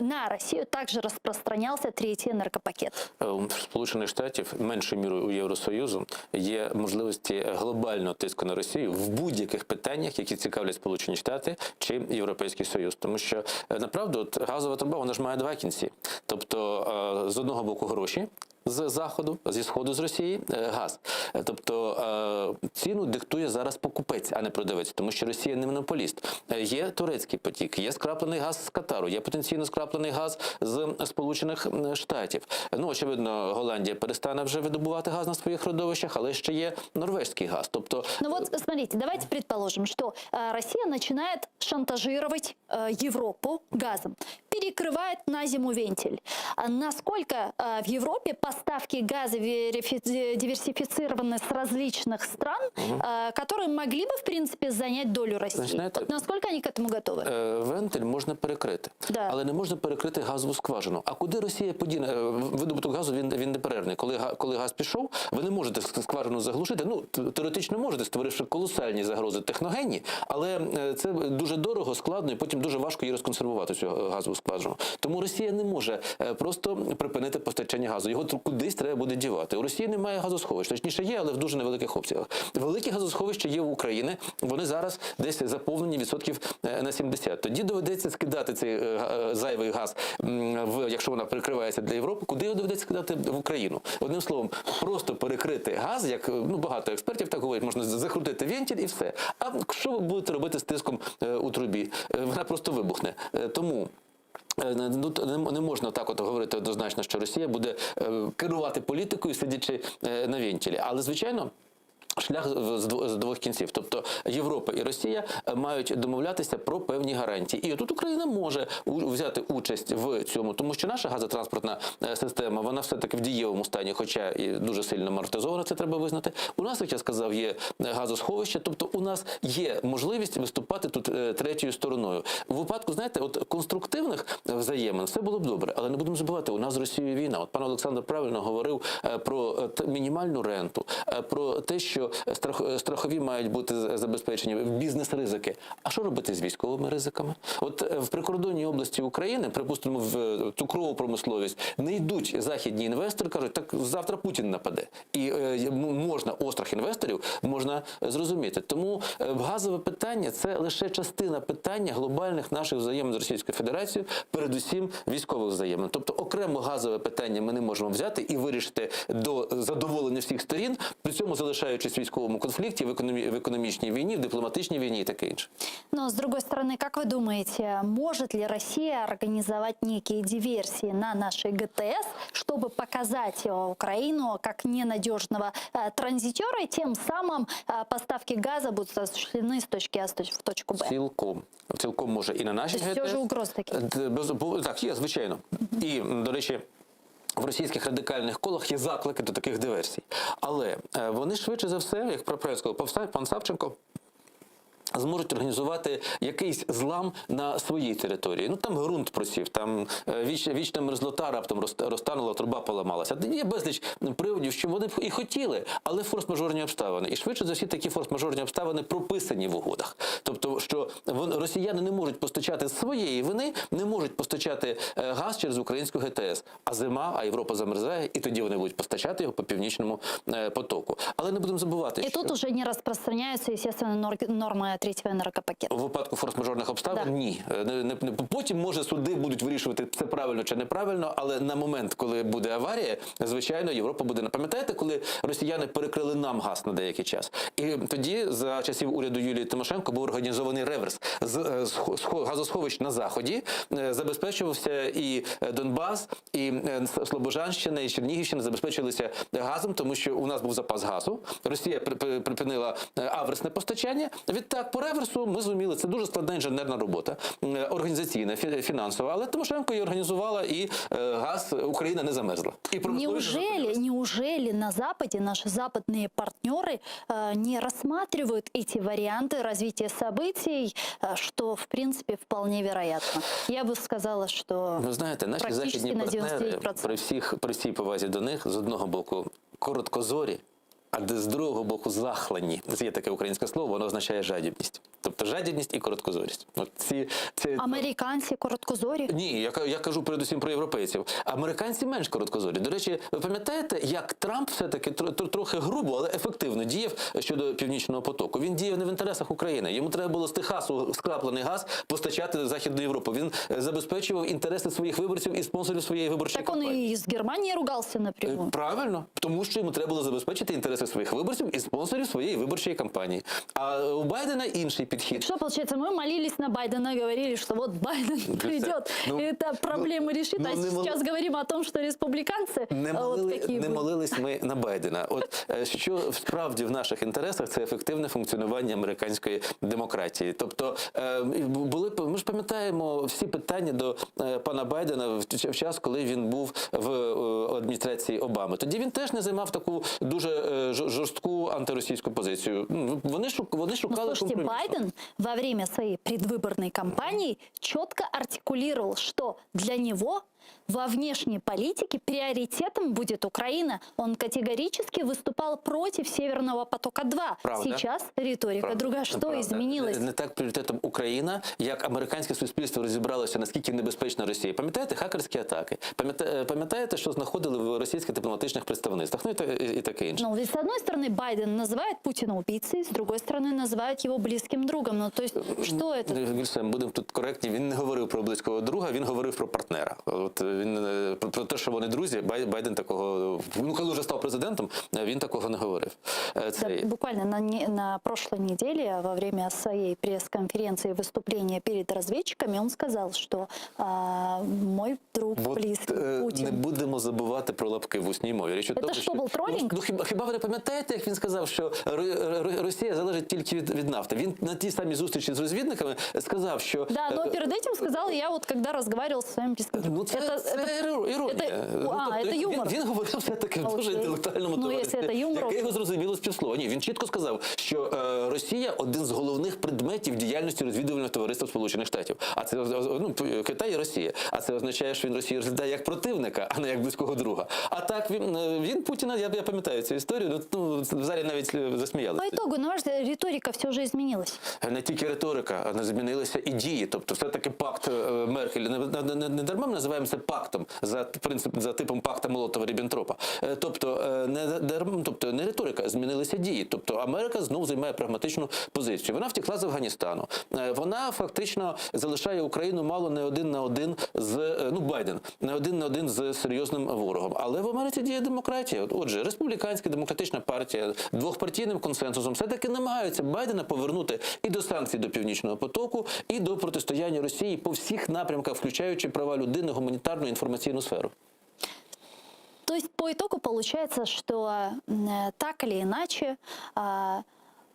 на Россию также распространялся третий энергопакет? Е, У Сполучених Штатів меншою мірою у Євросоюзу є можливості глобального тиску на Росію в будь-яких питаннях, які цікавлять Сполучені Штати чи Європейський Союз, тому що е, направду от, газова труба вона ж має два кінці, тобто е, з одного боку гроші. З заходу, зі сходу з Росії е, газ. Е, Тобто е, ціну диктує зараз покупець, а не продавець, тому що Росія не монополіст. Е, Є турецький потік, є скраплений газ з Катару, є потенційно скраплений газ з Сполучених м, Штатів. Ну очевидно, Голландія перестане вже видобувати газ на своїх родовищах, але ще є норвежський газ. Тобто Ну вот, смотрите, давайте предположим, что э, Россия начинает шантажировать э, Европу газом, перекрывает на зиму вентиль. А насколько э, в Европе поставки газа верифи- диверсифицированы с различных стран, э, которые могли бы, в принципе, занять долю России? Значит, на это- Вот насколько они к этому готовы? Е, Вентиль можна перекрити, Да. але не можна перекрити газову скважину. А куди Росія подіне? Е, Видобуток газу він, він неперервний. Коли, га- коли газ пішов, ви не можете ск- скважину заглушити. Ну, т- теоретично можете, створивши колосальні загрози техногенні, але е, це дуже дорого, складно і потім дуже важко її розконсервувати, цю е, газову скважину. Тому Росія не може е, просто припинити постачання газу. Його тр- кудись треба буде дівати. У Росії немає газосховищ. Точніше є, але в дуже невеликих обсягах. Великі газосховища є в Україні. Вони зараз десь заповнені відсотків е, на 70. Тоді доведеться скидати цей е, га- е, зайвий газ, м, в, якщо вона прикривається для Європи, куди його доведеться скидати в Україну. Одним словом, просто перекрити газ, як е, ну багато експертів так говорять, можна закрутити вентиль і все. А що ви будете робити з тиском е, у трубі? Е, Вона просто вибухне. Е, Тому. Е, Ну, т- не не можна так от говорити однозначно, що Росія буде е, керувати політикою, сидячи е, на вентилі. Але, звичайно, Шлях з дво- з двох кінців, тобто Європа і Росія е, мають домовлятися про певні гарантії. І отут Україна може у- взяти участь в цьому, тому що наша газотранспортна е, система вона все таки в дієвому стані, хоча і дуже сильно амортизована, це треба визнати. У нас, як я сказав, є е, газосховище, тобто у нас є можливість виступати тут е, третьою стороною. У випадку, знаєте, от конструктивних взаємин все було б добре, але не будемо забувати, у нас з Росією війна. От пан Олександр правильно говорив е, про е, т- мінімальну ренту, е, про те, що що. страх- страхові мають бути з- забезпечені бізнес-ризики. А що робити з військовими ризиками? От е, в прикордонній області України, припустимо, в е, цукрову промисловість не йдуть західні інвестори, кажуть, так завтра Путін нападе. І е, м- можна острах інвесторів можна е, зрозуміти. Тому е, газове питання це лише частина питання глобальних наших взаємин з Російською Федерацією, передусім військових взаємин. Тобто окремо газове питання ми не можемо взяти і вирішити до задоволення всіх сторін, при цьому залишаючись в військовому конфлікті, в, економі- в економічній війні, в дипломатичній війні і таке інше. Но, с другой стороны, как вы думаете, может ли Россия организовать некие диверсии на нашей ГТС, чтобы показать э, Украину как ненадежного э, транзитера, и тем самым э, поставки газа будут осуществлены с точки А с точ- в точку Б? Цілком цілком може і на нашій Тобто все ГТС. ж угроз такі. Д- без- бо- Так, є, звичайно. І, м, до речі, в російських радикальних колах є заклики до таких диверсій. Але е, вони швидше за все, як про правильно сказав Павса- пан Савченко, зможуть організувати якийсь злам на своїй території. Ну там ґрунт просів, там е, віч, вічна мерзлота раптом роз- розтанула, труба поламалася. Є безліч приводів, що вони б і хотіли, але форс-мажорні обставини. І швидше за всі такі форс-мажорні обставини прописані в угодах. Тобто, що вон- росіяни не можуть постачати з своєї вини, не можуть постачати е, газ через українську ГТС. А зима, а Європа замерзає, і тоді вони будуть постачати його по північному е, потоку. Але не будемо забувати, И що тут уже не распространяются, естественно, нор- нормы третьего энергопакета. У випадку форс-мажорних обставин Да. ні. Е, Не, не, не- потім, може, суди будуть вирішувати, це правильно чи неправильно, але на момент, коли буде аварія, звичайно, Європа буде. Пам'ятаєте, коли росіяни перекрили нам газ на деякий час? І тоді, за часів уряду Юлії Тимошенко, був організований реверс з, е, схо- схо- газосховищ на заході, е, забезпечувався і е, Донбас, і е, Слобожанщина, і Чернігівщина забезпечилися газом, тому що у нас був запас газу. Росія при- при- припинила е, аверсне постачання. Відтак, по реверсу ми зуміли. Це дуже складна інженерна робота, е, організаційна, фі- фінансова. Але Тимошенко її організувала і е, газ Україна не замерзла. І промисловість не Неужели, неужели на Западе наши западные партнеры э, не рассматривают эти варианты развития событий, э, что в принципе вполне вероятно? Я бы сказала, что Ви знаєте, наші практически західні на партнери 99%. при всіх при всій повазі до них з одного боку короткозорі, а де з другого боку захлані. Це є таке українське слово, воно означає жадібність. Тобто жадібність і короткозорість. От ці, ці Американці короткозорі. ні, я, ка- я кажу передусім про європейців. Американці менш короткозорі. До речі, ви пам'ятаєте, як Трамп все-таки тро- тро- трохи грубо, але ефективно діяв щодо північного потоку? Він діяв не в інтересах України. Йому треба було з Техасу скраплений газ постачати в Західну Європу. Він е, забезпечував інтереси своїх виборців і спонсорів своєї виборчої Так он кампанії. и с Германией ругался напрямую. Е, Правильно, тому що йому треба було забезпечити інтереси своїх виборців і спонсорів своєї виборчої кампанії. А у Байдена інший підхід. Что получается, мы молились на Байдена, говорили, что вот Байден придет, Ну, это проблему решит, ну, а не мол- сейчас говорим о том, что республиканцы Не э, вот молили, какие не были. молились ми на Байдена. От е, що справді в наших інтересах це ефективне функціонування американської демократії. Тобто е, були ми ж пам'ятаємо всі питання до е, пана Байдена в ч- в час, коли він був в е, адміністрації Обами. Тоді він теж не займав таку дуже е, жор- жорстку антиросійську позицію. Ну, Вони шук, вони Ну, шукали слушайте, компромісу. Байден во время своей предвыборной кампании четко артикулировал, что для него во внешней политике приоритетом будет Украина. Он категорически выступал против Северного потока-2. Правда. Сейчас риторика Правда. другая. Что Правда. изменилось? Не, не так пріоритетом Україна, як американське суспільство розібралося, наскільки небезпечна Росія. Пам'ятаєте хакерські атаки? Пам'ята- е, Пам'ятаєте, що знаходили в російських дипломатичних представництвах? Ну і, та- і, і таке інше. Ну, ведь с одной стороны Байден называет Путина убийцей, с другой стороны называет его близким другом. Ну, то есть, что это? Гюльсем, будемо тут коректні. Він не говорив про близького друга, він говорив про партнера. От він е, про, про те, що вони друзі, Бай- Байден такого, ну коли вже став президентом, е, він такого не говорив. Е, Да, Це буквально на, не- на прошлой неделе во время своей пресс-конференции выступления перед разведчиками он сказал, что а, мой друг От, близкий е, Путин. не будемо забувати про лапки в усній мові. Річ у Це тому, що, був тролінг? Ну, хіба, хіба ви не пам'ятаєте, як він сказав, що Ро- Ро- Росія залежить тільки від, від нафти? Він на тій самій зустрічі з розвідниками сказав, що Да, но е, перед этим сказал я вот когда разговаривал со своим близким другом. Ну, це, это, це это- іро- іронія. это- Ну, а, тобто это він- юмор. Він, говорив все-таки в дуже Окей. інтелектуальному Ну, товаристві, якщо це юмор, яке окей. його зрозуміло з півслова. Ні, він чітко сказав, що е, Росія один з головних предметів діяльності розвідувального товариства Сполучених Штатів. А це ну, Китай і Росія. А це означає, що він. він Росію розглядає як противника, а не як близького друга. А так він, е, він Путіна, я, я пам'ятаю цю історію, ну, в залі навіть е, засміялися. По итогу, на ваш взгляд, риторика все же изменилась. Не тільки риторика, а не змінилися і дії. Тобто, все-таки пакт е, Меркель не, не, не, не дарма ми називаємо це пактом за принцип за типом пакта Молотова Ріббентропа. Е, Тобто, е, не дарма, тобто не риторика, змінилися дії. Тобто Америка знов займає прагматичну позицію. Вона втекла з Афганістану. Е, Вона фактично залишає Україну мало не один на один з е, ну Байден, не один на один з серйозним ворогом. Але в Америці діє демократія. От, Отже, республіканська демократична партія двохпартійним консенсусом все-таки намагаються Байдена повернути і до санкцій до Північного потоку, і до протистояння Росії по всіх напрямках, включаючи права людини, гуманітарну і інформаційну сферу. То есть по итогу получается, что м, э, так или иначе а,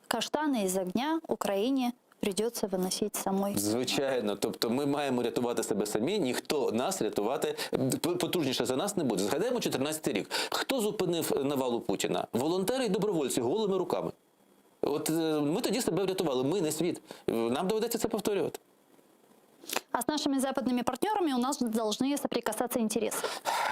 каштаны из огня Украине придется выносить самой. Звичайно, тобто ми маємо рятувати себе самі, ніхто нас рятувати п- потужніше за нас не буде. Згадаємо 14 рік. Хто зупинив навалу Путіна? Волонтери і добровольці голими руками. От е, ми тоді себе врятували, ми не світ. Нам доведеться це повторювати. А с нашими западными партнерами у нас должны соприкасаться интересы.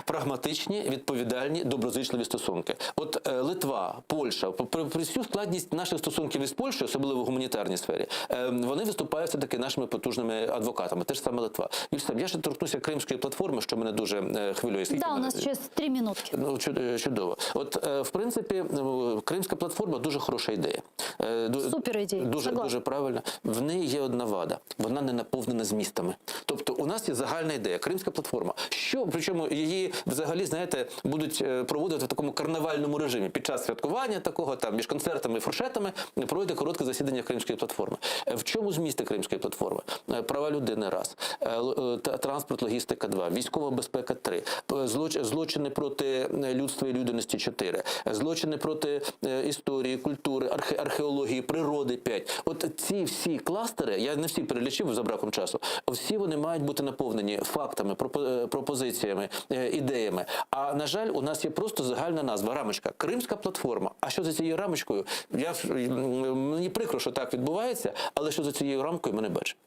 Прагматичні, відповідальні, доброзичливі стосунки. От е, Литва, Польща, при, при всю складність наших стосунків із Польщею, особливо в гуманітарній сфері, е, вони виступають все-таки нашими потужними адвокатами. Те ж саме Литва. Юль, я ще торкнуся кримської платформи, що мене дуже е, хвилює. Скільки Да, у мене- нас сейчас три минутки. Ну, чу- е, чудово. От, е, в принципі, е, Кримська платформа дуже хороша ідея. Е, ду- Супер ідея, Дуже, согласна. дуже правильно. В неї є одна вада. Вона не наповнена змістами. Тобто у нас є загальна ідея, Кримська платформа. Що, причому її взагалі, знаєте, будуть е, проводити в такому карнавальному режимі. Під час святкування такого, там, між концертами і фуршетами пройде коротке засідання Кримської платформи. Е, В чому змісти Кримської платформи? Е, Права людини раз, Е, л- е, та- транспорт, логістика два, військова безпека три, П- злоч- злочини проти е, людства і людяності чотири, Е, злочини проти е, історії, культури, архе- археології, природи п'ять. От ці всі кластери, я не всі перелічив за браком часу, всі вони мають бути наповнені фактами, пропо- е, пропозиціями, е, ідеями. А на жаль, у нас є просто загальна назва рамочка Кримська платформа. А що за цією рамочкою? Я м, мені прикро, що так відбувається, але що за цією рамкою ми не бачимо.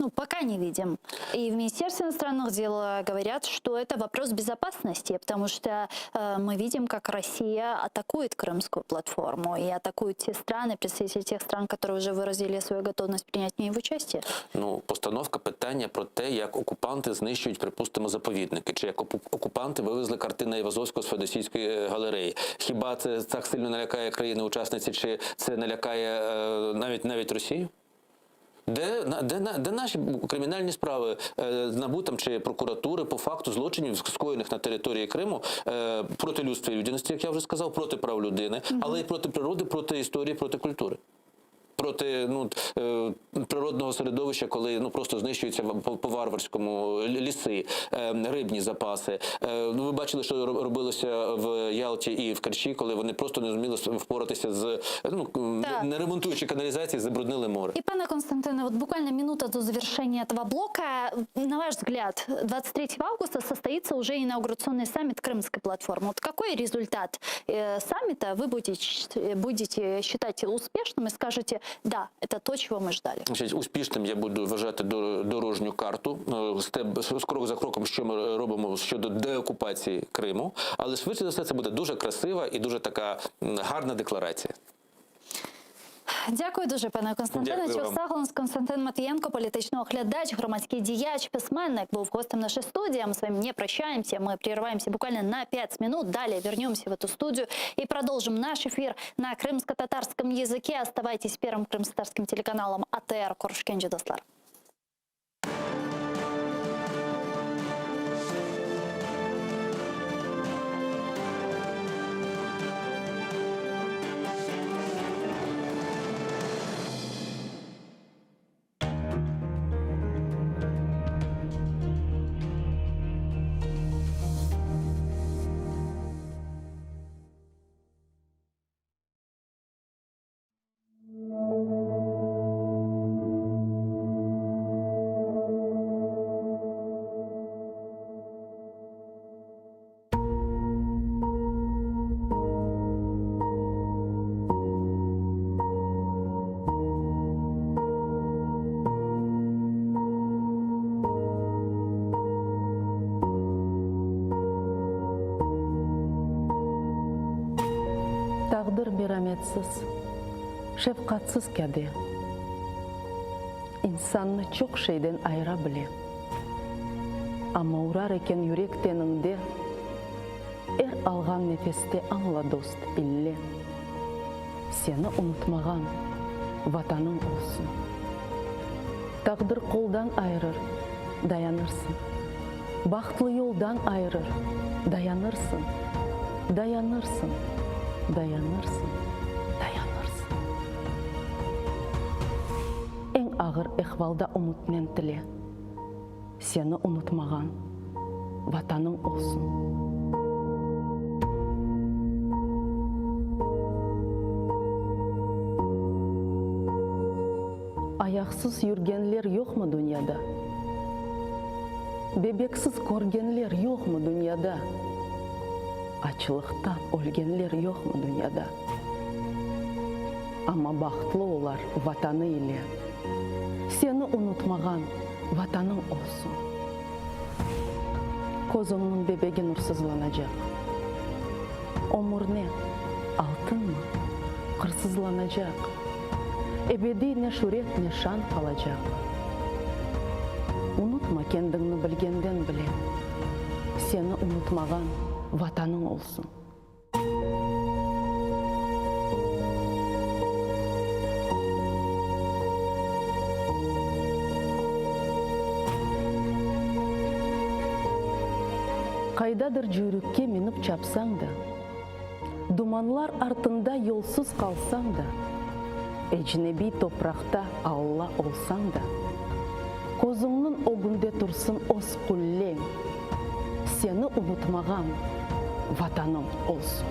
Ну, пока не видим. И в Министерстве иностранных дел э, говорят, что это вопрос безопасности, потому что э, мы видим, как Россия атакует Крымскую платформу и атакует те страны, представители тех стран, которые уже выразили свою готовность принять в ней участие. Ну, постановка питання про те, як окупанти знищують, припустимо, заповідники, чи як опу- окупанти вивезли картини Айвазовського з Феодосійської е, галереї. Хіба це так сильно налякає країни-учасниці, чи це налякає е, навіть навіть Росію? Де, на- де, на- де наші кримінальні справи е, НАБУ там, чи прокуратури по факту злочинів, скоєних на території Криму е, проти людства і людяності, як я вже сказав, проти прав людини, але й проти природи, проти історії, проти культури? Проти ну, е, природного середовища, коли ну, просто знищуються в- по, по варварському ліси, е, рибні запаси. Е, ну, ви бачили, що роб- робилося в Ялті і в Керчі, коли вони просто не зуміли впоратися з ну, Так. не ремонтуючи каналізації, забруднили море. И, пане Константине, вот буквально минута до завершения этого блока. На ваш взгляд, 23 августа состоится уже инаугурационный саммит Крымской платформы. Вот какой результат э, саммита вы будете, щ- будете считать успешным и скажете, да, это то, чего мы ждали? Значить, успішним я буду вважати дор- дорожню карту е, степ з крок за кроком, що ми робимо щодо деокупації Криму. Але швидше за все, це буде дуже красива і дуже така м, гарна декларація. Дякую дуже, пане Константине. Дякую вам. Çoq sağ oluñız Константин Матвієнко, політичний оглядач, громадський діяч, письменник, був гостем нашей студии. Мы с вами не прощаемся, мы прерываемся буквально на 5 минут. Далее вернемся в эту студию и продолжим наш эфир на крымско-татарском языке. Оставайтесь с первым крымско-татарским телеканалом АТР. Körüşkence dostlar. Taqdir merametsiz, şefqatsız kâde. İnsannı çoq şeyden ayıra bile. Amma urar eken yürek teniñde, Er alğan nefeste añla, dost, ille, Seni unutmağan Vatanıñ olsun. Taqdir qoldan ayırır, dayanırsıñ. Bahtlı yoldan ayırır, dayanırsıñ, Dayanırsıñ, dayanırsıñ, dayanırsıñ. Eñ ağır ehvalda ümütnen tile, Seni unutmağan Vatanıñ olsun. Ayaqsız yürgenler yoqmı dünyada? Bebeksiz körgenler yoqmı dünyada? Açlıqtan ölgenler yoqmı dünyada? Amma bahtlı olar Vatanı ile. Seni unutmağan Vatanıñ olsun. Közüñniñ bebegi nursızlanacaq. Ömür ne, altınmı, qırsızlanacaq. Ebediy ne şüret, ne şan qalacaq. Unutma kendiñni bilgenden bile, Seni unutmağan Vatanıñ olsun. Qaydadır cüyrükke minip çapsañ da, Dumanlar artında yolsuz qalsañ da, Ecnebiy topraqta Alla olsañ da, Közüñniñ ögünde tursın öz qulleñ. Seni unutmağan Vatanıñ olsun.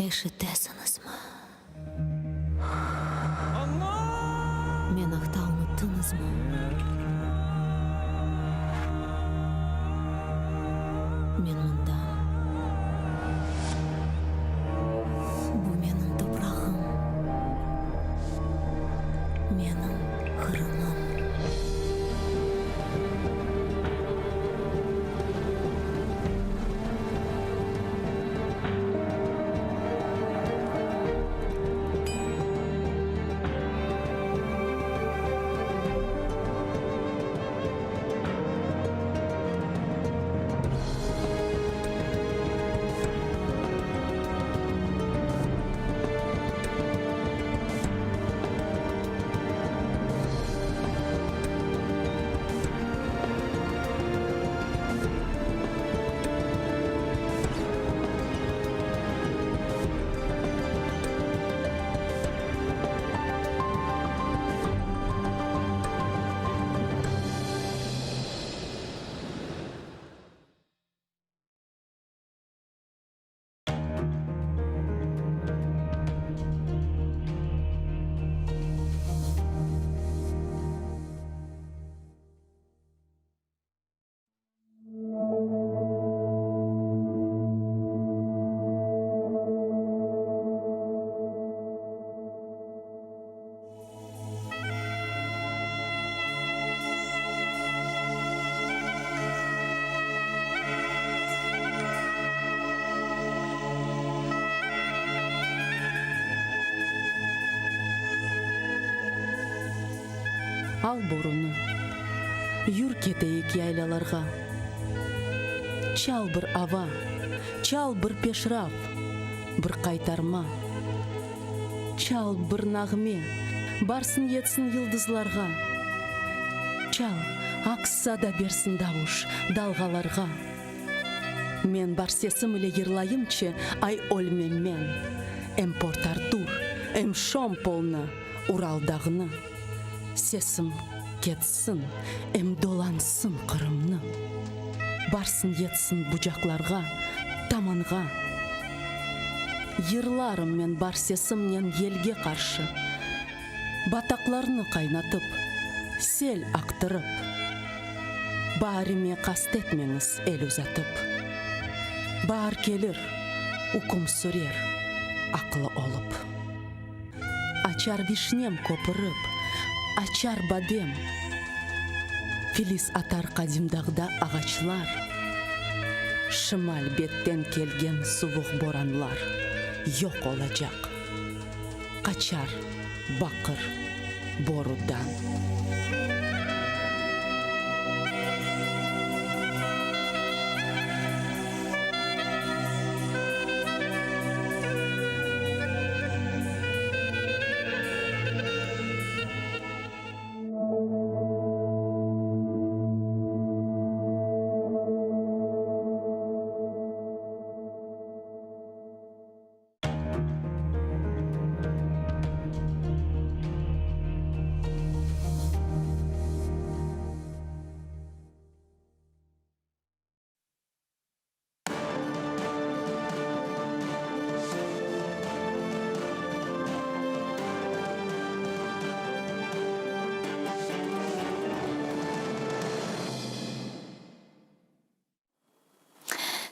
Eşitesiñizmi? Men aqta unuttıñızmı? Men mındam. Bu menim toprağım, menim Qırımım. Al borunı, yür keteyik yaylalarğa. Çal bir ava, çal bir peşraf, bir qaytarma. Çal bir nağme, barsın yetsin yıldızlarğa. Çal, aks sada bersin davuş, dalğalarğa. Men bar sesim ile yırlayımçı, ay ölmem men. Em Port-Artur, em Şompolnı, Ural dağını. Sesim ketsin, em dolansın Qırımnı. Barsın yetsin bucaqlarğa, tamanğa. Yırlarım men bar sesimnen yelge qarşı, Bataqlarnı qaynatıp, sel aqtırıp, Baarime qast etmeñiz el uzatıp. Baar kelir, üküm sürer aqlı olıp. Açar vişnem köpürip, açar badem, Filiz atar qadim dağda ağaçlar, Şimal betten kelgen suvuq boranlar Yoq olacaq, qaçar baqır borudan.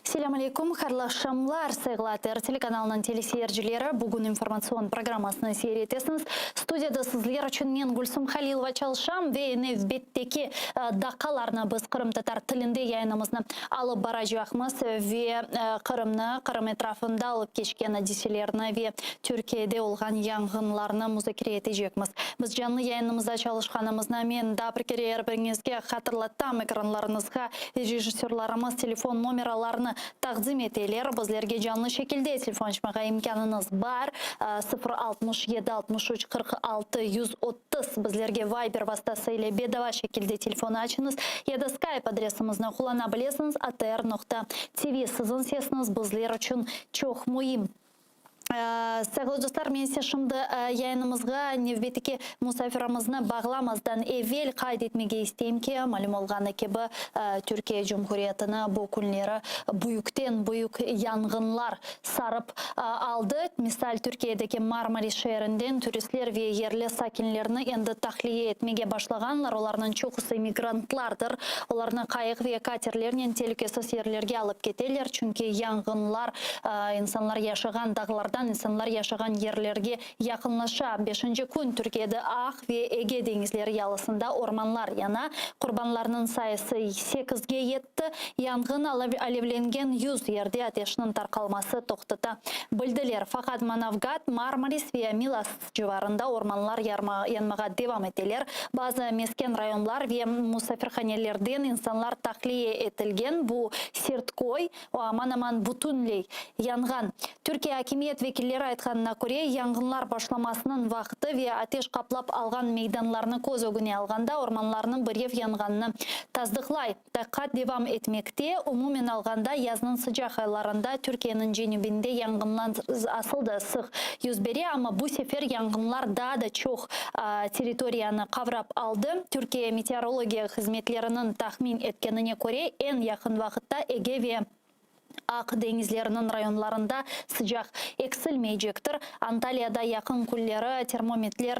Selâm aleyküm, hayırlı aqşamlar, sayğılı ATR telekanalınıñ teleseyircileri. Bugün informatsion programmasını seyir etesiñiz. Studiyada sizler içün men, Gülsüm Halilova, çalışam ve nevbetteki daqqalarnı biz qırımtatar tilinde yayınımıznı alıp baracaqmız ve Qırımnı, Qırım etrafında olıp keçken adiselerni ve Türkiyede olğan yanğınlarnı muzakere etecekmiz. Biz canlı yayınımızda çalışqanımıznı men daa bir kere er biriñizge hatırlatam, ekranlarıñızğa rejissörlarımız telefon nomeralarını taqdim eteler, bizlerge canlı şekilde telefon açmağa imkânıñız bar, 0 67 63 46 130, bizlerge Viber vastası ile bedava şekilde telefon açıñız ya da Skype adresimizni qullana bilesiñiz, atr noqta tv, siziñ sesiñiz bizler içün çoq müim. Sayğılı dostlar, men ise şimdi yayınımızğa nevbetteki musafirimizni bağlamazdan evel qayd etmege isteyim ki, malüm olğanı kibi, Türkiye Cumhuriyetini bu künleri büyükten-büyük yanğınlar sarıp aldı. Misal, Türkiyedeki Marmaris şeerinden turistler ve yerli sakinlerni endi tahliye etmege başlağanlar, olarnıñ çoqusı immigrantlardır. Olarnı qayıq ve katerlernen telükesiz yerlerge alıp keteler, çünki yanğınlar İnsanlar yaşağan dağlardan insanlar yaşağan yerlerge yaqınlaşa. Beşinci kün Türkiyede Aq ve Ege deñizleri yalısında ormanlar yana. Qurbanlarnıñ sayısı sekizge yetti. Yanğın alevlengen yüz yerde ateşniñ tarqalması toqtata bildiler. Faqat Manavgat, Marmaris ve Milas civarında ormanlar yanmağa devam eteler. Bazı mesken rayonlar ve musafirhanelerden insanlar tahliye etilgen. Bu Sertköy, O aman-aman bütünley yanğan. Türkiye akimiyet vekilleri aytqanına köre, yanğınlar başlamasınıñ vaqtı ve ateş qaplap alğan meydanlarnı köz ögüne alğanda, ormanlarnıñ birev yanğanını tasdıqlay. Taqiqat devam etmekte. Umumen alğanda, yaznıñ sıcaq aylarında Türkiyeniñ cenübinde yanğınlar asıl da sıq yüz bere, amma bu sefer yanğınlar daa da çoq territoriyanı qavrap aldı. Türkiye meteorologiya hızmetleriniñ tahmin etkenine köre, eñ yaqın vaqıtta Ege ve Aq deñizleriniñ rayonlarında sıcaq eksilmeycektir. Antaliyada yaqın künleri termometler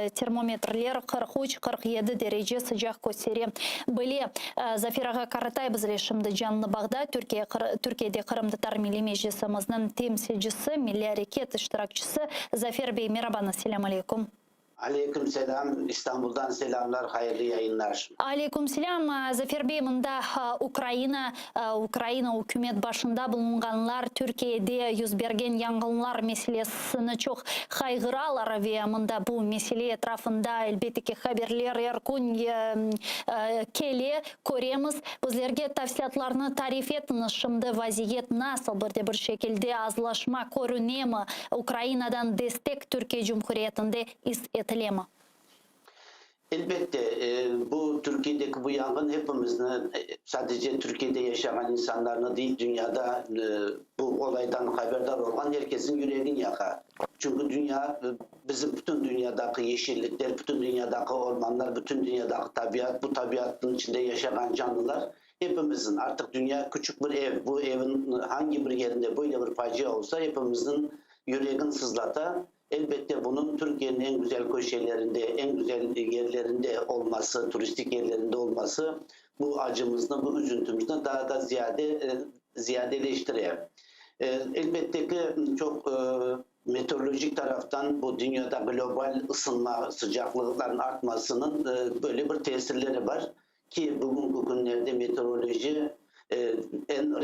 termometrler 43, 47 derece sıcaq köstere bile. Zafer ağa Karatay bizle şimdi canlı bağda, Türkiye Türkiyede Qırımtatar Milliy Meclisimizniñ temsilcisi, milliy areket iştirakçisi. Zafer bey, merabañız, selâm aleyküm. Aleyküm selâm, İstanbuldan selâmlar, hayırlı yayınlar. Aleyküm selâm, Zafer bey, mında Ukraina, Ukraina ükümet başında bulunğanlar Türkiyede yüz bergen yanğınlar meselesini çoq qayğıralar ve mında bu mesele etrafında elbette ki haberler er kün kele, köremiz. Bizlerge tafsilâtlarnı tarif etiñiz, şimdi vaziyet nasıl, bir de bir şekilde azlaşma körünemi, Ukrainadan destek Türkiye Cumhuriyetinde is etilemi? Elbette, bu Türkiyedeki bu yanğın hepimizni, sadece Türkiyede yaşağan insanlarnı değil, dünyada bu olaydan haberdar olğan herkesin yüregini yaqa. Çünki dünya, bizim bütün dünyadaki yeşillikler, bütün dünyadaki ormanlar, bütün dünyadaki tabiat, bu tabiatnıñ içinde yaşağan canlılar hepimizin, artıq dünya küçük bir ev, bu evin hangi bir yerinde böyle bir facia olsa, hepimizniñ. Yüregin sızlata. Elbette, bunıñ Türkiyeniñ eñ güzel köşelerinde, eñ güzel yerlerinde olması, turistik yerlerinde olması bu acımıznı, bu üzüntimizni daa da ziyade ziyadeleştire. Elbette ki, çoq meteorolojik taraftan bu dünyada global ısınma, sıcaqlıqların artmasınıñ böyle bir tesirleri bar. Ki, bugünki künlerde meteoroloji en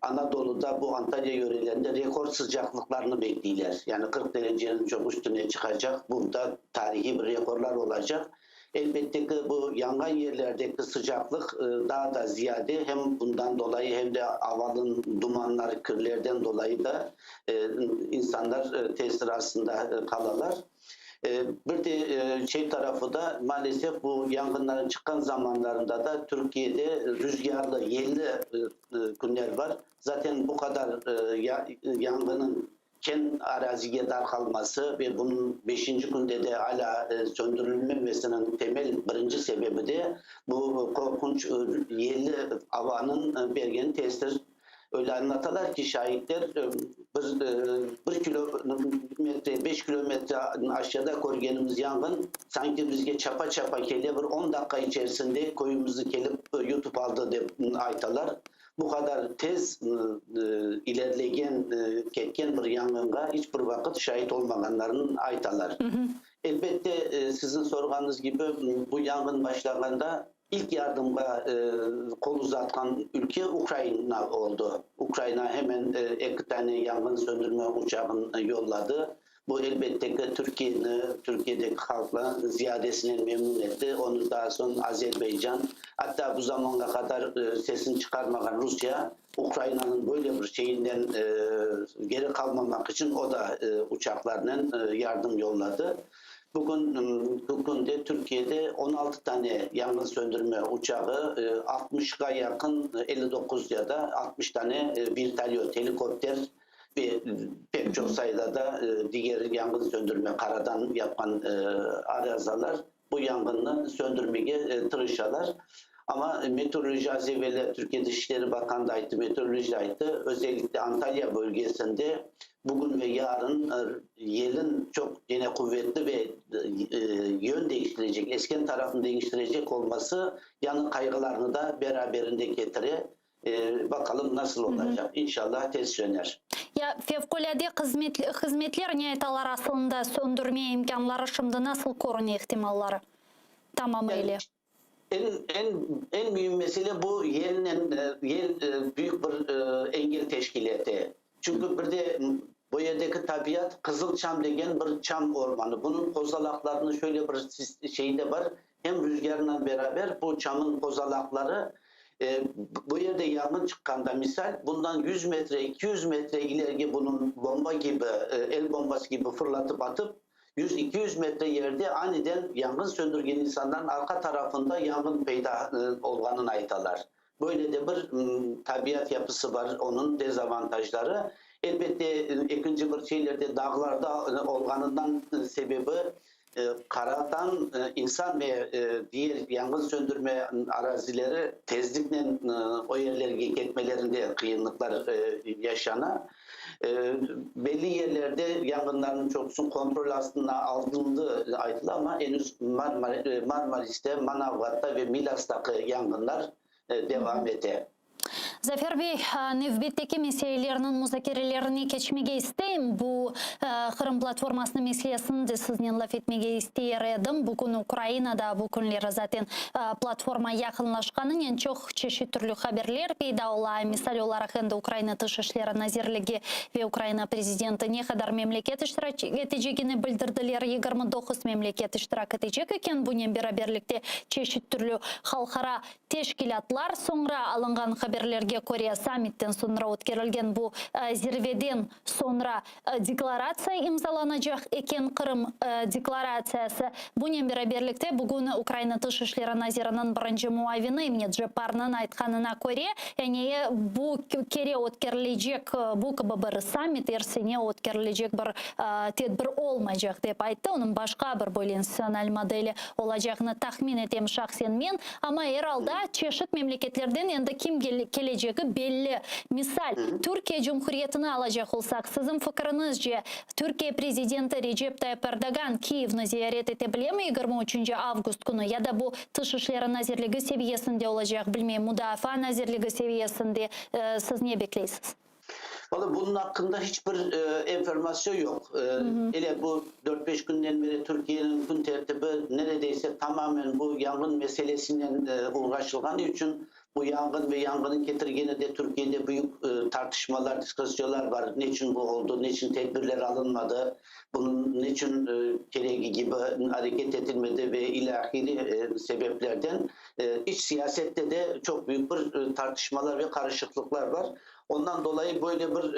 Anadoluda, bu Antalya yörelerinde rekord sıcaqlıqlarnı bekleyler. Yani 40 dereceniñ çoq üstüne çıqacaq, bu da tarihiy bir rekorlar olacaq. Elbette ki, bu yanğan yerlerdeki sıcaqlıq daa da ziyade, hem bundan dolayı, hem de avanıñ dumanlar, kirlerden dolayı da insanlar tesir astında qalalar. Bir de şey tarafı da, maalesef, bu yanğınların çıqqan zamanlarında da Türkiyede rüzgarlı, yelli künler bar. Zaten bu qadar yanğınıñ keñ arazige darqalması ve bunıñ beşinci künde de alâ söndürilmemesiniñ temel birinci sebebi de bu qorqunç yelli avanıñ bergen tesir. Öyle añlatalar ki, şaitler, bir bir kilometre, beş kilometre aşağıda körgenimiz yanğın sanki bizge çapa-çapa kele, bir on daqqa içerisinde köyümizni kelip yutıp aldı, dep aytalar. Bu qadar tez ilerlegen, ketken bir yanğınğa iç bir vaqıt şait olmağanlarını aytalar. Elbette, siziñ sorğanıñız kibi, bu yanğın başlağanda İlk yardımğa qol uzatqan ülke Ukraina oldı. Ukraina hemen eki tane yanğın söndürme uçağın yolladı. Bu, elbette ki, Türkiyeni, Türkiyedeki halqnı ziyadesinen memnun etti. Onı daa soñ Azerbaycan, atta bu zamanğa qadar sesini çıqarmağan Rusiye Ukrainanıñ böyle bir şeyinden geri qalmamaq içün o da uçaqlarnen yardım yolladı. Bugün künde Türkiyede 16 tane yanğın söndürme uçağı, 60-qa yaqın, 59 ya da 60 tane vertolyot, helikopter ve pek çoq sayıda da diger yanğın söndürme qaradan yapqan arızalar bu yanğınnı söndürmege tırışalar. Amma meteoroloji az evelâ Türkiye Tış işleri Bakanı da ayttı, meteoroloji de ayttı, özellikle Antalya bölgesinde bugün ve yarın yelin çoq gene quvetli ve yön deñiştirecek, esken tarafını deñiştirecek olması yañı qayğılarnı da beraberinde ketire. Baqalım nasıl olacaq, inşallah tez söner. Ya fevqulâde hızmetler ne aytalar aslında söndürme imkânları şimdi nasıl körüne ihtimalları tamamı ile? Eñ, eñ, eñ müim mesele bu yelnen, yel büyük bir engel teşkil ete. Çünki bir de bu yerdeki tabiat qızıl çam degen bir çam ormanı. Bunıñ qozalaqlarınıñ şöyle bir şeyi de bar, hem rüzgarnen beraber bu çamın qozalaqları, bu yerde yanğın çıqqanda, misal, bundan 100 metre, 200 metre ilerige bunıñ bomba kibi, el bombası kibi fırlatıp atıp, 100-200 metre yerde aniden yanğın söndürgen insanların arqa tarafında yanğın peyda olğanını aytalar. Böyle de bir tabiat yapısı bar, onıñ dezavantajları. Elbette, ekinci bir şeyler de dağlarda olğanından sebebi qaradan insan ve diğer yanğın söndürme arazileri tezliknen o yerlerge ketmelerinde qıyınlıqlar yaşana. Belli yerlerde yanğınlarnıñ çoqusı kontrol astına alındı aytıla, amma enüz Marmariste, Manavgatta ve Milasdaki yanğınlar devam ete. Zafer bey, nevbetteki meselelerniñ muzakerelerine keçmege isteyim. Bu Qırım platformasınıñ meselesini de siznen laf etmege ister edim. Bugün Ukrainada bu künleri zaten platforma yaqınlaşqanınen çoq çeşit türlü haberler peyda ola. Misal olaraq, endi Ukraina Tış işleri nazirligi ve Ukraina prezidenti ne qadar memleket iştirak etecegini bildirdiler, 29 memleket iştirak etecek eken. Bunen beraberlikte çeşit türlü halqara teşkilâtlar soñra alınğan haberlerge köre, sammitten soñra ötkerilgen bu zirveden soñra deklaratsiya imzalanacaq eken, Qırım deklaratsiyası. Bunen beraberlikte, bugün Ukraina Tış işleri naziriniñ birinci muavini Emine Cepparnıñ aytqanına köre, yani bu kere ötkerilecek bu kibi bir sammit er sene ötkerilecek bir tedbir olmaycaq, dep ayttı. Onıñ başqa bir böyle institutsional modeli olacağını tahmin etem şahsen men. Amma er alda çeşit memleketlerden endi kim kelecek? kelecegi belli. Misal, Türkiye Cumhuriyetini alacaq olsaq, siziñ fikiriñizce, Türkiye prezidenti Recep Tayyip Erdoğan Kiyevni ziyaret ete bilemi 23 avgust künü ya da bu Tış işleri nazirligi seviyesinde olacaq, bilmeyim, Mudafaa nazirligi seviyesinde, siz ne bekleysiz? Valla bunıñ aqqında hiç bir enformasyon yoq. Ele bu dört-beş künden beri Türkiyeniñ kün tertibi neredeyse tamamen bu yanğın meselesinen uğraşılğanı içün bu yanğın ve yanğınıñ ketirgeni de Türkiyede büyük tartışmalar, diskussiyalar bar, neçün bu oldı, neçün tedbirler alınmadı, bunıñ neçün keregi kibi areket etilmedi ve ilâhiri sebeplerden iç siyasette de çoq büyük bir tartışmalar ve qarışıqlıqlar bar. Ondan dolayı böyle bir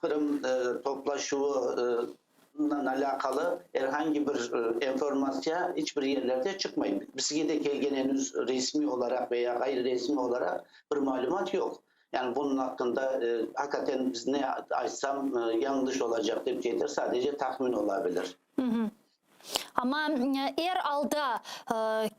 Qırım toplaşuvınen alâqalı er angi bir enformatsiya iç bir yerlerde çıqmay. Bizge de kelgen enüz resmiy olaraq veya ğayrı resmiy olaraq bir malümat yoq. Yani bunıñ aqqında aqiqaten biz ne aytsam yañlış olacaq dep yeter, sadece tahmin olabilir. Amma er alda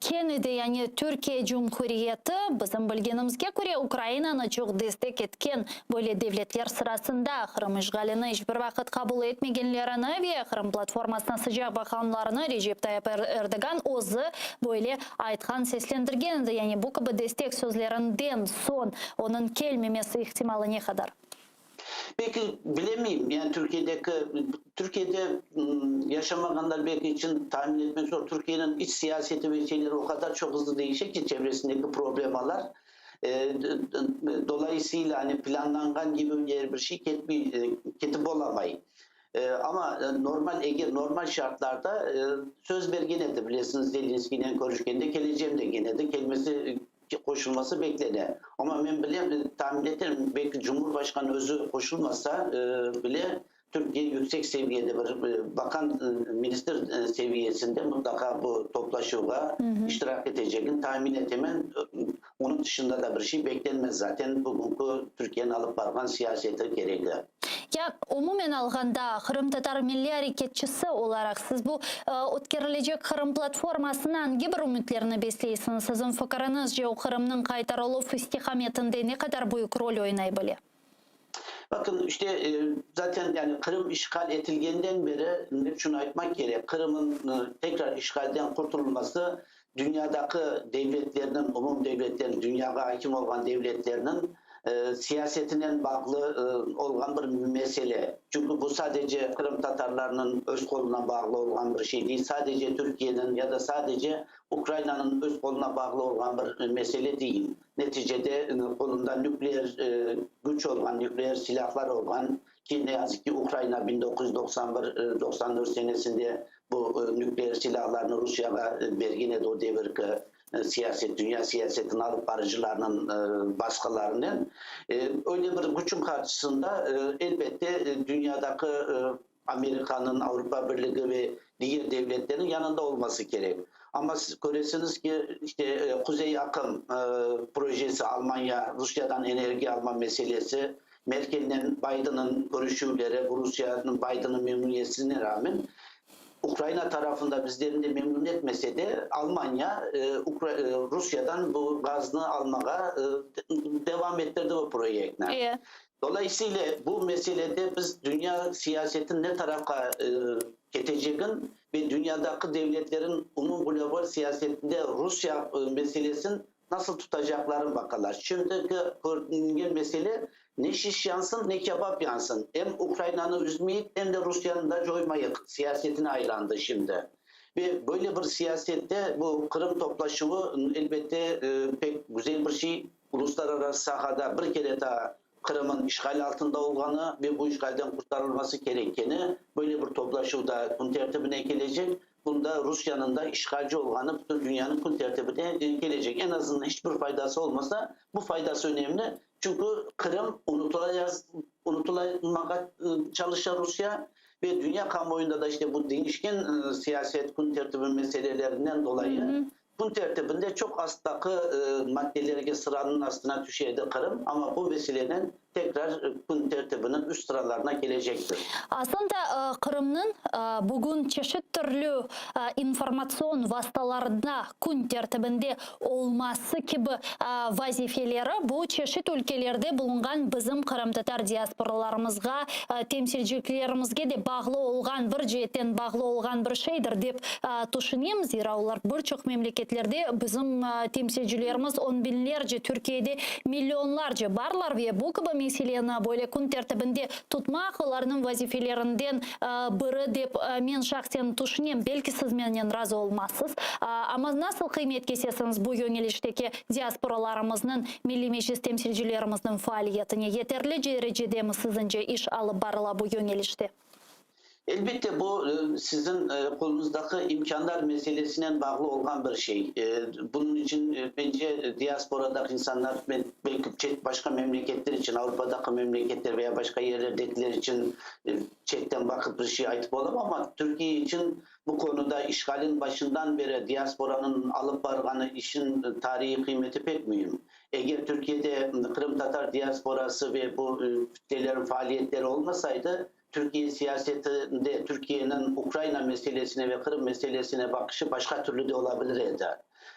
kene de, yani Türkiye Cumhuriyeti, bizim bilgenimizge köre, Ukrainanı çoq destek etken böyle devletler sırasında, Qırım işğalini iç bir vaqıt qabul etmegenlerini ve Qırım platformasına sıcaq baqqanlarını Recep Tayyip Erdoğan özü böyle aytqan, seslendirgen edi. Yani bu kibi destek sözlerinden soñ onıñ kelmemesi ihtimalı ne qadar? Belki, bilemeyim, yani Türkiyedeki, Türkiyede yaşamağanlar belki içün tahmin etmek zor. Türkiyeniñ iç siyaseti ve şeyleri o qadar çoq hızlı değişe ki, çevresindeki problemalar. Dolayısıyla, hani planlanğan gibi er bir şey ketmey, ketip olamay. Amma normal, eger normal şartlarda söz bergen edi, bilesiñiz, Zelenskiynen körüşkende kelecem degen edi, kelmese qoşulması beklene. Amma men bilem, tahmin etem, belki Cumhurbaşqanı özü qoşulmasa bile, Türkiye yüksek seviyede bir baqan ministr seviyesinde mıtlaqa bu toplaşuvğa iştirak etecegini tahmin etemen. Onıñ tışında da bir şey beklenmez zaten, bugünki Türkiyeniñ alıp barğan siyaseti keregi. Ya, umumen alğanda, qırımtatar milliy areketçisi olaraq, siz bu ötkerilecek Qırım platformasına angi bir ümütlerni besleysiñiz? Siziñ fikiriñizce, o Qırımnıñ qaytarıluv istiqametinde ne qadar büyük rol oynay bile? Bakın, işte, zaten, yani Qırım işğal etilgenden beri, şunı aytmaq kerek, Qırımıñ tekrar işğalden qurtulması dünyadaki devletlerniñ, umum devletlerniñ, dünyağa akim olğan devletlerniñ siyasetinen bağlı olğan bir mesele. Çünki bu sadece qırımtatarlarnıñ öz qoluna bağlı olğan bir şey değil, sadece Türkiyeniñ ya da sadece Ukrainanıñ öz qoluna bağlı olğan bir mesele değil. Neticede qolunda nükleer güç olğan, nükleer silâhlar olğan, ki ne yazıq ki Ukraina 1991, 94 senesinde bu nükleer silâhlarnı Rusiyağa bergen edi o devirki siyaset, dünya siyasetini alıp barıcılarnıñ basqılarınen. Öyle bir küçüñ qarşısında elbette dünyadaki Amerikanıñ, Avropa Birligi ve diger devletlerniñ yanında olması kerek. Amma siz köresiñiz ki, işte Quzey aqım projesi, Almanya Rusiyadan energiya alma meselesi, Merkelnen Baydenniñ körüşüvleri, bu Rusiyanıñ Baydenniñ memnuniyetsizligine rağmen, Ukraina tarafında bizlerni de memnun etmese de, Almanya Rusiyadan bu gaznı almağa devam ettirdi bu proyektni. Dolayısıyla bu meselede biz dünya siyasetin ne tarafqa ketecegin ve dünyadaki devletlerin umum global siyasetinde Rusya meselesin nasıl tutacaqların baqalar. Şimdiki körüngen mesele ne şiş yansın, ne kebap yansın. Em Ukrainanı üzmeyik, em de Rusyanı da coymayıq siyasetine aylandı şimdi. Ve böyle bir siyasette bu Qırım toplaşuvı elbette pek güzel bir şey. Uluslararası sahada bir kere daa Qırım'ın işğal altında olğanı ve bu işğalden qurtarılması kerekkeni böyle bir toplaşuv da kün tertibine kelecek. Bunda Rusiyanıñ da işğalci olğanı bütün dünyanıñ kün tertibine kelecek. Eñ azından hiç bir faydası olmasa, bu faydası önemli. Çünki Qırım unutılmağa çalışa Rusiya ve dünya kamuoyunda da işte bu deñişken siyaset kün tertibi meselelerinden dolayı Kün tertibinde çoq asttaki maddelerge sıranıñ astına tüşe edi Qırım, amma bu meselenen tekrar kün tertibiniñ üst sıralarına kelecektir. Aslında Qırımnıñ bugün çeşit türlü informatsion vastalarında kün tertibinde olması kibi vazifeleri bu çeşit ülkelerde bulunğan bizim qırımtatar diasporalarımızğa, temsilciliklerimizge de bağlı olğan, bir ceetten bağlı olğan bir şeydir dep tüşünem. Zira olar bir çoq memleketlerde bizim temsilcilerimiz on biñlerce, Türkiyede millionlarca barlar ve bu kibi meseleni böyle kün tertibinde tutmaq olarnıñ vazifelerinden biri dep men şahsen tüşünem. Belki siz mennen razı olmazsız, amma nasıl qıymet kesesiñiz bu yöñelişteki diasporalarımıznıñ, Milliy Meclis temsilcilerimizniñ faaliyetine? Yeterli derecedemi siziñce iş alıp barıla bu yöñelişte? Elbette, bu siziñ qoluñızdaki imkânlar meselesinen bağlı olğan bir şey. Bunıñ içün, mence, diasporadaki insanlar, men belki çet başqa memleketler içün, Avropadaki memleketler veya başqa yerlerdekiler içün çetten baqıp bir şey aytıp olamam, amma Türkiye içün bu konuda işğalin başından beri diasporanıñ alıp barğanı işin tarihiy qıymeti pek müim. Eger Türkiyede qırımtatar diasporası ve bu kütlelerin faaliyetleri olmasaydı, Türkiye siyasetinde Türkiyeniñ Ukraina meselesine ve Qırım meselesine baqışı başqa türlü de olabilir edi.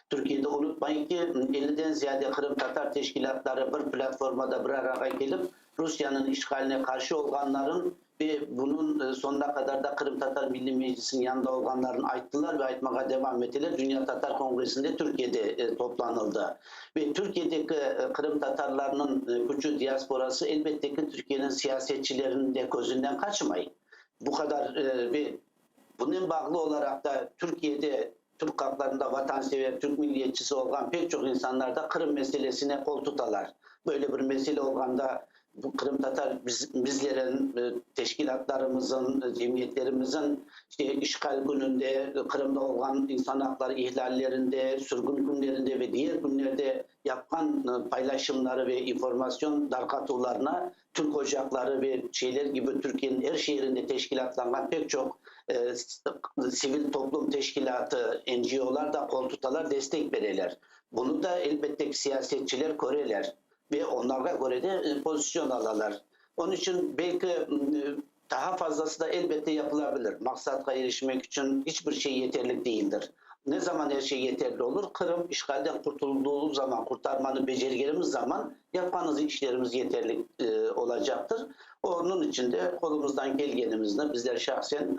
Türkiyede unutmayın ki, elliden ziyade qırımtatar teşkilâtları bir platformada bir arağa kelip, Rusiyeniñ işğaline qarşı olğanların ve bunıñ soñuna qadar da Qırımtatar Milliy Meclisiniñ yanında olğanların ayttılar ve aytmağa devam eteler, Dünya Tatar Kongressinde Türkiyede toplanıldı. Ve Türkiyedeki qırımtatarlarnıñ küçü diasporası, elbette ki, Türkiyeniñ siyasetçileriniñ de közünden qaçmay. Bu qadar ve bunen bağlı olaraq da Türkiyede türk halqlarında vatansever, türk milliyetçisi olğan pek çoq insanlar da Qırım meselesine qol tutalar. Böyle bir mesele olğanda Bu qırımtatar biz, bizlerin, teşkilâtlarımızın, cemiyetlerimizin işte işğal kününde, Qırımda olğan insan aqları ihlallerinde, sürgün künlerinde ve diğer künlerde yapqan paylaşımları ve informasyon darqatuvlarına Türk ocaqları ve şeyler kibi Türkiyeniñ er şeerinde teşkilâtlanğan pek çoq sivil toplum teşkilâtı, NGOlar da qol tutalar, destek bereler. Bunı da elbette ki siyasetçiler köreler. Ve onlarğa köre de pozisyon alalar. Onıñ içün belki daha fazlası da elbette yapılabilir. Maqsatqa irişmek içün iç bir şey yeterlik değildir. Ne zaman er şey yeterli olur? Qırım işğalden qurtuldığı zaman, qurtarmanı becergenimiz zaman yapqanız işlerimiz yeterlik olacaqtır. Onıñ içün de qolumızdan kelgenimizni bizler şahsen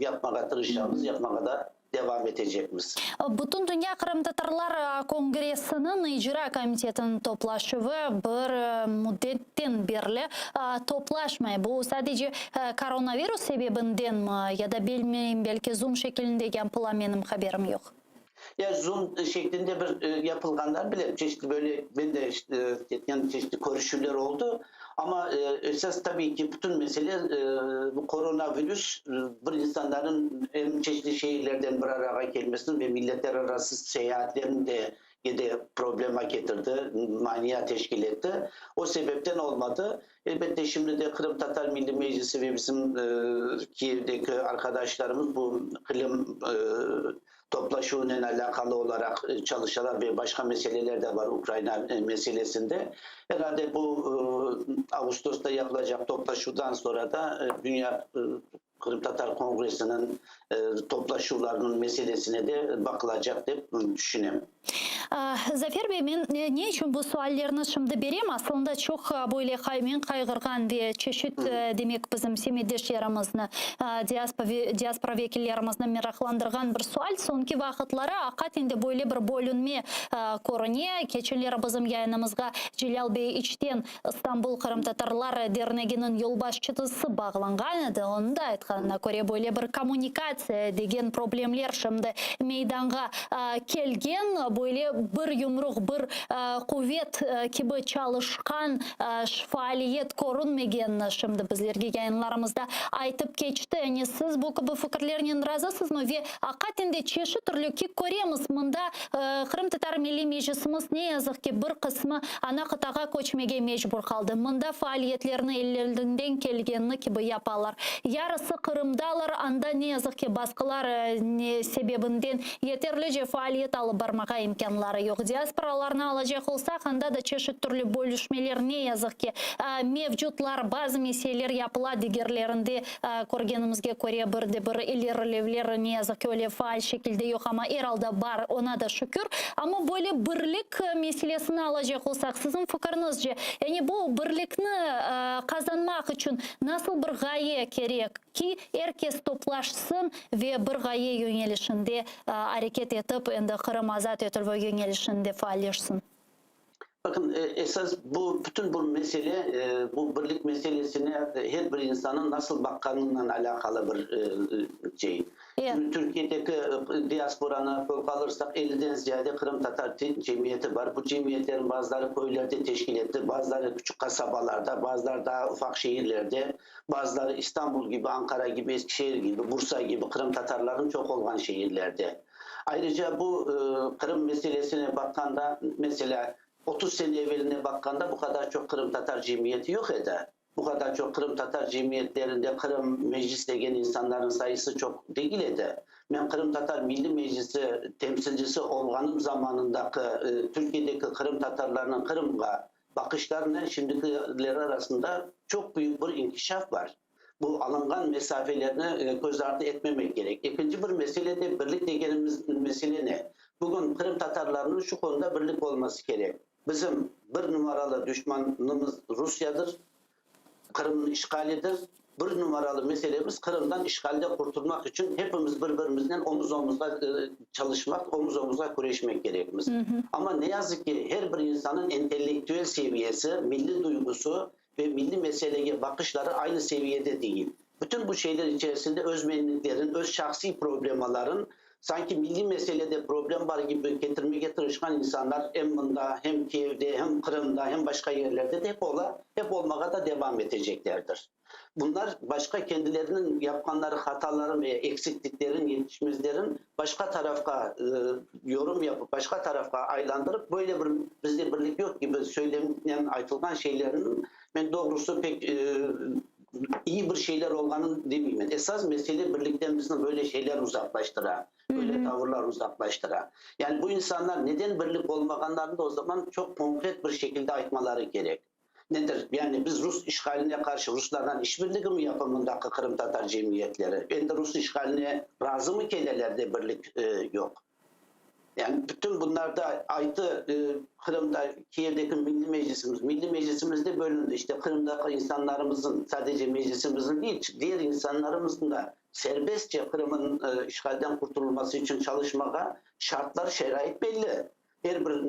yapmağa tırışamız, yapmağa da devam etecekmiz. Bütün Dünya Qırımtatarlar Kongressiniñ icra komitetiniñ toplaşuvı bir müddetten berli toplaşmay. Bu sadece koronavirus sebebindenmi ya da bilmeyim, belki Zoom şekilinde yapıla, menim haberim yoq. Ya Zoom şeklinde bir yapılğanlar bile, çeşitli böyle men de ketken çeşitli körüşüvler oldı. Amma esas tabiiy ki, bütün mesele bu koronavirüs bir insanların em çeşitli şehirlerden bir arağa kelmesini ve milletler arası seyaatlerini de de problema ketirdi, mania teşkil etti. O sebepten olmadı. Elbette, şimdi de Qırımtatar Milliy Meclisi ve bizim Kiyevdeki arqadaşlarımız bu Qırım toplaşuvınen alâqalı olaraq çalışalar ve başqa meseleler de bar Ukraina meselesinde. Herhalde bu ağustosta yapılacaq toplaşuvdan sonra da Dünya Qırımtatar Kongressiniñ toplaşuvlarınıñ meselesine de baqılacaq dep tüşünem. Zafer bey, men ne içün bu suallerni şimdi berem? Aslında çoq böyle men qayğırğan ve çeşit, demek, bizim semetdeşlerimizni, diaspora vekillerimizni meraqlandırğan bir sual. Soñki vaqıtları aqaten de böyle bir bölünme körüne. Keçenleri bizim yayınımızğa Celâl bey içten İstanbul qırımtatarlar derneginiñ yolbaşçısı bağlanğan edi. Onıñ da aytqanına köre, böyle bir kommunikatsiya degen problemler şimdi meydanğa kelgen, böyle bir yumruq, bir quvet kibi çalışqan faaliyet körünmegenini şimdi bizlerge yayınlarımızda aytıp keçti. Yani siz bu kibi fikirlernen razısızmı ve aqaten de çeşit türlü ki köremiz mında Qırımtatar Milliy Meclisimiz ne yazıq ki bir qısmı ana qıtağa köçmege mecbur qaldı. Mında faaliyetlerini ellerinden kelgenini kibi yapalar. Yarısı. Qırımdalar, anda ne yazıq ki basqılar sebebinden yeterlice faaliyet alıp barmağa imkânları yoq. Diasporalarnı alacaq olsaq, anda da çeşit türlü bölüşmeler ne yazıq ki mevcutlar, bazı meseleler yapıla, digerlerinde körgenimizge köre bir de bir ilerilevler ne yazıq ki öyle faal şekilde yoq, amma er alda bar, oña da şükür. Amma böyle birlik meselesini alacaq olsaq, siziñ fikiriñizce, yani bu birlikni qazanmaq içün nasıl bir ğaye kerek ki, er kes toplaşsın ve bir ğaye yöñelişinde areket etip, endi Qırım azat etilüvi yöñelişinde faalleşsin? Bakın, esas bu bütün bu mesele, bu birlik meselesine her bir insanın nasıl baqqanınen alâqalı bir şey. Şimdi Türkiyedeki diasporanı qolğa alırsaq, elliden ziyade qırımtatar cemiyeti bar. Bu cemiyetlerin bazıları köylerde teşkil etti, bazıları küçük qasabalarda, bazıları daa ufaq şehirlerde, bazıları İstanbul kibi, Ankara kibi, Eskişehir kibi, Bursa kibi qırımtatarlarnıñ çoq olğan şehirlerde. Ayrıca bu Qırım meselesine baqqanda, meselâ, 30 sene eveline baqqanda bu qadar çoq qırımtatar cemiyeti yoq edi. Bu qadar çoq qırımtatar cemiyetlerinde Qırım Meclis degen insanlarnıñ sayısı çoq degil edi. Men Qırımtatar Milliy Meclisi temsilcisi olğanım zamanındaki Türkiyedeki qırımtatarlarnıñ Qırımğa baqışlarınen şimdikileri arasında çoq büyük bir inkişaf bar. Bu alınğan mesafelerni köz ardı etmemek kerek. Ekinci bir mesele de birlik degenimiz mesele ne? Bugün qırımtatarlarnıñ şu konuda birlik olması kerek. Bizim bir numaralı düşmanımız Rusiyadır, Qırımnıñ işğalidir. Bir numaralı meselemiz Qırımdan işğalden qurtulmaq içün hepimiz bir-birimiznen omuz-omuzğa çalışmaq, omuz-omuzğa küreşmek kerekmiz. Amma ne yazıq ki, her bir insanıñ entellektüel seviyesi, milliy duyğusı ve milliy meselege baqışları aynı seviyede degil. Bütün bu şeyler içerisinde özmenliklerin, öz şahsiy problemaların sanki milliy meselede problem bar kibi ketirmege tırışqan insanlar em mında, hem Kiyevde, hem Qırımda, hem başqa yerlerde de hep ola, hep olmağa da devam eteceklerdir. Bunlar başqa kendileriniñ yapqanları hataların ve eksikliklerin, yetişmezlerin başqa tarafqa yorum yapıp, başqa tarafqa aylandırıp, böyle bir bizde birlik yoq kibi söylemnen aytılğan şeylerniñ men doğrusı pek iyi bir şeyler olğanın demeymen. Esas mesele birlikten bizni böyle şeyler uzaqlaştıra, böyle tavırlar uzaqlaştıra. Yani bu insanlar neden birlik olmağanlarını da o zaman çoq konkret bir şekilde aytmaları kerek. Nedir? Yani biz rus işğaline qarşı ruslardan işbirligi mi yapa mındaki qırımtatar cemiyetleri? Endi rus işğaline razı mı keleler de birlik yoq? Yani bütün bunlarda aytı Qırımda, Kiyevdeki Milli Meclisimiz, Milli Meclisimiz de bölündi. İşte Qırımdaki insanlarımızın, sadece meclisimizin değil, diğer insanlarımızın da serbestçe Qırım'ın işğalden qurtulması içün çalışmağa şartlar, şerait belli. Er bir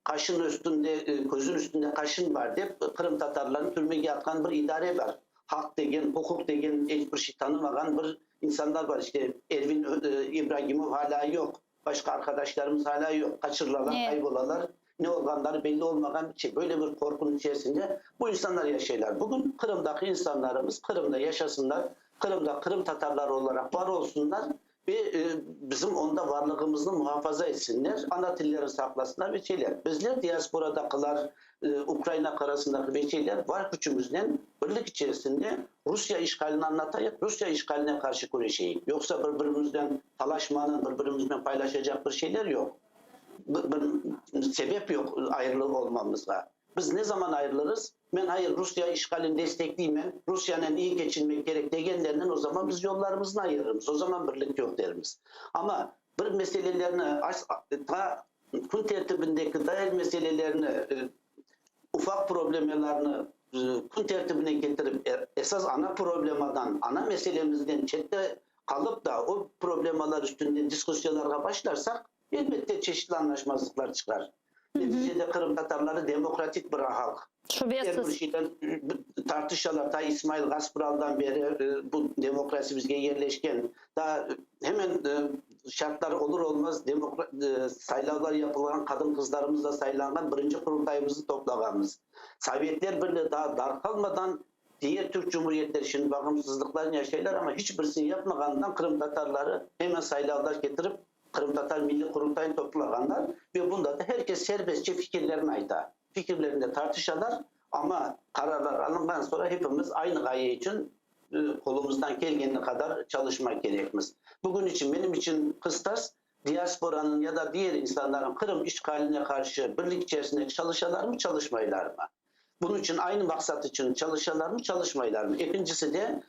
qaşın üstünde, közün üstünde qaşın bar dep qırımtatarlarnı türmege atqan bir idare bar. Haq degen, uquq degen eç bir şey tanımağan bir insanlar bar. İşte Ervin İbragimov alâ yoq, başqa arqadaşlarımız alâ yoq, qaçırılalar, qaybolalar, ne olğanları belli olmağan bir şey. Böyle bir qorqunıñ içerisinde bu insanlar yaşaylar. Bugün Qırımdaki insanlarımız Qırımda yaşasınlar, Qırımda qırımtatarlar olaraq bar olsunlar. Ve bizim onda varlığımıznı muhafaza etsinler, ana tillerini saqlasınlar ve şeyler. Bizler, diasporadakılar, Ukraina qarasındaki ve şeyler, var küçümiznen birlik içerisinde Rusya işğalini añlatayıq, Rusya işğaline qarşı küreşeyik. Yoqsa bir-birimizden talaşmanıñ, bir-birimiznen paylaşacaq bir şeyler yoq. Bir sebep yoq ayrılı olmamızğa. Biz ne zaman ayrılırız? Men, hayır, Rusya işğalini destekleymen, Rusyanen iyi keçinmek kerek degenlernen o zaman biz yollarımıznı ayırırmız, o zaman birlik yoq dermiz. Amma bir meselelerni ta kün tertibindeki dair meselelerni, ufaq problemalarnı kün tertibine ketirip, esas ana problemadan, ana meselemizden çette qalıp da o problemalar üstünde diskussiyalarğa başlarsaq, Elbette, çeşitli añlaşmazlıqlar çıqar. Neticede qırımtatarları demokratik bir halq. Şübesiz. Er bir şeyden tartışalar. Ta İsmail Gaspraldan beri bu demokrasi bizge yerleşken. Ta hemen şartlar olur-olmaz saylavlar yapılğan, qadın-qızlarımız da saylanğan birinci Qurultayımıznı toplağanmız. Sovetler Birliği daa darqalmadan diğer Türk cumhuriyetleri şimdi bağımsızlıqlarını yaşaylar, amma hiç birisini yapmağanından qırımtatarları hemen saylavlar ketirip, Qırımtatar Milliy Qurultayını toplağanlar ve bunda da her kes serbestçe fikirlerini ayta. Fikirlerinde tartışalar, amma qararlar alınğan soñra hepimiz aynı ğaye içün. qolumızdan kelgeni qadar çalışmaq kerekmiz. Bugün içün, menim içün qıstas, diasporanıñ ya da diğer insanların Qırım işğaline qarşı birlik içerisinde çalışalarmı, çalışmaylarmı? Bunıñ içün aynı maqsat içün çalışalarmı, çalışmaylarmı? Ekincisi de,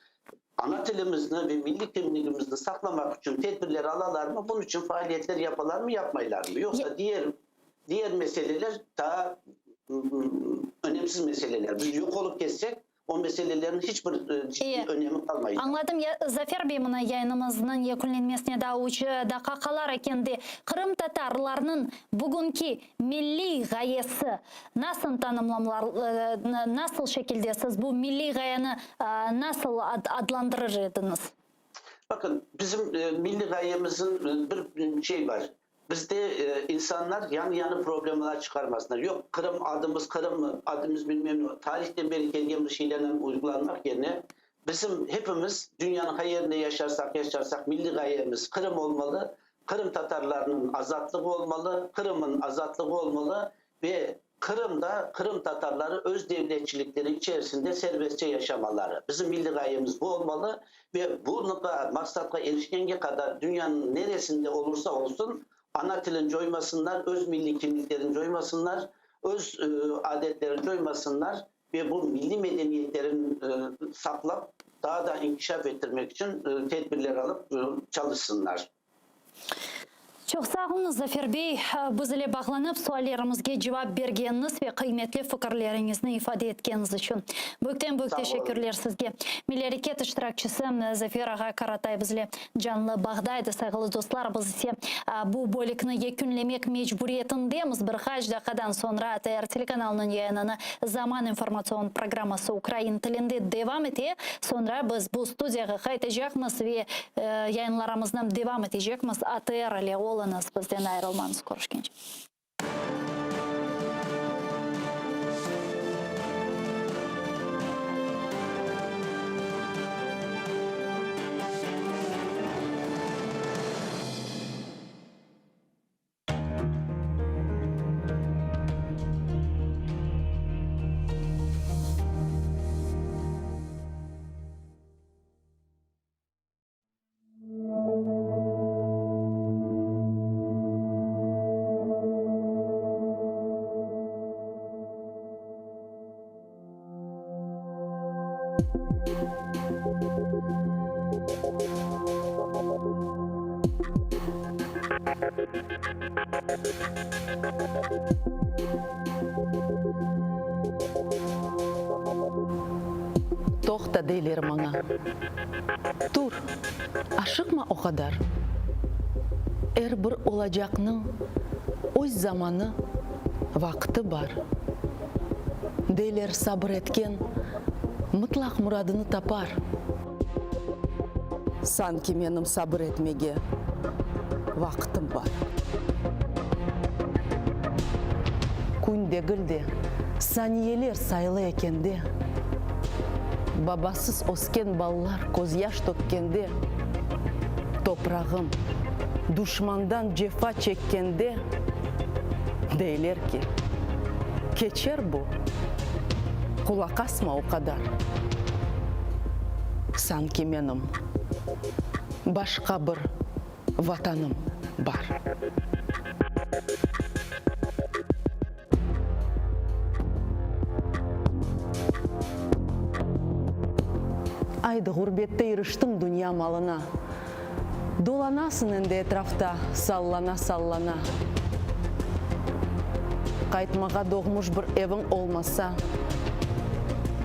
ana tilimizni ve milliy kimligimizni saqlamaq içün tedbirler alalarmı, bunıñ içün faaliyetler yapalarmı, yapmaylarmı? Yoqsa diğer diğer meseleler daa önemsiz meseleler. Biz yoq olıp ketsek, o meselelerniñ hiç bir ciddiy önemi qalmaycaq. Añladım. Ya, Zafer bey, mına yayınımıznıñ yekünlenmesine daa üç daqqa qalar eken de, qırımtatarlarnıñ bugünki milliy ğayesi nasıl tanımlamlar, nasıl şekilde siz bu milliy ğayeni nasıl adlandırır ediñiz? Bakın, bizim milliy ğayemizin bir şey bar. Bizde insanlar yañı-yañı problemalar çıqarmasınlar. Yoq, Qırım, adımız Qırım, adımız bilmem ne, tarihten beri kelgen bir şeylernen uyğulanmaq yerine, bizim hepimiz dünyanıñ qay yerinde yaşarsaq, yaşarsaq, milliy ğayemiz Qırım olmalı, qırımtatarlarnıñ azatlığı olmalı, Qırımın azatlığı olmalı ve Qırımda qırımtatarları öz devletçilikleri içerisinde serbestçe yaşamaları. Bizim milliy ğayemiz bu olmalı ve bu maqsatqa erişkenge qadar dünyanıñ neresinde olursa olsun, ana tilin coymasınlar, öz milliy kimliklerini coymasınlar, öz adetlerini coymasınlar ve bu milliy medeniyetlerini saqlap, daa da inkişaf ettirmek içün tedbirler alıp çalışsınlar. Çoq sağ oluñız, Zafer bey, biz ile bağlanıp, suallerimizge cevap bergeniñiz ve qıymetli fikirleriñizni ifade etkeniñiz içün. Büyükten-büyük teşekkürler sizge. Milliy areket iştirakçisi Zafer ağa Karatay bizle canlı bağda edi. Sayğılı dostlar, biz ise bu bölükni yekünlemek mecburiyetindemiz. Bir qaç daqiqadan soñra ATR telekanalınıñ yayınını Zaman informatsion programması ukrain tilinde devam ete. Soñra biz bu studiyağa qaytacaqmız ve Yayınlarımıznı devam etecekmiz. ATR ile oluñız, bizden ayırılmañız. Körüşkence. Toqta, deyler maña. Tur, aşıqma o qadar. Er bir olacaqnıñ öz zamanı, vaqtı bar. Deyler, sabır etken mıtlaq muradını tapar. Sanki menim sabır etmege vaqtım bar. Kün degil de, saniyeler sayılı ekende, babasız ösken balalar közyaş tökkende, toprağım duşmandan cefa çekkende, deyler ki, keçer bu, qulaq asma o qadar. Sanki menim başqa bir Vatanım bar. Aydı, ğurbette iriştiñ dünya malına, Dolanasıñ endi etrafta sallana-sallana. Qaytmağa doğmuş bir eviñ olmasa,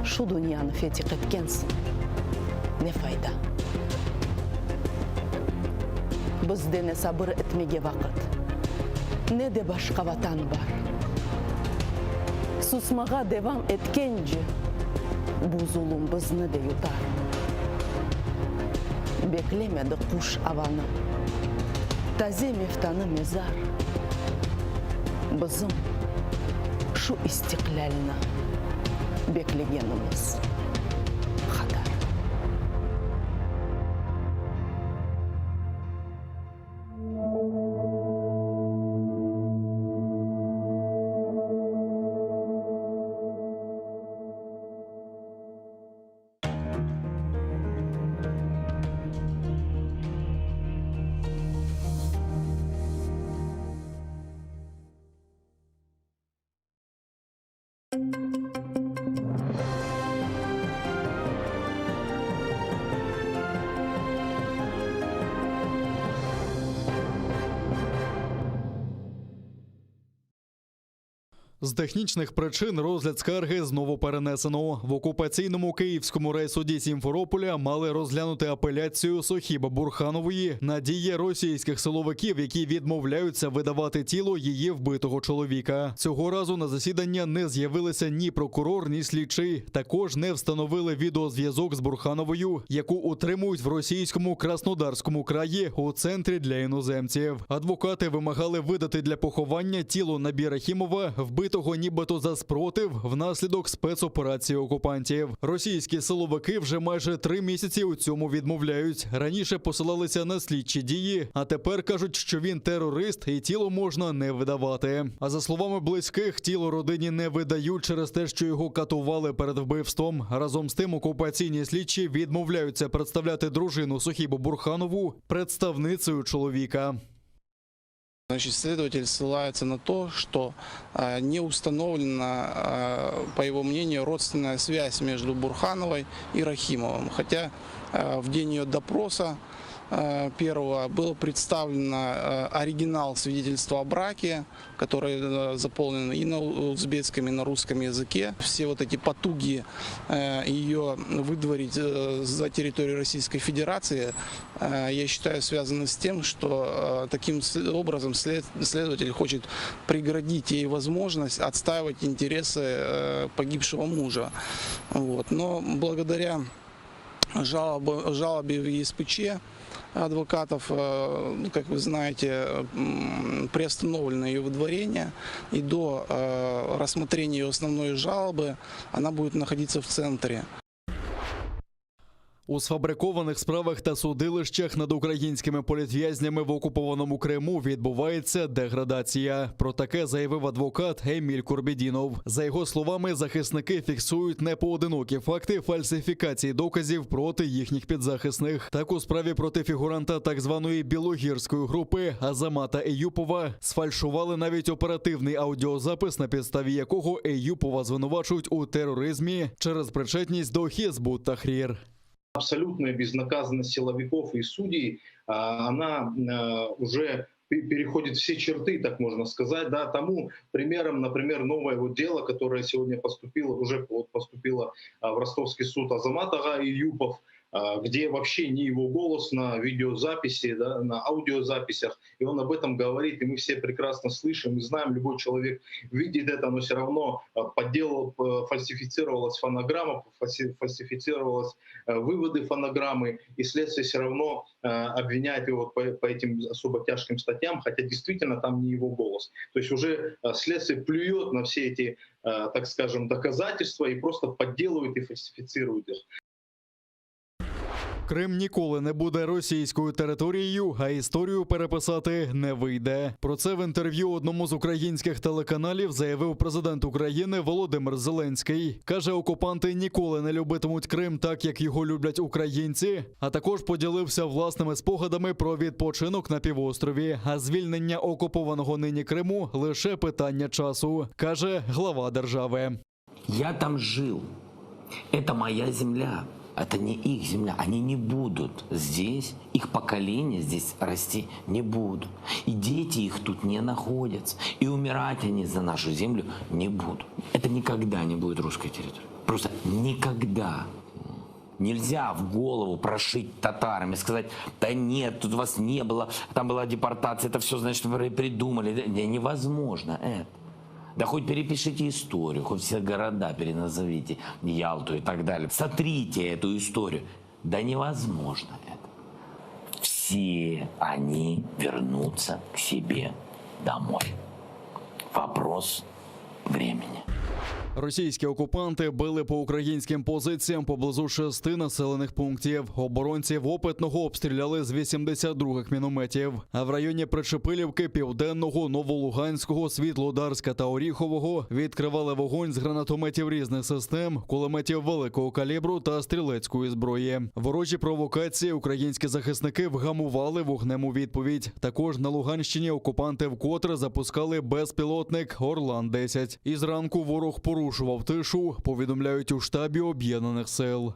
Şu dünyanı fetih etkensiñ, ne fayda? Bizde ne sabır etmege vaqıt, ne de başqa vatan bar. Susmağa devam etkence, bu zulum bizni de yutar. Beklemedi quş avanı, taze meftanı mezar. Bizim şu istiqlâlni beklegenimiz qadar. З технічних причин розгляд скарги знову перенесено. В окупаційному Київському райсуді Сімферополя мали розглянути апеляцію Сохіба Бурханової на дії російських силовиків, які відмовляються видавати тіло її вбитого чоловіка. Цього разу на засідання не з'явилися ні прокурор, ні слідчий. Також не встановили відеозв'язок з Бурхановою, яку утримують в російському Краснодарському краї у центрі для іноземців. Адвокати вимагали видати для поховання тіло Набі Рахімова, вбитого нібито за спротив внаслідок спецоперації окупантів. Російські силовики вже майже три місяці у цьому відмовляють. Раніше посилалися на слідчі дії, а тепер кажуть, що він терорист і тіло можна не видавати. А за словами близьких, тіло родині не видають через те, що його катували перед вбивством. Разом з тим, окупаційні слідчі відмовляються представляти дружину Сохібу Бурханову представницею чоловіка. Значит, следователь ссылается на то, что э, не установлена, э, по его мнению, родственная связь между Бурхановой и Рахимовым. Хотя э, в день ее допроса э, первого был представлен э, оригинал свидетельства о браке, который э, заполнен и на узбекском, и на русском языке. Все вот эти потуги э, ее выдворить э, за территорию Российской Федерации, э, я считаю, связаны с тем, что э, таким с- образом след- следователь хочет преградить ей возможность отстаивать интересы э, погибшего мужа. Вот. Но благодаря жалобы, жалобе в ЕСПЧ адвокатов, э, ну, как вы знаете, м, приостановлено ее выдворение, и до э, рассмотрения ее основной жалобы она будет находиться в центре. У сфабрикованих справах та судилищах над українськими політв'язнями в окупованому Криму відбувається деградація. Про таке заявив адвокат Еміль Курбідінов. За його словами, захисники фіксують непоодинокі факти фальсифікації доказів проти їхніх підзахисних. Так у справі проти фігуранта так званої білогірської групи Азамата Еюпова сфальшували навіть оперативний аудіозапис, на підставі якого Еюпова звинувачують у тероризмі через причетність до Хізбут Тахрір. Абсолютная безнаказанность силовиков и судей, а, она а, уже пе- переходит все черты, так можно сказать. Да, тому примером, например, новое вот дело, которое сегодня поступило, уже вот поступило а, в ростовский суд Азамат Ага Эюпов, а, где вообще не его голос на видеозаписи, да, на аудиозаписях, и он об этом говорит, и мы все прекрасно слышим и знаем, любой человек видит это, но все равно а, подделал, э, фальсифицировалась фонограмма, фальси- фальсифицировалась э, выводы фонограммы, и следствие все равно э, обвиняет его по, по этим особо тяжким статьям, хотя действительно там не его голос. То есть уже э, следствие плюет на все эти, э, так скажем, доказательства и просто подделывает и фальсифицирует их. Крим ніколи не буде російською територією, а історію переписати не вийде. Про це в інтерв'ю одному з українських телеканалів заявив президент України Володимир Зеленський. Каже, окупанти ніколи не любитимуть Крим так, як його люблять українці. А також поділився власними спогадами про відпочинок на півострові. А звільнення окупованого нині Криму лише питання часу, каже глава держави. Я там жил. Это моя земля. Это не их земля. Они не будут здесь, их поколения здесь расти не будут. И дети их тут не находятся. И умирать они за нашу землю не будут. Это никогда не будет русской территорией. Просто никогда. Нельзя в голову прошить татарам и сказать, да нет, тут вас не было, там была депортация, это все, значит, вы придумали. Да не, Невозможно это. Да хоть перепишите историю, хоть все города переназовите, Ялту и так далее. Сотрите эту историю. Да невозможно это. Все они вернутся к себе домой. Вопрос времени. Російські окупанти били по українським позиціям поблизу шести населених пунктів. Оборонців Опитного обстріляли з 82-х мінометів. А в районі Причепилівки, Південного, Новолуганського, Світлодарська та Оріхового відкривали вогонь з гранатометів різних систем, кулеметів великого калібру та стрілецької зброї. Ворожі провокації українські захисники вгамували вогнем у відповідь. Також на Луганщині окупанти вкотре запускали безпілотник Орлан 10 І зранку ворог порушував тишу, повідомляють у штабі об'єднаних сил.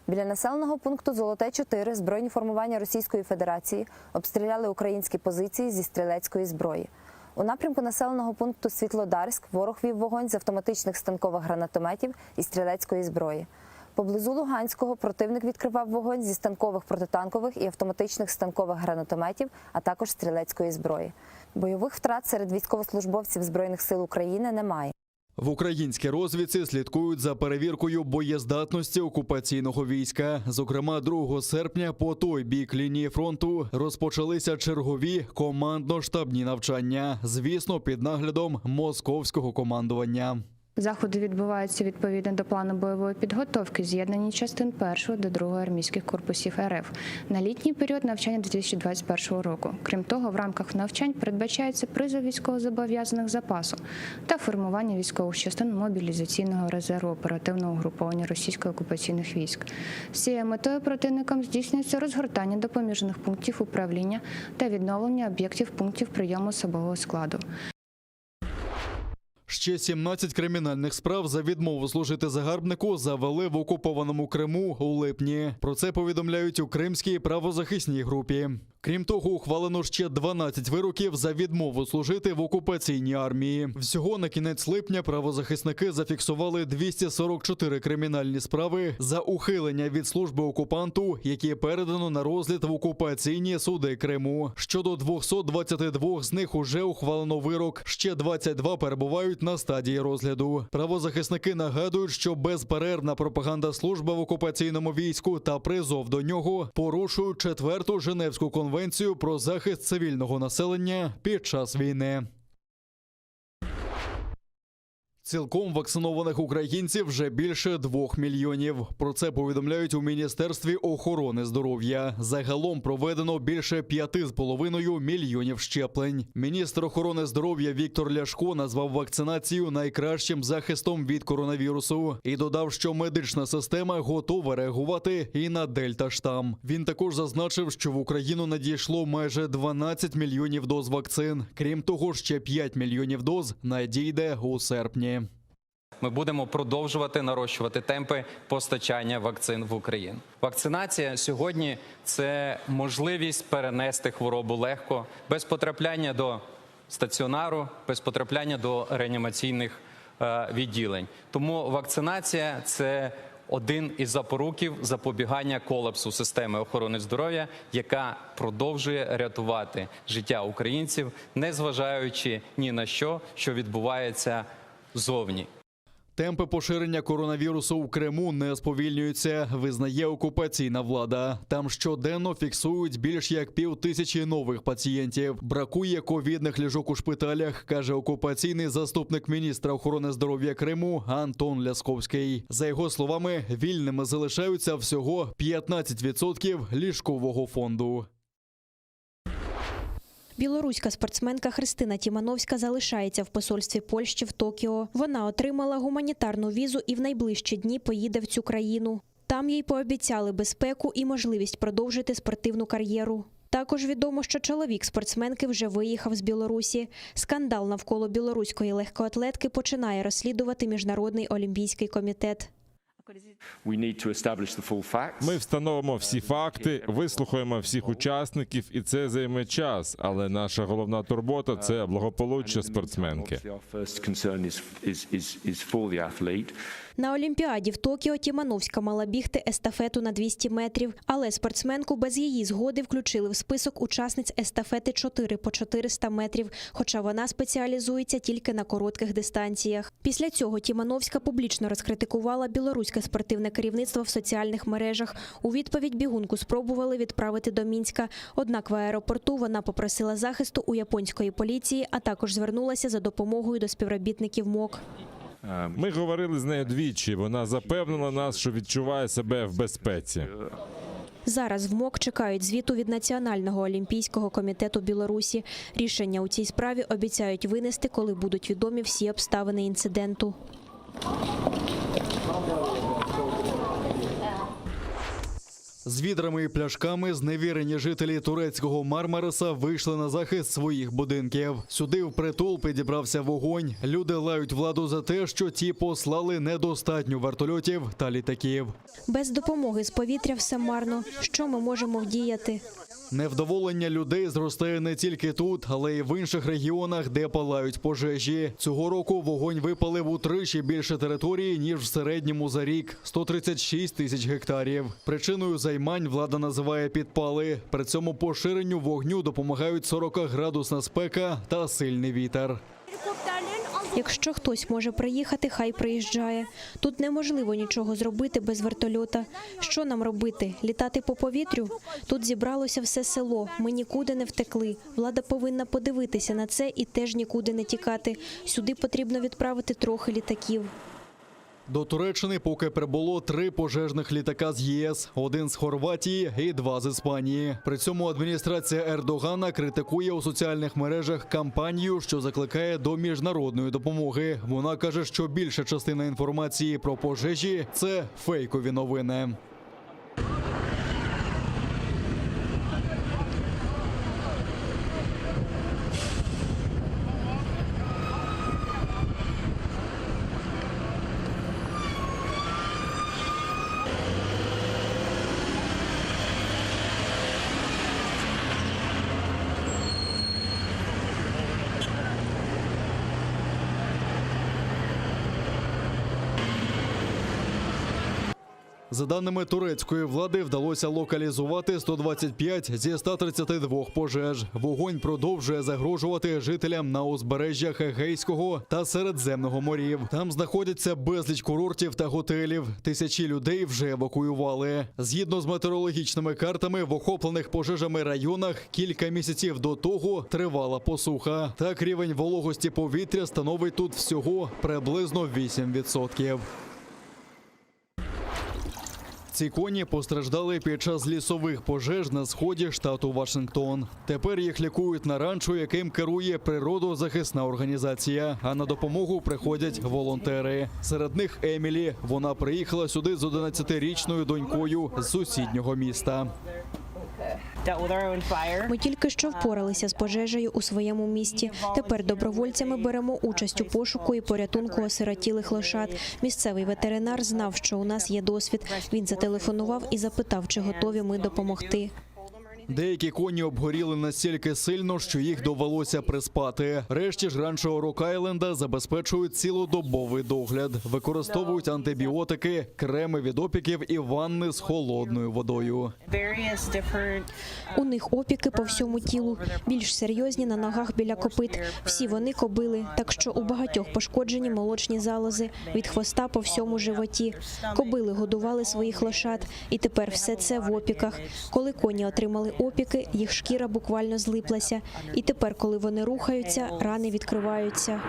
Біля населеного пункту Золоте 4 збройні формування Російської Федерації обстріляли українські позиції зі стрілецької зброї. У напрямку населеного пункту Світлодарськ ворог вів вогонь з автоматичних станкових гранатометів і стрілецької зброї. Поблизу Луганського противник відкривав вогонь зі станкових протитанкових і автоматичних станкових гранатометів, а також стрілецької зброї. Бойових втрат серед військовослужбовців Збройних сил України немає. В українській розвідці слідкують за перевіркою боєздатності окупаційного війська. Зокрема, 2 серпня по той бік лінії фронту розпочалися чергові командно-штабні навчання. Звісно, під наглядом московського командування. Заходи відбуваються відповідно до плану бойової підготовки з'єднані частин 1 до 2 армійських корпусів РФ на літній період навчання 2021 року. Крім того, в рамках навчань передбачається призов військовозобов'язаних запасу та формування військових частин мобілізаційного резерву оперативного угруповання російсько-окупаційних військ. З цією метою противникам здійснюється розгортання допоміжних пунктів управління та відновлення об'єктів пунктів прийому особового складу. Ще 17 кримінальних справ за відмову служити загарбнику завели в окупованому Криму у липні. Про це повідомляють у Кримській правозахисній групі. Крім того, ухвалено ще 12 вироків за відмову служити в окупаційній армії. Всього на кінець липня правозахисники зафіксували 244 кримінальні справи за ухилення від служби окупанту, які передано на розгляд в окупаційні суди Криму. Щодо 222 з них уже ухвалено вирок. Ще 22 перебувають на стадії розгляду. Правозахисники нагадують, що безперервна пропаганда служби в окупаційному війську та призов до нього порушують четверту Женевську конвенцію про захист цивільного населення під час війни. Цілком вакцинованих українців вже більше двох мільйонів. Про це повідомляють у Міністерстві охорони здоров'я. Загалом проведено більше 5,5 мільйонів щеплень. Міністр охорони здоров'я Віктор Ляшко назвав вакцинацію найкращим захистом від коронавірусу і додав, що медична система готова реагувати і на дельта штам. Він також зазначив, що в Україну надійшло майже 12 мільйонів доз вакцин. Крім того, ще 5 мільйонів доз надійде у серпні. Ми будемо продовжувати нарощувати темпи постачання вакцин в Україну. Вакцинація сьогодні це можливість перенести хворобу легко, без потрапляння до стаціонару, без потрапляння до реанімаційних е, відділень. Тому вакцинація це один із запоруків запобігання колапсу системи охорони здоров'я, яка продовжує рятувати життя українців, незважаючи ні на що, що відбувається зовні. Темпи поширення коронавірусу в Криму не сповільнюються, визнає окупаційна влада. Там щоденно фіксують більш як півтисячі нових пацієнтів. Бракує ковідних ліжок у шпиталях, каже окупаційний заступник міністра охорони здоров'я Криму Антон Лясковський. За його словами, вільними залишаються всього 15% ліжкового фонду. Білоруська спортсменка Христина Тімановська залишається в посольстві Польщі в Токіо. Вона отримала гуманітарну візу і в найближчі дні поїде в цю країну. Там їй пообіцяли безпеку і можливість продовжити спортивну кар'єру. Також відомо, що чоловік спортсменки вже виїхав з Білорусі. Скандал навколо білоруської легкоатлетки починає розслідувати Міжнародний олімпійський комітет. Ми встановимо всі факти, вислухаємо всіх учасників, і це займе час. Але наша головна турбота це благополуччя спортсменки. На Олімпіаді в Токіо Тімановська мала бігти естафету на 200 метрів, але спортсменку без її згоди включили в список учасниць естафети 4 по 400 метрів, хоча вона спеціалізується тільки на коротких дистанціях. Після цього Тімановська публічно розкритикувала білоруське спортивне керівництво в соціальних мережах. У відповідь бігунку спробували відправити до Мінська. Однак в аеропорту вона попросила захисту у японської поліції, а також звернулася за допомогою до співробітників МОК. Ми говорили з нею двічі. Вона запевнила нас, що відчуває себе в безпеці. Зараз в МОК чекають звіту від Національного олімпійського комітету Білорусі. Рішення у цій справі обіцяють винести, коли будуть відомі всі обставини інциденту. З відрами і пляшками зневірені жителі турецького Мармариса вийшли на захист своїх будинків. Сюди впритул підібрався вогонь. Люди лають владу за те, що ті послали недостатньо вертольотів та літаків. Без допомоги з повітря все марно. Що ми можемо вдіяти? Невдоволення людей зростає не тільки тут, але й в інших регіонах, де палають пожежі. Цього року вогонь випалив утричі більше території, ніж в середньому за рік – 136 тисяч гектарів. Причиною займань влада називає підпали. При цьому поширенню вогню допомагають 40-градусна спека та сильний вітер. Якщо хтось може приїхати, хай приїжджає. Тут неможливо нічого зробити без вертольота. Що нам робити? Літати по повітрю? Тут зібралося все село. Ми нікуди не втекли. Влада повинна подивитися на це і теж нікуди не тікати. Сюди потрібно відправити трохи літаків. До Туреччини поки прибуло три пожежних літака з ЄС, один з Хорватії і два з Іспанії. При цьому адміністрація Ердогана критикує у соціальних мережах кампанію, що закликає до міжнародної допомоги. Вона каже, що більша частина інформації про пожежі це фейкові новини. За даними турецької влади, вдалося локалізувати 125 зі 132 пожеж. Вогонь продовжує загрожувати жителям на узбережжях Егейського та Середземного морів. Там знаходяться безліч курортів та готелів. Тисячі людей вже евакуювали. Згідно з метеорологічними картами, в охоплених пожежами районах кілька місяців до того тривала посуха. Так рівень вологості повітря становить тут всього приблизно 8%. Ці коні постраждали під час лісових пожеж на сході штату Вашингтон. Тепер їх лікують на ранчо, яким керує природозахисна організація. А на допомогу приходять волонтери. Серед них Емілі. Вона приїхала сюди з 11-річною донькою з сусіднього міста. Ми тільки що впоралися з пожежею у своєму місті. Тепер добровольцями беремо участь у пошуку і порятунку осиротілих лошад. Місцевий ветеринар знав, що у нас є досвід. Він зателефонував і запитав, чи готові ми допомогти. Деякі коні обгоріли настільки сильно, що їх довелося приспати. Решті ж ранчо Рок-Айленда забезпечують цілодобовий догляд, використовують антибіотики, креми від опіків і ванни з холодною водою. У них опіки по всьому тілу, більш серйозні на ногах біля копит. Всі вони кобили, так що у багатьох пошкоджені молочні залози від хвоста по всьому животі. Кобили годували своїх лошад, і тепер все це в опіках. Коли коні отримали опіки, їх шкіра буквально злиплася. І тепер, коли вони рухаються, рани відкриваються.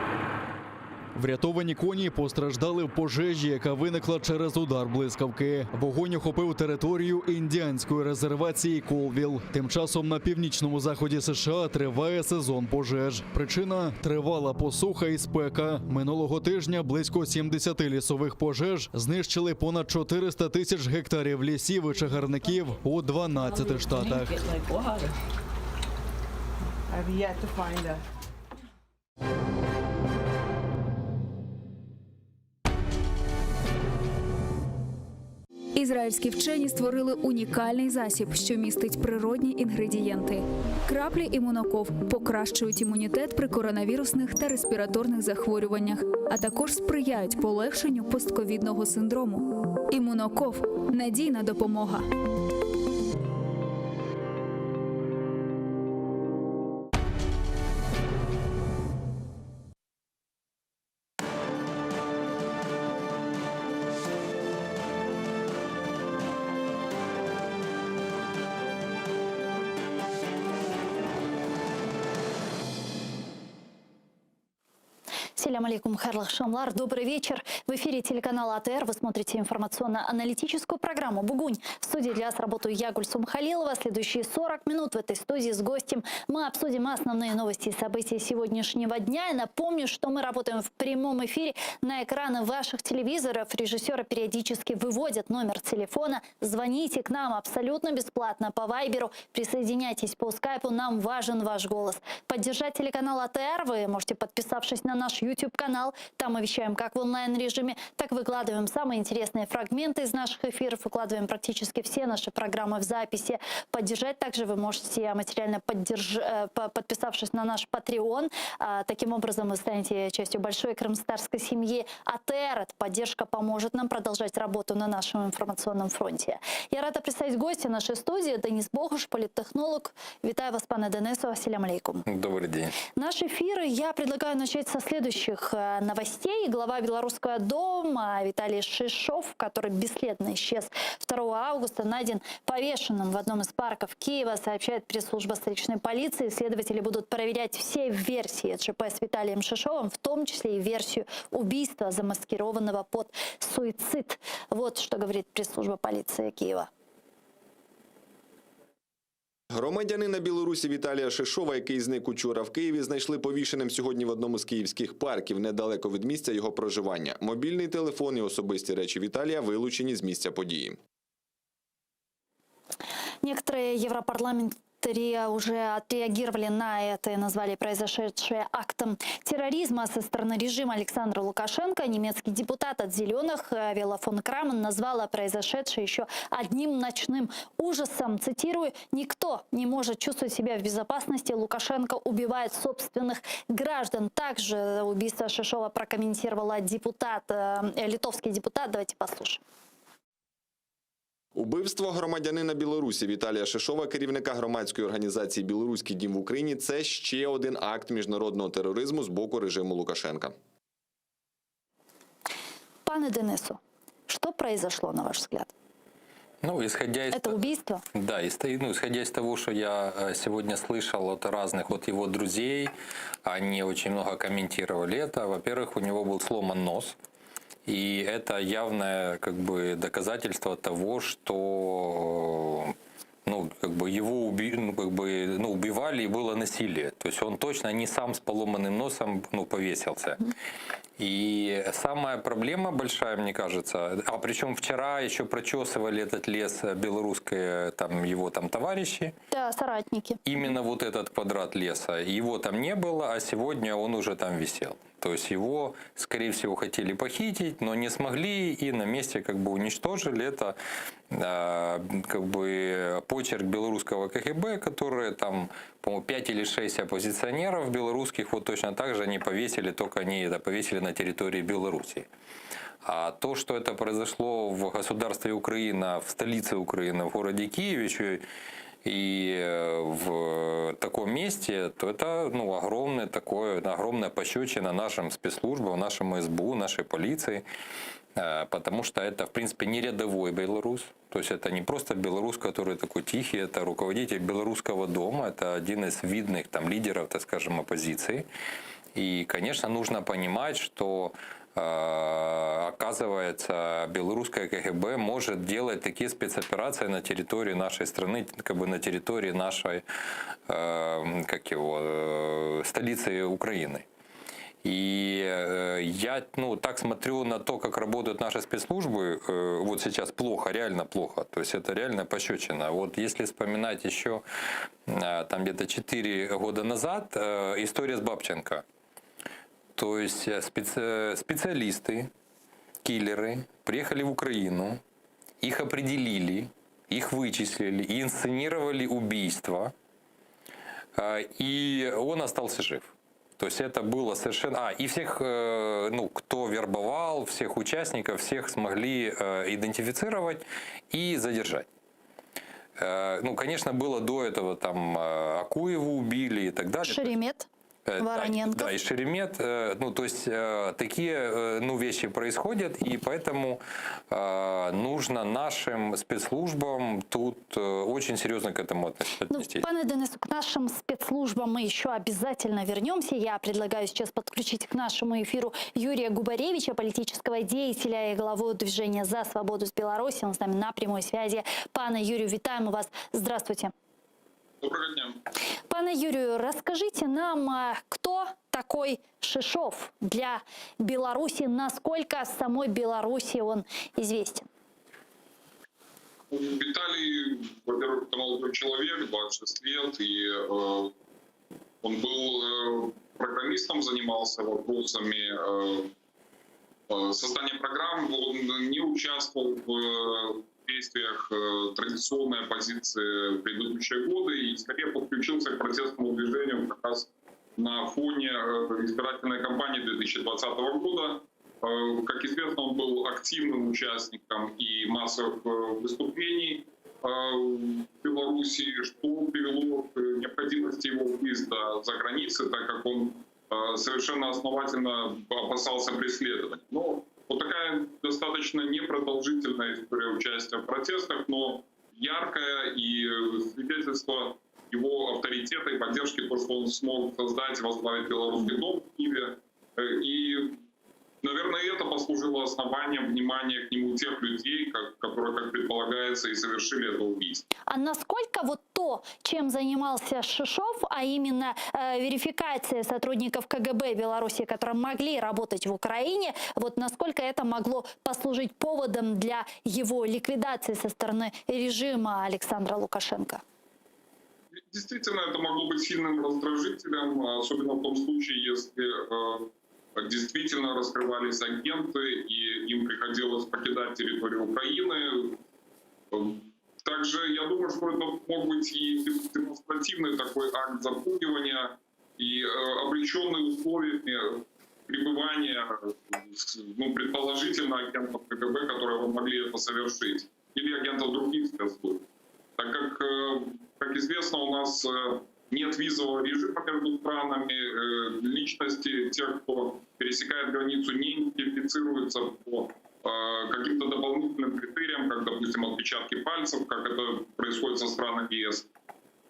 Врятовані коні постраждали в пожежі, яка виникла через удар блискавки. Вогонь охопив територію індіанської резервації Колвіл. Тим часом на північному заході США триває сезон пожеж. Причина тривала посуха і спека. Минулого тижня близько 70 лісових пожеж знищили понад 400 тисяч гектарів лісів і чагарників у 12 штатах. I've yet to find a. Ізраїльські вчені створили унікальний засіб, що містить природні інгредієнти. Краплі імуноков покращують імунітет при коронавірусних та респіраторних захворюваннях, а також сприяють полегшенню постковідного синдрому. Імуноков надійна допомога. Selâm aleyküm, hayırlı aqşamlar, добрый вечер. В эфире телеканал АТР. Вы смотрите информационно-аналитическую программу «Бугунь». В студии для вас работаю я, Гульсум Халилова. Следующие 40 минут в этой студии с гостем мы обсудим основные новости и события сегодняшнего дня. И напомню, что мы работаем в прямом эфире на экраны ваших телевизоров. Режиссеры периодически выводят номер телефона. Звоните к нам абсолютно бесплатно по Вайберу. Присоединяйтесь по скайпу. Нам важен ваш голос. Поддержать телеканал АТР вы можете, подписавшись на наш YouTube-канал. Там мы вещаем как в онлайн-режиме, так и выкладываем самые интересные фрагменты из наших эфиров, выкладываем практически все наши программы в записи. Поддержать также вы можете материально, поддерж... Э, подписавшись на наш Patreon. А, таким образом, вы станете частью большой крымскотатарской семьи АТР. Эта поддержка поможет нам продолжать работу на нашем информационном фронте. Я рада представить гостя нашей студии Денис Богуш, политтехнолог. Вітаю вас, пане Денисе. Селям алейкум. Добрый день. Наш эфир я предлагаю начать со следующих э, новостей. Глава Белорусского дома Виталий Шишов, который бесследно исчез 2 августа, найден повешенным в одном из парков Киева, сообщает пресс-служба столичной полиции. Следователи будут проверять все версии ЧП с Виталием Шишовым, в том числе и версию убийства, замаскированного под суицид. Вот что говорит пресс-служба полиции Киева. Громадянина Білорусі Віталія Шишова, який зник учора в Києві, знайшли повішеним сьогодні в одному з київських парків, недалеко від місця його проживання. Мобільний телефон і особисті речі Віталія вилучені з місця події. Некоторые европарламентарии уже отреагировали на это и назвали произошедшее актом терроризма со стороны режима Александра Лукашенко. Немецкий депутат от «Зеленых» Виола фон Крамон назвала произошедшее еще одним ночным ужасом. Цитирую, «Никто не может чувствовать себя в безопасности. Лукашенко убивает собственных граждан». Также убийство Шишова прокомментировала депутат, э, литовский депутат. Давайте послушаем. Убивство громадянина Білорусі Віталія Шишова, керівника громадської організації Білоруський дім в Україні, це ще один акт міжнародного тероризму з боку режиму Лукашенка. Пане Денису, что произошло, на ваш взгляд? Ну, исходя из... Это убийство? Да, ну, исходя из того, что я э, сегодня слышал от разных, от его друзей, они очень много комментировали это. Во-первых, у него был сломан нос. И это явное как бы, доказательство того, что ну, как бы его уби, ну, как бы, ну, убивали и было насилие. То есть он точно не сам с поломанным носом ну, повесился. И самая проблема большая, мне кажется, а причем вчера еще прочесывали этот лес белорусские там, его там товарищи. Да, соратники. Именно вот этот квадрат леса. Его там не было, а сегодня он уже там висел. То есть его, скорее всего, хотели похитить, но не смогли и на месте как бы уничтожили. Это э, как бы почерк белорусского КГБ, которые там, по-моему, 5 или 6 оппозиционеров белорусских вот точно так же они повесили, только они это повесили на территории Беларуси. А то, что это произошло в государстве Украина, в столице Украины, в городе Киеве, еще и э, в таком месте, то это ну, огромное такое, огромная пощечина нашим спецслужбам, нашему СБУ, нашей полиции, э, потому что это, в принципе, не рядовой белорус, то есть это не просто белорус, который такой тихий, это руководитель белорусского дома, это один из видных там лидеров, так скажем, оппозиции. И, конечно, нужно понимать, что э, оказывается, белорусское КГБ может делать такие спецоперации на территории нашей страны, как бы на территории нашей, э, как его, э, столицы Украины. И я ну, так смотрю на то, как работают наши спецслужбы, вот сейчас плохо, реально плохо. То есть это реально пощечина. Вот если вспоминать еще там где-то 4 года назад история с Бабченко. То есть э, специ специалисты, киллеры приехали в Украину, их определили, их вычислили и инсценировали убийство, и он остался жив. То есть это было совершенно... А, и всех, э, ну, кто вербовал, всех участников, всех смогли э, идентифицировать и задержать. Ну, конечно, было до этого там Акуеву убили и так далее. Шеремет. Э, Вороненков. Да, да, и Шеремет. Э, ну, то есть э, такие ну, вещи происходят, и поэтому нужно нашим спецслужбам тут очень серьезно к этому Ну, отнестись. пане Денису, к нашим спецслужбам мы еще обязательно вернемся. Я предлагаю сейчас подключить к нашему эфиру Юрия Губаревича, политического деятеля и главу движения «За свободу с Беларуси». Он с нами на прямой связи. Пане Юрию, вітаємо вас. Здравствуйте. Доброго дня. Пане Юрию, расскажите нам, э, кто такой Шишов для Беларуси, насколько самой Беларуси он известен? Виталий, во-первых, это молодой человек, 26 лет, и э, он был э, программистом, занимался вопросами э, э создания программ, он не участвовал в э, действиях э, традиционной оппозиции в предыдущие годы и скорее подключился к протестному движению как раз на фоне э, избирательной кампании 2020 года. Э, как известно, он был активным участником и массовых выступлений в Беларуси, что привело к необходимости его выезда за границу, так как он совершенно основательно опасался преследования. Но вот такая достаточно непродолжительная история участия в протестах, но яркая и э, свидетельство его авторитета и поддержки, то, что он смог создать и возглавить Белорусский дом в Киеве. Э, и Наверное, это послужило основанием внимания к нему тех людей, как, которые, как предполагается, и совершили это убийство. А насколько вот то, чем занимался Шишов, а именно э, верификация сотрудников КГБ Беларуси, которые могли работать в Украине, вот насколько это могло послужить поводом для его ликвидации со стороны режима Александра Лукашенко? Действительно, это могло быть сильным раздражителем, особенно в том случае, если э, действительно раскрывались агенты, и им приходилось покидать территорию Украины. Также я думаю, что это мог быть и демонстративный такой акт запугивания и э, обреченный условиями пребывания, ну, предположительно, агентов КГБ, которые могли это совершить, или агентов других спецслужб. Так как, э, как известно, у нас э, нет визового режима между странами, э, личности тех, кто пересекает границу, не идентифицируются по э, каким-то дополнительным критериям, как, допустим, отпечатки пальцев, как это происходит со странами ЕС.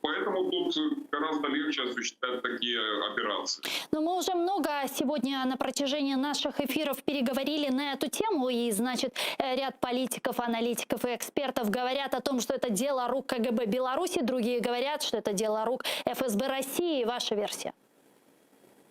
Поэтому тут гораздо легче осуществлять такие операции. Но мы уже много сегодня на протяжении наших эфиров переговорили на эту тему. И, значит, э, ряд политиков, аналитиков и экспертов говорят о том, что это дело рук КГБ Беларуси. Другие говорят, что это дело рук ФСБ России. Ваша версия?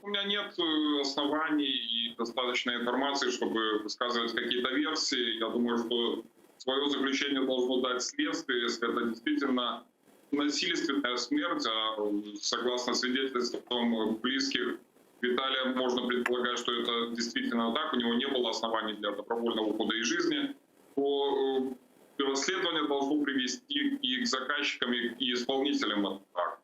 У меня нет э, оснований и достаточной информации, чтобы высказывать какие-то версии. Я думаю, что свое заключение должно дать следствие, если это действительно насильственная смерть, а согласно свидетельствам близких Виталия, можно предполагать, что это действительно так, у него не было оснований для добровольного ухода из жизни, то э, расследование должно привести и к заказчикам, и исполнителям этого акта.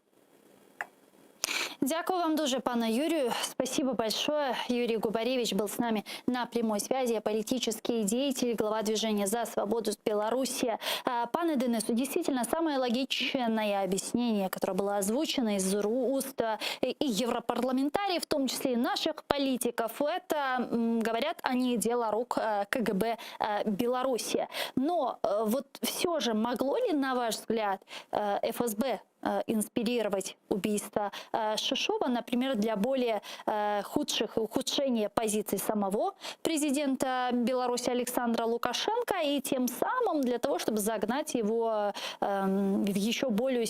Дякую вам дуже, пане Юрию. Спасибо большое. Юрий Губаревич был с нами на прямой связи. Политический деятель, глава движения «За свободу с Беларуси». А, пане Денису, действительно, самое логичное объяснение, которое было озвучено из уст э, и европарламентариев, в том числе и наших политиков, это, говорят они, дело рук э, КГБ э, Беларуси. Но вот все же могло ли, на ваш взгляд, ФСБ Э, инспирировать убийство э, Шишова, например, для более э, худших ухудшения позиций самого президента Беларуси Александра Лукашенко и тем самым для того, чтобы загнать его эм, в еще более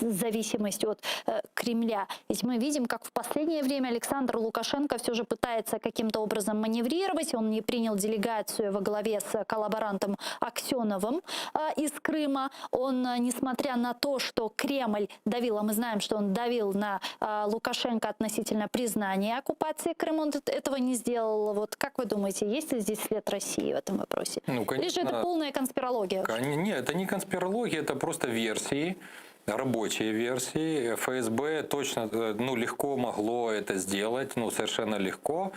зависимость от Кремля. Ведь мы видим, как в последнее время Александр Лукашенко все же пытается каким-то образом маневрировать. Он не принял делегацию во главе с коллаборантом Аксеновым из Крыма. Он, несмотря на то, что Кремль давил, а мы знаем, что он давил на а, Лукашенко относительно признания оккупации Крыма, он этого не сделал. Вот как вы думаете, есть ли здесь след России в этом вопросе? Ну, конечно, Или же это полная конспирология? Нет, это не конспирология, это просто версии. рабочие версии. ФСБ точно, э, ну, легко могло это сделать, ну, совершенно легко.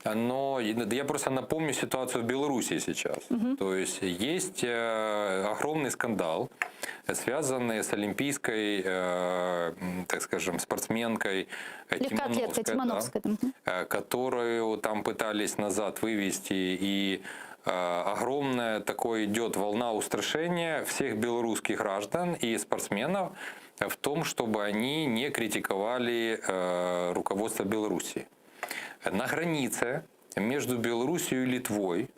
Но я просто напомню ситуацию в Беларуси сейчас. Мгм. То есть есть э, огромный скандал, связанный с олимпийской, э, м, так скажем, спортсменкой э, Легкоатлетка Тимановской, да, Тимановская. Мгм. э, которую там пытались назад вывести и э, огромная такое идет волна устрашения всех белорусских граждан и спортсменов в том, чтобы они не критиковали э, руководство Беларуси. На границе между Белоруссией и Литвой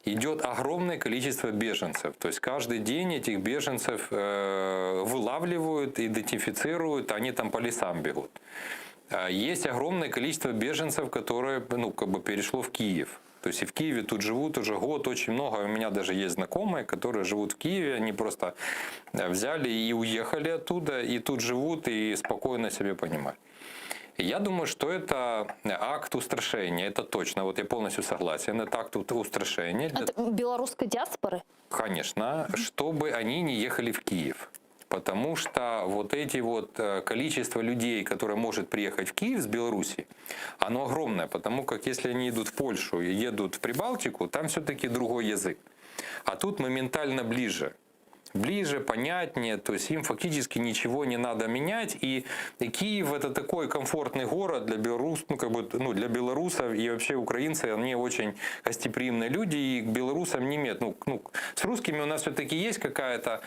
идет огромное количество беженцев. То есть каждый день этих беженцев э, вылавливают, идентифицируют, они там по лесам бегут. А Есть огромное количество беженцев, которые ну, как бы перешло в Киев. То есть и в Киеве тут живут уже год, очень много. У меня даже есть знакомые, которые живут в Киеве, они просто э, взяли и уехали оттуда, и тут живут, и спокойно себе понимают. Я думаю, что это акт устрашения, это точно, вот я полностью согласен, это акт устрашения. для От белорусской диаспоры? Конечно, чтобы они не ехали в Киев. Потому что вот эти вот э, количество людей, которое может приехать в Киев с Беларуси, оно огромное. Потому как если они идут в Польшу и едут в Прибалтику, там все-таки другой язык. А тут моментально ближе. Ближе, понятнее, то есть им фактически ничего не надо менять. И Киев это такой комфортный город для, белорус, ну, как бы, ну, для белорусов и вообще украинцы, они очень гостеприимные люди, и к белорусам не имеют. Ну, ну, с русскими у нас все-таки есть какая-то,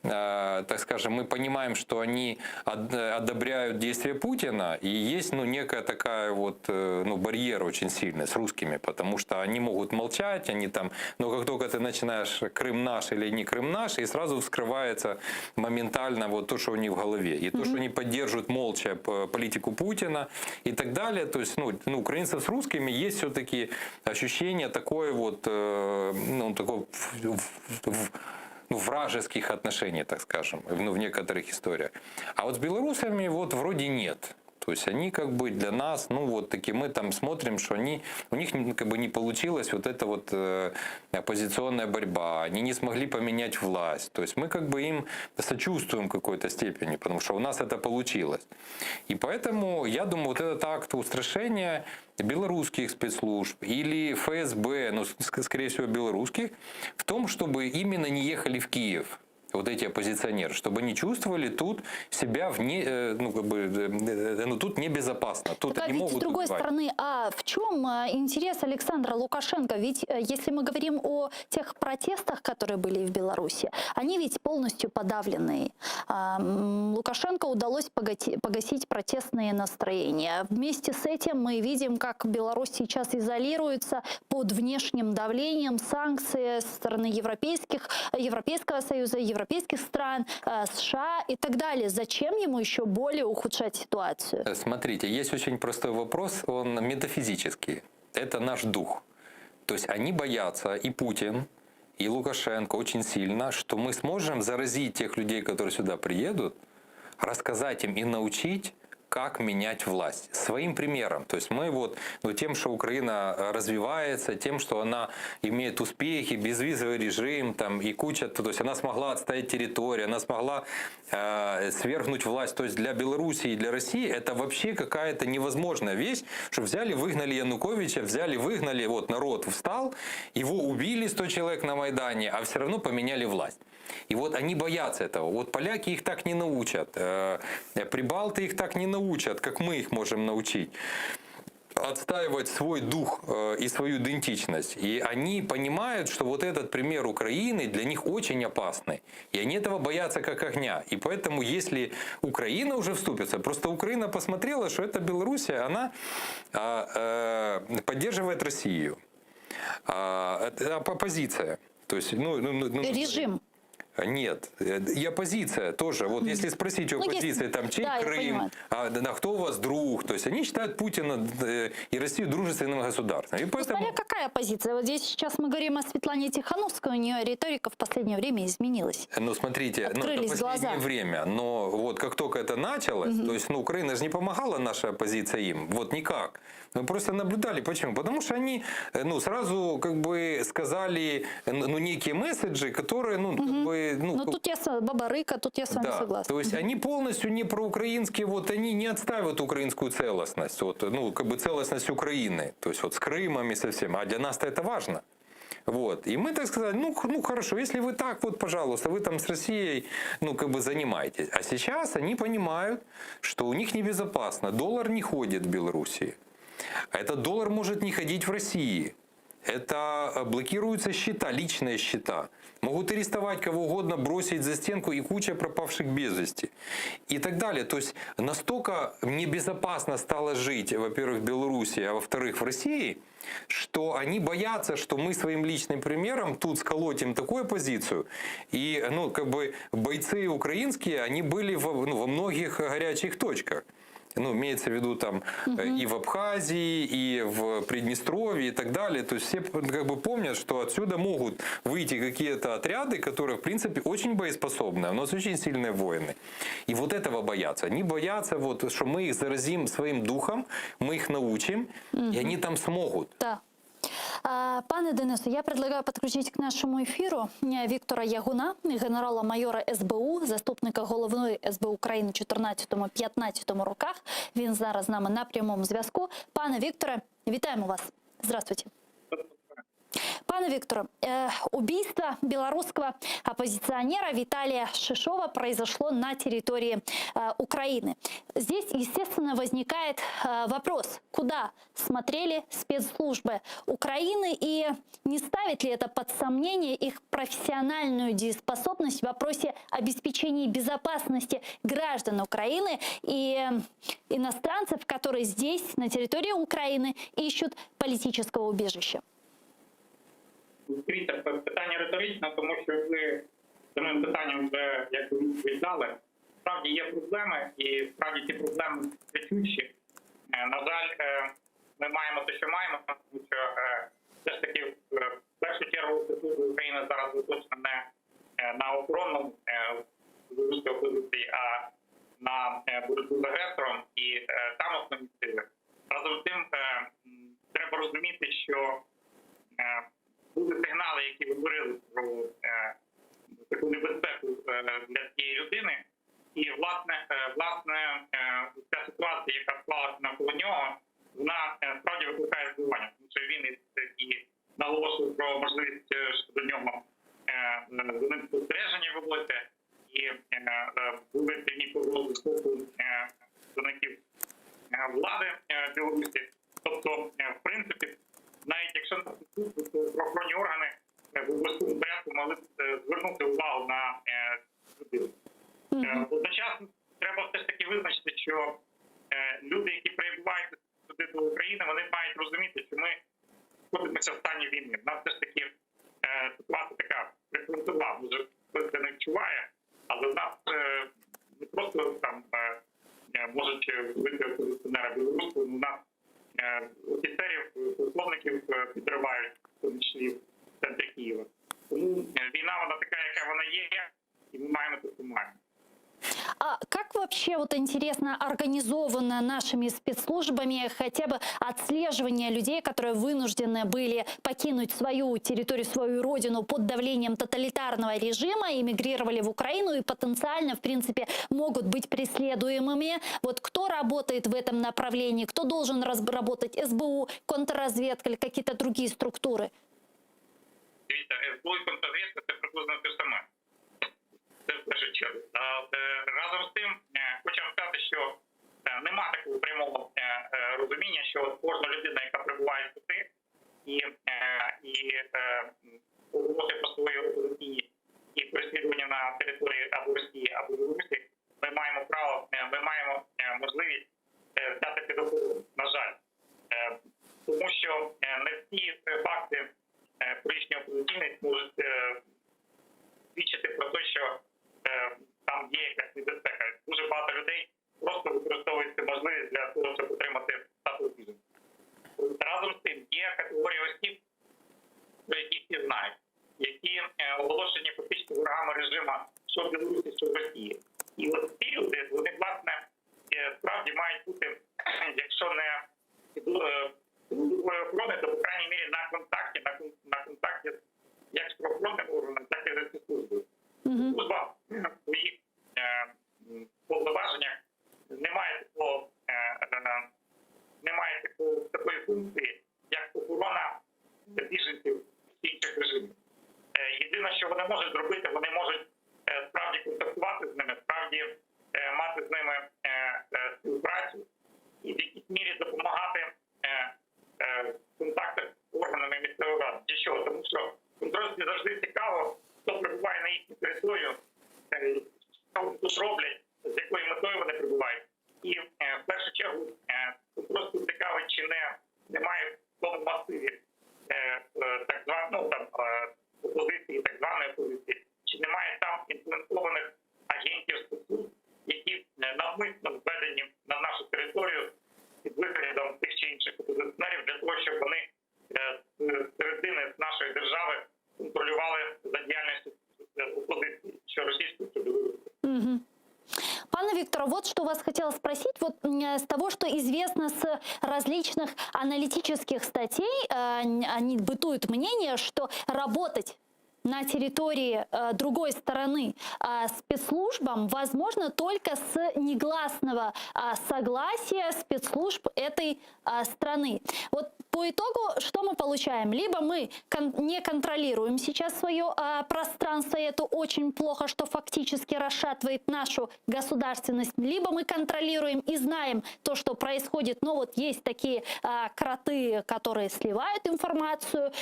э, так скажем, мы понимаем, что они од- одобряют действия Путина, и есть ну, некая такая вот, э, ну, барьер очень сильный с русскими, потому что они могут молчать, они там, но как только ты начинаешь Крым наш или не Крым наш, и сразу вскрывается моментально вот то, что у них в голове. И то, что они поддерживают молча п- политику Путина и так далее. То есть, ну, ну, украинцев с русскими есть все-таки ощущение такое вот, э, ну, такого в- в- в- ну, вражеских отношений, так скажем, ну, в некоторых историях. А вот с белорусами вот вроде нет. То есть они как бы для нас, ну вот такие, мы там смотрим, что они, у них ну, как бы не получилась вот эта вот э, оппозиционная борьба, они не смогли поменять власть. То есть мы как бы им сочувствуем в какой-то степени, потому что у нас это получилось. И поэтому я думаю, вот этот акт устрашения белорусских спецслужб или ФСБ, ну, ск- скорее всего, белорусских, в том, чтобы именно не ехали в Киев вот эти оппозиционеры, чтобы они чувствовали тут себя вне, э, ну, как бы, э, э, ну, тут небезопасно, тут Так, а они ведь с могут другой убивать. стороны, а в чем э, интерес Александра Лукашенко? Ведь э, если мы говорим о тех протестах, которые были в Беларуси, они ведь полностью подавлены. А, м, Лукашенко удалось погати- погасить протестные настроения. Вместе с этим мы видим, как Беларусь сейчас изолируется под внешним давлением, санкции со стороны европейских, Европейского Союза, европейских стран, э, США и так далее. Зачем ему еще более ухудшать ситуацию? Э, Смотрите, есть очень простой вопрос, он метафизический. Это наш дух. То есть они боятся, и Путин, и Лукашенко очень сильно, что мы сможем заразить тех людей, которые сюда приедут, рассказать им и научить, как менять власть. Своим примером. То есть мы вот, ну, тем, что Украина э, развивается, тем, что она имеет успехи, безвизовый режим там, и куча, то есть она смогла отстоять территорию, она смогла э, свергнуть власть. То есть для Беларуси и для России это вообще какая-то невозможная вещь, что взяли, выгнали Януковича, взяли, выгнали, вот народ встал, его убили 100 человек на Майдане, а все равно поменяли власть. И вот они боятся этого. Вот поляки их так не научат, э, прибалты их так не научат, как мы их можем научить отстаивать свой дух э, и свою идентичность. И они понимают, что вот этот пример Украины для них очень опасный. И они этого боятся как огня. И поэтому, если Украина уже вступится, просто Украина посмотрела, что эта Белоруссия, она а, э, поддерживает Россию. А, это оппозиция. То есть, ну, ну, ну, ну, Режим. Нет, э, и оппозиция тоже. Вот если спросить у Ну, есть- оппозиции, там, чей да, я Крым, понимаю. а, да, да, кто у вас друг, то есть они считают Путина э, и Россию дружественным государством. И Ну, поэтому смотря какая позиция. Вот здесь сейчас мы говорим о Светлане Тихановской, у нее риторика в последнее время изменилась. Ну, смотрите, ну, это Открылись последнее глаза. время, но вот как только это началось, Мгм. то есть, ну, Украина же не помогала наша оппозиция им, вот никак. Мы просто наблюдали. Почему? Потому что они, э, ну, сразу как бы сказали, э, ну, некие месседжи, которые, ну, как бы... бы... Ну, ну тут я с Бабарыка, тут я с вами да, согласна. То есть они полностью не проукраинские, вот они не отстаивают украинскую целостность, вот, ну, как бы целостность Украины, то есть вот с Крымом и со всем. А для нас-то это важно. Вот. И мы так сказали, ну, ну хорошо, если вы так, вот, пожалуйста, вы там с Россией, ну, как бы занимаетесь. А сейчас они понимают, что у них небезопасно. Доллар не ходит в Белоруссии. Этот доллар может не ходить в России. Это э, блокируются счета, личные счета. Могут арестовать кого угодно, бросить за стенку и куча пропавших без вести. И так далее. То есть настолько небезопасно стало жить, во-первых, в Беларуси, а во-вторых, в России, что они боятся, что мы своим личным примером тут сколотим такую позицию. И, ну, как бы бойцы украинские, они были во, ну, во многих горячих точках. Ну, имеется в виду там угу. и в Абхазии, и в Приднестровье и так далее. То есть все как бы помнят, что отсюда могут выйти какие-то отряды, которые, в принципе, очень боеспособны. У нас очень сильные воины. И вот этого боятся. Они боятся, вот, что мы их заразим своим духом, мы их научим, угу. и они там смогут. Да. Пане Денису, я предлагаю подключить к нашему эфиру Віктора Ягуна, генерала-майора СБУ, заступника головної СБУ України 14-15 роках. Він зараз з нами на прямому зв'язку. Пане Вікторе, вітаємо вас. Здравствуйте. Пане Викторе, э, убийство белорусского оппозиционера Виталия Шишова произошло на территории э, Украины. Здесь, естественно, возникает э, вопрос, куда смотрели спецслужбы Украины и не ставит ли это под сомнение их профессиональную дееспособность в вопросе обеспечения безопасности граждан Украины и иностранцев, которые здесь, на территории Украины, ищут политического убежища? Дивіться, питання риторичне, тому що ви самим питанням вже якби відповідь дали. Справді є проблеми, і справді ці проблеми кричущі. Е, На жаль, е, ми маємо те, що маємо, тому що е, все ж таки в першу чергу служби України зараз заточена не на охорону білоруської опозиції, а на боротьбу з агресором, і там основні сили. Разом з тим, треба розуміти, що були сигнали, які говорили про е, таку небезпеку е, для цієї людини. І власне, е, власне, е, ця ситуація, яка склалася навколо нього, вона е, справді викликає здивування, тому що він і, і наголошував про можливість е, що до нього е, за ним спостереження велося, і е, е, були прямі погрози з боку е, представників влади Білорусі. Тобто, в принципі, навіть якщо не служби, то правоохоронні органи в обов'язковому порядку мали б звернути увагу на людину. Одночасно треба все ж таки визначити, що люди, які прибувають сюди до України, вони мають розуміти, що ми знаходимося в стані війни. В нас все ж таки ситуація така прифронтова, може хтось це не відчуває, але в нас не просто там можуть вбити опозиціонера білоруського, у нас офіцерів, полковників підривають, в тому числі в центрі Києва. Тому війна вона така, яка вона є, і ми маємо те, що маємо. А как вообще, вот интересно, организовано нашими спецслужбами хотя бы отслеживание людей, которые вынуждены были покинуть свою территорию, свою родину под давлением тоталитарного режима, эмигрировали в Украину и потенциально, в принципе, могут быть преследуемыми? Вот кто работает в этом направлении? Кто должен работать? СБУ, контрразведка или какие-то другие структуры? Дивіться, СБУ і контррозвідка – це приблизно те саме. Це в першу чергу. А, е, разом з тим, е, хочу вам сказати, що е, нема такого прямого розуміння, що кожна людина, яка прибуває сюди і, і оголошує про свою опозиційність і переслідування на території або Росії, або Білорусі, ми маємо право, ми маємо можливість взяти під охорону, на жаль. Тому що не всі факти про їхню опозиційність можуть свідчити про те, що там є якась небезпека. Дуже багато людей просто використовують цю можливість для того, щоб отримати статус біженця. Разом з тим є категорія осіб, про які всі знають, які е, оголошені фактично ворогами режиму, що в Білорусі, що в Росії. І от ці люди, вони власне е, справді мають бути, якщо не під е, службою охорони, то по крайній мірі на контакті, на, на контакті як з правоохоронним органом, так і з службою. Служба в своїх повноваженнях немає такого, немає такого, такої функції, як охорона біженців інших режимів. Єдине, що вони можуть зробити, вони можуть справді контактувати з ними, справді мати з ними співпрацю і в якійсь мірі допомагати в контактах з органами місцевої влади. Для чого? Тому що контрольці завжди цікаво, хто прибуває на їхню територію, що вони тут роблять, з якою метою вони прибувають. І в першу чергу просто цікавить, чи не немає в тому масиві так званої, ну, там, опозиції, так званої опозиції, чи немає там імплементованих агентів спецслужб, які навмисно введені на нашу територію під виглядом тих чи інших опозиціонерів для того, щоб вони з середини нашої держави контролювали за діяльністю опозиції, що російської, що білоруської. Угу. Пане Виктор, вот что вас хотела спросить. Вот с того, что известно с различных аналитических статей, они бытуют мнение, что работать на территории другой стороны спецслужбам возможно только с негласного согласия спецслужб этой страны. Вот по итогу что мы получаем? Либо мы не контролируем сейчас свое пространство, и это очень плохо, что фактически расшатывает нашу государственность, либо мы контролируем и знаем то, что происходит, но вот есть такие кроты, которые сливают информацию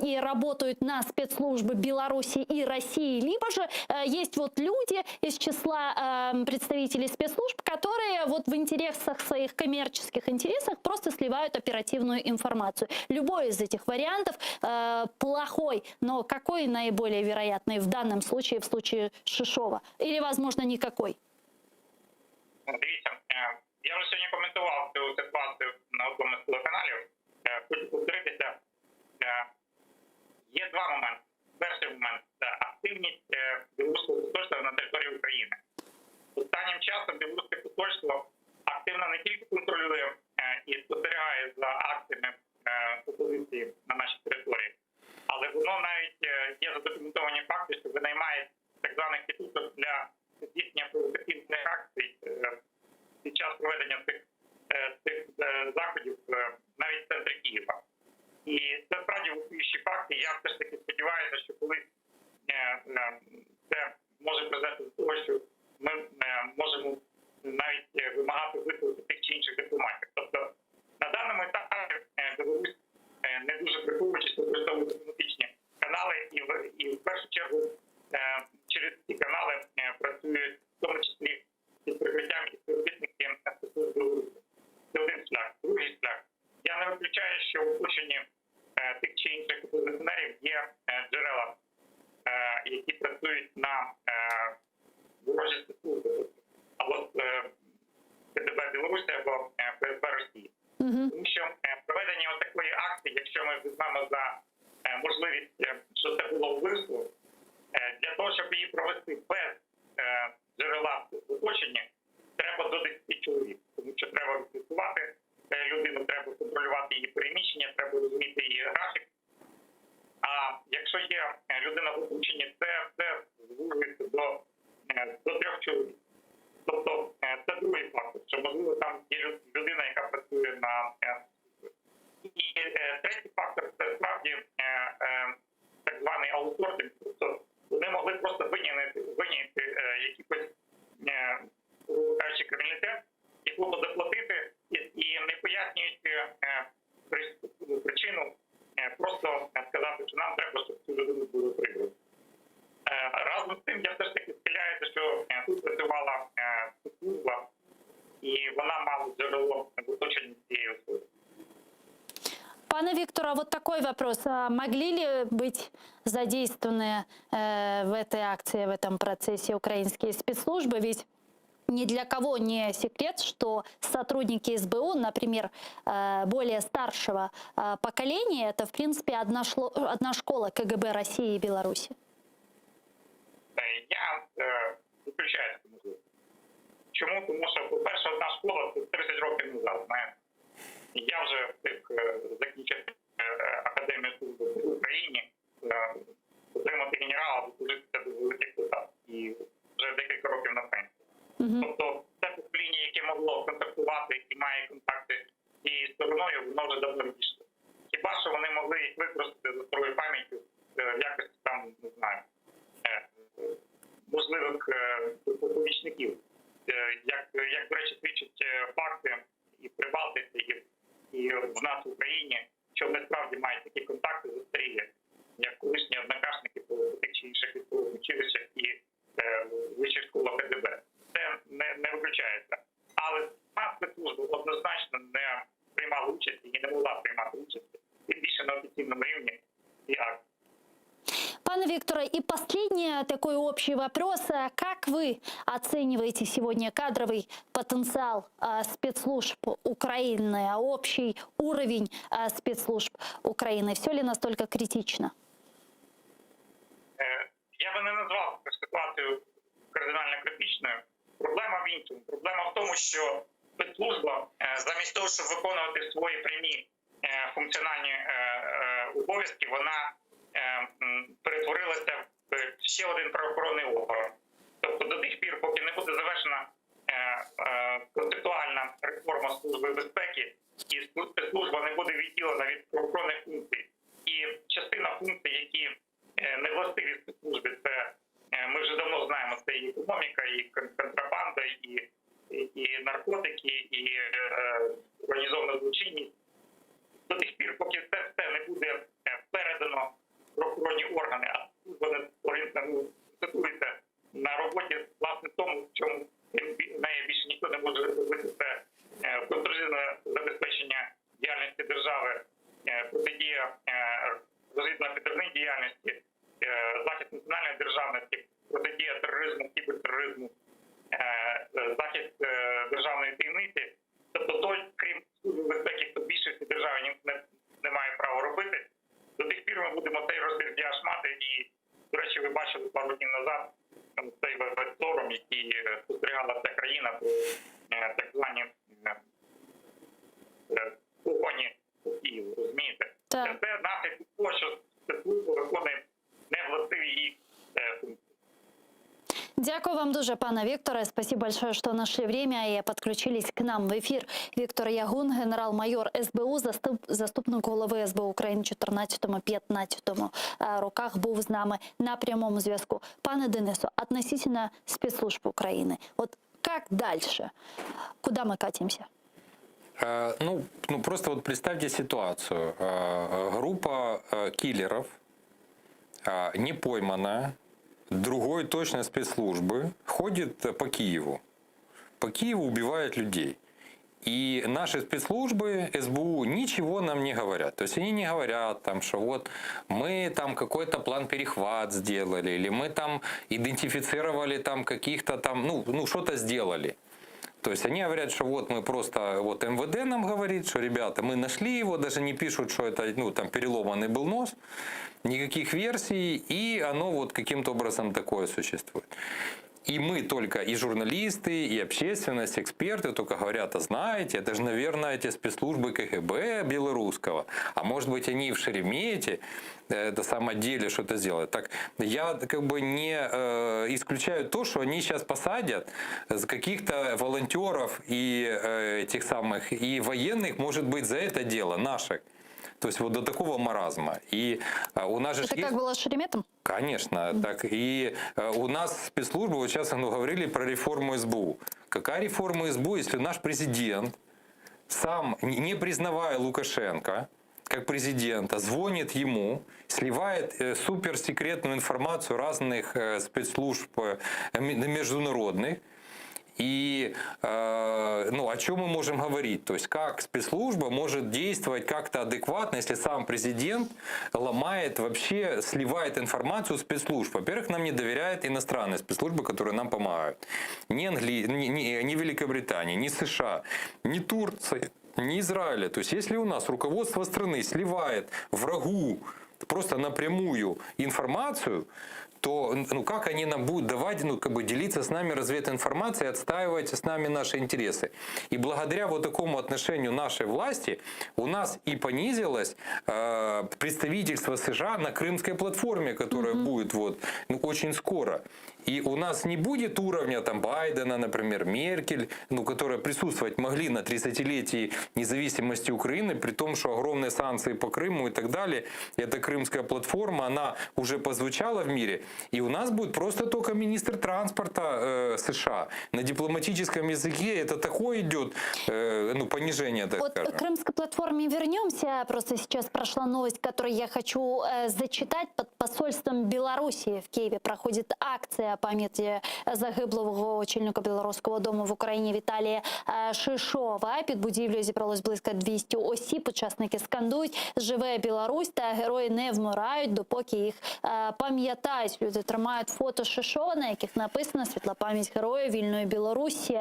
и работают на спецслужбы Беларуси и России, либо же есть вот люди из числа представителей спецслужб, которые вот в интересах своих коммерческих интересах просто сливают оперативную информацию. Любой из этих вариантов плохой, но какой наиболее вероятный в данном случае, в случае Шишова? Или, возможно, никакой? Дивіться, я вже сьогодні коментував цю ситуацію на одному з телеканалів. Хочу повторитися. Є два моменти. Перший момент – це активність білоруського посольства на території України. Останнім часом білоруське посольство активно не тільки контролює і спостерігає за акціями опозиції на нашій території, але воно навіть є задокументовані факти, що винаймає так званих тітушок для здійснення провокаційних акцій під час проведення цих, цих заходів навіть в центрі Києва. І це справді вопиющі факти. Я все ж таки сподіваюся, що колись це може призвести до того, що ми можемо навіть вимагати виселити тих чи інших дипломатів. Тобто на даному етапі Білорусь не дуже приховуючись використовує дипломатичні канали і в, і в першу чергу через ці канали працюють в тому числі під прикриттям і співробітники спецслужб Білорусі. Це один шлях. Другий шлях. Я не виключаю, що в оточенні тих чи інших опозиціонерів є джерела, які працюють на ворожі спецслужби, або КДБ Білорусі, або ФСБ Росії. Тому що проведення такої акції, якщо ми візьмемо за можливість, що це було вбивство, для того, щоб її провести без джерела в оточенні, треба до 10 чоловік, тому що треба відслідкувати людину, треба контролювати її переміщення, треба розуміти її графік. А якщо є людина в оточенні, це все звужується до, до 3 чоловік. Тобто це другий фактор, що можливо там є людина, яка працює на і третій фактор це справді так званий аутсорсинг, тобто вони могли просто виняти, виняти якийсь, грубо кажучи, криміналітет, якому заплатити і, і не пояснюючи причину, просто сказати, що нам треба, щоб цю людину було прибрано. Разом з тим, я все ж таки схиляюся, що тут працювала служба, і вона мала джерело в оточенні цієї особи. Пане Виктор, а вот такой вопрос. А могли ли быть задействованы э, в этой акции, в этом процессе украинские спецслужбы? Ведь ни для кого не секрет, что сотрудники СБУ, например, э, более старшего э, поколения, это, в принципе, одна, шло, одна школа КГБ России и Беларуси. Я виключаю таку можливість. Чому? Тому що, по-перше, одна школа це 30 років назад. Знаєте. Я вже встиг закінчити академію служби в Україні, отримати генерала, дослужитися до великих. можливих е, помічників. Е, Як, як до речі, свідчать е, факти і в Прибалтиці, і, і в нас в Україні, що вони справді мають такі контакти зустріли, як колишні однокашники по тих чи інших військових училищах і е, вищих школах КДБ. Це не, не виключається. Але сама спецслужба однозначно не приймала участі і не могла приймати участі, тим більше на офіційному рівні і акції. Пане Викторе, и последний такой общий вопрос. А Как вы оцениваете сегодня кадровый потенциал а, спецслужб Украины, а общий уровень а, спецслужб Украины? Все ли настолько критично? Е, Я би не назвав цю ситуацію кардинально критичною. Проблема в іншому. Проблема в тому, що спецслужба е, замість того, щоб виконувати свої прямі е, функціональні е, е, обов'язки, вона е, м, перетворилася в ще один правоохоронний орган. Тобто до тих пір, поки не буде завершена е, е, концептуальна реформа служби безпеки, і спецслужба не буде відділена від правоохоронних функцій, і частина функцій, які е, не властиві спецслужбі, це е, ми вже давно знаємо, це і економіка, і кон- контрабанда, і, і, і наркотики, і е, організована злочинність. До тих пір, поки це все не буде е, передано в правоохоронні органи, а служба не орієнтується, ну, концентрується на роботі власне тому, в чому неї більше ніхто не може робити, це е, контрольне забезпечення діяльності держави, е, протидія е, розвідувально-підривній діяльності, е, захист національної державності, протидія тероризму, кібертероризму, е, е, захист е, державної таємниці. Тобто той, крім служби безпеки, хто більше в цій державі ні- не, не має права робити. До тих пір ми будемо цей розбірдяж мати. І, до речі, ви бачили пару днів назад там, цей весь сором, який е, спостерігала вся країна про е, так звані е, е, погоні по Києву, розумієте? Так. Це наслідок того, що спецслужба виконує невластиві їй е, функції. Дякую вам дуже, пане Викторе. Спасибо большое, что нашли время и подключились к нам в эфир. Віктор Ягун, генерал-майор СБУ, заступ, заступник голови СБУ України 14-15 роках, був з нами на прямому зв'язку. Пане Денису, относительно спецслужб України, вот как дальше? Куда мы катимся? Э, Ну, ну просто вот представьте ситуацию. Э, Группа э, киллеров, э, не пойманная, другой точно спецслужбы, ходит э, по Киеву. По Киеву убивает людей. И наши спецслужбы, СБУ, ничего нам не говорят. То есть они не говорят, там, что вот мы там какой-то план перехват сделали, или мы там идентифицировали там каких-то там, ну, ну что-то сделали. То есть они говорят, что вот мы просто, вот МВД нам говорит, что ребята, мы нашли его, даже не пишут, что это, ну, там переломанный был нос, никаких версий, и оно вот каким-то образом такое существует. И мы только, и журналисты, и общественность, эксперты только говорят, а знаете, это же, наверное, эти спецслужбы КГБ белорусского, а может быть, они в Шеремете, э, это самое деле что-то сделают. Так я как бы не э, исключаю то, что они сейчас посадят с каких-то волонтеров и э, этих самых, и военных, может быть, за это дело наших. То есть вот до такого маразма. И э, у нас же ж Это есть... как было с Шереметом? Конечно, так и э, у нас спецслужбы, вот сейчас ну, говорили про реформу СБУ. Какая реформа СБУ, если наш президент сам, не не признавая Лукашенко как президента, звонит ему, сливает э, суперсекретную информацию разных э, спецслужб э, международных, и э, ну, о чем мы можем говорить? То есть как спецслужба может действовать как-то адекватно, если сам президент ломает вообще, сливает информацию спецслужб. Во-первых, нам не доверяют иностранные спецслужбы, которые нам помогают. Ни, Англи... ни, ни, ни Великобритания, ни США, ни Турция, ни Израиля. То есть если у нас руководство страны сливает врагу просто напрямую информацию, то ну, как они нам будут давать, ну, как бы делиться с нами развединформацией, отстаивать с нами наши интересы. И благодаря вот такому отношению нашей власти у нас и понизилось э, представительство США на крымской платформе, которая будет вот, ну, очень скоро. И у нас не будет уровня там Байдена, например, Меркель, ну, которые присутствовать могли на 30-летии независимости Украины, при том, что огромные санкции по Крыму и так далее. Эта крымская платформа, она уже позвучала в мире. И у нас будет просто только министр транспорта э, США. На дипломатическом языке это такое идет э, ну, понижение, так Вот скажем. к крымской платформе вернемся. Просто сейчас прошла новость, которую я хочу э, зачитать. Под посольством Белоруссии в Киеве проходит акция пам'яті загиблого очільника Білоруського дому в Україні Віталія е, Шишова. Під будівлею зібралось близько 200 осіб. Учасники скандують «Живе Білорусь» та герої не вмирають, допоки їх е, пам'ятають. Люди тримають фото Шишова, на яких написано «Світла пам'ять героїв вільної Білорусі».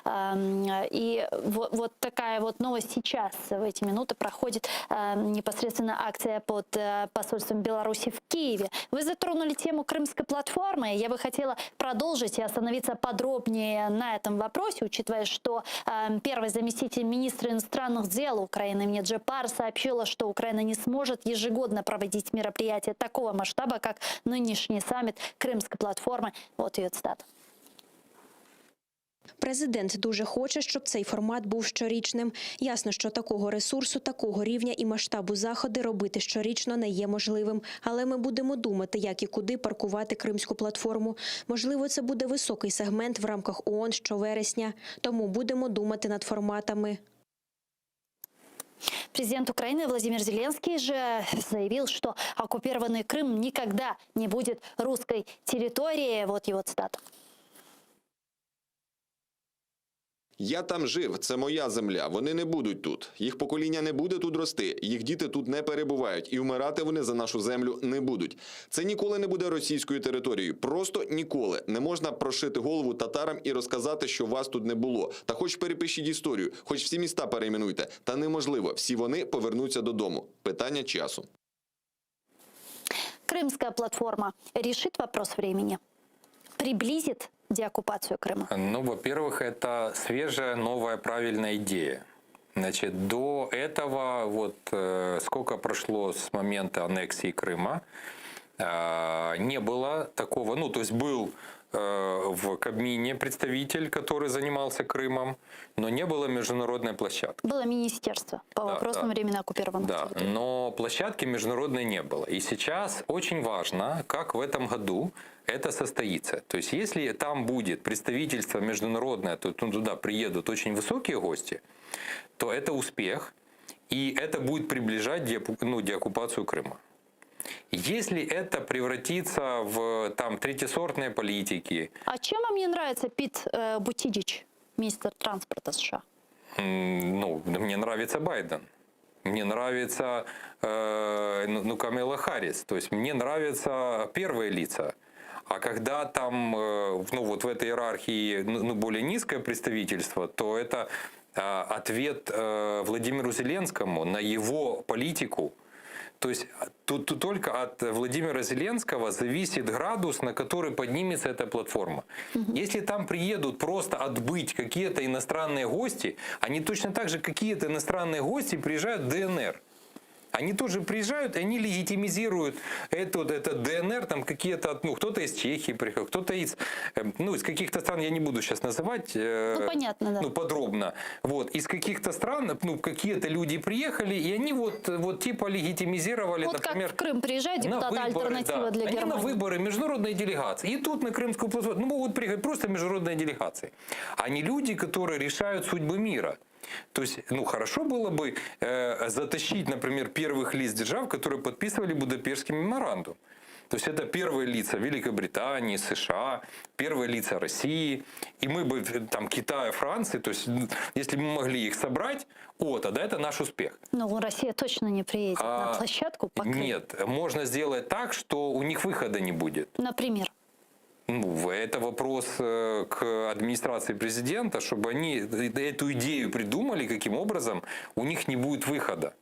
Эм, И вот, вот такая вот новость сейчас в эти минуты проходит э, непосредственно акция под э, посольством Беларуси в Киеве. Вы затронули тему крымской платформы. Я бы хотела продолжить и остановиться подробнее на этом вопросе, учитывая, что э, первый заместитель министра иностранных дел Украины Эмине Джеппар сообщила, что Украина не сможет ежегодно проводить мероприятия такого масштаба, как нынешний саммит Крымской платформы. Вот ее цитата. Президент дуже хоче, щоб цей формат був щорічним. Ясно, що такого ресурсу, такого рівня і масштабу заходи робити щорічно не є можливим. Але ми будемо думати, як і куди паркувати кримську платформу. Можливо, це буде високий сегмент в рамках ООН щовересня. Тому будемо думати над форматами. Президент Украины Владимир Зеленский же заявил, что оккупированный Крым никогда не будет русской территорией. Вот его цитата. Я там жив, це моя земля. Вони не будуть тут. Їх покоління не буде тут рости, їх діти тут не перебувають, і вмирати вони за нашу землю не будуть. Це ніколи не буде російською територією. Просто ніколи не можна прошити голову татарам і розказати, що вас тут не було. Та хоч перепишіть історію, хоч всі міста перейменуйте. Та неможливо, всі вони повернуться додому. Питання часу. Крымская платформа решит вопрос времени? Приблизит деоккупацию Крыма? Ну, во-первых, это свежая, новая, правильная идея. Значит, до этого, вот э, сколько прошло с момента аннексии Крыма, э, не было такого, ну, то есть был э, в Кабмине представитель, который занимался Крымом, но не было международной площадки. Было министерство по Да, вопросам да. временно оккупированных Да, территорий. но площадки международной не было. И сейчас очень важно, как в этом году это состоится. То есть, если там будет представительство международное, то ну, туда приедут очень высокие гости, то это успех, и это будет приближать деопу- ну, деоккупацию Крыма. Если это превратится в там третьесортные политики, А чем вам не нравится Пит э, Бутиджич, министр транспорта США? м, ну, мне нравится Байден. Мне нравится э, ну, ну, Камила Харрис. То есть мне нравятся первые лица. А когда там, э, ну вот в этой иерархии ну, ну, более низкое представительство, то это э, ответ э, Владимиру Зеленскому на его политику. То есть а, тут, тут только от Владимира Зеленского зависит градус, на который поднимется эта платформа. Если там приедут просто отбыть какие-то иностранные гости, они точно так же какие-то иностранные гости приезжают в ДНР. Они тоже приезжают, и они легитимизируют этот, этот ДНР, там какие-то, ну, кто-то из Чехии приехал, кто-то из, э, ну, из каких-то стран, я не буду сейчас называть. э, Ну, понятно, да. Ну, подробно. Вот, из каких-то стран, ну, какие-то люди приехали, и они вот, вот типа легитимизировали, Вот например... как в Крым приезжают на депутаты выборы, «Альтернатива да. для Они на Германии». выборы международной делегации. И тут на Крымскую платформу ну, могут приехать просто международные делегации. А не люди, которые решают судьбы мира. То есть, ну, хорошо было бы э, затащить, например, первых лиц держав, которые подписывали Будапештский меморандум. То есть это первые лица Великобритании, США, первые лица России, и мы бы э, там Китая, Франции, то есть ну, если бы мы могли их собрать, о, тогда это наш успех. Ну, Россия точно не приедет на А, площадку по Крыму. Нет, можно сделать так, что у них выхода не будет. Например. Ну, это вопрос э, к администрации президента, чтобы они эту идею придумали, каким образом у них не будет выхода.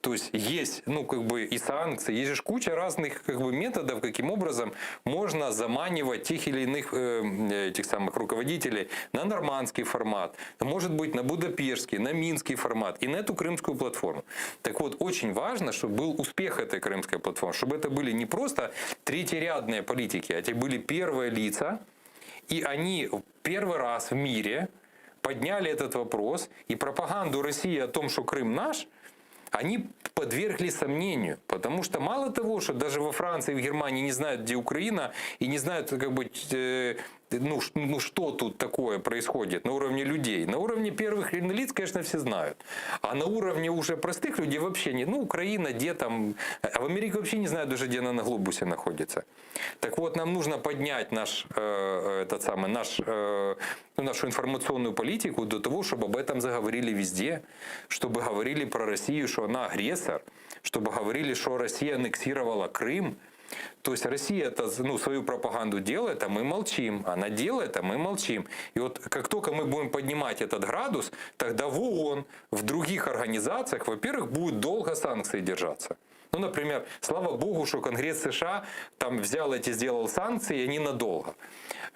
То есть есть, ну, как бы и санкции, есть же куча разных как бы, методов, каким образом можно заманивать тех или иных э, этих самых руководителей на нормандский формат, может быть, на будапештский, на минский формат и на эту крымскую платформу. Так вот, очень важно, чтобы был успех этой крымской платформы, чтобы это были не просто третьерядные политики, а это были первые лица, и они первый раз в мире подняли этот вопрос, и пропаганду России о том, что Крым наш, они подвергли сомнению. Потому что мало того, что даже во Франции и в Германии не знают, где Украина, и не знают, как бы, э, ну, ну, что тут такое происходит на уровне людей. На уровне первых лиц, конечно, все знают. А на уровне уже простых людей вообще не. Ну, Украина, где там... А в Америке вообще не знают даже, где она на глобусе находится. Так вот, нам нужно поднять наш, э, этот самый, наш, э, ну, нашу информационную политику до того, чтобы об этом заговорили везде, чтобы говорили про Россию, что она агрессор, чтобы говорили, что Россия аннексировала Крым. То есть Россия это, ну, свою пропаганду делает, а мы молчим. Она делает, а мы молчим. И вот как только мы будем поднимать этот градус, тогда в ООН, в других организациях, во-первых, будут долго санкции держаться. Ну, например, слава богу, что Конгресс США там взял эти, сделал санкции, и они надолго.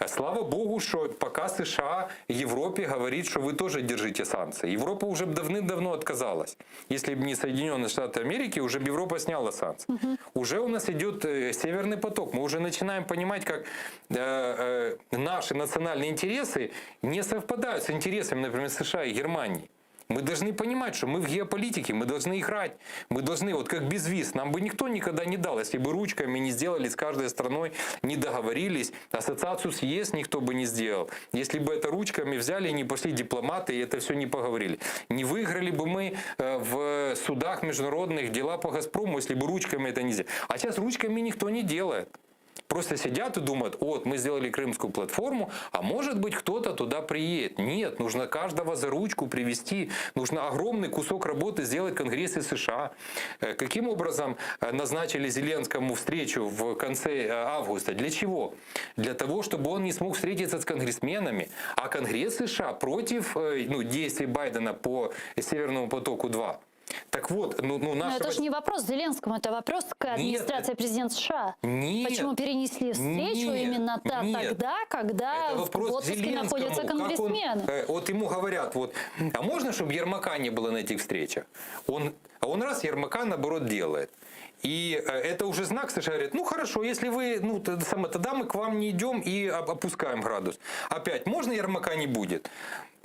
Слава богу, что пока США Европе говорит, что вы тоже держите санкции. Европа уже давным-давно отказалась. Если бы не Соединенные Штаты Америки, уже бы Европа сняла санкции. Угу. Уже у нас идет э, Северный поток. Мы уже начинаем понимать, как э, э, наши национальные интересы не совпадают с интересами, например, США и Германии. Мы должны понимать, что мы в геополитике, мы должны играть, мы должны, вот как безвиз, нам бы никто никогда не дал, если бы ручками не сделали с каждой страной, не договорились, ассоциацию с ЕС никто бы не сделал. Если бы это ручками взяли и не пошли дипломаты, и это все не поговорили. Не выиграли бы мы э, в судах международных дела по «Газпрому», если бы ручками это не сделали. А сейчас ручками никто не делает. Просто сидят и думают, вот, мы сделали крымскую платформу, а может быть кто-то туда приедет. Нет, нужно каждого за ручку привести. Нужно огромный кусок работы сделать в Конгрессе США. Э, каким образом э, назначили Зеленскому встречу в конце э, августа? Для чего? Для того, чтобы он не смог встретиться с конгрессменами. А Конгресс США против ну, действий Байдена по Северному потоку-2. Так вот, ну, ну Но это же не вопрос Зеленскому, это вопрос к администрации нет, президента США. Нет, Почему перенесли встречу нет, именно та, нет. тогда, когда это в отпуске находятся конгрессмены? Он, э, вот ему говорят, вот, а можно, чтобы Ермака не было на этих встречах? Он, а он раз Ермака, наоборот, делает. И э, это уже знак США говорит, ну хорошо, если вы, ну самое, тогда мы к вам не идем и опускаем градус. Опять, можно Ермака не будет?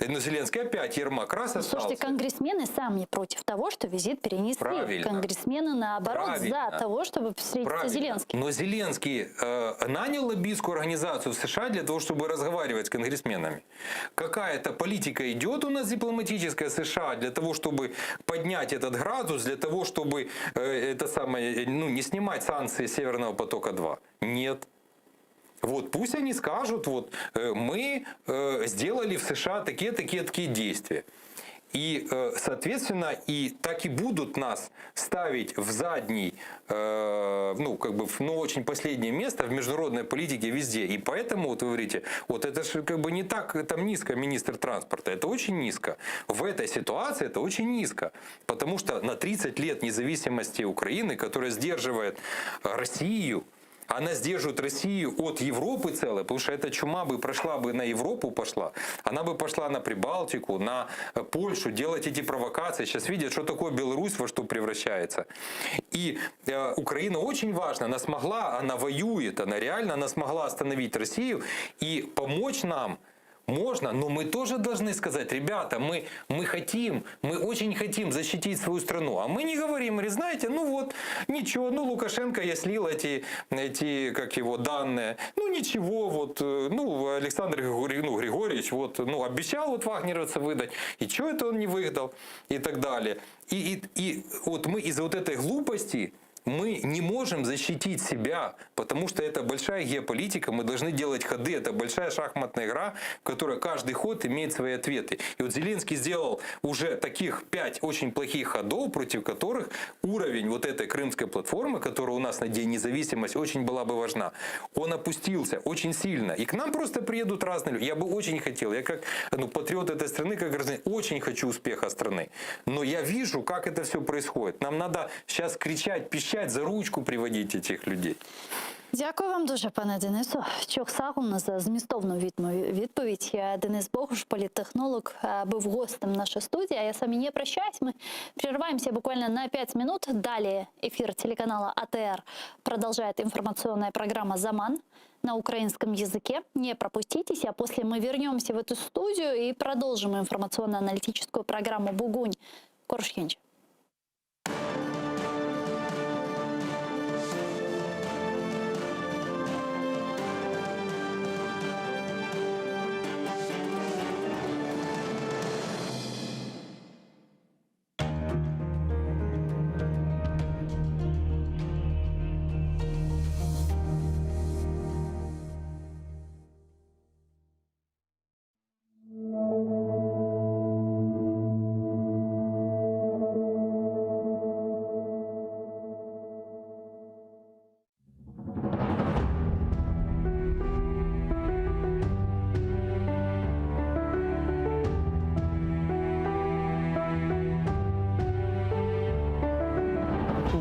Но Зеленский опять Ермак раз остался. Слушайте, конгрессмены сами против того, что визит перенесли. Правильно. Конгрессмены наоборот Правильно. за того, чтобы встретиться Правильно. с Зеленским. Но Зеленский э, нанял лоббистскую организацию в США для того, чтобы разговаривать с конгрессменами. Какая-то политика идет у нас дипломатическая США для того, чтобы поднять этот градус, для того, чтобы э, это самое, ну, не снимать санкции Северного потока-2. Нет. Вот пусть они скажут, вот э, мы э, сделали в США такие, такие, такие действия. И, э, соответственно, и так и будут нас ставить в задний, ну, как бы, ну, очень последнее место в международной политике везде. И поэтому, вот вы говорите, вот это же как бы не так там низко министр транспорта, это очень низко. В этой ситуации это очень низко. Потому что на 30 лет независимости Украины, которая сдерживает Россию, она сдерживает Россию от Европы целой, потому что эта чума бы прошла бы на Европу пошла, она бы пошла на Прибалтику, на Польшу, делать эти провокации. Сейчас видят, что такое Беларусь, во что превращается. И э, Украина очень важна, она смогла, она воюет, она реально, она смогла остановить Россию и помочь нам можно, но мы тоже должны сказать, ребята, мы, мы хотим, мы очень хотим защитить свою страну. А мы не говорим, говорим, знаете, ну вот, ничего, ну Лукашенко я слил эти, эти как его, данные. Ну ничего, вот, ну Александр ну, Григорьевич вот, ну обещал вот вагнеровца выдать, и что это он не выдал, и так далее. И, и, и вот мы из-за вот этой глупости. Мы не можем защитить себя, потому что это большая геополитика, мы должны делать ходы, это большая шахматная игра, в которой каждый ход имеет свои ответы. И вот Зеленский сделал уже таких пять очень плохих ходов, против которых уровень вот этой крымской платформы, которая у нас на День независимости очень была бы важна, он опустился очень сильно. И к нам просто приедут разные люди. Я бы очень хотел, я как ну, патриот этой страны, как гражданин, очень хочу успеха страны. Но я вижу, как это все происходит. Нам надо сейчас кричать, пищать, за ручку приводить этих людей. Дякую вам дуже, пане Денису. Çoq sağ oluñız за змістовну відповідь. Денис Богуш, політтехнолог, був гостем нашей студии. А я с вами не прощаюсь. Мы прерываемся буквально на 5 минут. Далее эфир телеканала АТР продолжает информационная программа «Заман» на украинском языке. Не пропустите. А после мы вернемся в эту студию и продолжим информационно-аналитическую программу «Бугунь». Körüşkence.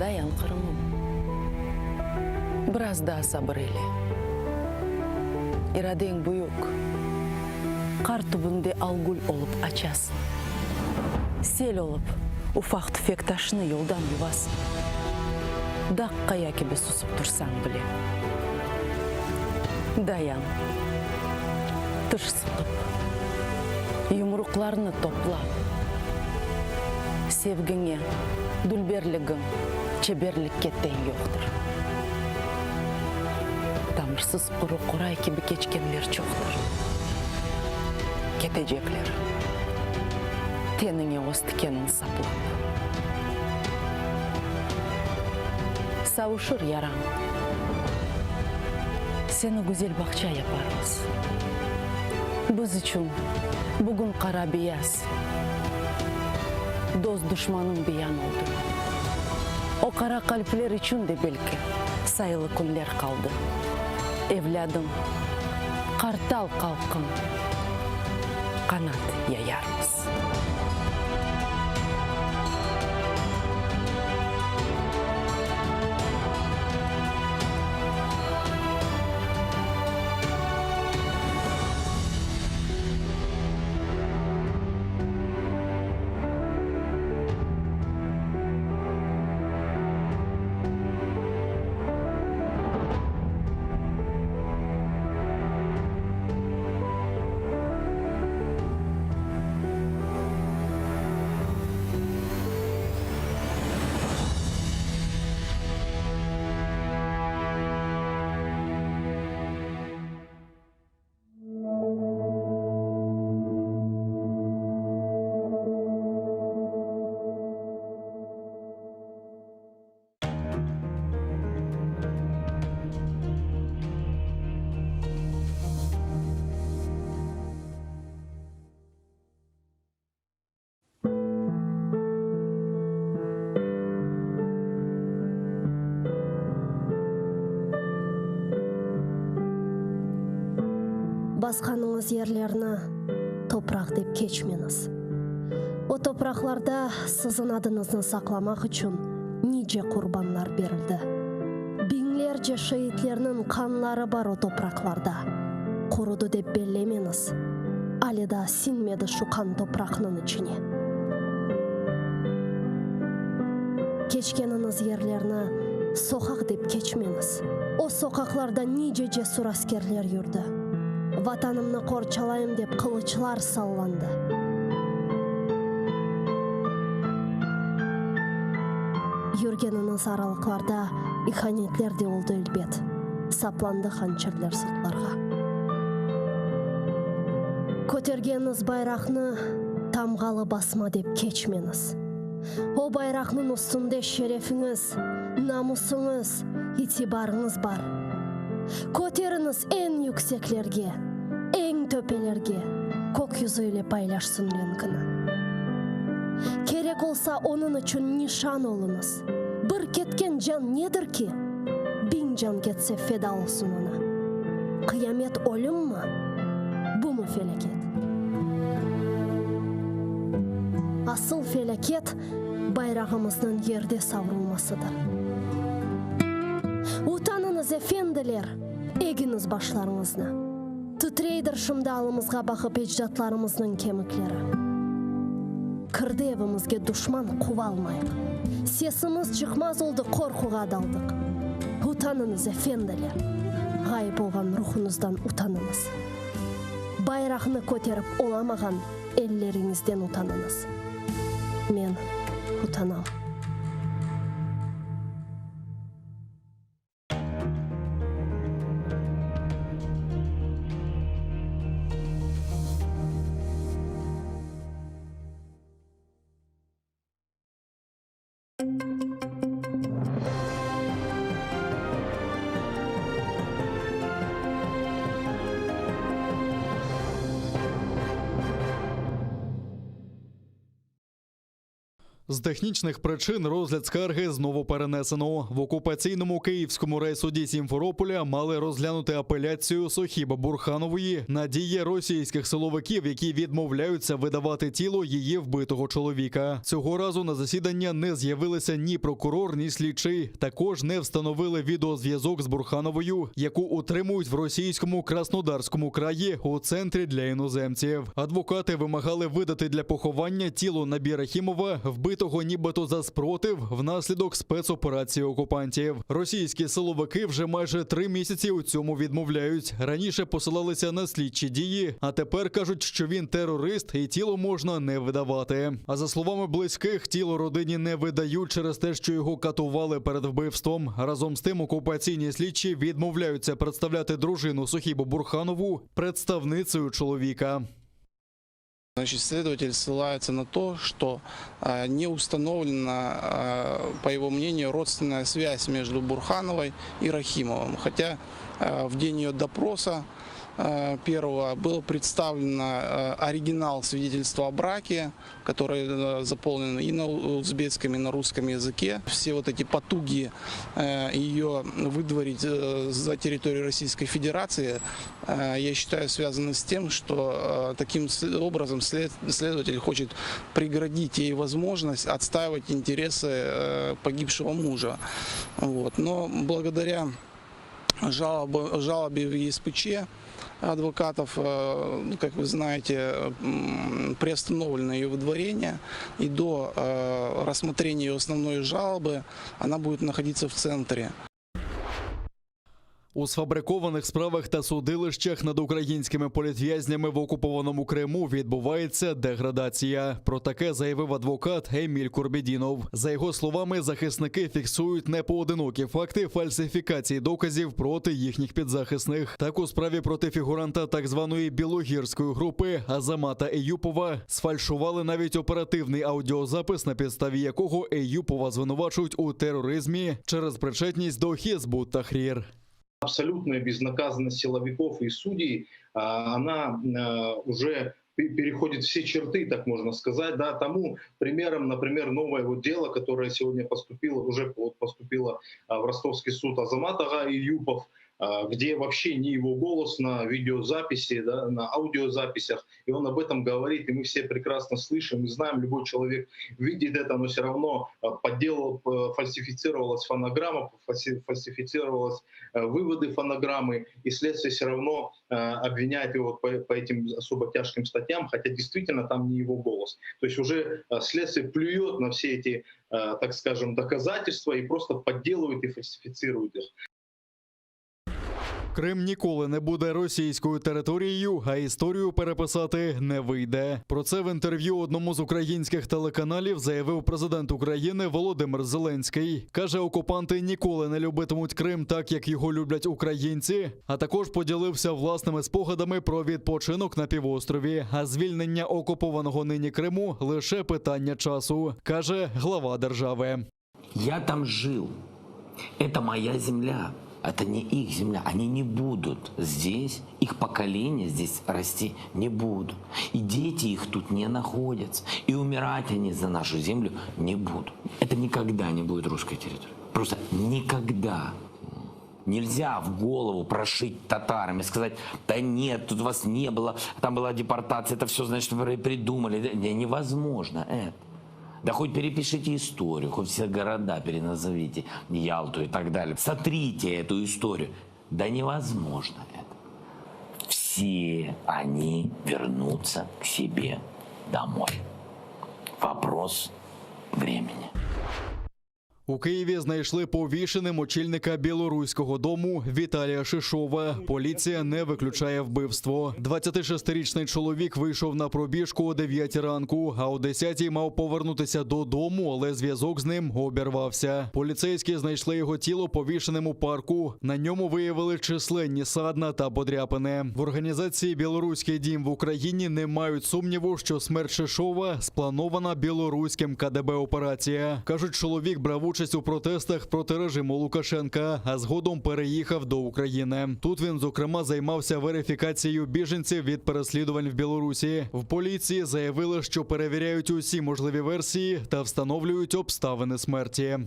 Dayan, Qırımım, biraz daa sabır eyle. İradeñ büyük, qar tübünde algül olıp açasıñ. Sel olıp, ufaq-tüfek taşnı yoldan yuvasıñ. Dağ qaya kibi susıp tursañ bile. Dayan, tiş sıqıp, yumruqlarnı toplap, sevgiñe, dülberligiñ çeberlikke teñ yoqtır. Tamırsız quru qoray kibi keçkenler çoqtır. Ketecekler, teniñe öz tikenin saplap. Savuşır yarañ. Seni güzel bağça yaparmız. Biz içün bugün qara-beyaz, dost-duşmanıñ beyan oldı. O qara qalpler içün de belki sayılı künler qaldı. Evlâdım, qartal qalqın, qanat yayarmız. Basqanıñız yerlerni topraq dep keçmeñiz. O topraqlarda siziñ adıñıznı saqlamaq içün nice qurbanlar berildi. Biñlerce şeitlerniñ qanları bar o topraqlarda. Qurudı dep bellemeñiz, ale daa siñmedi şu qan topraqnıñ içine. Keçkeniñiz yerlerni soqaq dep keçmeñiz. O soqaqlarda nice cesur askerler yürdi. Vatanımnı qorçalayım dep qılıçlar sallandı. Yürgeniñiz aralıqlarda ihanetler de oldı elbet, saplandı hançerler sırtlarğa. Kötergeniñiz bayraqnı tamğalı basma dep keçmeñiz. O bayraqnıñ üstünde şerefiñiz. Namusıñız, itibarıñız bar. Köteriñiz eñ yükseklerge, eñ töpelerge, Kök yüzü ile paylaşsın renkini. Kerek olsa onıñ içün nişan oluñız. Bir ketken can nedir ki? Biñ can ketse feda olsun oña. Qıyamet ölümmi? Bumı felâket? Asıl felâket bayrağımıznıñ yerde savrulmasıdır. Utanıñız, efendiler, egiñiz başlarıñıznı. Titreydir şimdi alımızğa baqıp ecdatlarımıznıñ kemikleri. Kirdi evimizge duşman quvalmayıq. Sesimiz çıqmaz oldı qorquğa daldıq. Utanıñız, efendiler! Ğayıp olğan ruhuñızdan utanıñız. Bayraqnı köterip olamağan elleriñizden utanıñız. Men utanam. З технічних причин розгляд скарги знову перенесено. В окупаційному Київському райсуді Сімферополя мали розглянути апеляцію Сохіба Бурханової на дії російських силовиків, які відмовляються видавати тіло її вбитого чоловіка. Цього разу на засідання не з'явилися ні прокурор, ні слідчий. Також не встановили відеозв'язок з Бурхановою, яку утримують в російському Краснодарському краї у центрі для іноземців. Адвокати вимагали видати для поховання тіло Набі Рахімова, вбитого нібито за спротив внаслідок спецоперації окупантів. Російські силовики вже майже три місяці у цьому відмовляють. Раніше посилалися на слідчі дії, а тепер кажуть, що він терорист і тіло можна не видавати. А за словами близьких, тіло родині не видають через те, що його катували перед вбивством. Разом з тим, окупаційні слідчі відмовляються представляти дружину Сохібу Бурханову представницею чоловіка. Значит, следователь ссылается на то, что э, не установлена, э, по его мнению, родственная связь между Бурхановой и Рахимовым. Хотя э, в день ее допроса э, первого был представлен э, оригинал свидетельства о браке, который э, заполнен и на узбекском, и на русском языке. Все вот эти потуги э, ее выдворить э, за территорию Российской Федерации, э, я считаю, связаны с тем, что э, таким с- образом след- следователь хочет преградить ей возможность отстаивать интересы э, погибшего мужа. Вот. Но благодаря жалобы, жалобе в ЕСПЧ адвокатов, э, ну, как вы знаете, м, приостановлено ее выдворение, и до э, рассмотрения ее основной жалобы она будет находиться в центре. У сфабрикованих справах та судилищах над українськими політв'язнями в окупованому Криму відбувається деградація. Про таке заявив адвокат Еміль Курбідінов. За його словами, захисники фіксують непоодинокі факти фальсифікації доказів проти їхніх підзахисних. Так у справі проти фігуранта так званої білогірської групи Азамата Еюпова сфальшували навіть оперативний аудіозапис, на підставі якого Еюпова звинувачують у тероризмі через причетність до Хізбут Тахрір. Абсолютная безнаказанность силовиков и судей, а, она э, уже пе- переходит все черты, так можно сказать. Да, тому примером, например, новое вот дело, которое сегодня поступило, уже вот поступило а, в ростовский суд Азамат Ага Эюпов, а, где вообще не его голос на видеозаписи, да, на аудиозаписях, и он об этом говорит, и мы все прекрасно слышим и знаем, любой человек видит это, но все равно а, подделал, э, фальсифицировалась фонограмма, фальси- фальсифицировалась э, выводы фонограммы, и следствие все равно э, обвиняет его по, по этим особо тяжким статьям, хотя действительно там не его голос. То есть уже э, следствие плюет на все эти, э, так скажем, доказательства и просто подделывает и фальсифицирует их. Крим ніколи не буде російською територією, а історію переписати не вийде. Про це в інтерв'ю одному з українських телеканалів заявив президент України Володимир Зеленський. Каже, окупанти ніколи не любитимуть Крим так, як його люблять українці. А також поділився власними спогадами про відпочинок на півострові. А звільнення окупованого нині Криму лише питання часу, каже глава держави. Я там жил. Это моя земля, это не их земля. Они не будут здесь, их поколения здесь расти не будут. И дети их тут не находятся. И умирать они за нашу землю не будут. Это никогда не будет русской территорией. Просто никогда. Нельзя в голову прошить татарам и сказать, да нет, тут вас не было, там была депортация, это все, значит, вы придумали. Да не, Невозможно это. Да хоть перепишите историю, хоть все города переназовите, Ялту и так далее. Сотрите эту историю. Да невозможно это. Все они вернутся к себе домой. Вопрос времени. У Києві знайшли повішеним очільника білоруського дому Віталія Шишова. Поліція не виключає вбивство. 26-річний чоловік вийшов на пробіжку о 9 ранку, а о 10-й мав повернутися додому, але зв'язок з ним обірвався. Поліцейські знайшли його тіло повішеним у парку. На ньому виявили численні садна та подряпини. В організації Білоруський дім в Україні не мають сумніву, що смерть Шишова спланована білоруським КДБ операція. Кажуть, чоловік брав участь у протестах проти режиму Лукашенка, а згодом переїхав до України. Тут він, зокрема, займався верифікацією біженців від переслідувань в Білорусі. В поліції заявили, що перевіряють усі можливі версії та встановлюють обставини смерті.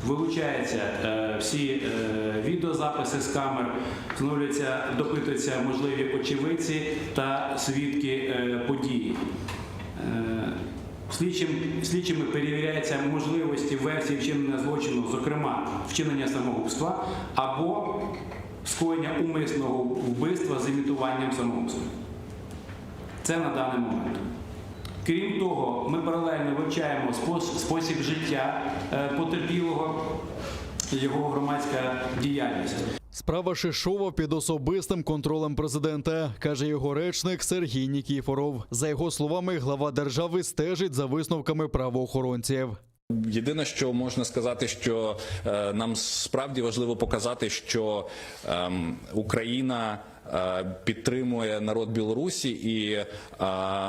Вилучаються е, всі е, відеозаписи з камер, встановлюються, допитуються можливі очевидці та свідки е, події. Е, Слідчим, слідчими перевіряються можливості версії вчинення злочину, зокрема вчинення самогубства або скоєння умисного вбивства з імітуванням самогубства. Це на даний момент. Крім того, ми паралельно вивчаємо спос- спосіб життя е, потерпілого, його громадська діяльність. Справа Шишова під особистим контролем президента, каже його речник Сергій Нікіфоров. За його словами, глава держави стежить за висновками правоохоронців. Єдине, що можна сказати, що е, нам справді важливо показати, що ем, Україна е, підтримує народ Білорусі, і е,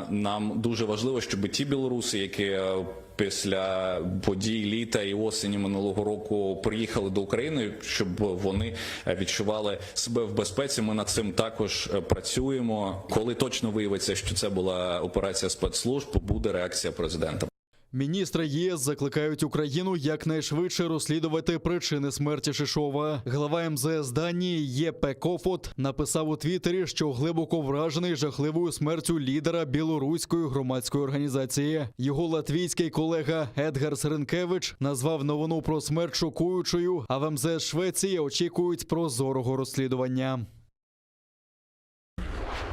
нам дуже важливо, щоб ті білоруси, які е, після подій літа і осені минулого року приїхали до України, щоб вони відчували себе в безпеці. Ми над цим також е, працюємо. Коли точно виявиться, що це була операція спецслужб, буде реакція президента. Міністри ЄС закликають Україну якнайшвидше розслідувати причини смерті Шишова. Глава МЗС Данії Єпе Кофот написав у Твіттері, що глибоко вражений жахливою смертю лідера білоруської громадської організації. Його латвійський колега Едгарс Ринкевич назвав новину про смерть шокуючою, а в МЗС Швеції очікують прозорого розслідування.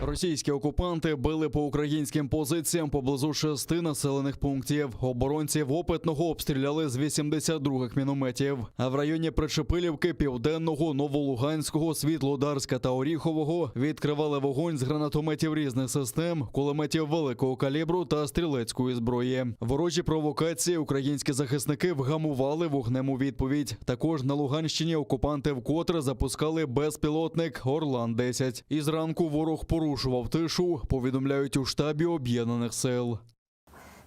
Російські окупанти били по українським позиціям поблизу шести населених пунктів. Оборонців Опитного обстріляли з 82-х мінометів. А в районі Причепилівки, Південного, Новолуганського, Світлодарська та Оріхового відкривали вогонь з гранатометів різних систем, кулеметів великого калібру та стрілецької зброї. Ворожі провокації українські захисники вгамували вогнем у відповідь. Також на Луганщині окупанти вкотре запускали безпілотник Орлан 10 І зранку ворог порушував тишу, повідомляють у штабі об'єднаних сил.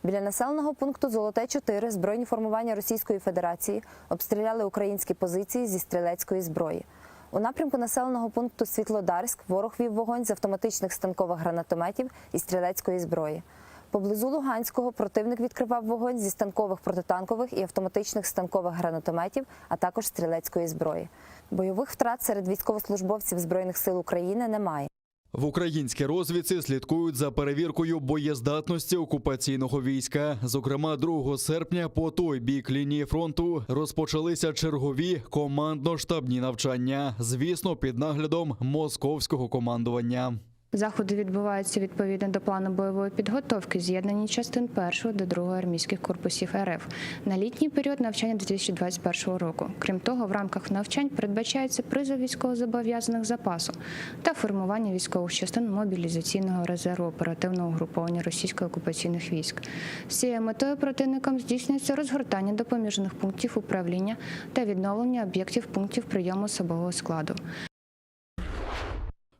Біля населеного пункту Золоте 4 збройні формування Російської Федерації обстріляли українські позиції зі стрілецької зброї. У напрямку населеного пункту Світлодарськ ворог вів вогонь з автоматичних станкових гранатометів і стрілецької зброї. Поблизу Луганського противник відкривав вогонь зі станкових протитанкових і автоматичних станкових гранатометів, а також стрілецької зброї. Бойових втрат серед військовослужбовців Збройних сил України немає. В українській розвідці слідкують за перевіркою боєздатності окупаційного війська. Зокрема, 2 серпня по той бік лінії фронту розпочалися чергові командно-штабні навчання. Звісно, під наглядом московського командування. Заходи відбуваються відповідно до плану бойової підготовки, з'єднані частин 1 до 2 армійських корпусів РФ на літній період навчання 2021 року. Крім того, в рамках навчань передбачається призов військовозобов'язаних запасу та формування військових частин мобілізаційного резерву оперативного угруповання російських окупаційних військ. З цією метою противникам здійснюється розгортання допоміжних пунктів управління та відновлення об'єктів пунктів прийому особового складу.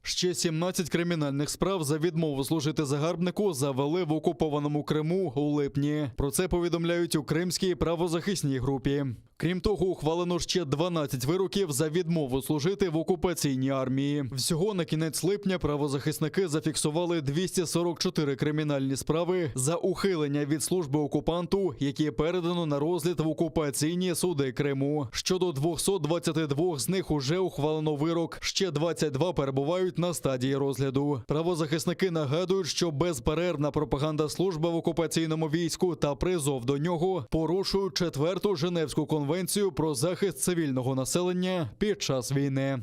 Ще 17 кримінальних справ за відмову служити загарбнику завели в окупованому Криму у липні. Про це повідомляють у кримській правозахисній групі. Крім того, ухвалено ще 12 вироків за відмову служити в окупаційній армії. Всього на кінець липня правозахисники зафіксували 244 кримінальні справи за ухилення від служби окупанту, які передано на розгляд в окупаційні суди Криму. Щодо 222 з них уже ухвалено вирок. Ще 22 перебувають на стадії розгляду. Правозахисники нагадують, що безперервна пропаганда служби в окупаційному війську та призов до нього порушують четверту Женевську конвенцію про захист цивільного населення під час війни.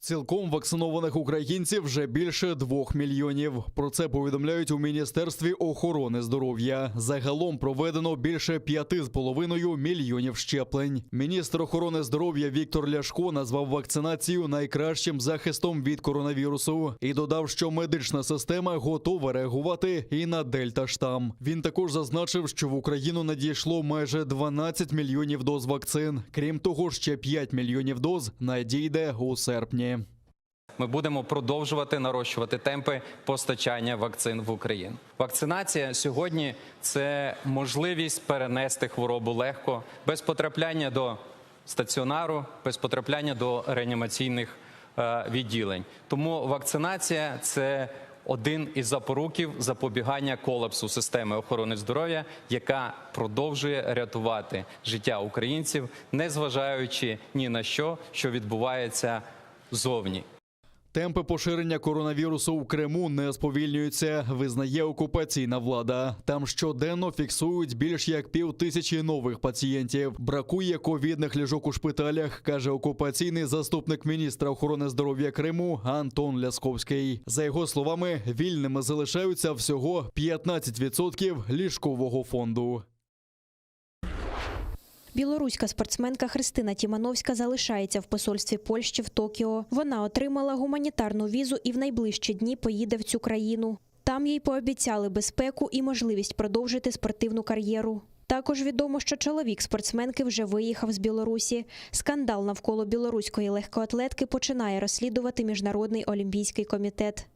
Цілком вакцинованих українців вже більше двох мільйонів. Про це повідомляють у Міністерстві охорони здоров'я. Загалом проведено більше 5,5 мільйонів щеплень. Міністр охорони здоров'я Віктор Ляшко назвав вакцинацію найкращим захистом від коронавірусу і додав, що медична система готова реагувати і на дельта штам. Він також зазначив, що в Україну надійшло майже 12 мільйонів доз вакцин. Крім того, ще 5 мільйонів доз надійде у серпні. Ми будемо продовжувати нарощувати темпи постачання вакцин в Україну. Вакцинація сьогодні це можливість перенести хворобу легко, без потрапляння до стаціонару, без потрапляння до реанімаційних е, відділень. Тому вакцинація це один із запоруків запобігання колапсу системи охорони здоров'я, яка продовжує рятувати життя українців, незважаючи ні на що, що відбувається зовні. Темпи поширення коронавірусу в Криму не сповільнюються, визнає окупаційна влада. Там щоденно фіксують більш як півтисячі нових пацієнтів. Бракує ковідних ліжок у шпиталях, каже окупаційний заступник міністра охорони здоров'я Криму Антон Лясковський. За його словами, вільними залишаються всього 15% ліжкового фонду. Білоруська спортсменка Христина Тімановська залишається в посольстві Польщі в Токіо. Вона отримала гуманітарну візу і в найближчі дні поїде в цю країну. Там їй пообіцяли безпеку і можливість продовжити спортивну кар'єру. Також відомо, що чоловік спортсменки вже виїхав з Білорусі. Скандал навколо білоруської легкоатлетки починає розслідувати Міжнародний олімпійський комітет.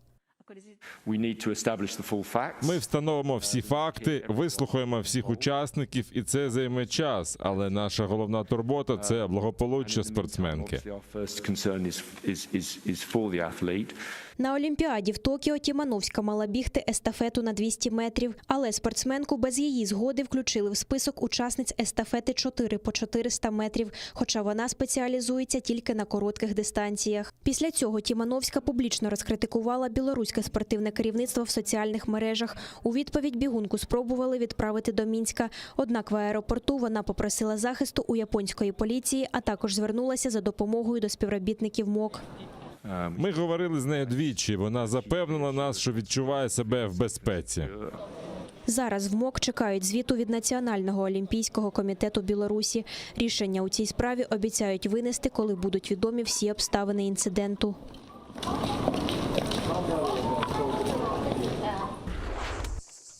Ми встановимо всі факти, вислухаємо всіх учасників, і це займе час. Але наша головна турбота це благополуччя спортсменки. На Олімпіаді в Токіо Тімановська мала бігти естафету на 200 метрів, але спортсменку без її згоди включили в список учасниць естафети 4 по 400 метрів, хоча вона спеціалізується тільки на коротких дистанціях. Після цього Тімановська публічно розкритикувала білоруське спортивне керівництво в соціальних мережах. У відповідь бігунку спробували відправити до Мінська. Однак в аеропорту вона попросила захисту у японської поліції, а також звернулася за допомогою до співробітників МОК. Ми говорили з нею двічі. Вона запевнила нас, що відчуває себе в безпеці. Зараз в МОК чекають звіту від Національного олімпійського комітету Білорусі. Рішення у цій справі обіцяють винести, коли будуть відомі всі обставини інциденту.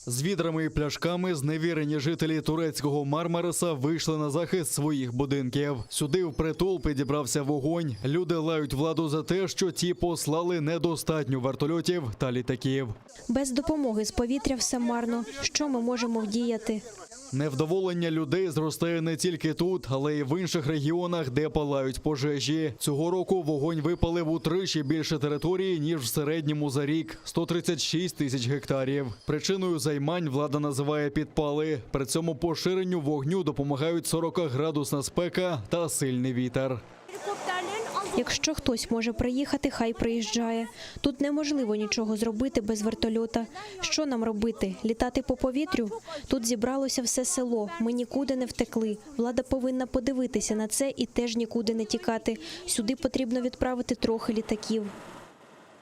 З відрами і пляшками зневірені жителі турецького Мармариса вийшли на захист своїх будинків. Сюди впритул підібрався вогонь. Люди лають владу за те, що ті послали недостатньо вертольотів та літаків. Без допомоги з повітря все марно. Що ми можемо вдіяти? Невдоволення людей зростає не тільки тут, але й в інших регіонах, де палають пожежі. Цього року вогонь випалив утричі більше території, ніж в середньому за рік 136 тисяч гектарів. Причиною займань влада називає підпали. При цьому поширенню вогню допомагають 40-градусна спека та сильний вітер. Якщо хтось може приїхати, хай приїжджає. Тут неможливо нічого зробити без вертольота. Що нам робити? Літати по повітрю? Тут зібралося все село. Ми нікуди не втекли. Влада повинна подивитися на це і теж нікуди не тікати. Сюди потрібно відправити трохи літаків.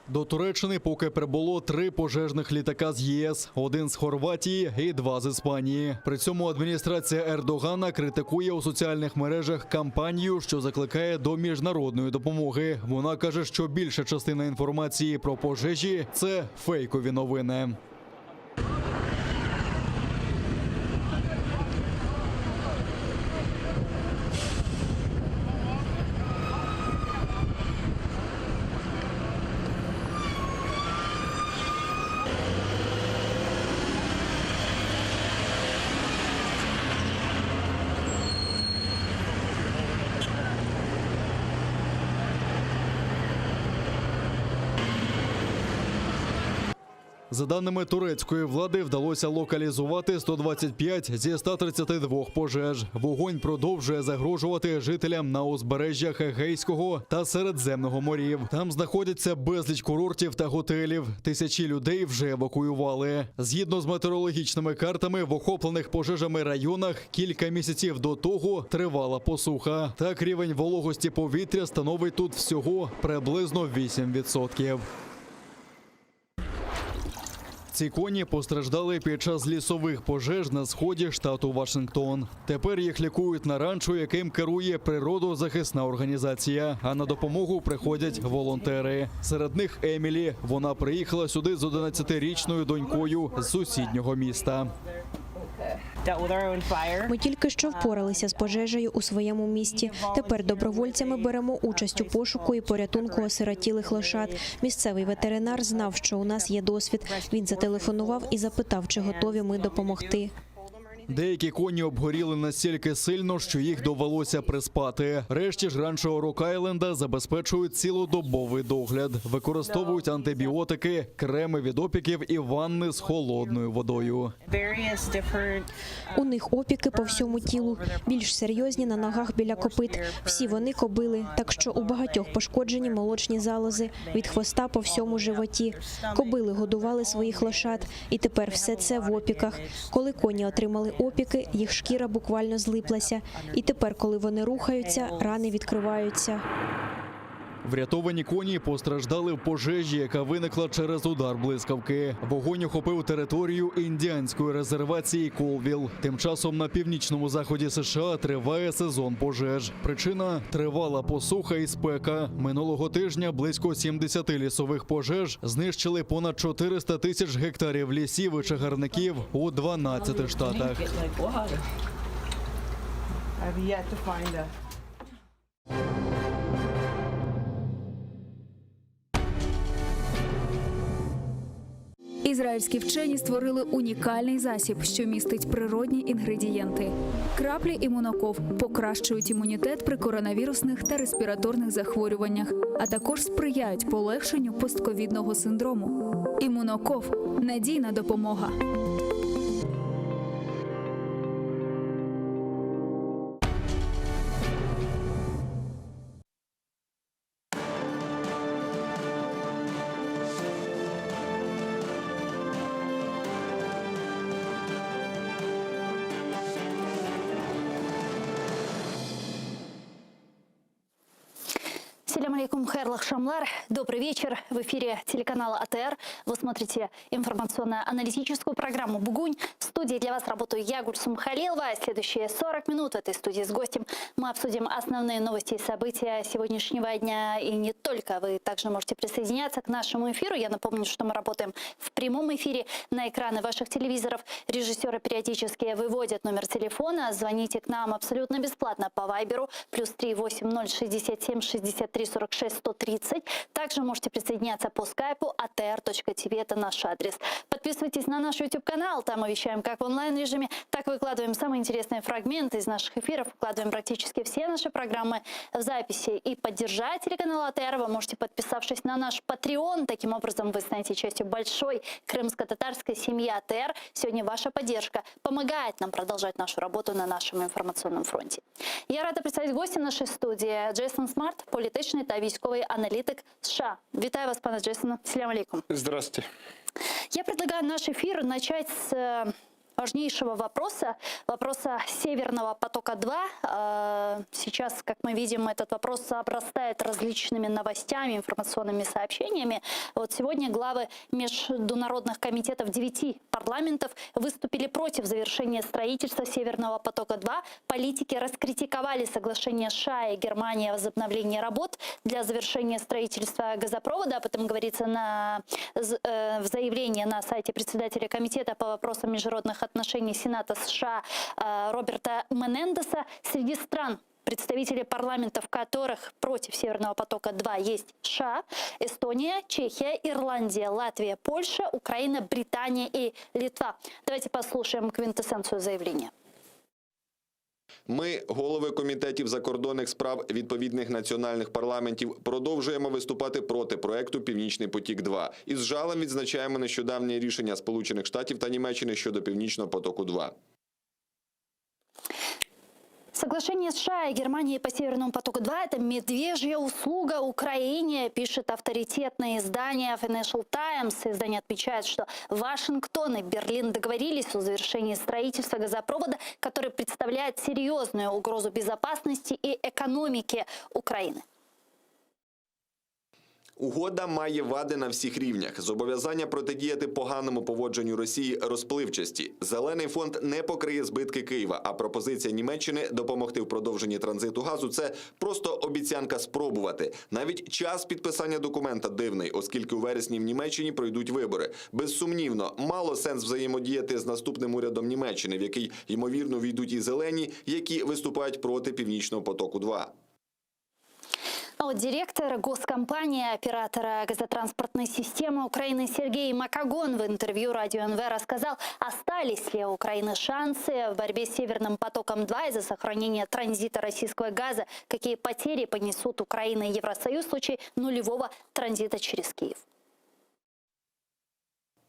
До Туреччини поки прибуло три пожежних літака з ЄС, один з Хорватії і два з Іспанії. При цьому адміністрація Ердогана критикує у соціальних мережах кампанію, що закликає до міжнародної допомоги. Вона каже, що більша частина інформації про пожежі це фейкові новини. За даними турецької влади, вдалося локалізувати 125 зі 132 пожеж. Вогонь продовжує загрожувати жителям на узбережжях Егейського та Середземного морів. Там знаходяться безліч курортів та готелів. Тисячі людей вже евакуювали. Згідно з метеорологічними картами, в охоплених пожежами районах кілька місяців до того тривала посуха. Так рівень вологості повітря становить тут всього приблизно 8%. Ці коні постраждали під час лісових пожеж на сході штату Вашингтон. Тепер їх лікують на ранчо, яким керує природозахисна організація. А на допомогу приходять волонтери. Серед них Емілі. Вона приїхала сюди з 11-річною донькою з сусіднього міста. Ми тільки що впоралися з пожежею у своєму місті. Тепер добровольцями беремо участь у пошуку і порятунку осиротілих лошад. Місцевий ветеринар знав, що у нас є досвід. Він зателефонував і запитав, чи готові ми допомогти. Деякі коні обгоріли настільки сильно, що їх довелося приспати. Решті ж ранчо Рок-Айленда забезпечують цілодобовий догляд, використовують антибіотики, креми від опіків і ванни з холодною водою. У них опіки по всьому тілу, більш серйозні на ногах біля копит. Всі вони кобили, так що у багатьох пошкоджені молочні залози від хвоста по всьому животі. Кобили годували своїх лошад, і тепер все це в опіках. Коли коні отримали опіки, їх шкіра буквально злиплася. І тепер, коли вони рухаються, рани відкриваються. Врятовані коні постраждали в пожежі, яка виникла через удар блискавки. Вогонь охопив територію індіанської резервації Колвіл. Тим часом на північному заході США триває сезон пожеж. Причина тривала посуха і спека. Минулого тижня близько 70 лісових пожеж знищили понад 400 тисяч гектарів лісів і чагарників у 12 штатах. I've yet to find a. Ізраїльські вчені створили унікальний засіб, що містить природні інгредієнти. Краплі імуноков покращують імунітет при коронавірусних та респіраторних захворюваннях, а також сприяють полегшенню постковідного синдрому. Імуноков надійна допомога. Селям алейкум, хайырлы aqşamlar. Добрый вечер. В эфире телеканала АТР. Вы смотрите информационно-аналитическую программу «Бугунь». В студии для вас работаю я, Гульсум Халилова. Следующие 40 минут в этой студии с гостем мы обсудим основные новости и события сегодняшнего дня. И не только. Вы также можете присоединяться к нашему эфиру. Я напомню, что мы работаем в прямом эфире на экраны ваших телевизоров. Режиссеры периодически выводят номер телефона. Звоните к нам абсолютно бесплатно по Вайберу. Плюс 3 80 67 63 46 130. Также можете присоединяться по скайпу atr.tv, это наш адрес. Подписывайтесь на наш YouTube-канал, там мы вещаем как в онлайн-режиме, так и выкладываем самые интересные фрагменты из наших эфиров, выкладываем практически все наши программы в записи. И поддержать телеканал АТР вы можете, подписавшись на наш Patreon. Таким образом, вы станете частью большой крымско-татарской семьи АТР. Сегодня ваша поддержка помогает нам продолжать нашу работу на нашем информационном фронте. Я рада представить гостя нашей студии Джейсон Смарт, політичний та військовий аналітик США. Вітаю вас, пане Джейсоне. Селям алейкум. Здравствуйте. Я предлагаю наш эфир начать с э, важнейшего вопроса, вопроса Северного потока-2. Э, Сейчас, как мы видим, этот вопрос обрастает различными новостями, информационными сообщениями. Вот сегодня главы международных комитетов девяти парламентов выступили против завершения строительства Северного потока-2. Политики раскритиковали соглашение США и Германии о возобновлении работ для завершения строительства газопровода. Об этом говорится на, э, в заявлении на сайте председателя комитета по вопросам международных отношений Сената США э, Роберта Менендеса. Среди стран, представители парламентов которых против Северного потока-2 есть США, Эстония, Чехия, Ирландия, Латвия, Польша, Украина, Британия и Литва. Давайте послушаем квинтэссенцию заявления. Ми, голови комітетів закордонних справ відповідних національних парламентів, продовжуємо виступати проти проекту Північний потік 2 і з жалем відзначаємо нещодавнє рішення Сполучених Штатів та Німеччини щодо Північного потоку 2 Соглашение США и Германии по Северному потоку-2 – это медвежья услуга Украине, пишет авторитетное издание Financial Times. Издание отмечает, что Вашингтон и Берлин договорились о завершении строительства газопровода, который представляет серьезную угрозу безопасности и экономике Украины. Угода має вади на всіх рівнях. Зобов'язання протидіяти поганому поводженню Росії розпливчасті. Зелений фонд не покриє збитки Києва. А пропозиція Німеччини допомогти в продовженні транзиту газу це просто обіцянка спробувати. Навіть час підписання документа дивний, оскільки у вересні в Німеччині пройдуть вибори. Безсумнівно, мало сенс взаємодіяти з наступним урядом Німеччини, в який ймовірно війдуть і зелені, які виступають проти північного потоку. 2 А вот директор госкомпании, оператора газотранспортной системы Украины Сергей Макогон в интервью Радио НВ рассказал, остались ли у Украины шансы в борьбе с Северным потоком-2 из-за сохранения транзита российского газа, какие потери понесут Украина и Евросоюз в случае нулевого транзита через Киев.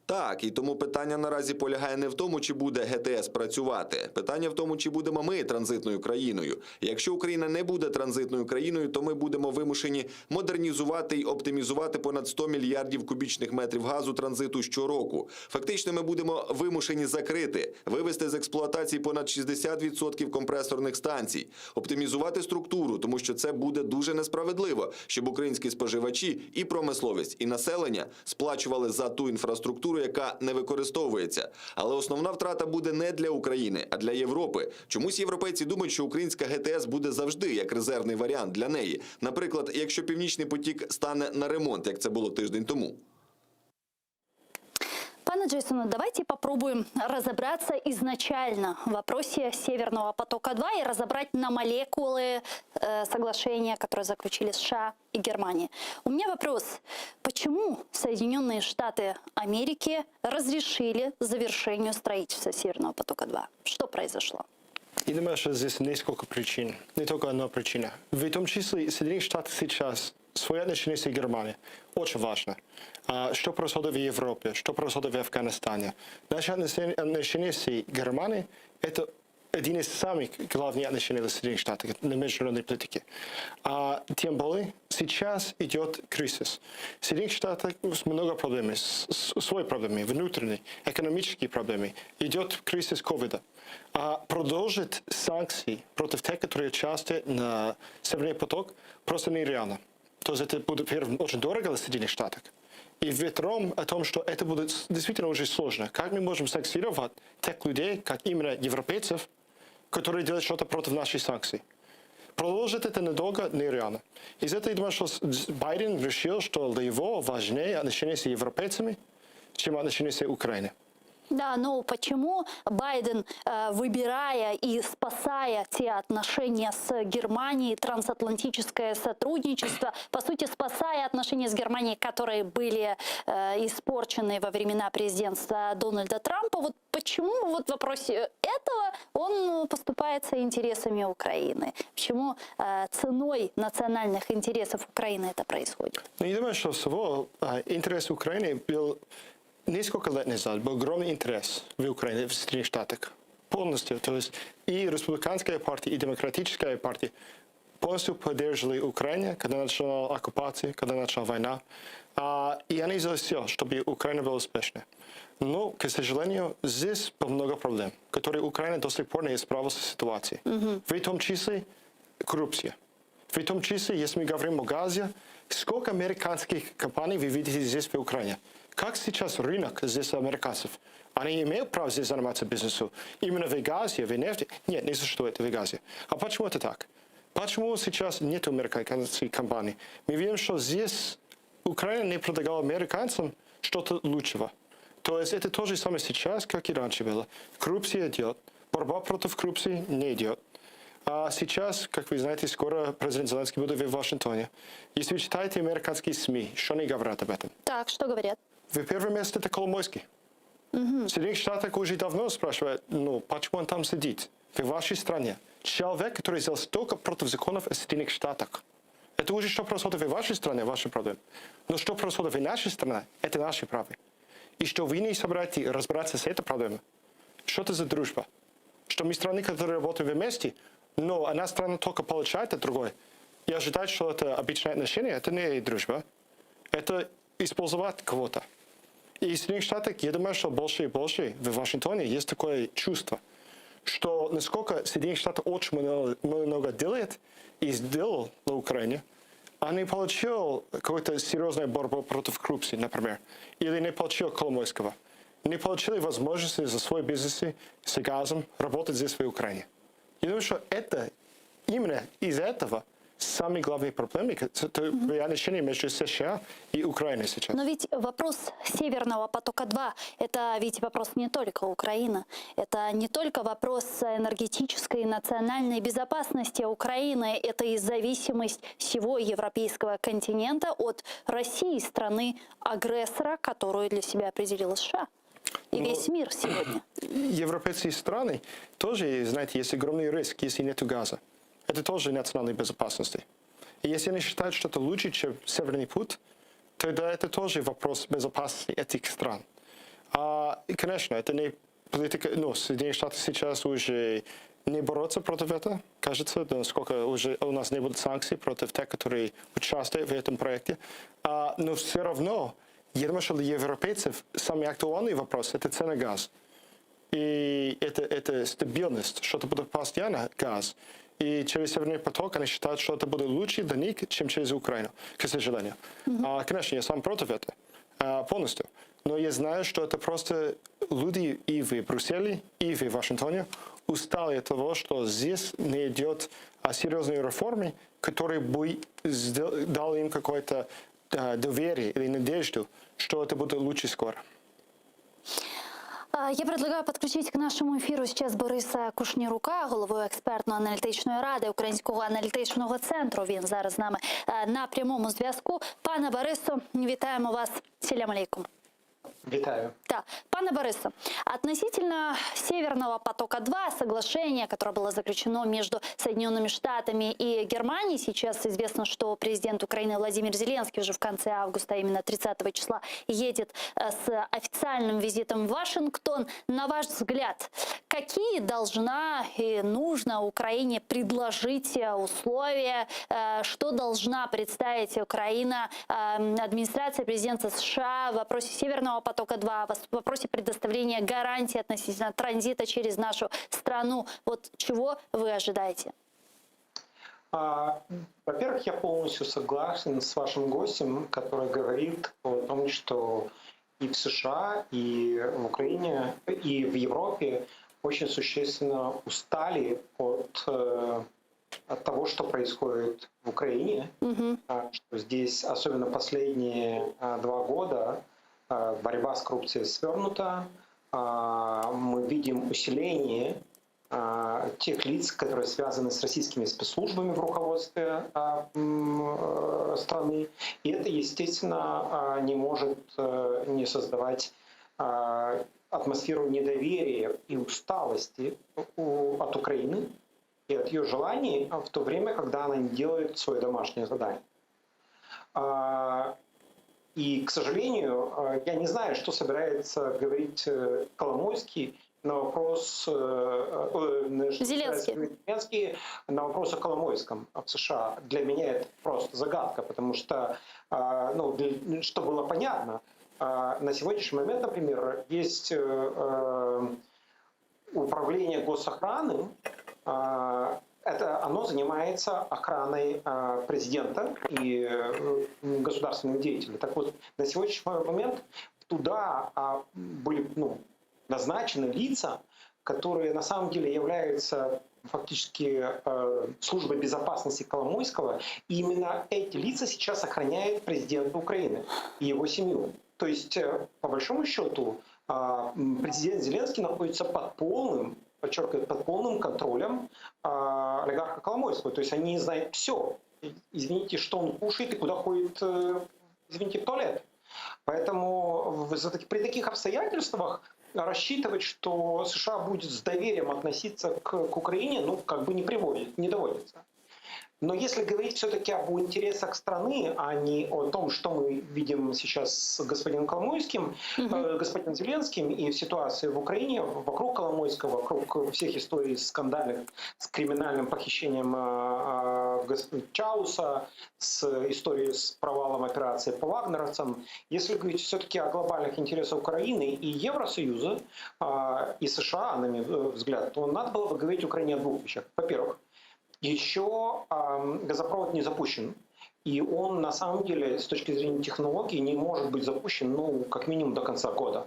Так, і тому питання наразі полягає не в тому, чи буде ГТС працювати. Питання в тому, чи будемо ми транзитною країною. Якщо Україна не буде транзитною країною, то ми будемо вимушені модернізувати і оптимізувати понад 100 мільярдів кубічних метрів газу транзиту щороку. Фактично, ми будемо вимушені закрити, вивести з експлуатації понад 60% компресорних станцій, оптимізувати структуру, тому що це буде дуже несправедливо, щоб українські споживачі і промисловість, і населення сплачували за ту інфраструктуру, яка не використовується. Але основна втрата буде не для України, а для Європи. Чомусь європейці думають, що українська ГТС буде завжди як резервний варіант для неї. Наприклад, якщо північний потік стане на ремонт, як це було тиждень тому. Пане Джейсоне, давайте попробуем разобраться изначально в вопросе Северного потока-2 и разобрать на молекулы э, соглашения, которое заключили США и Германия. У меня вопрос. Почему Соединенные Штаты Америки разрешили завершению строительства Северного потока-2? Что произошло? Я думаю, что здесь несколько причин, не только одна причина. В том числе Соединенные Штаты сейчас свои отношения с Германией очень важно. А, что происходит в Европе, что происходит в Афганистане. Наши отношения отношения с Германией – это один из самых главных отношений для Соединенных Штатов на международной политике. А тем более сейчас идет кризис. В Соединенных Штатах много проблем, с- с- свои проблемы, внутренние, экономические проблемы. Идет кризис ковида. А продолжить санкции против тех, которые участвуют на Северный поток, просто нереально. То есть это будет, первым, очень дорого для Соединенных Штатов. И втором о том, что это будет действительно очень сложно. Как мы можем санкционировать тех людей, как именно европейцев, которые делают что-то против наших санкций? Продолжить это надолго нереально. Из этого я думаю, что с- Байден решил, что для его важнее отношения с европейцами, чем отношения с Украиной. Да, но почему Байден, э, выбирая и спасая те отношения с Германией, трансатлантическое сотрудничество, по сути, спасая отношения с Германией, которые были э, испорчены во времена президентства Дональда Трампа, вот почему вот в вопросе этого он поступается интересами Украины? Почему э, ценой национальных интересов Украины это происходит? Ну, я думаю, что всего а, интерес Украины был несколько лет назад, был огромный интерес в Украине, в Соединенных Штатах. Полностью. То есть и республиканская партия, и демократическая партия полностью поддерживали Украину, когда начала оккупация, когда начала война. А, и они сделали все, чтобы Украина была успешной. Но, к сожалению, здесь было много проблем, которые Украина до сих пор не исправила с ситуацией. В том числе коррупция. В том числе, если мы говорим о газе, сколько американских компаний вы видите здесь в Украине? Как сейчас рынок здесь американцев? Они имеют право здесь заниматься бизнесом? Именно в газе, в нефти? Нет, не существует в газе. А почему это так? Почему сейчас нет американских компаний? Мы видим, что здесь Украина не предлагала американцам что-то лучшего. То есть это то же самое сейчас, как и раньше было. Коррупция идет, борьба против коррупции не идет. А сейчас, как вы знаете, скоро президент Зеленский будет в Вашингтоне. Если вы читаете американские СМИ, что они говорят об этом? Так, что говорят? В первом месте это Коломойский. В Соединенных Штатах уже давно спрашивают, ну, почему он там сидит? В вашей стране. Человек, который сделал столько против законов Соединенных Штатов. Это уже что происходит в вашей стране, ваши проблемы. Но что происходит в нашей стране, это наши права. И что вы не собираетесь разбираться с этой проблемой, что это за дружба? Что мы страны, которые работаем вместе, но одна страна только получает от другой. И ожидать, что это обычное отношение, это не дружба. Это использовать кого-то. И в Соединенных Штатах, я думаю, что больше и больше в Вашингтоне есть такое чувство, что насколько Соединенные Штаты очень много, много делает и сделал на Украине, а не получил какую-то серьезную борьбу против коррупции, например, или не получил Коломойского, не получили возможности за свой бизнес с газом работать здесь, в Украине. Я думаю, что это именно из этого самые главные проблемы, это отношения между США и Украиной сейчас. Но ведь вопрос Северного потока-2 – это ведь вопрос не только Украины. Это не только вопрос энергетической и национальной безопасности Украины. Это и зависимость всего европейского континента от России, страны-агрессора, которую для себя определила США. И Но весь мир сегодня. Европейские страны тоже, знаете, есть огромный риск, если нет газа. Это тоже национальной безопасности. И если они считают, что это лучше, чем Северный путь, тогда это тоже вопрос безопасности этих стран. А, и, конечно, это не политика, ну, Соединенные Штаты сейчас уже не борются против этого, кажется, да, сколько уже у нас не будет санкций против тех, которые участвуют в этом проекте. А, но все равно, я думаю, что для европейцев самый актуальный вопрос – это цена газа. И это, это стабильность, что это будет постоянно газ. И через Северный поток они считают, что это будет лучше для них, чем через Украину, к сожалению. А, конечно, я сам против этого а, полностью. Но я знаю, что это просто люди и в Брюсселе, и в Вашингтоне устали от того, что здесь не идет а, серьезные реформы, которые бы сдел- дали им какое-то а, доверие или надежду, что это будет лучше скоро. А, Я предлагаю подключить к нашему эфиру сейчас Бориса Кушнірука, голову експертно-аналітичної ради Українського аналітичного центру. Він зараз з нами е, на прямому зв'язку. Пане Борису, вітаємо вас. Селям алейкум. Вітаю. Да. Пане Борису, относительно Северного потока-2, соглашение, которое было заключено между Соединенными Штатами и Германией, сейчас известно, что президент Украины Владимир Зеленский уже в конце августа, именно 30 числа, едет э, с официальным визитом в Вашингтон. На ваш взгляд, какие должна и нужно Украине предложить э, условия, э, что должна представить Украина, э, администрация президента США в вопросе Северного потока-2, в вопросе предоставления гарантий относительно транзита через нашу страну. Вот чего вы ожидаете? А, Во-первых, я полностью согласен с вашим гостем, который говорит о том, что и в США, и в Украине, и в Европе очень существенно устали от, э, от того, что происходит в Украине, А, что здесь, особенно последние а, два года, а, борьба с коррупцией свернута, А, мы видим усиление а, тех лиц, которые связаны с российскими спецслужбами в руководстве а, м, э, страны. И это, естественно, а, не может э, не создавать а, атмосферу недоверия и усталости у- от Украины и от ее желаний в то время, когда она не делает свое домашнее задание. А, И, к сожалению, э, я не знаю, что собирается говорить э, Коломойский на вопрос... э, э, что собирается Зеленский. говорить Зеленский на вопрос о Коломойском в США. Для меня это просто загадка, потому что, э, ну, для- что было понятно, э, на сегодняшний момент, например, есть э, э, управление госохраны, э, это оно занимается охраной э, президента и э, государственных деятелей. Так вот, на сегодняшний момент туда а, были ну, назначены лица, которые на самом деле являются фактически э, службой безопасности Коломойского. И именно эти лица сейчас охраняют президента Украины и его семью. То есть, э, по большому счету, а, м, президент Зеленский находится под полным, подчеркиваю, под полным контролем а, олигарха Коломойского. То есть они знают все. Извините, что он кушает и куда ходит, э, извините, в туалет. Поэтому в- за таки- при таких обстоятельствах рассчитывать, что США будет с доверием относиться к, к Украине, ну, как бы не приводит, не доводится. Но если говорить все-таки об интересах страны, а не о том, что мы видим сейчас с господином Коломойским, угу. господином Зеленским и в ситуации в Украине, вокруг Коломойского, вокруг всех историй скандальных с криминальным похищением э, э, Чауса, с историей с провалом операции по вагнеровцам, если говорить все-таки о глобальных интересах Украины и Евросоюза, и США, на мой взгляд, то надо было бы говорить Украине о двух вещах. Во-первых, еще газопровод не запущен. И он на самом деле с точки зрения технологий не может быть запущен, ну, как минимум до конца года.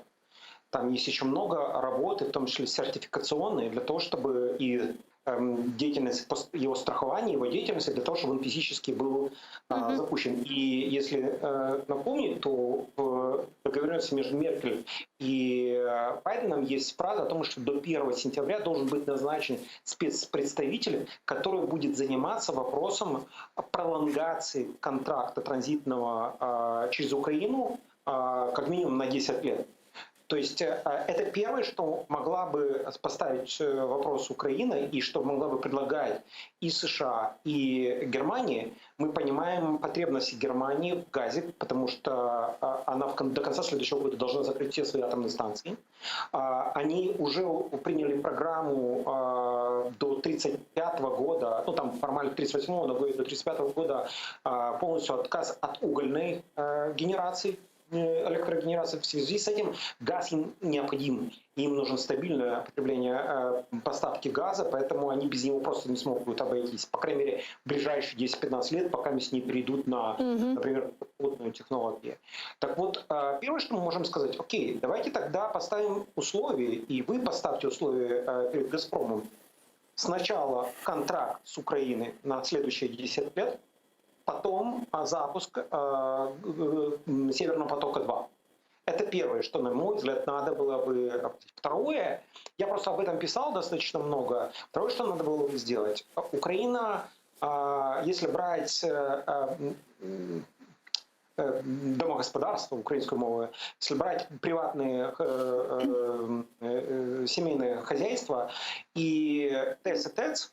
Там есть еще много работы, в том числе сертификационной, для того, чтобы и эм, деятельность, его страхование, его деятельность для того, чтобы он физически был mm-hmm. запущен. И если э, напомнить, то в договоренности между Меркель и э, Байденом есть фраза о том, что до 1 сентября должен быть назначен спецпредставитель, который будет заниматься вопросом пролонгации контракта транзитного э, через Украину как минимум на 10 лет. То есть э, это первое, что могла бы поставить э, вопрос Украина и что могла бы предлагать и США, и Германия. Мы понимаем потребности Германии в газе, потому что э, она до конца следующего года должна закрыть все свои атомные станции. А, они уже приняли программу до 1935 года, ну там формально 1938, но до 1935 года полностью отказ от угольной генерации электрогенерации. В связи с этим газ им необходим. Им нужно стабильное потребление э, поставки газа, поэтому они без него просто не смогут обойтись. По крайней мере, в ближайшие 10-15 лет, пока они не перейдут на, угу. например, водную технологию. Так вот, э, первое, что мы можем сказать, окей, давайте тогда поставим условия, и вы поставьте условия э, перед «Газпромом». Сначала контракт с Украиной на следующие 10 лет, потом а, запуск а, Северного потока-2. Это первое, что, на мой взгляд, надо было бы... Второе, я просто об этом писал достаточно много. Второе, что надо было бы сделать. Украина, а, если брать э, э, домогосподарство украинской мовы, если брать приватные э, семейные хозяйства и ТЭЦ и ТЭЦ,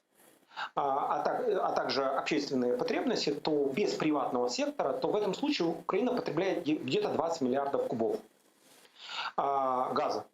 а, а, так, а также общественные потребности, то без приватного сектора, то в этом случае Украина потребляет где-то 20 миллиардов кубов а, газа.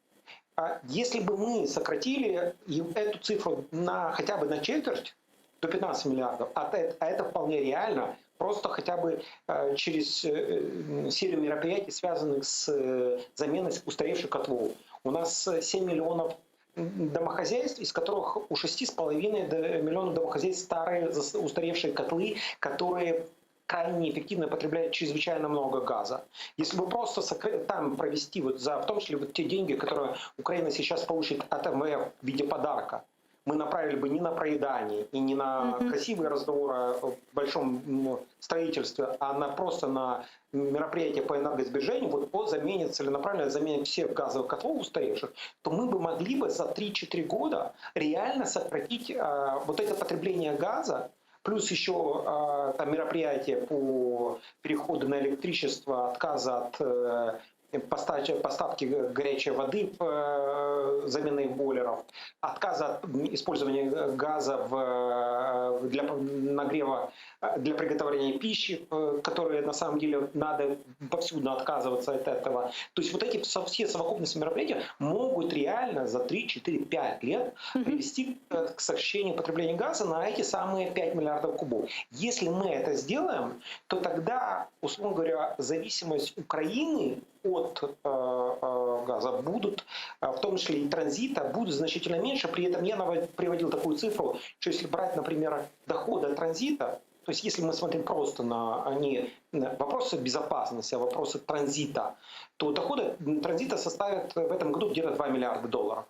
А если бы мы сократили эту цифру на, хотя бы на четверть, до 15 миллиардов, а это, а это вполне реально, просто хотя бы э, через э, серию мероприятий, связанных с э, заменой устаревших котлов. У нас 7 миллионов домохозяйств, из которых у 6,5 миллионов домохозяйств старые устаревшие котлы, которые крайне неэффективно потребляют чрезвычайно много газа. Если бы просто там провести, вот за, в том числе вот те деньги, которые Украина сейчас получит от МВФ в виде подарка, мы направили бы не на проедание и не на mm-hmm. красивые разговоры о большом строительстве, а на просто на мероприятия по энергосбережению, вот по замене, целенаправленной замене всех газовых котлов устаревших, то мы бы могли бы за 3-4 года реально сократить э, вот это потребление газа, плюс еще э, там мероприятия по переходу на электричество, отказа от э, поставки горячей воды, э, замены бойлеров, отказа от использования газа в, э, для нагрева, э, для приготовления пищи, которые на самом деле надо повсюдно отказываться от этого. То есть вот эти все совокупности мероприятий могут реально за 3, 4, 5 лет привести к сокращению потребления газа на эти самые 5 миллиардов кубов. Если мы это сделаем, то тогда, условно говоря, зависимость Украины от э, э, газа будут, э, в том числе и транзита, будут значительно меньше. При этом я приводил такую цифру, что если брать, например, доходы от транзита, то есть если мы смотрим просто на не вопросы безопасности, а вопросы транзита, то доходы транзита составят в этом году где-то 2 миллиарда долларов.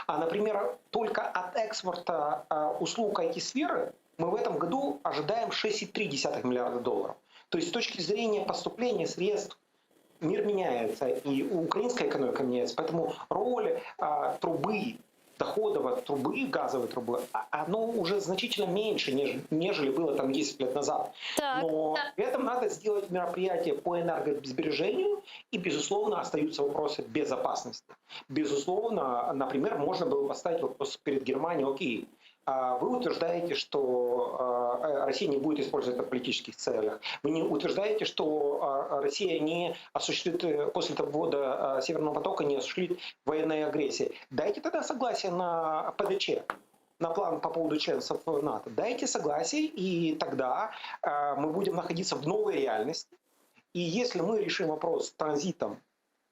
А, например, только от экспорта услуг IT-сферы мы в этом году ожидаем 6,3 миллиарда долларов. То есть с точки зрения поступления средств мир меняется, и украинская экономика меняется. Поэтому роль а, трубы доходов от трубы, газовой трубы, а, оно уже значительно меньше, нежели было там 10 лет назад. Так, Но так. при этом надо сделать мероприятия по энергосбережению, и, безусловно, остаются вопросы безопасности. Безусловно, например, можно было поставить вопрос перед Германией, окей, а вы утверждаете, что а, Россия не будет использовать это в политических целях. Вы не утверждаете, что а, Россия не осуществит э, после того ввода Северного потока не осуществит военной агрессии. Дайте тогда согласие на ПДЧ на план по поводу членства в НАТО. Дайте согласие, и тогда мы будем находиться в новой реальности. И если мы решим вопрос с транзитом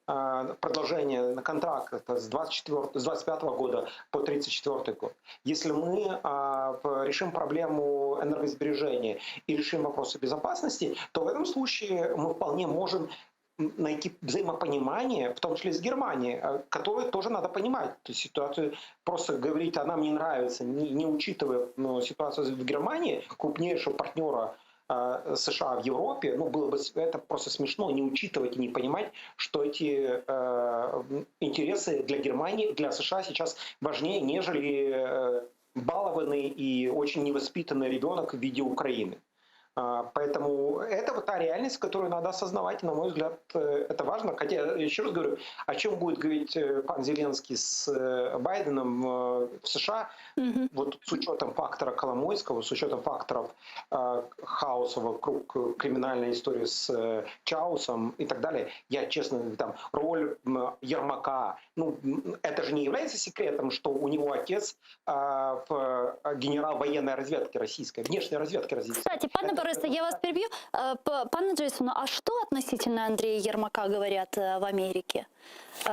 продолжение на контракт это с 24, с 25 года по 34 год. Если мы а, решим проблему энергосбережения и решим вопросы безопасности, то в этом случае мы вполне можем найти взаимопонимание, в том числе с Германией, которую тоже надо понимать. То есть ситуацию просто говорить, она мне нравится, не, не учитывая ну, ситуацию в Германии, крупнейшего партнера США в Европе, ну, было бы это просто смешно не учитывать и не понимать, что эти э, интересы для Германии, для США сейчас важнее, нежели э, балованный и очень невоспитанный ребенок в виде Украины. Поэтому это вот та реальность, которую надо осознавать, и, на мой взгляд, это важно. Хотя, еще раз говорю, о чем будет говорить пан Зеленский с Байденом в США, mm-hmm. вот с учетом фактора Коломойского, с учетом факторов э, хаоса вокруг криминальной истории с Чаусом и так далее, я, честно, там, роль Ермака, ну, это же не является секретом, что у него отец э, генерал военной разведки российской, внешней разведки российской. Кстати, пане Борисе, я вас перебью. Пане Джейсону, а что относительно Андрея Ермака говорят в Америке,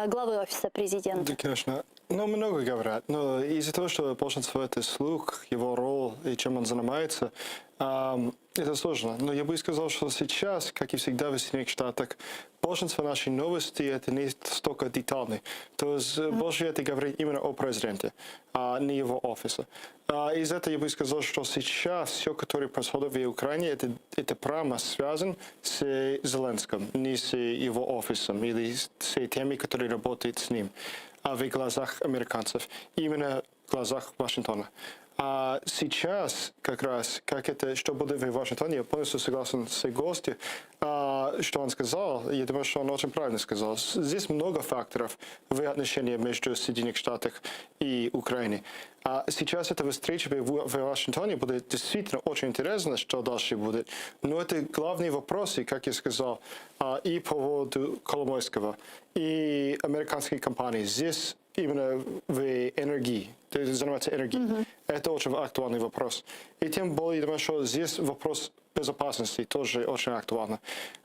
главы офиса президента? Да, конечно. Ну, много говорят. Но из-за того, что большинство это слух, его роль и чем он занимается, это сложно. Но я бы сказал, что сейчас, как и всегда в Соединенных Штатах, большинство наших новостей это не столько детальные. То есть mm-hmm. больше это говорит именно о президенте, а не его офисе. А из этого я бы сказал, что сейчас все, которое происходит в Украине, это, это прямо связано с Зеленским, не с его офисом или с теми, которые работают с ним а в глазах американцев, именно в глазах Вашингтона. А сейчас как раз, как это, что будет в Вашингтоне, я полностью согласен с гостем, а, что он сказал, я думаю, что он очень правильно сказал. Здесь много факторов в отношении между Соединенных Штатах и Украиной. А сейчас эта встреча в Вашингтоне будет действительно очень интересно, что дальше будет. Но это главные вопросы, как я сказал, и по поводу Коломойского, и американской компании. Здесь именно в энергии, то есть заниматься энергией. Mm-hmm. Это очень актуальный вопрос. И тем более, я думаю, что здесь вопрос безопасности тоже очень актуально.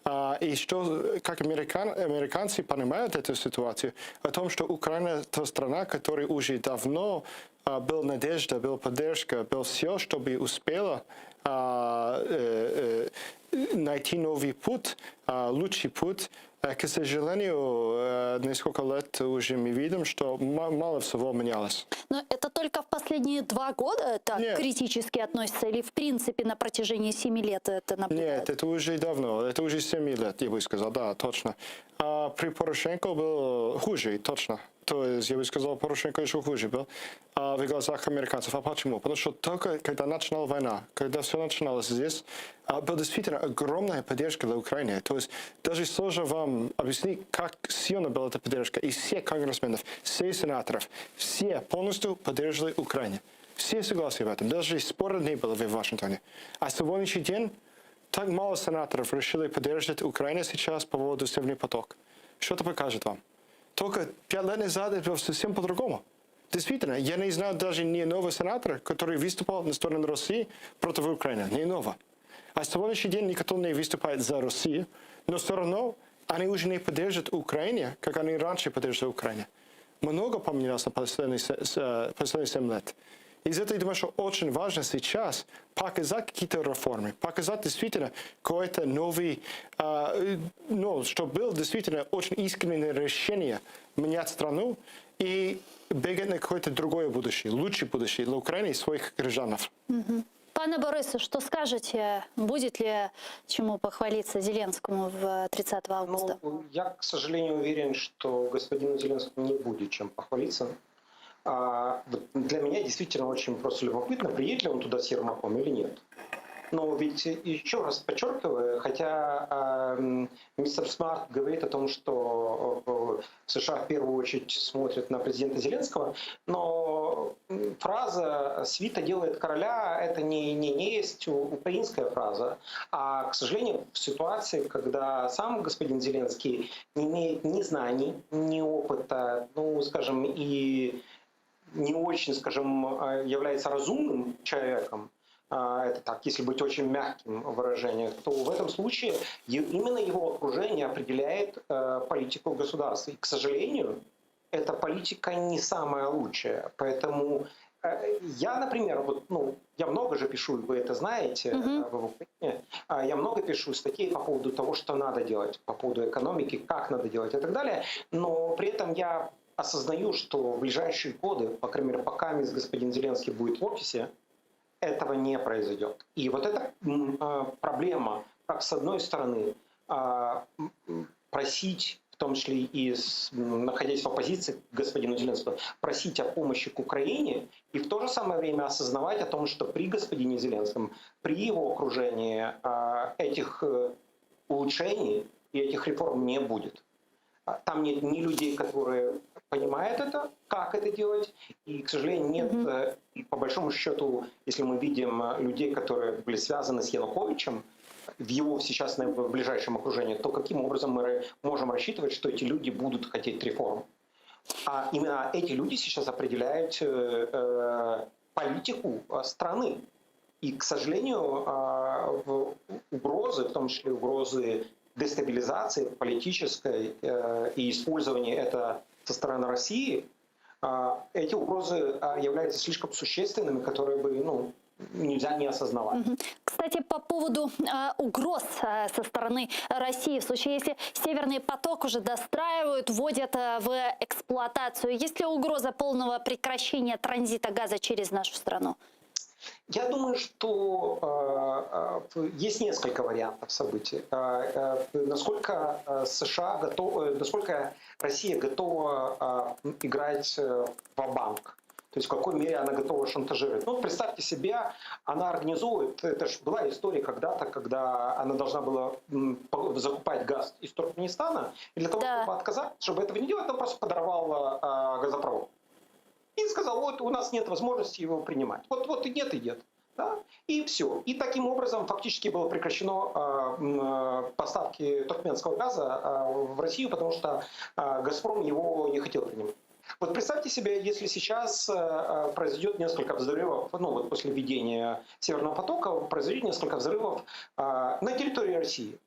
А, и что, как американ, американцы понимают эту ситуацию, о том, что Украина та страна, которая уже давно а, был надежда, была поддержка, был все, чтобы успела а, э, э, найти новый путь, а, лучший путь. К сожалению, несколько лет уже мы видим, что мало всего менялось. Но это только в последние два года так Нет. критически относится или в принципе на протяжении семи лет это наблюдается? Нет, это уже давно, это уже 7 лет, я бы сказал, да, точно. А при Порошенко был хуже, точно. То есть, я бы сказал, Порошенко еще хуже был а, в глазах американцев. А почему? Потому что только когда начинала война, когда все начиналось здесь, а, была действительно огромная поддержка для Украины. То есть, даже сложно вам объяснить, как сильно была эта поддержка. И все конгрессменов, все сенаторов, все полностью поддерживали Украину. Все согласны в этом. Даже спора не было в Вашингтоне. А сегодняшний день так мало сенаторов решили поддержать Украину сейчас по поводу Северный поток. Что это покажет вам? Только пять лет назад это было совсем по-другому. Действительно, я не знаю даже ни одного сенатора, который выступал на сторону России против Украины. Ни одного. А сегодняшний день никто не выступает за Россию, но все равно они уже не поддерживают Украину, как они раньше поддерживали Украину. Много поменялось на последние, последние 7 лет. Из этого, я думаю, что очень важно сейчас показать какие-то реформы, показать действительно какой-то новый, э, ну, что было действительно очень искреннее решение менять страну и бегать на какое-то другое будущее, лучшее будущее для Украины и своих граждан. Угу. Пане Борисе, что скажете? Будет ли чему похвалиться Зеленскому в 30 августа? Ну, я, к сожалению, уверен, что господину Зеленскому не будет чем похвалиться. Для меня действительно очень просто любопытно, приедет ли он туда с Ермаком или нет. Но ведь, еще раз подчеркиваю, хотя э, мистер Смарт говорит о том, что в США в первую очередь смотрят на президента Зеленского, но фраза «свита делает короля» — это не, не, не есть украинская фраза, а, к сожалению, в ситуации, когда сам господин Зеленский не имеет ни знаний, ни опыта, ну, скажем, и не очень, скажем, является разумным человеком, это так, если быть очень мягким в выражениях, то в этом случае именно его окружение определяет политику государства. И, к сожалению, эта политика не самая лучшая. Поэтому я, например, вот, ну, я много же пишу, вы это знаете, mm-hmm. в Украине, я много пишу статей по поводу того, что надо делать, по поводу экономики, как надо делать и так далее, но при этом я осознаю, что в ближайшие годы, по крайней мере, пока господин Зеленский будет в офисе, этого не произойдет. И вот эта проблема, как с одной стороны просить, в том числе и с, находясь в оппозиции к господину Зеленскому, просить о помощи к Украине, и в то же самое время осознавать о том, что при господине Зеленском, при его окружении этих улучшений и этих реформ не будет. Там нет ни людей, которые понимают это, как это делать, и, к сожалению, нет, mm-hmm. и по большому счету, если мы видим людей, которые были связаны с Януковичем, в его сейчас в ближайшем окружении, то каким образом мы можем рассчитывать, что эти люди будут хотеть реформ? А именно эти люди сейчас определяют э, политику страны. И, к сожалению, э, угрозы, в том числе угрозы дестабилизации политической э, и использования это со стороны России, э, эти угрозы являются слишком существенными, которые бы ну, нельзя не осознавать. Кстати, по поводу э, угроз э, со стороны России, в случае, если Северный поток уже достраивают, вводят э, в эксплуатацию, есть ли угроза полного прекращения транзита газа через нашу страну? Я думаю, что э, есть несколько вариантов событий. Э, э, насколько США готова, насколько Россия готова э, играть ва-банк То есть в какой мере она готова шантажировать. Ну, представьте себе, она организует, это же была история когда-то, когда она должна была закупать газ из Туркменистана, и для того, да. чтобы отказаться, чтобы этого не делать, она просто подорвала э, газопровод. И сказал, вот у нас нет возможности его принимать. Вот, вот и нет, и нет. Да? И все. И таким образом фактически было прекращено э, поставки туркменского газа э, в Россию, потому что э, «Газпром» его не хотел принимать. Вот представьте себе, если сейчас произойдет несколько взрывов, ну вот после введения Северного потока произойдет несколько взрывов на территории России.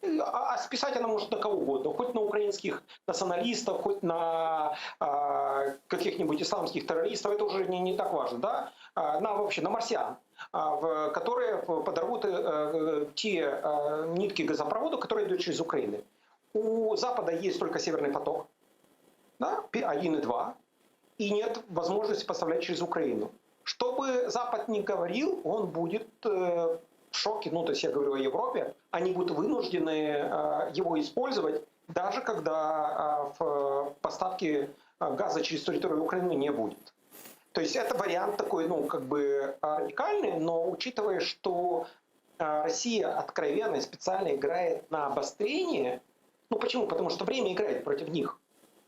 А, а списать она может на кого угодно, хоть на украинских националистов, хоть на а, каких-нибудь исламских террористов, это уже не, не так важно, да? А, на вообще на марсиан, а, в, которые подорвут а, те а, нитки газопровода, которые идут через Украину. У Запада есть только Северный поток, да, 1 и 2, и нет возможности поставлять через Украину. Что бы Запад ни говорил, он будет э, в шоке, ну то есть я говорю о Европе, они будут вынуждены э, его использовать, даже когда э, в поставки газа через территорию Украины не будет. То есть это вариант такой, ну, как бы радикальный, но учитывая, что Россия откровенно и специально играет на обострение, ну почему? Потому что время играет против них.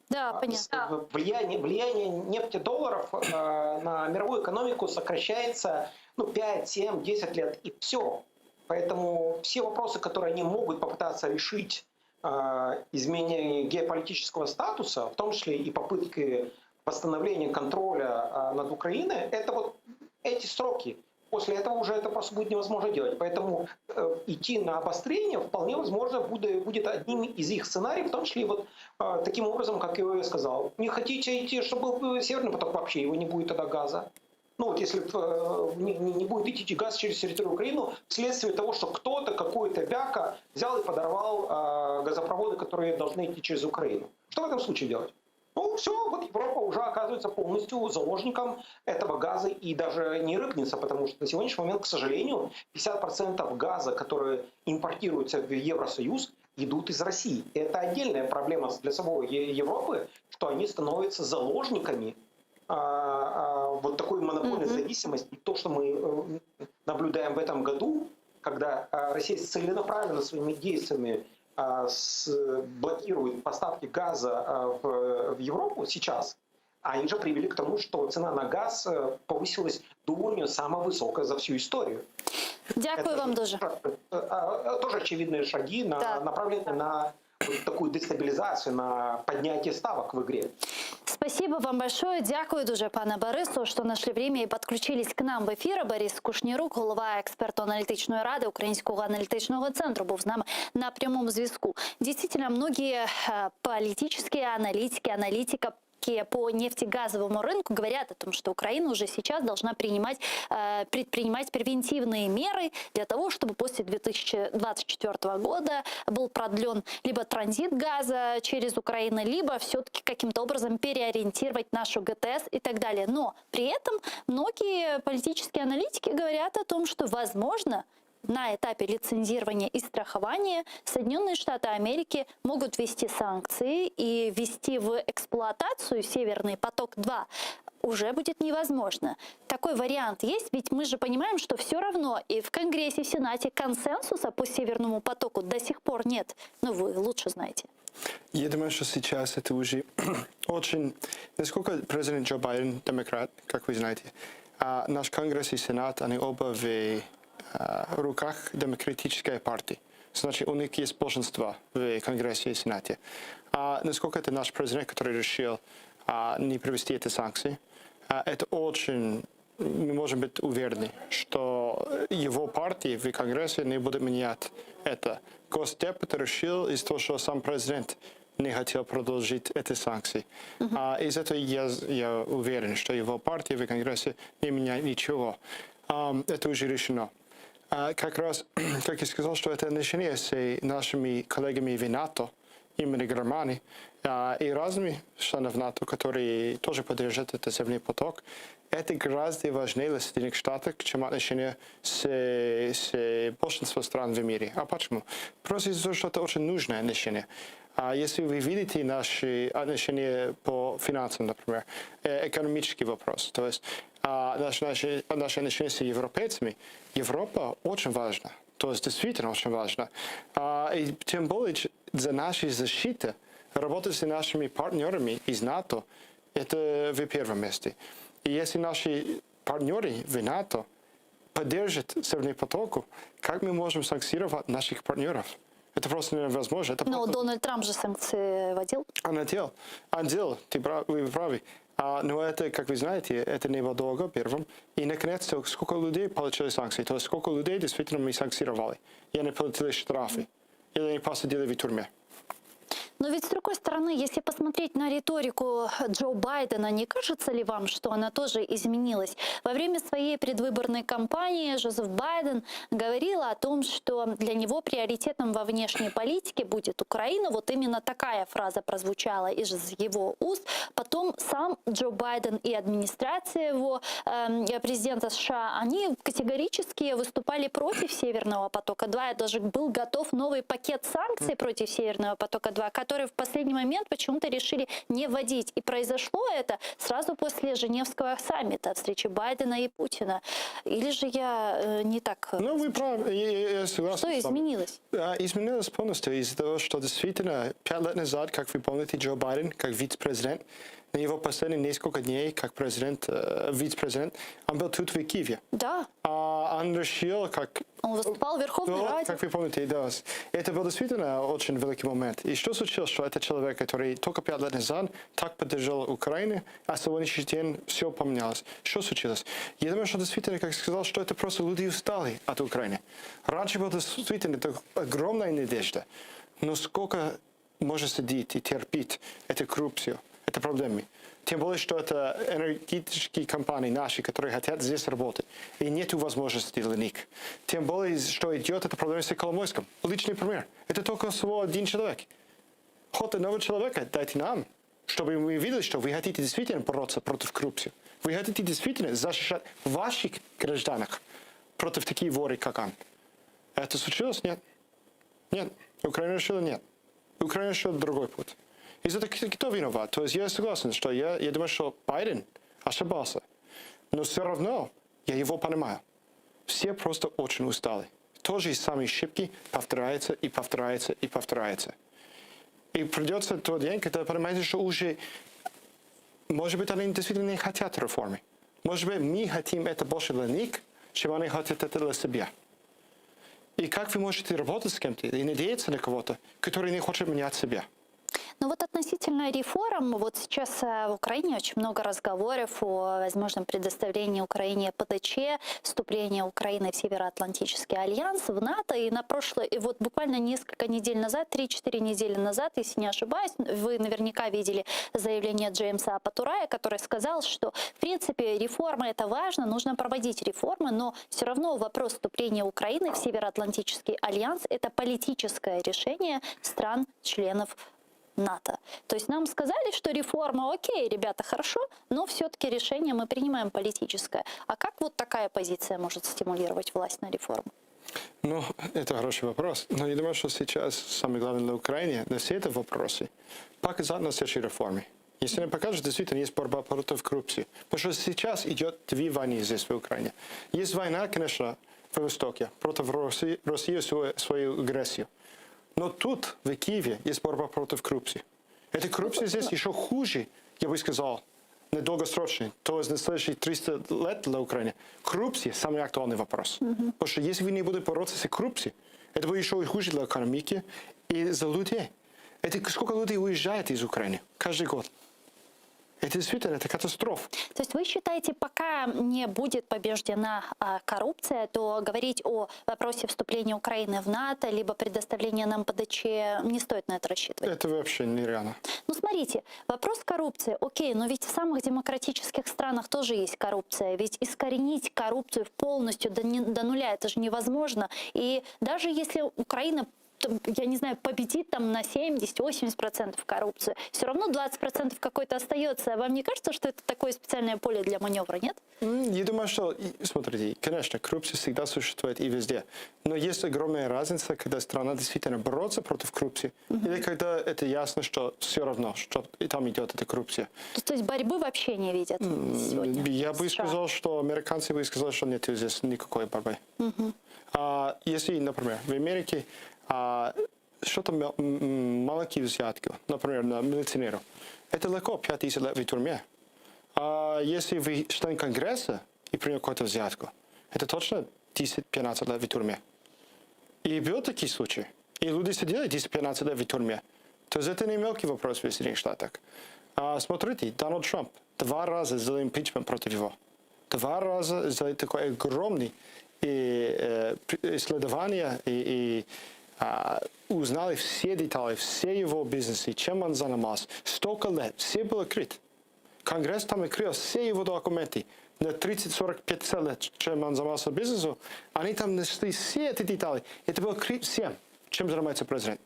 Да, понятно. Влияние, влияние нефтедолларов э, на мировую экономику сокращается ну, 5, 7, 10 лет, и все. Поэтому все вопросы, которые они могут попытаться решить э, изменение геополитического статуса, в том числе и попытки восстановления контроля э, над Украиной, это вот эти сроки. После этого уже это просто будет невозможно делать. Поэтому э, идти на обострение вполне возможно будет, будет одним из их сценариев, в том числе и вот э, таким образом, как я сказал. Не хотите идти, чтобы был Северный поток, вообще его не будет тогда газа. Ну вот если э, не, не будет идти газ через территорию Украины, вследствие того, что кто-то, какой-то бяка взял и подорвал э, газопроводы, которые должны идти через Украину. Что в этом случае делать? Ну, все, вот Европа уже оказывается полностью заложником этого газа и даже не рыпнется, потому что на сегодняшний момент, к сожалению, 50% газа, которые импортируются в Евросоюз, идут из России. Это отдельная проблема для самой Европы, что они становятся заложниками. вот такой монопольной зависимости, то, что мы э, наблюдаем в этом году, когда Россия целенаправленно своими действиями блокирует поставки газа в, в Европу сейчас, они же привели к тому, что цена на газ э, повысилась до уровня самого высокого за всю историю. Дякую вам дуже. Э, тоже очевидные шаги, на, направленные на вот такую дестабилизацию, на поднятие ставок в игре. Спасибо вам большое. Дякую дуже, пане Борису, что нашли время и подключились к нам в эфир. Борис Кушнірук, голова експертно-аналітичної ради Українського аналітичного центру, був з нами на прямому зв'язку. Действительно, многие э, политические аналитики, аналитика по нефтегазовому рынку говорят о том, что Украина уже сейчас должна принимать, э, предпринимать превентивные меры для того, чтобы после 2024 года был продлен либо транзит газа через Украину, либо все-таки каким-то образом переориентировать нашу ГТС и так далее. Но при этом многие политические аналитики говорят о том, что возможно на этапе лицензирования и страхования Соединенные Штаты Америки могут ввести санкции и ввести в эксплуатацию Северный поток-2 уже будет невозможно. Такой вариант есть, ведь мы же понимаем, что все равно и в Конгрессе, и в Сенате консенсуса по Северному потоку до сих пор нет. Ну, вы лучше знаете. Я думаю, что сейчас это уже очень... Насколько президент Джо Байден демократ, как вы знаете, а наш Конгресс и Сенат, они оба в руках демократической партии. Значит, у них есть большинство в Конгрессе и Сенате. А насколько это наш президент, который решил а, не провести эти санкции, а, это очень мы можем быть уверены, что его партия в Конгрессе не будет менять это. Госдеп это решил из того, что сам президент не хотел продолжить эти санкции. А из этого я, я уверен, что его партия в Конгрессе не меняет ничего. А, это уже решено. А, как раз, как я сказал, что это отношения с нашими коллегами в НАТО, именно Германии, а, и разными членов НАТО, которые тоже поддерживают этот Северный поток, это гораздо важнее для Соединенных Штатов, чем отношения с, с большинством стран в мире. А почему? Просто из-за того, что это очень нужное отношение. А если вы видите наши отношения по финансам, например, э, экономический вопрос, то есть а, наши, наши, наши отношения с европейцами, Европа очень важна. То есть действительно очень важно. А, и тем более за нашей защиты работать с нашими партнерами из НАТО, это в первом месте. И если наши партнеры в НАТО поддержат Северный поток, как мы можем санкцировать наших партнеров? Это просто невозможно. Это Но просто... Дональд Трамп же санкции вводил. Он делал. Он делал, ты прав, вы правы. А, но это, как вы знаете, это не было долго первым. И, наконец-то, сколько людей получили санкции? То есть сколько людей действительно мы санкцировали? И они платили штрафы. Или они посадили в тюрьме. Но ведь с другой стороны, если посмотреть на риторику Джо Байдена, не кажется ли вам, что она тоже изменилась? Во время своей предвыборной кампании Жозеф Байден говорил о том, что для него приоритетом во внешней политике будет Украина. Вот именно такая фраза прозвучала из его уст. Потом сам Джо Байден и администрация его, э, президента США, они категорически выступали против Северного потока-2. И даже был готов новый пакет санкций против Северного потока-2, который в последний момент почему-то решили не вводить. И произошло это сразу после Женевского саммита, встречи Байдена и Путина. Или же я э, не так? Ну, вы правы, я, я согласен. Что изменилось? Изменилось полностью из-за того, что действительно пять лет назад, как вы помните, Джо Байден, как вице-президент, на его последние несколько дней, как президент, э, вице-президент, он был тут в Киеве. Да. А он решил, как... Он выступал в Верховной Ну, Раде. Как вы помните, да. Это был действительно очень великий момент. И что случилось, что этот человек, который только пять лет назад так поддержал Украину, а сегодняшний день все поменялось. Что случилось? Я думаю, что действительно, как сказал, что это просто люди устали от Украины. Раньше была действительно так огромная надежда. Но сколько можно сидеть и терпеть эту коррупцию, это проблемы. Тем более, что это энергетические компании наши, которые хотят здесь работать. И нет возможности для них. Тем более, что идет эта проблема с Коломойским. Личный пример. Это только всего один человек. Хоть одного человека дайте нам, чтобы мы видели, что вы хотите действительно бороться против коррупции. Вы хотите действительно защищать ваших гражданок против таких воры, как он. Это случилось? Нет. Нет. Украина решила нет. Украина решила другой путь. Из-за этого кто виноват? То есть я согласен, что я, я думаю, что Байден. Ошибался. Но все равно я его понимаю. Все просто очень устали. То же самые ошибки повторяются и повторяются и повторяются. И придется тот день, когда понимаете, что уже, может быть, они действительно не хотят реформы. Может быть, мы хотим это больше для них, чем они хотят это для себя. И как вы можете работать с кем-то и надеяться на кого-то, который не хочет менять себя? Ну вот относительно реформ, вот сейчас э, в Украине очень много разговоров о возможном предоставлении Украине ПДЧ, вступлении Украины в Североатлантический альянс, в НАТО. И на прошлое, и вот буквально несколько недель назад, 3-4 недели назад, если не ошибаюсь, вы наверняка видели заявление Джеймса Аппатурая, который сказал, что в принципе реформы это важно, нужно проводить реформы, но все равно вопрос вступления Украины в Североатлантический альянс это политическое решение стран-членов НАТО. То есть нам сказали, что реформа, окей, ребята, хорошо, но все-таки решение мы принимаем политическое. А как вот такая позиция может стимулировать власть на реформу? Ну, это хороший вопрос. Но я думаю, что сейчас самое главное для Украины на все эти вопросы показать на следующей реформе. Если не покажут, действительно есть борьба против коррупции. Потому что сейчас идет две войны здесь, в Украине. Есть война, конечно, в Востоке против России, России свою, свою агрессию. Но тут, в Киеве, есть борьба против коррупции. Эта коррупция здесь еще хуже, я бы сказал, на долгосрочный, то есть на следующие 300 лет для Украины. Коррупция – самый актуальный вопрос. Потому что если вы не будете бороться с коррупцией, это будет еще и хуже для экономики и за людей. Это сколько людей уезжает из Украины каждый год. Это действительно это катастрофа. То есть вы считаете, пока не будет побеждена а, коррупция, то говорить о вопросе вступления Украины в НАТО, либо предоставления нам ПДЧ, не стоит на это рассчитывать? Это вообще нереально. Ну, смотрите, вопрос коррупции, окей, но ведь в самых демократических странах тоже есть коррупция. Ведь искоренить коррупцию полностью до, не, до нуля, это же невозможно. И даже если Украина там, я не знаю, победит там на 70-80% коррупцию, все равно 20% какой-то остается. Вам не кажется, что это такое специальное поле для маневра, нет? Я думаю, что, смотрите, конечно, коррупция всегда существует и везде. Но есть огромная разница, когда страна действительно борется против коррупции, или когда это ясно, что все равно, что и там идет эта коррупция. То есть борьбы вообще не видят сегодня? Я бы США? сказал, что американцы бы сказали, что нет здесь никакой борьбы. Мгм. А если, например, в Америке а, что-то мел- м, м, маленькие взятки, например, на милиционеру, это легко 5 лет в тюрьме. А если вы член Конгресса и принял какую-то взятку, это точно 10-15 лет в тюрьме. И был такие случаи. И люди сидели 10-15 лет в тюрьме. То есть это не мелкий вопрос в Соединенных Штатах. А, смотрите, Дональд Трамп два раза сделал импичмент против него. Два раза сделали такой огромный и, э, исследование и, и а, узнали все детали, все его бизнесы, чем он занимался. Столько лет, все было крыто. Конгресс там открыл все его документы. На 30, 40, 50 лет, чем он занимался бизнесом, они там нашли все эти детали. Это было крыто всем, чем занимается президент.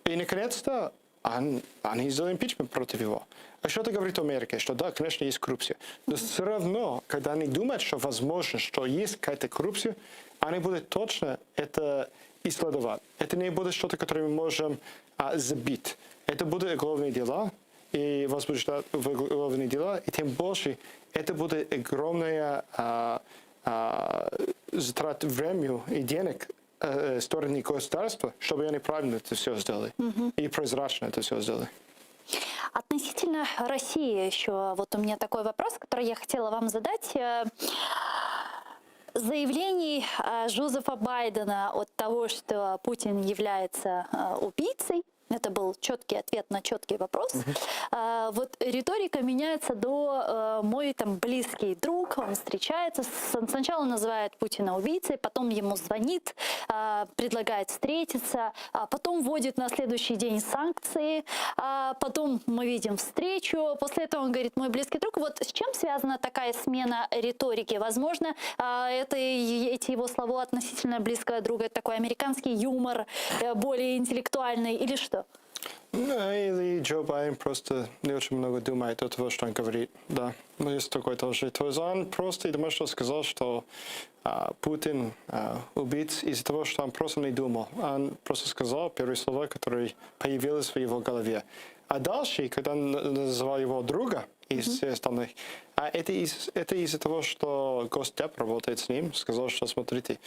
И, наконец-то, он, они сделали импичмент против него. А что это говорит о Америке? Что да, конечно, есть коррупция. Но все равно, когда они думают, что возможно, что есть какая-то коррупция, они будут точно это исследовать. Это не будет что-то, которое мы можем а, забить. Это будут уголовные дела, и возбуждать уголовные дела, и тем больше это будет огромная а, а, затрат времени и денег э, стороны государства, чтобы они правильно это все сделали Мгм. и прозрачно это все сделали. Относительно России еще вот у меня такой вопрос, который я хотела вам задать. Э, Заявлений э, Жозефа Байдена от того, что Путин является э, убийцей, это был четкий ответ на четкий вопрос. А, Вот риторика меняется до э, мой там близкий друг, он встречается, с- он сначала называет Путина убийцей, потом ему звонит, а, предлагает встретиться, а потом вводит на следующий день санкции, а потом мы видим встречу, после этого он говорит, мой близкий друг. Вот с чем связана такая смена риторики? Возможно, а, это и- эти его слова относительно близкого друга, это такой американский юмор, э, более интеллектуальный или что? Ну, или Джо Байден просто не очень много думает о того, что он говорит. Да, ну, есть такой тоже. То есть он просто, я думаю, что сказал, что а, Путин а, убийц из-за того, что он просто не думал. Он просто сказал первые слова, которые появились в его голове. А дальше, когда он называл его друга, И все остальных. А это, из, это из-за того, что Госдеп работает с ним, сказал, что смотрите,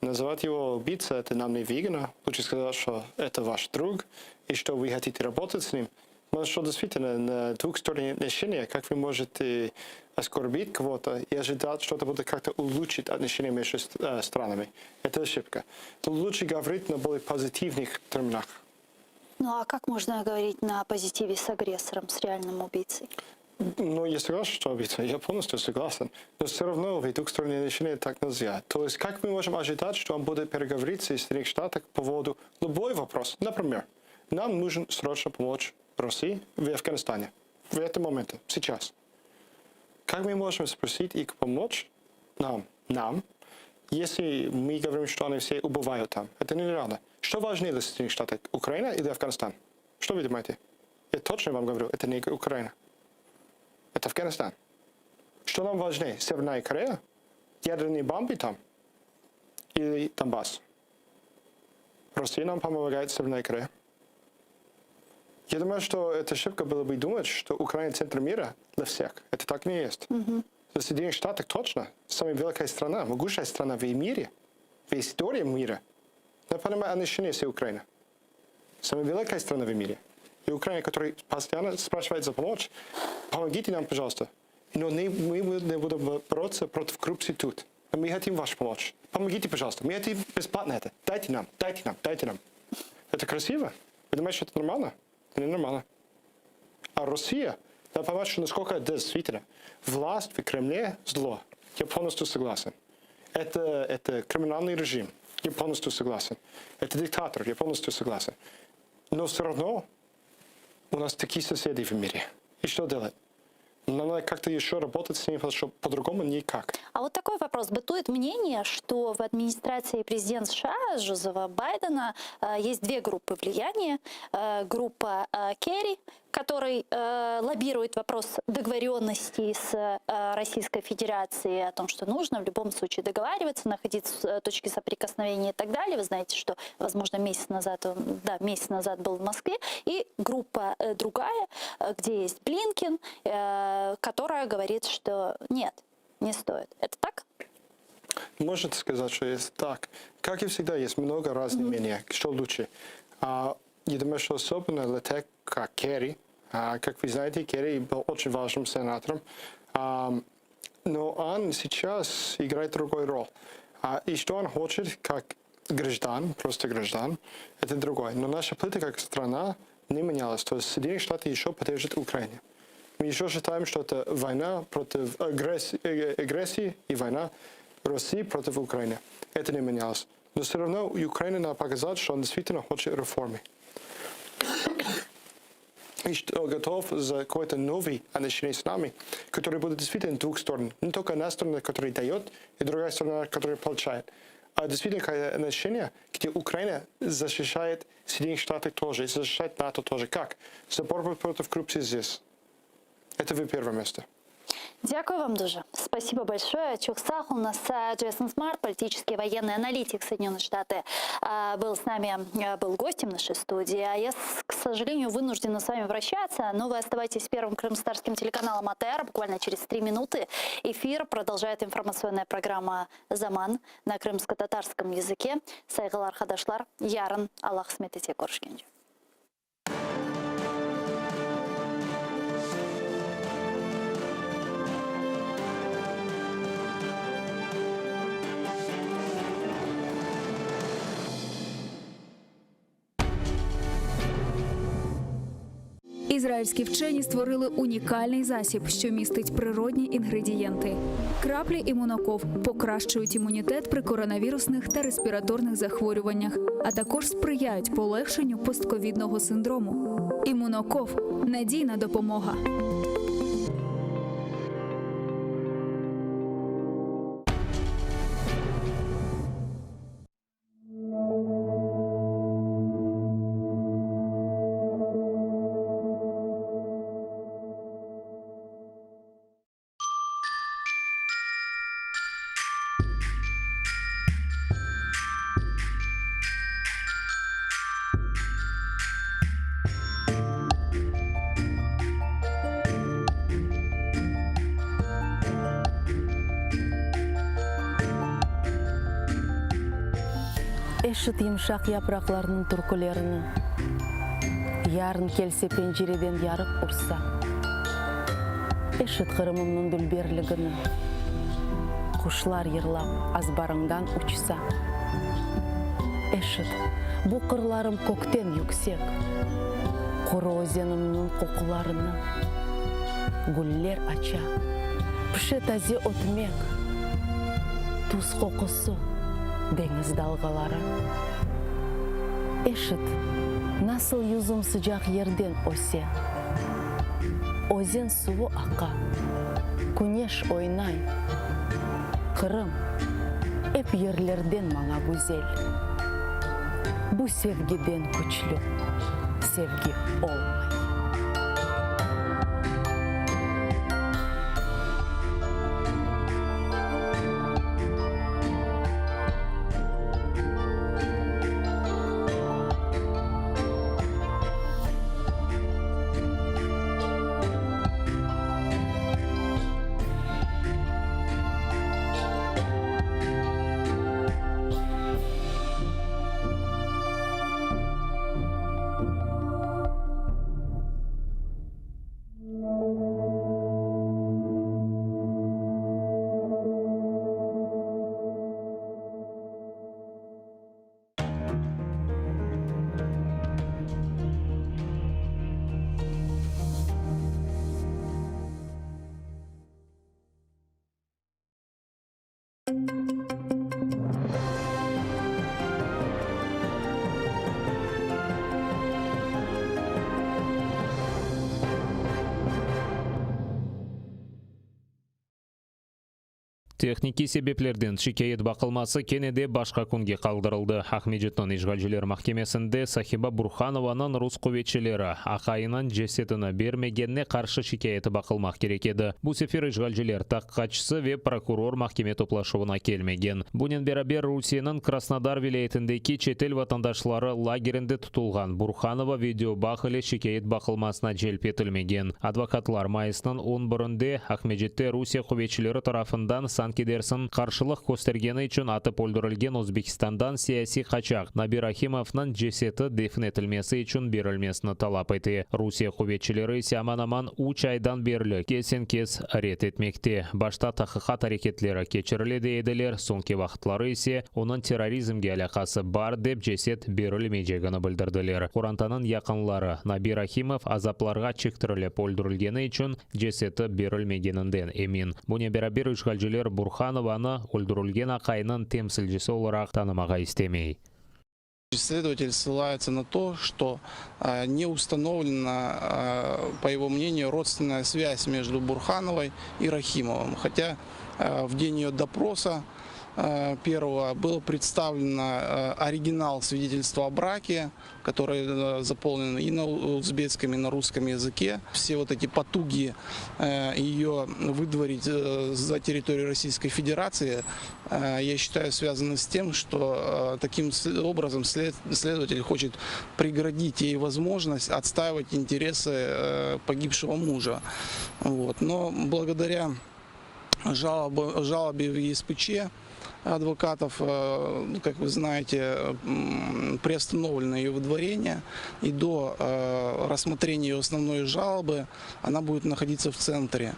называть его убийца, это нам не выгодно. Лучше сказать, что это ваш друг, и что вы хотите работать с ним. Потому что действительно на двухсторонние отношения, как вы можете оскорбить кого-то и ожидать, что это будет как-то улучшить отношения между э, странами. Это ошибка. То лучше говорить на более позитивных терминах. Ну а как можно говорить на позитиве с агрессором, с реальным убийцей? Ну, я согласен, что убийца, я полностью согласен. Но все равно в двухсторонние отношения так нельзя. То есть как мы можем ожидать, что он будет переговорить с Соединенных Штатах по поводу любой вопрос? Например, нам нужно срочно помочь России в Афганистане. В этом моменте, сейчас. Как мы можем спросить их помочь нам, нам, если мы говорим, что они все убивают там? Это нереально. Что важнее для Соединенных Штатов, Украина или Афганистан? Что вы думаете? Я точно вам говорю, это не Украина. Это Афганистан. Что нам важнее, Северная Корея, ядерные бомбы там или Донбасс? Россия нам помогает Северная Корея. Я думаю, что это ошибка было бы думать, что Украина центр мира для всех. Это так не есть. Угу. В Соединенных Штатах точно самая великая страна, могучая страна в мире, в истории мира. Я понимаю отношения с Украиной. Самая великая страна в мире. И Украина, которая постоянно спрашивает за помощь, помогите нам, пожалуйста. Но не, мы не будем бороться против коррупции тут. Мы хотим вашу помощь. Помогите, пожалуйста. Мы хотим бесплатно это. Дайте нам, дайте нам, дайте нам. Это красиво? Вы думаете, что это нормально? Это ненормально. А Россия, надо понимать, что насколько действительно власть в Кремле зло. Я полностью согласен. Это, это криминальный режим. Я полностью согласен. Это диктатор. Я полностью согласен. Но все равно у нас такие соседи в мире. И что делать? Нам надо как-то еще работать с ними, потому что по-другому никак. А вот такой вопрос. Бытует мнение, что в администрации президента США Джозефа Байдена э, есть две группы влияния. Э, группа э, Керри, который лоббирует вопрос договоренности с Российской Федерацией о том, что нужно в любом случае договариваться, находить точки соприкосновения и так далее. Вы знаете, что, возможно, месяц назад, он, да, месяц назад был в Москве. И группа другая, где есть Блинкен, которая говорит, что нет, не стоит. Это так? Можно сказать, что есть так. Как и всегда, есть много разных mm-hmm. мнений, что лучше. А, я думаю, что особенно для тех, как Керри, а, как вы знаете, Керри был очень важным сенатором, а, но он сейчас играет другой роль. А, и что он хочет, как граждан, просто граждан, это другое. Но наша политика как страна не менялась. То есть Соединенные Штаты еще поддержат Украину. Мы еще считаем, что это война против агрессии, э, агрессии и война России против Украины. Это не менялось. Но все равно Украина надо показать, что он действительно хочет реформы. И что готов за какой-то новый отношение с нами, который будет действительно двух сторон. Не только одна сторона, которая дает, и другая сторона, которая получает. А действительно какое отношение, где Украина защищает Соединенные Штаты тоже, защищает НАТО тоже. Как? За борьбу против коррупции здесь. Это в первое место. Дякую вам дуже. Спасибо большое. Çoq sağ oluñız Джейсон Смарт, политический военный аналитик Соединенных Штатов, был с нами, был гостем нашей студии. А я, к сожалению, вынуждена с вами прощаться, но вы оставайтесь с первым крымскотатарским телеканалом АТР. Буквально через три минуты эфир продолжает информационная программа «Заман» на крымско-татарском языке. Sayğılı arqadaşlar, yarın Allah qısmet etse körüşkence. Ізраїльські вчені створили унікальний засіб, що містить природні інгредієнти. Краплі імуноков покращують імунітет при коронавірусних та респіраторних захворюваннях, а також сприяють полегшенню постковідного синдрому. Імуноков надійна допомога. Eşit yımşaq yapraqlarnıñ türkülerini. Yarın kelse pencereden yarıq ursa. Eşit Qırımımnıñ dülberligini. Quşlar yırlap azbarıñdan uçsa. Eşit, bu qırlarım kökten yüksek. Quru özenimniñ qoqularını. Güller aça, pişe taze ötmek. Tuz qoqusı, deñiz dalğaları. Eşit, nasıl yüzüm sıcaq yerden öse. Özen suvu aqa, küneş oynay. Qırım, ep yerlerden maña güzel. Bu sevgiden küçlü sevgi olmay. Tehnikiy sebeplerden şikâyet baqılması kene de başqa künge qaldırıldı. Aqmescitniñ işğalciler mahkemesinde Sahiba Burhanovanıñ rus quvetçileri aqayınıñ cesedini bermegenine qarşı şikâyeti baqılmaq kerek edi. Bu sefer işğalciler tahqiqatçısı ve prokuror mahkeme toplaşuvına kelmegen. Bunen beraber, Rusiyeniñ Krasnodar vilâyetindeki çetel vatandaşları lagerinde tutulğan Burhanova videobağ ile şikâyet baqılmasına celp etilmegen. Advokatlar mayısnıñ on birinde Aqmescitte Rusiye quvetçileri tarafından, sanki dersiñ, qarşılıq köstergeni içün atıp öldürilgen Özbekistandan siyasiy qaçaq Nabi Rahimovnıñ ceseti defin etilmesi içün berilmesini talap ete. Rusiye quvetçileri ise aman-aman üç aydan berli kesen-kes red etmekte. Başta tahqiqat areketleri keçirile dey ediler, soñki vaqıtları ise onıñ terrorizmge alâqası bar dep ceset berilmeycegini bildirdiler. Qorantanıñ yaqınları, Nabi Rahimov azaplarğa çektirilip öldürilgeni içün ceseti berilmegeninden emin. Bunen beraber işğalciler Burhanovanı öldürilgen aqayınıñ temsilcisi olaraq tanımağa istemey. Следователь ссылается на то, что не установлена, по его мнению, родственная связь между Бурхановой и Рахимовым. Хотя в день ее допроса первого был представлен оригинал свидетельства о браке, который заполнен и на узбекском, и на русском языке. Все вот эти потуги ее выдворить за территорию Российской Федерации, я считаю, связаны с тем, что таким образом следователь хочет преградить ей возможность отстаивать интересы погибшего мужа. Вот. Но благодаря жалобе, жалобе в ЕСПЧ адвокатов, ну, как вы знаете, приостановлено ее выдворение, и до рассмотрения ее основной жалобы она будет находиться в центре.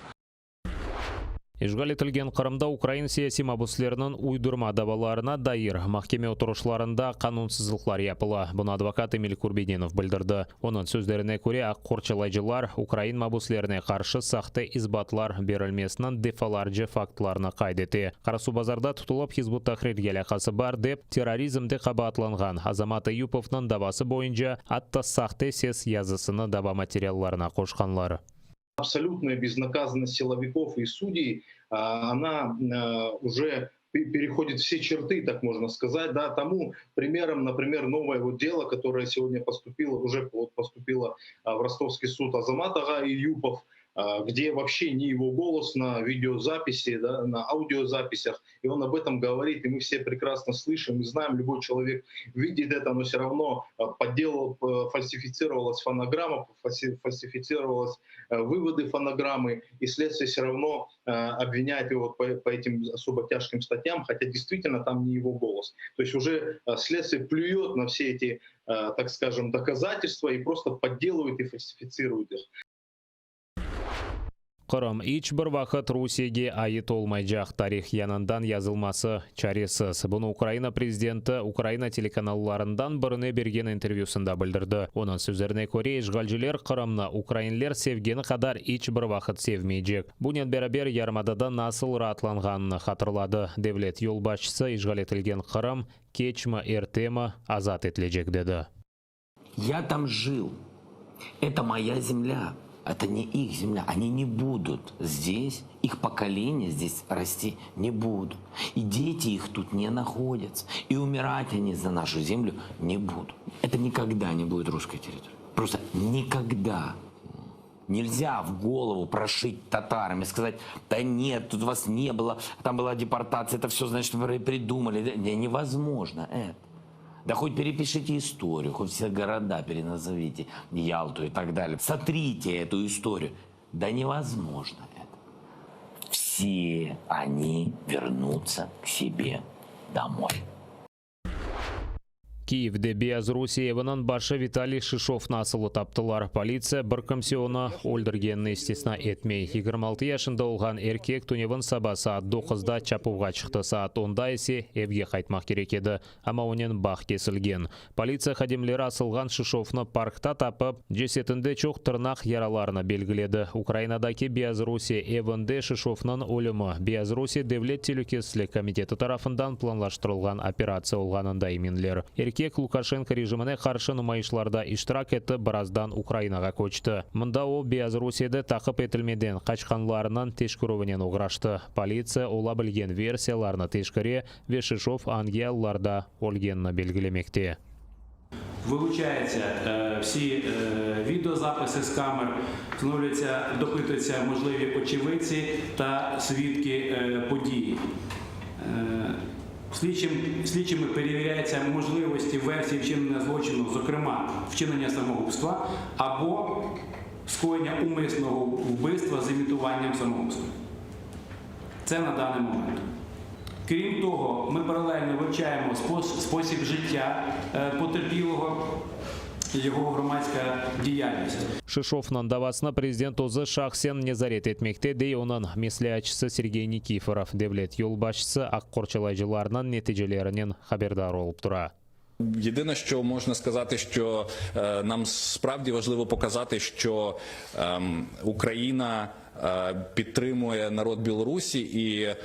İşğal etilgen Qırımda ukrain siyasiy mabüsleriniñ uydurma davalarına dair mahkeme oturışlarında qanunsızlıqlar yapıla. Bunı advokat Emil Kurbedinov bildirdi. Onıñ sözlerine köre, aq qorçalayıcılar ukrain mabüslerine qarşı sahte isbatlar berilmesiniñ defalarca faktlarını qayd ete. Qarasuvbazarda tutulıp Hizb ut-Tahrirge alâqası bar dep, terrorizmde qabaatlanğan Azamat Eyupovnıñ davası boyunca atta sahte ses yazısını dava materiallarına qoşqanlar. Абсолютная безнаказанность силовиков и судей, она уже переходит все черты, так можно сказать. Да, тому примером, например, новое вот дело, которое сегодня поступило, уже вот поступило в ростовский суд Азамат ağa Эюпов. где вообще не его голос на видеозаписи, да, на аудиозаписях, и он об этом говорит, и мы все прекрасно слышим и знаем, любой человек видит это, но все равно подделал, фальсифицировалась фонограмма, фальсифицировалась выводы фонограммы, и следствие все равно обвиняет его по, по этим особо тяжким статьям, хотя действительно там не его голос. То есть уже следствие плюет на все эти, так скажем, доказательства и просто подделывает и фальсифицирует их. Qırım iç bir vaqıt Rusiyege ait olmaycaq tarih yañıdan yazılması çaresiz. Bunı Ukraina prezidenti Ukraina telekanallarından birine bergen intervyüsında bildirdi. Onıñ sözlerine köre, işğalciler Qırımnı ukrainler sevgeni qadar iç bir vaqıt sevmeycek. Bunen beraber yarımadada nasıl raatlanğanını hatırladı. Devlet yolbaşçısı işğal etilgen Qırım keçmi ertemi azat etilecek dedi. Я там жил. Это моя земля. Это не их земля. Они не будут здесь, их поколения здесь расти не будут. И дети их тут не находятся. И умирать они за нашу землю не будут. Это никогда не будет русской территорией. Просто никогда. Нельзя в голову прошить татарам и сказать, да нет, тут вас не было, там была депортация, это все, значит, вы придумали. Да, не, невозможно это. Да хоть перепишите историю, хоть все города переназовите, Ялту и так далее. Сотрите эту историю. Да невозможно это. Все они вернутся к себе домой. Kiyevde Beyazrusiye eviniñ başı Vitaliy Şişovnı asılı taptılar. Politsiya bir kimse onı öldürgenini istisna etmey. 26 yaşında olğan erkek tünevin saba saat 9-da çapuvğa çıqtı. Saat 10-da ise evge qaytmaq kerek edi. Amma onen bağ kesilgen. Politsiya hadimleri asılğan Şişovnı parkta tapıp, cesedinde çoq tırnaq yaralarını belgiledi. Ukrainadaki Beyazrusiye evinde Şişovnıñ ölümi Beyazrusiye Devlet telükesizlik komiteti tarafından planlaştırılğan operatsiya olğanında eminler. Erkek Lukaşenko rejimine qarşı numayışlarda iştirak etti, birazdan Ukrainağa köçti. Mında o Beyazrusiyede taqip etilmeden qaçqanlarınıñ teşkerüvinen oğraştı. Politsiya ola bilgen versiyalarnı teşkere ve Şişov angi allarda ölgenini belgilemekte. Вилучаються е, всі е, відеозаписи з камер, встановлюються, допитуються можливі очевидці та свідки е, події. Е, Слідчим, слідчими перевіряються можливості версії вчинення злочину, зокрема вчинення самогубства або скоєння умисного вбивства з імітуванням самогубства. Це на даний момент. Крім того, ми паралельно вивчаємо спос- спосіб життя е, потерпілого, його громадська діяльність. Şişovnıñ davasını prezident özü şahsen nezaret etmekte, dey onıñ mesleatçısı Sergey Nikiforov. Devlet yolbaşçısı aq qorçalayıcılarnıñ neticelerinen haberdar olıp tura. Єдине, що можна сказати, що е, нам справді важливо показати, що ем, Україна е, підтримує народ Білорусі, і е,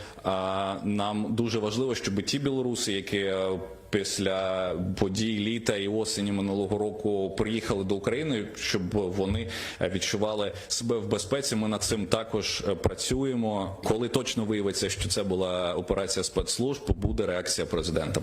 нам дуже важливо, щоб ті білоруси, які е, після подій літа і осені минулого року приїхали до України, щоб вони відчували себе в безпеці. Ми над цим також е, працюємо. Коли точно виявиться, що це була операція спецслужб, буде реакція президента.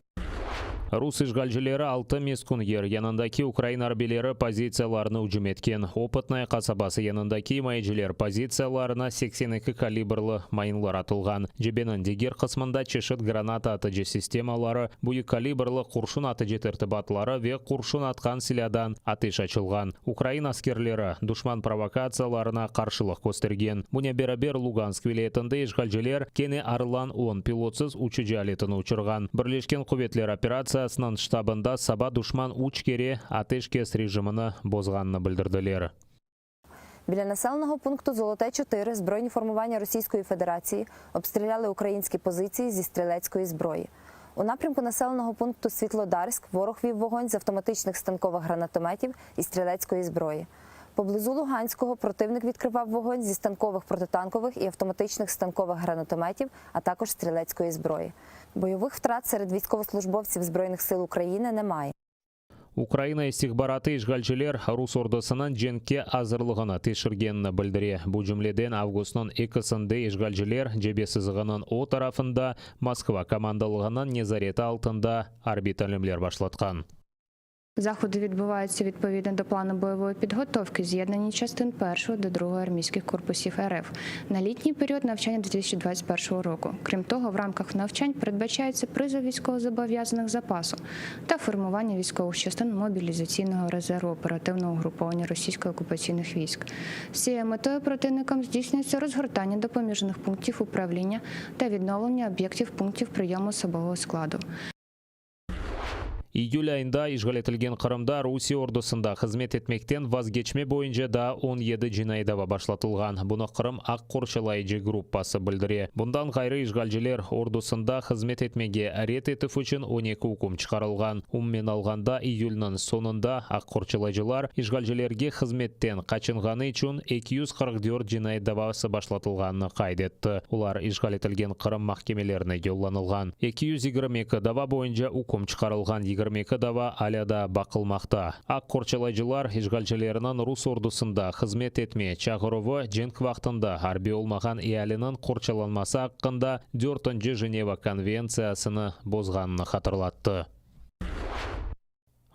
Rus işğalcileri altı meskün yer yanındaki ukrain arbiyleri pozitsiyalarına ücüm etken. Opıtnoye qasabası yanındaki imayeciler pozitsiyalarına 82 kalibrli mayınlar atılğan. Cebeniñ diger qısmında çeşit granata atıcı sistemaları, büyük kalibrli qurşun atıcı tertibatları ve qurşun atqan silâdan ateş açılğan. Ukrain askerleri duşman provokatsiyalarına qarşılıq köstergen. Bunen beraber Lugansk vilâyetinde işğalciler kene Orlan-10 pilotsız uçucı aletini uçurğan. Birleşken quvetler operatsiyasınıñ ştabında saba duşman üç kere ateşkes rejimini bozğanını bildirdiler. Біля населеного пункту Золоте 4 збройні формування Російської Федерації обстріляли українські позиції зі стрілецької зброї. У напрямку населеного пункту Світлодарськ ворог вів вогонь з автоматичних станкових гранатометів і стрілецької зброї. Поблизу Луганського противник відкривав вогонь зі станкових протитанкових і автоматичних станкових гранатометів, а також стрілецької зброї. Бойових втрат серед військовослужбовців Збройних сил України немає. Ukraina istihbaratı işğalciler rus ordusınıñ cenkke azırlığını teşkergenini bildire. Bu cümleden avgustnıñ ekisinde işğalciler cebe sızığınıñ o tarafında Moskva komandalığınıñ nezareti altında arbiy talimler başlatqan. Заходи відбуваються відповідно до плану бойової підготовки, з'єднані частин 1 до 2 армійських корпусів РФ на літній період навчання 2021 року. Крім того, в рамках навчань передбачається призов військовозобов'язаних запасу та формування військових частин мобілізаційного резерву оперативного угруповання російських окупаційних військ. З цією метою противникам здійснюється розгортання допоміжних пунктів управління та відновлення об'єктів пунктів прийому особового складу. İyül ayında işğal etilgen Qırımda Rusiye ordusında hızmet etmekten vazgeçme boyunca daa 17 cinaiy dava başlatılğan. Bunı Qırım aq qorçalayıcı gruppası bildire. Bundan ğayrı işğalciler ordusında hızmet etmege red etüv içün 12 üküm çıqarılğan. Umumen alğanda, iyülniñ soñunda aq qorçalayıcılar işğalcilerge hızmetten qaçınğanı içün 244 cinayet davası başlatılğanını qayd etti. Olar işğal etilgen Qırım mahkemelerine yollanılğan. 222 dava boyunca üküm çıqarılğan, 22 dava alâ daa baqılmaqta. Aq qorçalayıcılar, işğalcilerniñ rus ordusında hızmet etme çağıruvı cenk vaqtında arbiy olmağan ealiniñ qorçalanması aqqında dörtünci Jeneva konventsiyasını bozğanını hatırlattı.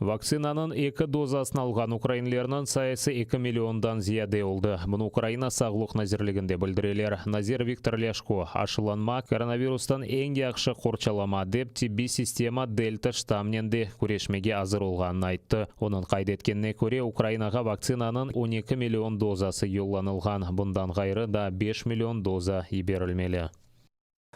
Vaktsinanıñ eki dozasını alğan ukrainlerniñ sayısı eki milliondan ziyade oldı. Bunı Ukraina Sağlıq nazirliginde bildireler. Nazir Viktor Lâşko, aşılanma, koronavirustan eñ yahşı qorçalama, dep tibbiy sistema delta ştammnen de küreşmege azır olğanını ayttı. Onıñ qayd etkenine köre, Ukrainağa vaktsinanıñ 12 million dozası yollanılğan, bundan ğayrı daa beş million doza yiberilmeli.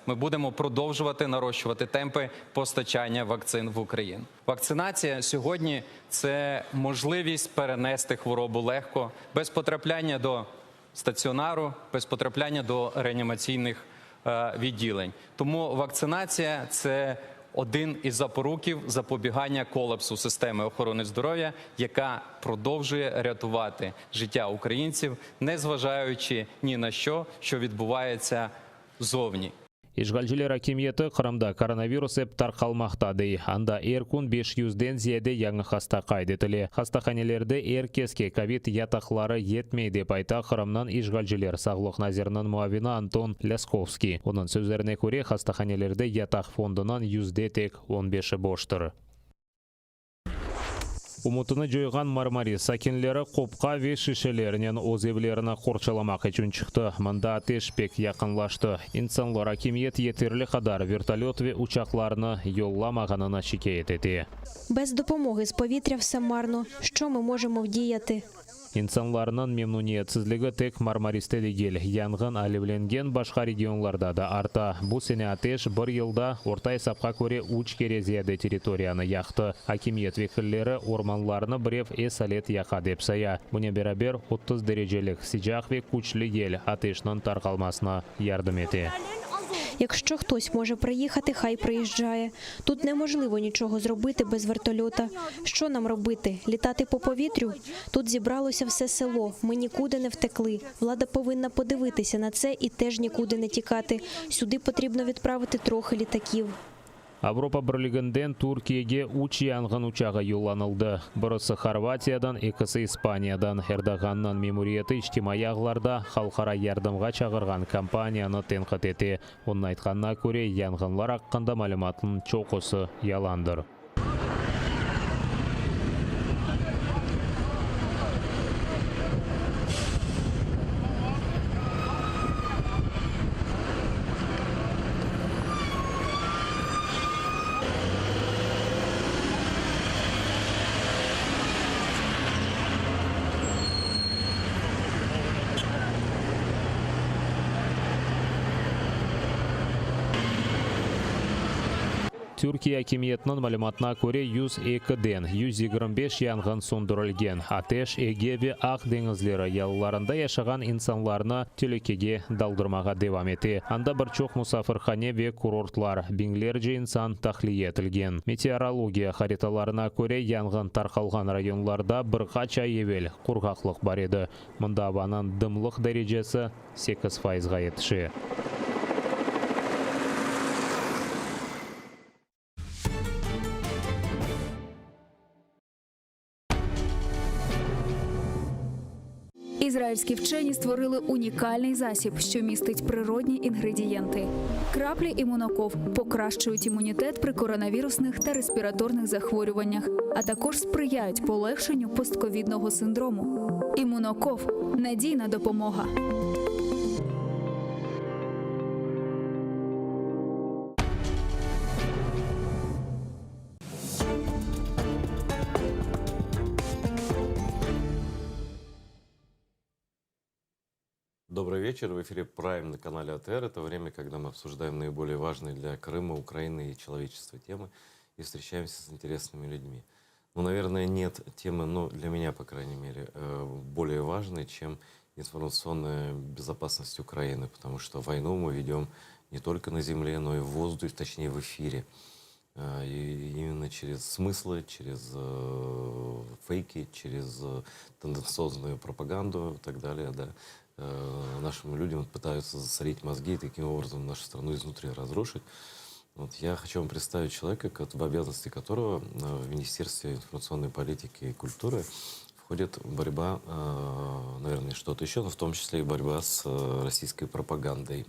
Ми будемо продовжувати нарощувати темпи постачання вакцин в Україну. Вакцинація сьогодні це можливість перенести хворобу легко, без потрапляння до стаціонару, без потрапляння до реанімаційних відділень. Тому вакцинація це один із запоруків запобігання колапсу системи охорони здоров'я, яка продовжує рятувати життя українців, незважаючи ні на що, що відбувається зовні. İşğalciler akimiyeti Qırımda koronavirus ep tarqalmaqta, dey. Anda er kün beş yüzden ziyade yañı hasta qayd etile. Hastahanelerde er keske kovid yataqları yetmey, dep ayta Qırımnıñ işğalciler sağlıq naziriniñ muavini Anton Lâskovskiy. Onıñ sözlerine köre, hastahanelerde yataq fondunıñ yüzde tek on beşi boştır. Ümütini coyğan Marmaris sakinleri qopqa ve şişelernen öz evlerini qorçalamaq içün çıqtı. Mında ateş pek yaqınlaştı. İnsanlar akimiyet yeterli qadar vertolöt ve uçaqlarnı yollamağanını şikâyet ete. Bez dopomogi z povіtrя vse marno. Şço mı mojemo vdiyati? İnsanlarnıñ memnüniyetsizligi tek Marmariste degil, yanğın alevlengen başqa regionlarda da arta. Bu sene ateş bir yılda orta esapqa köre üç kere ziyade territoriyanı yaqtı. Akimiyet vekilleri ormanlarnı birev esalet yaqa dep saya. Bunen beraber, 30 derecelik sıcaq ve küçlü yel ateşniñ tarqalmasına yardım ete. Yakşço htos može prıyihatı, hay prıyizdžaye. Tut nemojlıvo niçogo zrobıtı bez vertolöta. Şço nam robıtı? Litatı po povіtrю? Tut zibralosya vse selo. Mı nikudı ne vteklı. Vlada povınna podıvıtısya na tse i tej nikudı ne tikatı. Südı potribno vidpravıtı trohı litakiv. Avropa Birliginden Türkiyege üç yanğın uçağı yollanıldı, birisi Horvatiyadan, ekisi İspaniyadan. Erdoğannıñ memuriyeti içtimaiy ağlarda halqara yardımğa çağırğan kampaniyanı tenqit ete. Onıñ aytqanına köre, yanğınlar aqqında malümatnıñ çoqusı yalandır. Türkiye akimiyetiniñ malümatına köre, 102-den 125 yanğın söndürilgen. Ateş Ege ve Aq deñizleri yalılarında yaşağan insanlarnı telükege daldırmağa devam ete. Anda bir çoq musafirhane ve kurortlar, biñlerce insan tahliye etilgen. Meteorologiya haritalarına köre, yanğın tarqalğan rayonlarda bir qaç ay evel qurğaqlıq bar edi. Mında avanıñ dımlıq derecesi sekiz fayızğa yetişe. Ізраїльські вчені створили унікальний засіб, що містить природні інгредієнти. Краплі імуноков покращують імунітет при коронавірусних та респіраторних захворюваннях, а також сприяють полегшенню постковідного синдрому. Імуноков надійна допомога. Добрый вечер. В эфире Прайм на канале АТР. Это время, когда мы обсуждаем наиболее важные для Крыма, Украины и человечества темы и встречаемся с интересными людьми. Ну, наверное, нет темы, ну, для меня, по крайней мере, э, более важной, чем информационная безопасность Украины, потому что войну мы ведем не только на земле, но и в воздухе, точнее, в эфире. Э, И именно через смыслы, через э, фейки, через э, тенденциозную пропаганду и так далее, да, э, нашим людям пытаются засорить мозги и таким образом нашу страну изнутри разрушить. Вот я хочу вам представить человека, ко- в обязанности которого э, в Министерстве информационной политики и культуры входит борьба, э, наверное, что-то еще, но в том числе и борьба с э, российской пропагандой.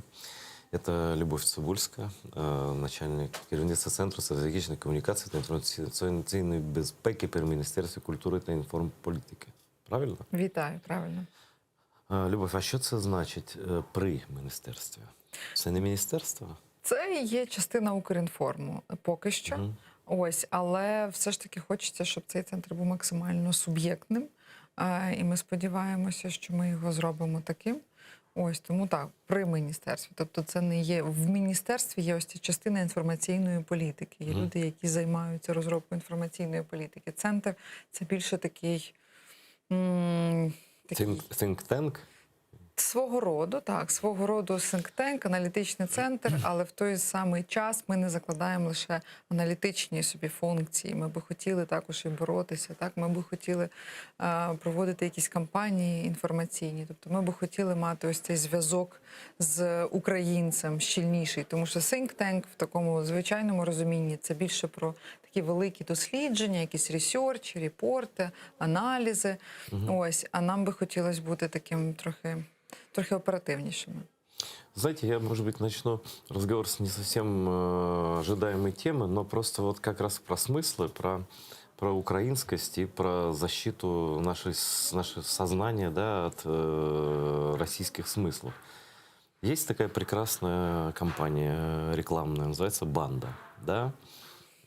Это Любовь Цибульська, э, начальник керівництва Центру стратегічної комунікації та інформаційної безпеки при Міністерстві культури та інформполітики. Правильно? Вітаю, правильно. Е, Любов, а що це значить е, при міністерстві? Це не міністерство? Це є частина Укрінформу поки що. Мгм. Ось, але все ж таки хочеться, щоб цей центр був максимально суб'єктним. Е, І ми сподіваємося, що ми його зробимо таким. Ось тому так, при міністерстві. Тобто, це не є в міністерстві є ось ця частина інформаційної політики. Є Мгм. люди, які займаються розробкою інформаційної політики. Центр це більше такий. м, такий Think, think tank? Свого роду, так, свого роду think tank, аналітичний центр, але в той самий час ми не закладаємо лише аналітичні собі функції. Ми би хотіли також і боротися. Так, ми би хотіли е, проводити якісь кампанії інформаційні. Тобто, ми би хотіли мати ось цей зв'язок з українцем щільніший, тому що think tank в такому звичайному розумінні це більше про такі великі дослідження, якісь ресерчі, репорти, аналізи. Мгм. Ось, а нам би хотілося бути таким трохи, трохи оперативнішими. Знаете, я, может быть, начну разговор с не совсем э, ожидаемой темы, но просто вот как раз про смыслы, про, про украинскость и про защиту нашей, с- нашего сознания да, от э, российских смыслов. Есть такая прекрасная компания э, рекламная, называется «Банда». Да?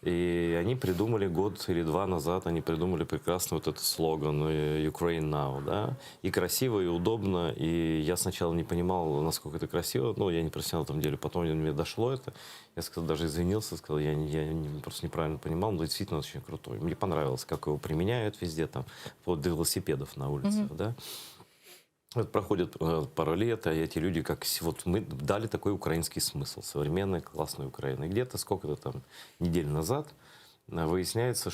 И они придумали год или два назад, они придумали прекрасный вот этот слоган э, «Ukraine Now», да? И красиво, и удобно, и я сначала не понимал, насколько это красиво, ну, я не профессионал в этом деле, потом мне дошло это, я сказал, даже извинился, сказал, я, не- я не- просто неправильно понимал, но действительно очень крутой. Мне понравилось, как его применяют везде, там, вплоть до велосипедов на улицах, Мгм. да? Вот проходит э, пару лет, а эти люди как с- вот мы дали такой украинский смысл, современной классной Украины. И Где-то сколько-то там недель назад э, выясняется,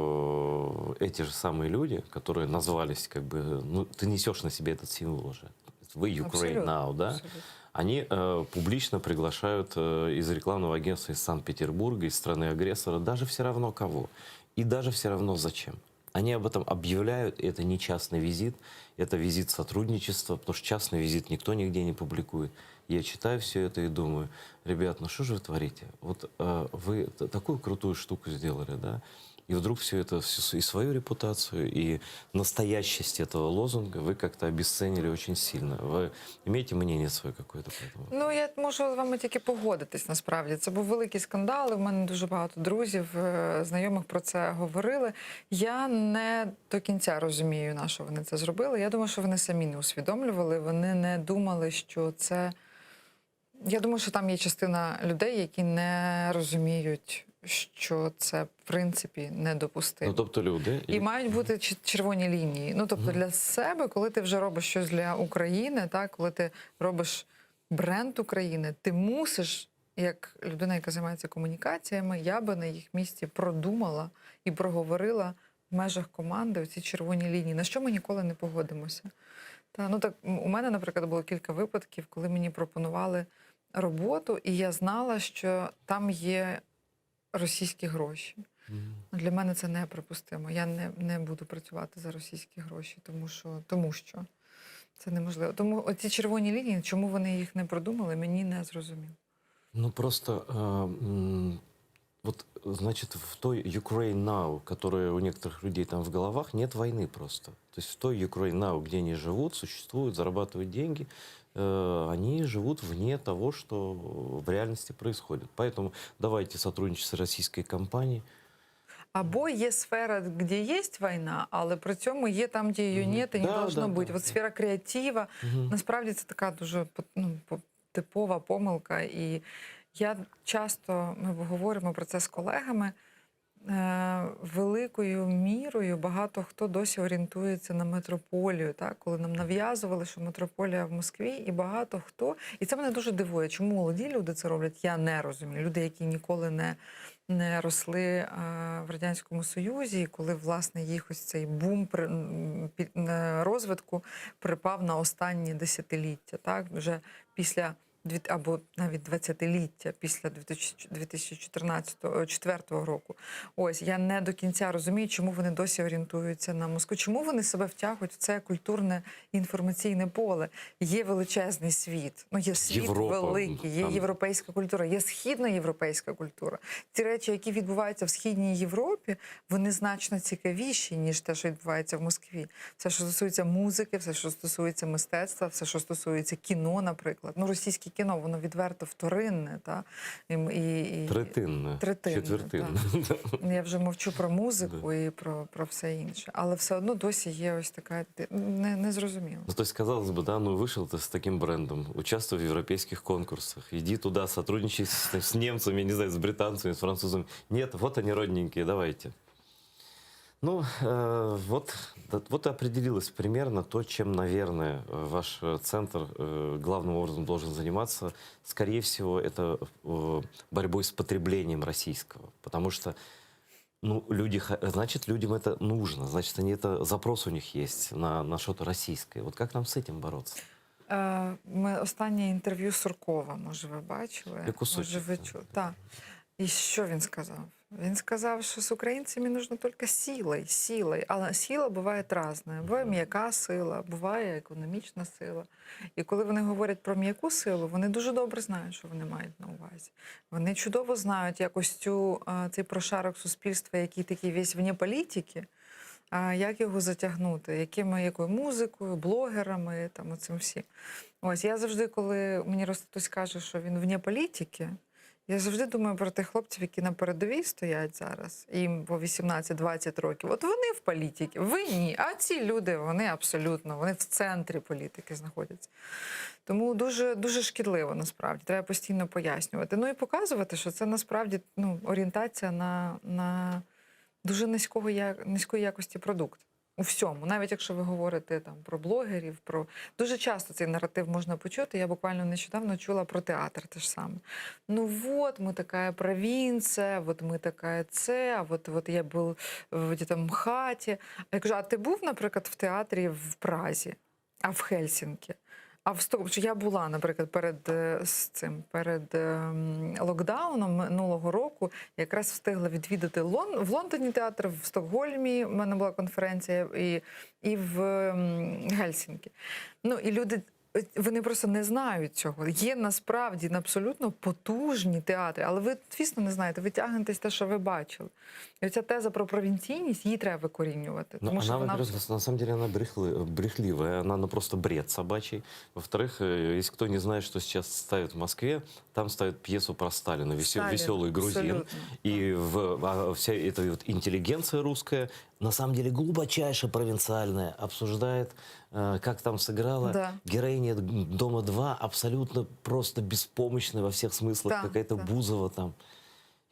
что эти же самые люди, которые назвались как бы, ну ты несешь на себе этот символ уже, вы Ukraine Абсолютно, Now, да? абсолютно. Они э, публично приглашают э, из рекламного агентства из Санкт-Петербурга, из страны-агрессора, даже все равно кого. И даже все равно зачем. Они об этом объявляют, и это не частный визит, это визит сотрудничества, потому что частный визит никто нигде не публикует. Я читаю все это и думаю, ребят, ну что же вы творите? Вот э, вы т- такую крутую штуку сделали, да? И вдруг все это, всю, и свою репутацию, и настоящесть этого лозунга вы как-то обесценили очень сильно. Вы имеете мнение свое какое-то по этому? Ну, я можу з вами тільки погодитись насправді. Це був великий скандал. і В мене дуже багато друзів, е, знайомих про це говорили. Я не до кінця розумію, на що вони це зробили. Я думаю, що вони самі не усвідомлювали. Вони не думали, що це. Я думаю, що там є частина людей, які не розуміють, що це в принципі недопустимо. Ну, тобто люди... І мають бути ч- червоні лінії. Ну тобто для себе, коли ти вже робиш щось для України, так коли ти робиш бренд України, ти мусиш, як людина, яка займається комунікаціями, я би на їх місці продумала і проговорила в межах команди оці червоні лінії, на що ми ніколи не погодимося. Та ну так м, у мене, наприклад, було кілька випадків, коли мені пропонували роботу, і я знала, що там є російські гроші. Ну, Для мене це неприпустимо. Я не, не буду працювати за російські гроші, тому що, тому що. Це неможливо. Тому оці червоні лінії, чому вони їх не продумали, мені не зрозуміло. Ну просто э, м, вот значит в той Ukraine Now, которая у некоторых людей там в головах, нет войны просто. То есть в той Ukraine Now, где они живут, существуют, зарабатывают деньги, э, они живут вне того, что в реальности происходит. Поэтому давайте сотрудничать с российской компанией. Або є сфера, де є війна, але при цьому є там, де її нет і не Да, должно да, бути. да, От сфера креатива, Мгм. насправді це така дуже ну, типова помилка. І я часто, ми говоримо про це з колегами, е, великою мірою багато хто досі орієнтується на метрополію, так? коли нам нав'язували, що метрополія в Москві, і багато хто. І це мене дуже дивує, чому молоді люди це роблять, я не розумію. Люди, які ніколи не, не росли е, в Радянському Союзі, і коли власне їх ось цей бум при- м, пі- е, розвитку припав на останні десятиліття, так? вже після дві- або навіть 20-ліття після 2014 року. Ось я не до кінця розумію, чому вони досі орієнтуються на Москву, чому вони себе втягують в це культурне інформаційне поле. Є величезний світ, ну є світ Європа, великий, є там. європейська культура, є східноєвропейська культура. Ті речі, які відбуваються в східній Європі, вони значно цікавіші, ніж те, що відбувається в Москві. Все, що стосується музики, все, що стосується мистецтва, все, що стосується кіно, наприклад. Ну, російське кіно, воно відверто вторинне, та? І, і, і, Третинне, Третинне, четвертинне. Я вже мовчу про музику і про, про все інше. Але все одно досі є ось така не, незрозуміло. Ну, то есть, казалось бы, да, ну вышел ты с таким брендом, участвуй в европейских конкурсах, иди туда, сотрудничай с, с немцами, я не знаю, с британцами, с французами. Нет, вот они родненькие, давайте. Ну, э, вот, да, вот и определилось примерно то, чем, наверное, э, ваш э, центр э, главным образом должен заниматься. Скорее всего, это э, борьбой с потреблением российского. Потому что ну, люди, ха- значит, людям это нужно, значит, они это, запрос у них есть на, на что-то российское. Вот как нам с этим бороться? Е, Ми останнє інтерв'ю Суркова, може, ви бачили? Я кусочок, Може, ви чули. Так. І що він сказав? Він сказав, що з українцями нужно тільки силою, силою. Але сила буває різна. Буває м'яка сила, буває економічна сила. І коли вони говорять про м'яку силу, вони дуже добре знають, що вони мають на увазі. Вони чудово знають якось цю, е, цей прошарок суспільства, який такий весь вне політики, а як його затягнути, якими, якою музикою, блогерами, там оцим всім. Ось я завжди, коли мені просто хтось каже, що він вне політики, я завжди думаю про тих хлопців, які на передовій стоять зараз, їм по 18-20 років. От вони в політиці, ви ні. А ці люди, вони абсолютно, вони в центрі політики знаходяться. Тому дуже, дуже шкідливо насправді. Треба постійно пояснювати. Ну і показувати, що це насправді ну, орієнтація на, на дуже низького, я- низької якості продукт. У всьому, навіть якщо ви говорите там про блогерів, про дуже часто цей наратив можна почути. Я буквально нещодавно чула про театр те ж саме. Ну вот, мы такая провинция, вот мы такая це, а вот, вот я був в где-то МХАТі. А я кажу, а ти був, наприклад, в театрі в Празі, а в Хельсінкі? А в Сток... Я була, наприклад, перед е, з цим перед ем, локдауном минулого року якраз встигла відвідати Лон... в Лондоні театр, в Стокгольмі в мене була конференція і, і в ем, Гельсінкі. Ну і люди. е, Вони просто не знають цього. Є насправді абсолютно потужні театри, але ви, звісно, не знаєте. Ви тягнетесь те, що ви бачили. І оця теза про провінційність, її треба викорінювати. Ну, Тому що она, вона во-первых, на самом деле она брехли- брехливая, она ну, просто бред собачий. Во-вторых, э, если кто не знает, что сейчас ставят в Москве, там ставят пьесу про Сталина, «Весел- Сталина, «Веселый грузин». абсолютно, И в, а, вся эта вот интеллигенция русская, на самом деле глубочайше провинциальная, обсуждает, э, как там сыграла Да. героиня «Дома-2», абсолютно просто беспомощная во всех смыслах, Да, какая-то да. Бузова там.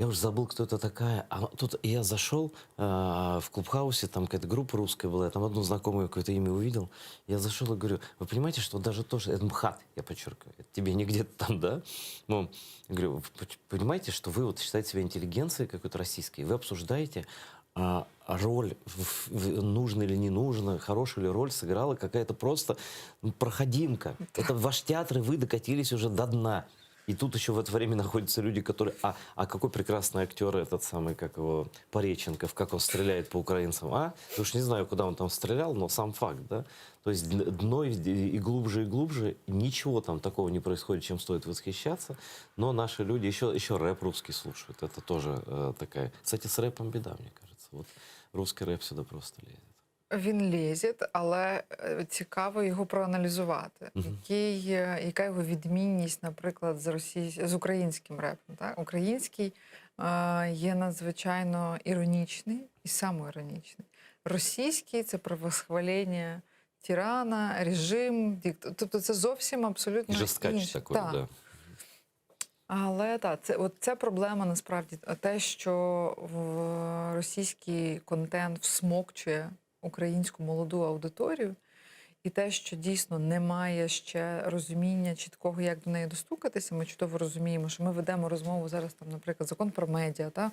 Я уже забыл, кто это такая. А тут я зашел э, в Клубхаусе, там какая-то группа русская была, я там одну знакомую какое-то имя увидел. Я зашел и говорю, вы понимаете, что даже то, что это МХАТ, я подчеркиваю, это тебе не где-то там, да? Ну, я говорю, вы поч- понимаете, что вы вот считаете себя интеллигенцией какой-то российской, вы обсуждаете а, роль, в- в- нужно или не нужно, хорошую ли роль сыграла какая-то просто ну, проходимка. Это ваш театр, и вы докатились уже до дна. И тут еще в это время находятся люди, которые... А, а какой прекрасный актер этот самый, как его, Пореченков, как он стреляет по украинцам, а? Уж не знаю, куда он там стрелял, но сам факт, да? То есть дно и глубже, и глубже, ничего там такого не происходит, чем стоит восхищаться, но наши люди еще, еще рэп русский слушают, это тоже э, такая... Кстати, с рэпом беда, мне кажется. Вот русский рэп сюда просто лезет. Він лізе, але е, цікаво його проаналізувати. Який, е, яка його відмінність, наприклад, з, росій... з українським репом? Так? Український е, є надзвичайно іронічний і самоіронічний. Російський це про восхвалення тирана, режим, дикт... Тобто це зовсім абсолютно Жесткач інше. такой, Так. да. Але так, це, от це проблема насправді те, що в російський контент всмокчує українську молоду аудиторію, і те, що дійсно немає ще розуміння чіткого, як до неї достукатися. Ми чудово розуміємо, що ми ведемо розмову зараз, там, наприклад, закон про медіа, та?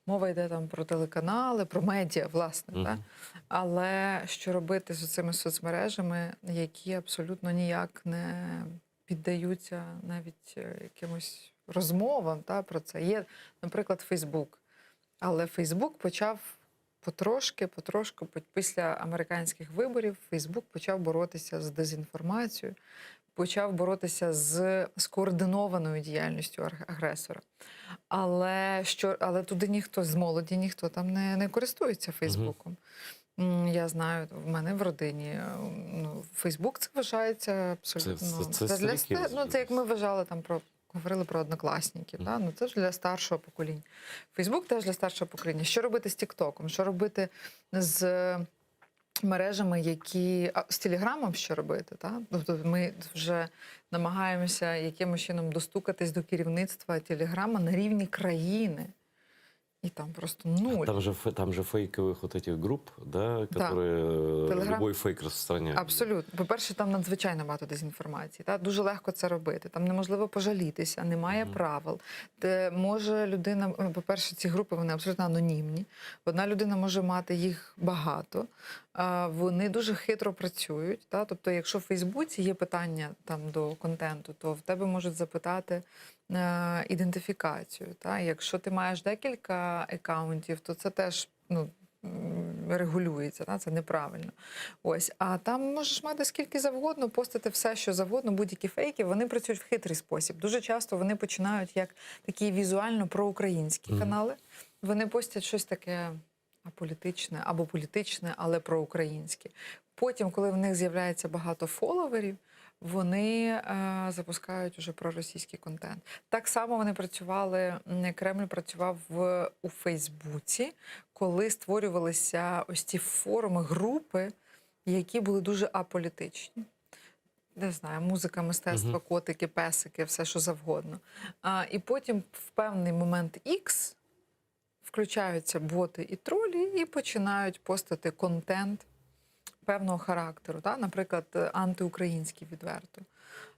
мова йде там про телеканали, про медіа, власне. Та? Але що робити з цими соцмережами, які абсолютно ніяк не піддаються навіть е, якимось розмовам та, про це. Є, наприклад, Фейсбук. Але Фейсбук почав потрошки, потрошки, по- після американських виборів, Фейсбук почав боротися з дезінформацією, почав боротися з скоординованою діяльністю агресора. Але, що, але туди ніхто з молоді, ніхто там не, не користується Фейсбуком. Я знаю, в мене в родині е, ну, Фейсбук це вважається абсолютно. це- це для старики ну, це як ми вважали там про. Говорили про однокласників, та? ну це ж для старшого покоління. Фейсбук теж для старшого покоління. Що робити з Тіктоком? Що робити з мережами, які а, з Телеграмом що робити? Та? Тобто ми вже намагаємося якимось чином достукатись до керівництва Телеграма на рівні країни. І там просто нуль. Там же, там же фейковых вот этих групп, да, которые э, Телеграм. любой фейк распространяют. Абсолютно. По-перше, там надзвичайно багато дезінформації. Та? Дуже легко це робити. Там неможливо пожалітися, немає правил. Де може людина, е, по-перше, ці групи вони абсолютно анонімні. Одна людина може мати їх багато. Вони дуже хитро працюють. Та? Тобто, якщо в Фейсбуці є питання там, до контенту, то в тебе можуть запитати е, ідентифікацію. Та? Якщо ти маєш декілька акаунтів, то це теж ну, регулюється, та? це неправильно. Ось, а там можеш мати скільки завгодно, постити все, що завгодно, будь-які фейки, вони працюють в хитрий спосіб. Дуже часто вони починають як такі візуально проукраїнські канали. Вони постять щось таке аполітичне або політичне, але проукраїнське. Потім, коли в них з'являється багато фоловерів, вони е, запускають уже проросійський контент. Так само вони працювали, Кремль працював в, у Фейсбуці, коли створювалися ось ці форуми, групи, які були дуже аполітичні. Не знаю, музика, мистецтво, Мгм. котики, песики, все що завгодно. А, і потім в певний момент X включаються боти і тролі і починають постити контент певного характеру, та? наприклад, антиукраїнський відверто.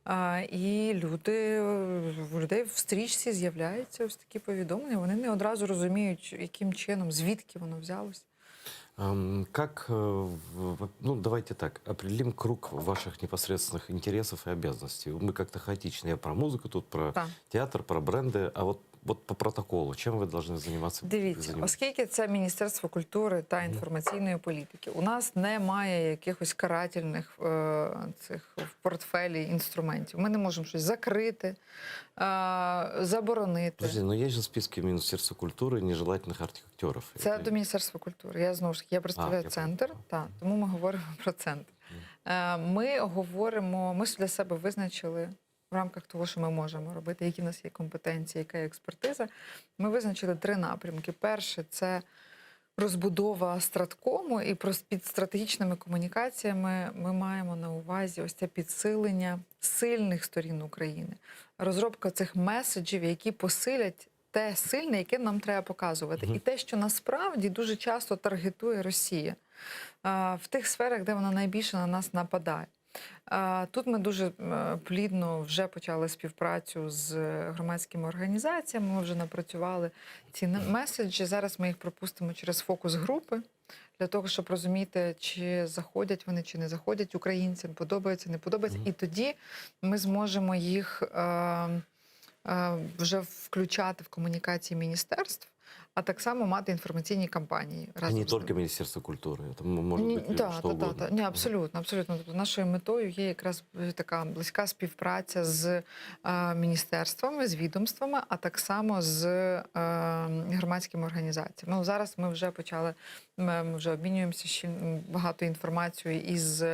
А, і люди, в людей в стрічці з'являються ось такі повідомлення. Вони не одразу розуміють, яким чином, звідки воно взялося. Эм, Как, э, ну, давайте так, определим круг ваших непосредственных интересов и обязанностей. Мы как-то хаотично, я про музыку тут, про Да. театр, про бренды, а вот, вот по протоколу, чем вы должны заниматься? Дивіться, занимаетесь? оскільки це Міністерство культури та інформаційної політики, у нас немає якихось карательних е, цих в портфелі інструментів. Ми не можемо щось закрити, е, заборонити. Подожди, но есть же списки Министерства культуры нежелательных архитекторов. Це до Міністерства культури. Я знову ж таки я представляю я центр, та, тому ми говоримо про центр. Е, Ми говоримо, ми ж для себе визначили в рамках того, що ми можемо робити, які в нас є компетенції, яка є експертиза. Ми визначили три напрямки. Перше це розбудова страткому, і під стратегічними комунікаціями ми маємо на увазі ось це підсилення сильних сторін України, розробка цих меседжів, які посилять те сильне, яке нам треба показувати, і те, що насправді дуже часто таргетує Росія в тих сферах, де вона найбільше на нас нападає. Тут ми дуже е, плідно вже почали співпрацю з громадськими організаціями. Ми вже напрацювали ці меседжі. Зараз ми їх пропустимо через фокус-групи для того, щоб розуміти, чи заходять вони, чи не заходять українцям, подобається, не подобається. І тоді ми зможемо їх. е, вже включати в комунікації міністерств, а так само мати інформаційні кампанії А разом не з только Министерство культуры, это м- может Ні, быть та, что та, та, угодно. та. Ні, абсолютно, абсолютно. Тобто нашою метою є якраз е, така близька співпраця з е, міністерствами, з відомствами, а так само з е, громадськими організаціями. Ну, зараз ми вже почали, ми ми вже обмінюємося ще багато інформацією із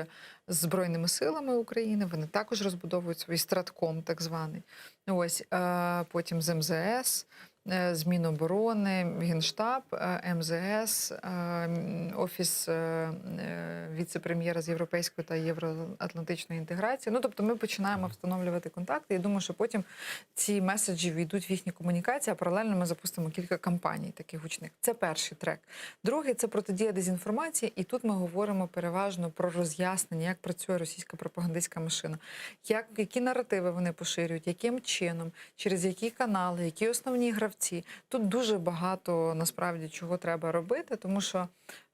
Збройними силами України. Вони також розбудовують свій стратком, так званий. Ось е, потім з МЗС. е, З Міноборони, Генштаб, е, МЗС, е, м, Офіс е, е, віце-прем'єра з європейської та євроатлантичної інтеграції. Ну, тобто ми починаємо встановлювати контакти. Я думаю, що потім ці меседжі війдуть в їхні комунікації, а паралельно ми запустимо кілька кампаній таких гучних. Це перший трек. Другий це протидія дезінформації, і тут ми говоримо переважно про роз'яснення, як працює російська пропагандистська машина, як, які наративи вони поширюють, яким чином, через які канали, які основні гравці. Тут дуже багато насправді чого треба робити, тому що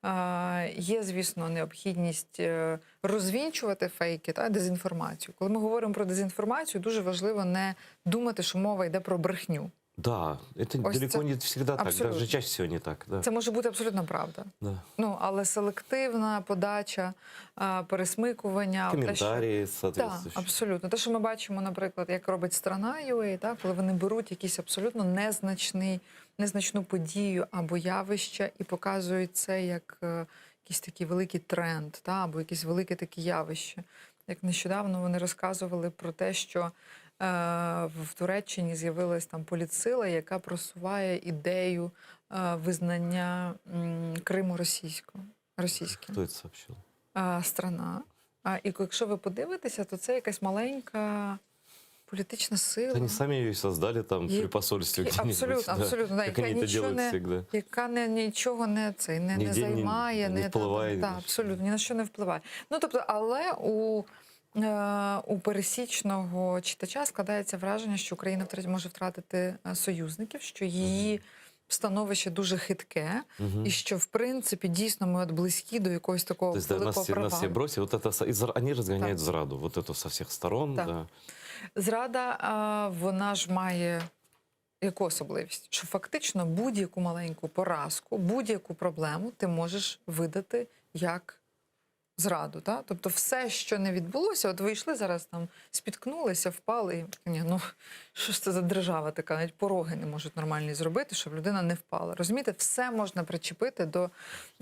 е, є, звісно, необхідність е, розвінчувати фейки та дезінформацію. Коли ми говоримо про дезінформацію, дуже важливо не думати, що мова йде про брехню. Да, это Ось далеко це- не всегда так, Абсолютно. даже чаще всего не так. Да. Це може бути абсолютно правда. Да. Ну, але селективна подача, а, пересмикування, те, що- Комментарии Так, соответствующие. абсолютно. Те, що ми бачимо, наприклад, як робить страна UA, так, коли вони беруть якийсь абсолютно незначний, незначну подію або явище і показують це як е, якийсь такий великий тренд, та, або якесь велике таке явище. Як нещодавно вони розказували про те, що е, в Туреччині з'явилась там політсила, яка просуває ідею е, визнання м, Криму російського. Російським Кто это сообщил? а, страна. А, і якщо ви подивитеся, то це якась маленька політична сила. Они сами ее и создали там Е- при посольстве где-нибудь. Абсолютно, да. абсолютно, да, Как яка они это нічого делают не, всегда. яка не, нічого не, цей, не, не Нігде не- займає, не та- впливає та, ні та, на що. абсолютно, ні на що не впливає. Ну, тобто, але у, е, у пересічного читача складається враження, що Україна втрат- може втратити е, союзників, що її становище дуже хитке, Мгм. і що, в принципі, дійсно ми от близькі до якогось такого То есть да, нас, великого все- нас все провалу. бросили, вот это, со- и зра- они разгоняют зраду, вот эту со всех сторон. Так. Да. Зрада, а, вона ж має яку особливість? Що фактично будь-яку маленьку поразку, будь-яку проблему ти можеш видати як зраду. Та? Тобто все, що не відбулося, от ви йшли зараз там, спіткнулися, впали. І, ні, ну що ж це за держава така? Навіть пороги не можуть нормальні зробити, щоб людина не впала. Розумієте, все можна причепити до,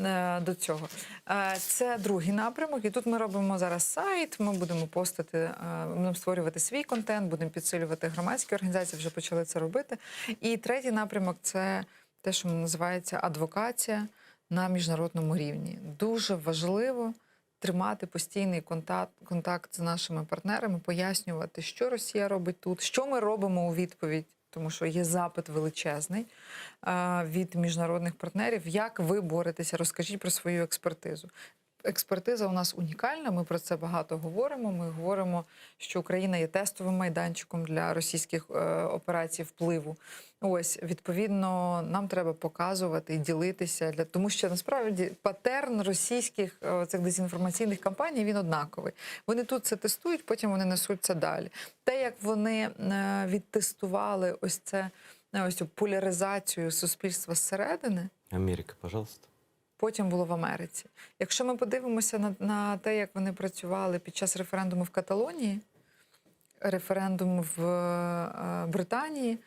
е, до цього. Е, Це другий напрямок. І тут ми робимо зараз сайт, ми будемо постити, е, будемо створювати свій контент, будемо підсилювати громадські організації, вже почали це робити. І третій напрямок це те, що називається адвокація на міжнародному рівні. Дуже важливо тримати постійний контакт, контакт з нашими партнерами, пояснювати, що Росія робить тут, що ми робимо у відповідь, тому що є запит величезний е, від міжнародних партнерів. Як ви боретеся? Розкажіть про свою експертизу. Експертиза у нас унікальна. Ми про це багато говоримо. Ми говоримо, що Україна є тестовим майданчиком для російських е, операцій впливу. Ось відповідно, нам треба показувати і ділитися для тому, що насправді патерн російських е, цих дезінформаційних кампаній він однаковий. Вони тут це тестують, потім вони несуть це далі. Те, як вони е, відтестували ось це е, ось цю поляризацію суспільства зсередини Америка, пожалуйста. потім було в Америці. Якщо ми подивимося на, на те, як вони працювали під час референдуму в Каталонії, референдум в е, Британії,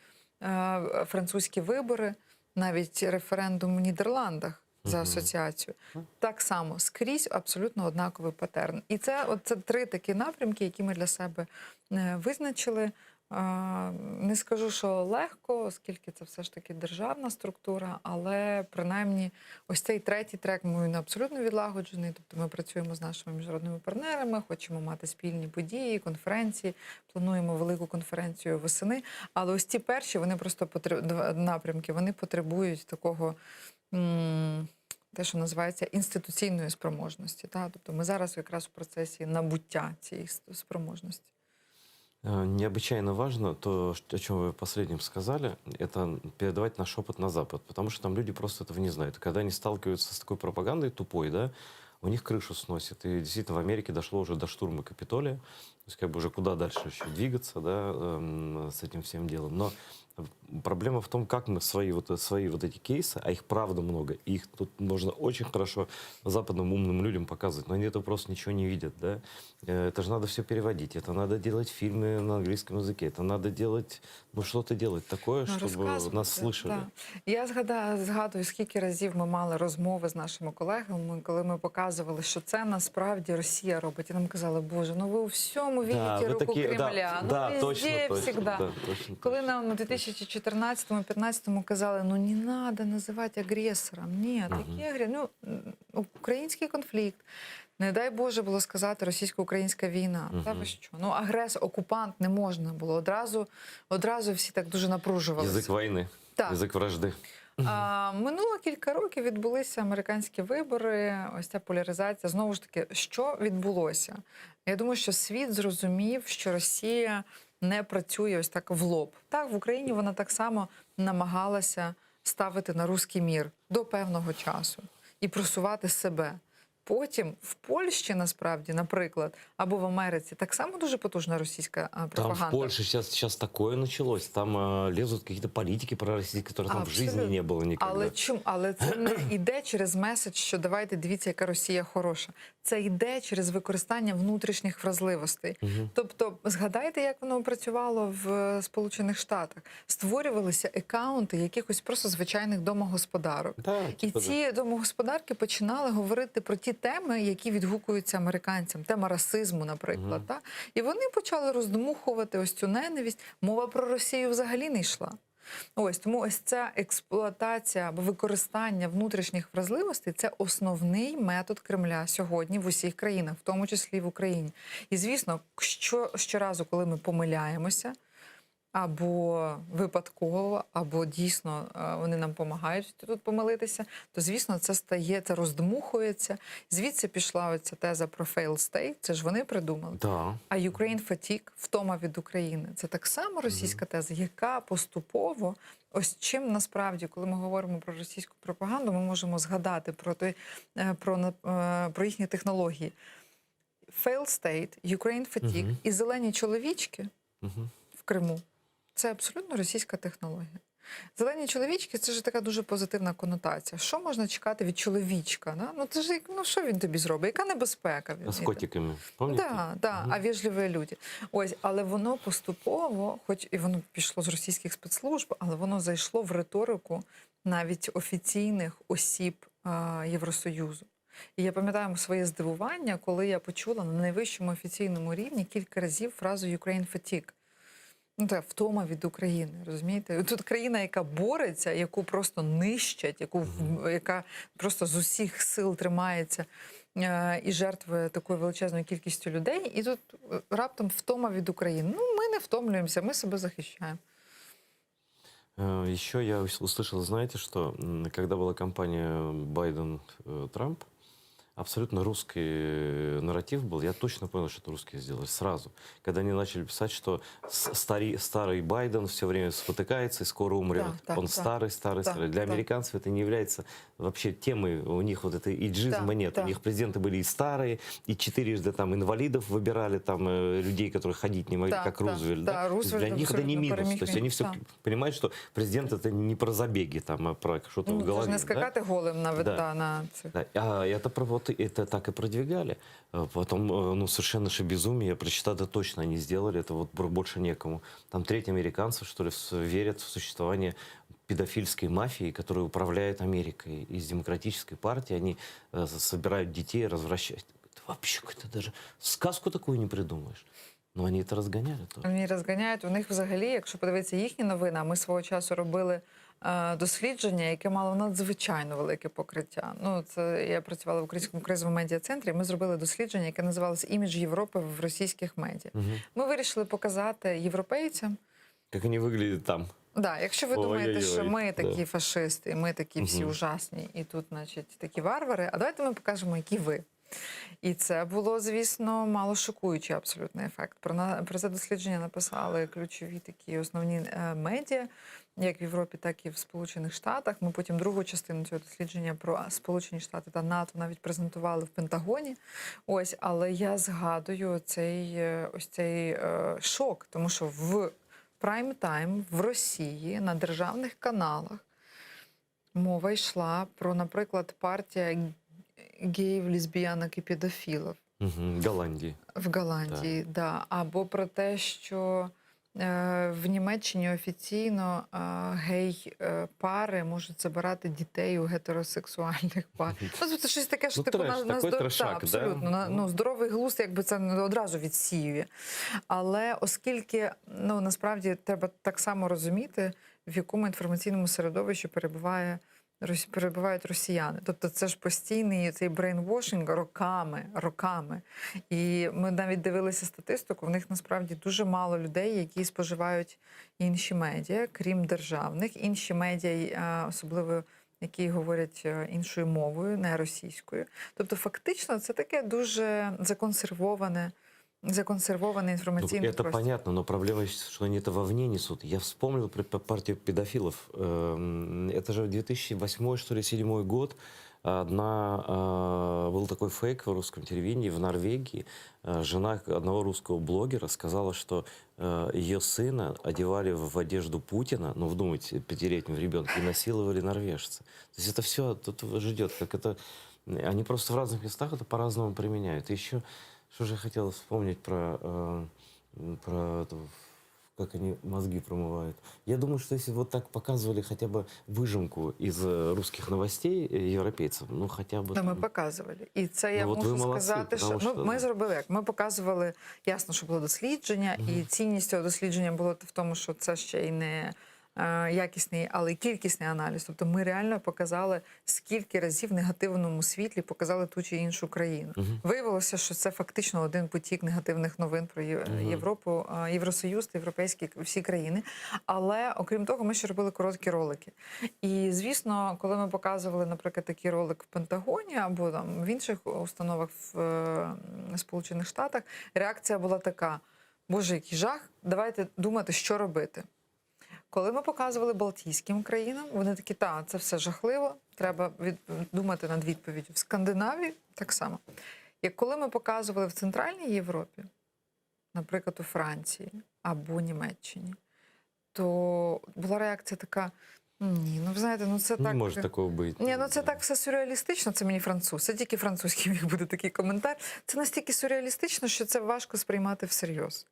е, французькі вибори, навіть референдум в Нідерландах за Мгм. асоціацію, так само скрізь абсолютно однаковий патерн. І це, от, це три такі напрямки, які ми для себе е, визначили. Е, Не скажу, що легко, оскільки це все ж таки державна структура, але принаймні ось цей третій трек ми він абсолютно відлагоджений. Тобто ми працюємо з нашими міжнародними партнерами, хочемо мати спільні події, конференції, плануємо велику конференцію восени. Але ось ці перші вони просто потреб... два напрямки, вони потребують такого. м, Те, що називається інституційної спроможності, та тобто ми зараз якраз в процесі набуття цієї спроможності. Э, Необычайно важно то, что- о чем вы последним сказали, это передавать наш опыт на Запад, потому что там люди просто этого не знают. Когда они сталкиваются с такой пропагандой тупой, да, У них крышу сносит. И действительно в Америке дошло уже до штурма Капитолия. То есть как бы уже куда дальше еще двигаться, да, эм, с этим всем делом. Но проблема в том, как мы свои вот, свои вот эти кейсы, а их правда много, и их тут можно очень хорошо западным умным людям показывать, но они этого просто ничего не видят, да. Э, Это же надо все переводить, это надо делать фильмы на английском языке, это надо делать, ну что-то делать такое, Ну, чтобы розказувати, нас слышали. да. Я згадаю, згадую, скільки разів ми мали розмови з нашими колегами, коли ми показували, що це насправді Росія робить. І нам казали, Боже, ну ви у всьому видите ви руку такі- да, Кремля. ну, да, везде, точно, точно, всегда. да, точно, Коли нам у 2014-2015 казали, ну не надо називати агресором. Ні, такі агресори. Ну, м, український конфлікт. Не дай Боже було сказати російсько-українська війна. Та ви Мгм. що? Ну, агресор, окупант не можна було. Одразу, одразу всі так дуже напружувалися. Язык войны, Так. язык вражды. А, минуло кілька років відбулися американські вибори. Ось ця поляризація. Знову ж таки, що відбулося? Я думаю, що світ зрозумів, що Росія не працює ось так в лоб. Так, в Україні вона так само намагалася ставити на руський мір до певного часу і просувати себе. Потім в Польщі, насправді, наприклад, або в Америці, так само дуже потужна російська а, Там в пропаганда. Польше сейчас, сейчас такое началось. Там э, лезут какие-то политики пророссийские, которых там в жизни Абсолютно. не было никогда. Але чому? Але це не йде через меседж, що давайте дивіться, яка Росія хороша. Це йде через використання внутрішніх вразливостей. Мгм. Тобто, згадайте, як воно працювало в е, Сполучених Штатах. Створювалися акаунти якихось просто звичайних домогосподарок. Да, І типа, да. ці домогосподарки починали говорити про ті теми, які відгукуються американцям, тема расизму, наприклад. Мгм. Та? І вони почали роздмухувати ось цю ненависть. Мова про Росію взагалі не йшла. Ось тому ось ця експлуатація або використання внутрішніх вразливостей це основний метод Кремля сьогодні в усіх країнах, в тому числі і в Україні. І звісно, що щоразу, коли ми помиляємося, або випадково, або дійсно е, вони нам допомагають тут помилитися, то звісно, це стає, це роздмухується. Звідси пішла оця теза про failed state, це ж вони придумали. Да. А Ukraine fatigue, втома від України, це так само російська теза, яка поступово, ось чим насправді, коли ми говоримо про російську пропаганду, ми можемо згадати про той, е, про, на- е, про їхні технології. Failed state, Ukraine fatigue Мгм. і зелені чоловічки Мгм. в Криму. Це абсолютно російська технологія. Зелені чоловічки це ж така дуже позитивна конотація. Що можна чекати від чоловічка? Да? Ну це ж як- ну що він тобі зробить? Яка небезпека? Він С котиками, помните? Да, да, а вежливі люди. Ось, але воно поступово, хоч і воно пішло з російських спецслужб, але воно зайшло в риторику навіть офіційних осіб а, Євросоюзу. І я пам'ятаю своє здивування, коли я почула на найвищому офіційному рівні кілька разів фразу «Ukraine fatigue». Ну, це втома від України, розумієте? Тут країна, яка бореться, яку просто нищать, яку, в- яка просто з усіх сил тримається е, і жертвує такою величезною кількістю людей, і тут е, раптом втома від України. Ну, ми не втомлюємося, ми себе захищаємо. Э, Еще я ус- услышал, знаете, что м, когда была кампания Байден-Трамп, абсолютно русский э, нарратив был. Я точно понял, что это русские сделали сразу. Когда они начали писать, что с- стари, старый Байден все время спотыкается и скоро умрет. Да, да, Он да. старый, старый, Да, старый. Для да. американцев это не является вообще темой. У них вот этой эйджизма Да, нет. да. У них президенты были и старые, и четырежды там инвалидов выбирали, там э, людей, которые ходить не могли, Да, как да, Рузвельт. да, Да? То есть Рузвельт Для них это не абсолютно минус. переміг То есть они він, все да. понимают, что президент это не про забеги, там, а про что-то Ну, в це ж голове. не да? скакати голим навіть Да. да, на цих. Да, а это, про- вот, это так и продвигали. А Потом, э, ну, совершенно же безумие, я прочитал, да точно они сделали, это вот бр- больше некому. Там треть американцев, что ли, с- верят в существование педофильской мафии, которая управляет Америкой. Из демократической партии они э, собирают детей, развращают. Это вообще какую-то даже сказку такую не придумаешь. Но они это разгоняли тоже. Вони розганяють. У них взагалі, якщо подивитися їхні новини, а ми свого часу робили е, дослідження, яке мало надзвичайно велике покриття. Ну, це я працювала в українському кризовому медіа-центрі. Ми зробили дослідження, яке називалося Імідж Європи в російських медіа. Мгм. Ми вирішили показати європейцям. Как они выглядят там. Да, якщо ви думаєте, що Ой-ой-ой, ми да. такі фашисти, ми такі всі Мгм. ужасні, і тут, значить, такі варвари, а давайте ми покажемо, які ви. І це було, звісно, мало шокуючий абсолютно ефект. Про, на, про це дослідження написали ключові такі основні е, медіа, як в Європі, так і в Сполучених Штатах. Ми потім другу частину цього дослідження про Сполучені Штати та НАТО навіть презентували в Пентагоні. Ось, але я згадую цей е, ось цей е, шок, тому що в прайм-тайм в Росії на державних каналах мова йшла про, наприклад, партія геїв, лесбіянок і педофілів Угу. Голландии. в Голландії, да. Або про те, що е, в Німеччині офіційно е, гей-пари можуть забирати дітей у гетеросексуальних пар. Ну, тобто щось таке, що Ну, типу треш, на, на такой здор- трешак, та, да? абсолютно на, ну, здоровий глузд, якби це не одразу відсіює. Але оскільки ну насправді треба так само розуміти, в якому інформаційному середовищі перебуває. рос- Перебувають росіяни, тобто це ж постійний цей brainwashing роками, роками. І ми навіть дивилися статистику. В них насправді дуже мало людей, які споживають інші медіа, крім державних, інші медіа, е, особливо які говорять е, іншою мовою, не російською. Тобто, фактично, це таке дуже законсервоване, законсервований Ну, інформаційний это простір. понятно, но проблема, что они это вовне несут. Я вспомнил про п- партию педофилов. Эм, Это же 2008, что ли, седьмой год. Одна, э, был такой фейк в русском телевидении в Норвегии. Э, Жена одного русского блогера сказала, что э, ее сына одевали в одежду Путина, ну, вдумайтесь, пятилетнего ребенка, и насиловали норвежцы. То есть это все тут ждет, как это... Они просто в разных местах это по-разному применяют. И еще, что же я хотел вспомнить про, э, м, про эту, как они мозги промывают. Я думаю, что если вот так показывали хотя бы выжимку из э, русских новостей э, европейцам, ну хотя бы... Ну, ми там- показували. І це я Ну, от ви мушу молодці, сказати, що потому ми, що- ми зробили як? Ми показували, ясно, що було дослідження, і цінність цього дослідження було в тому, що це ще й не е, якісний, але й кількісний аналіз. Тобто ми реально показали, скільки разів в негативному світлі показали ту чи іншу країну. Мгм. Виявилося, що це фактично один потік негативних новин про Є- Мгм. Європу, е, Євросоюз та європейські всі країни. Але окрім того, ми ще робили короткі ролики. І звісно, коли ми показували, наприклад, такий ролик в Пентагоні або там в інших установах в е, Сполучених Штатах, реакція була така: Боже, який жах, давайте думати, що робити. Коли ми показували Балтійським країнам, вони такі, та, це все жахливо, треба від... думати над відповіддю. В Скандинавії так само. Як коли ми показували в Центральній Європі, наприклад, у Франції або Німеччині, то була реакція така: ні, ну ви знаєте, ну це Не так. может такого быть. Ні, ну це так все сюрреалістично, це мені француз. Це тільки французький міг бути такий коментар. Це настільки сюрреалістично, що це важко сприймати всерйоз.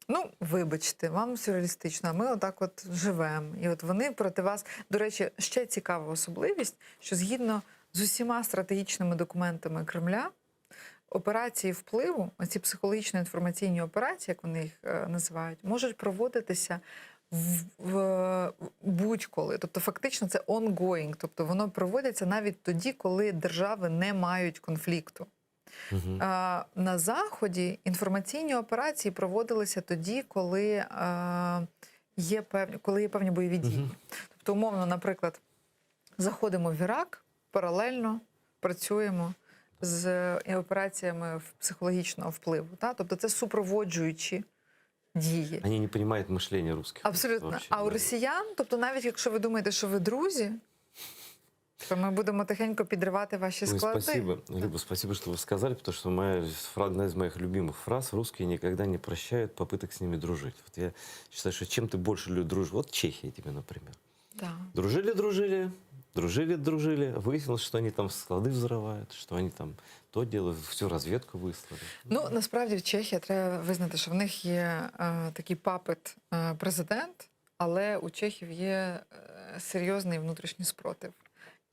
Ну, вибачте, вам сюрреалістично, а ми отак от живемо. І от вони проти вас. До речі, ще цікава особливість, що згідно з усіма стратегічними документами Кремля, операції впливу, оці психологічно-інформаційні операції, як вони їх е, називають, можуть проводитися в, в будь-коли. Тобто, фактично, це ongoing, тобто воно проводиться навіть тоді, коли держави не мають конфлікту. Мгм. А, На заході інформаційні операції проводилися тоді, коли е, є певні, коли є певні бойові дії. Тобто, умовно, наприклад, заходимо в Ірак, паралельно працюємо з е, операціями в- психологічного впливу. Та? Тобто це супроводжуючі дії. Они не понимают мышления русских. Абсолютно. Вообще, а у да. росіян, тобто, навіть якщо ви думаєте, що ви друзі, то ми будемо тихенько підривати ваші Ой, склади. спасибо, Люба, спасибо, что вы сказали, потому что моя фра- одна из моих любимых фраз «русские никогда не прощают попыток с ними дружить». Вот я считаю, что чем ты больше людей дружишь, вот Чехия тебе, например. Да. Дружили, дружили, дружили, дружили. Выяснилось, что они там склады взрывают, что они там то делают, всю разведку выслали. Ну насправді в Чехії треба визнати, що в них є е, такий puppet е, президент, але у Чехів є е, серйозний внутрішній спротив.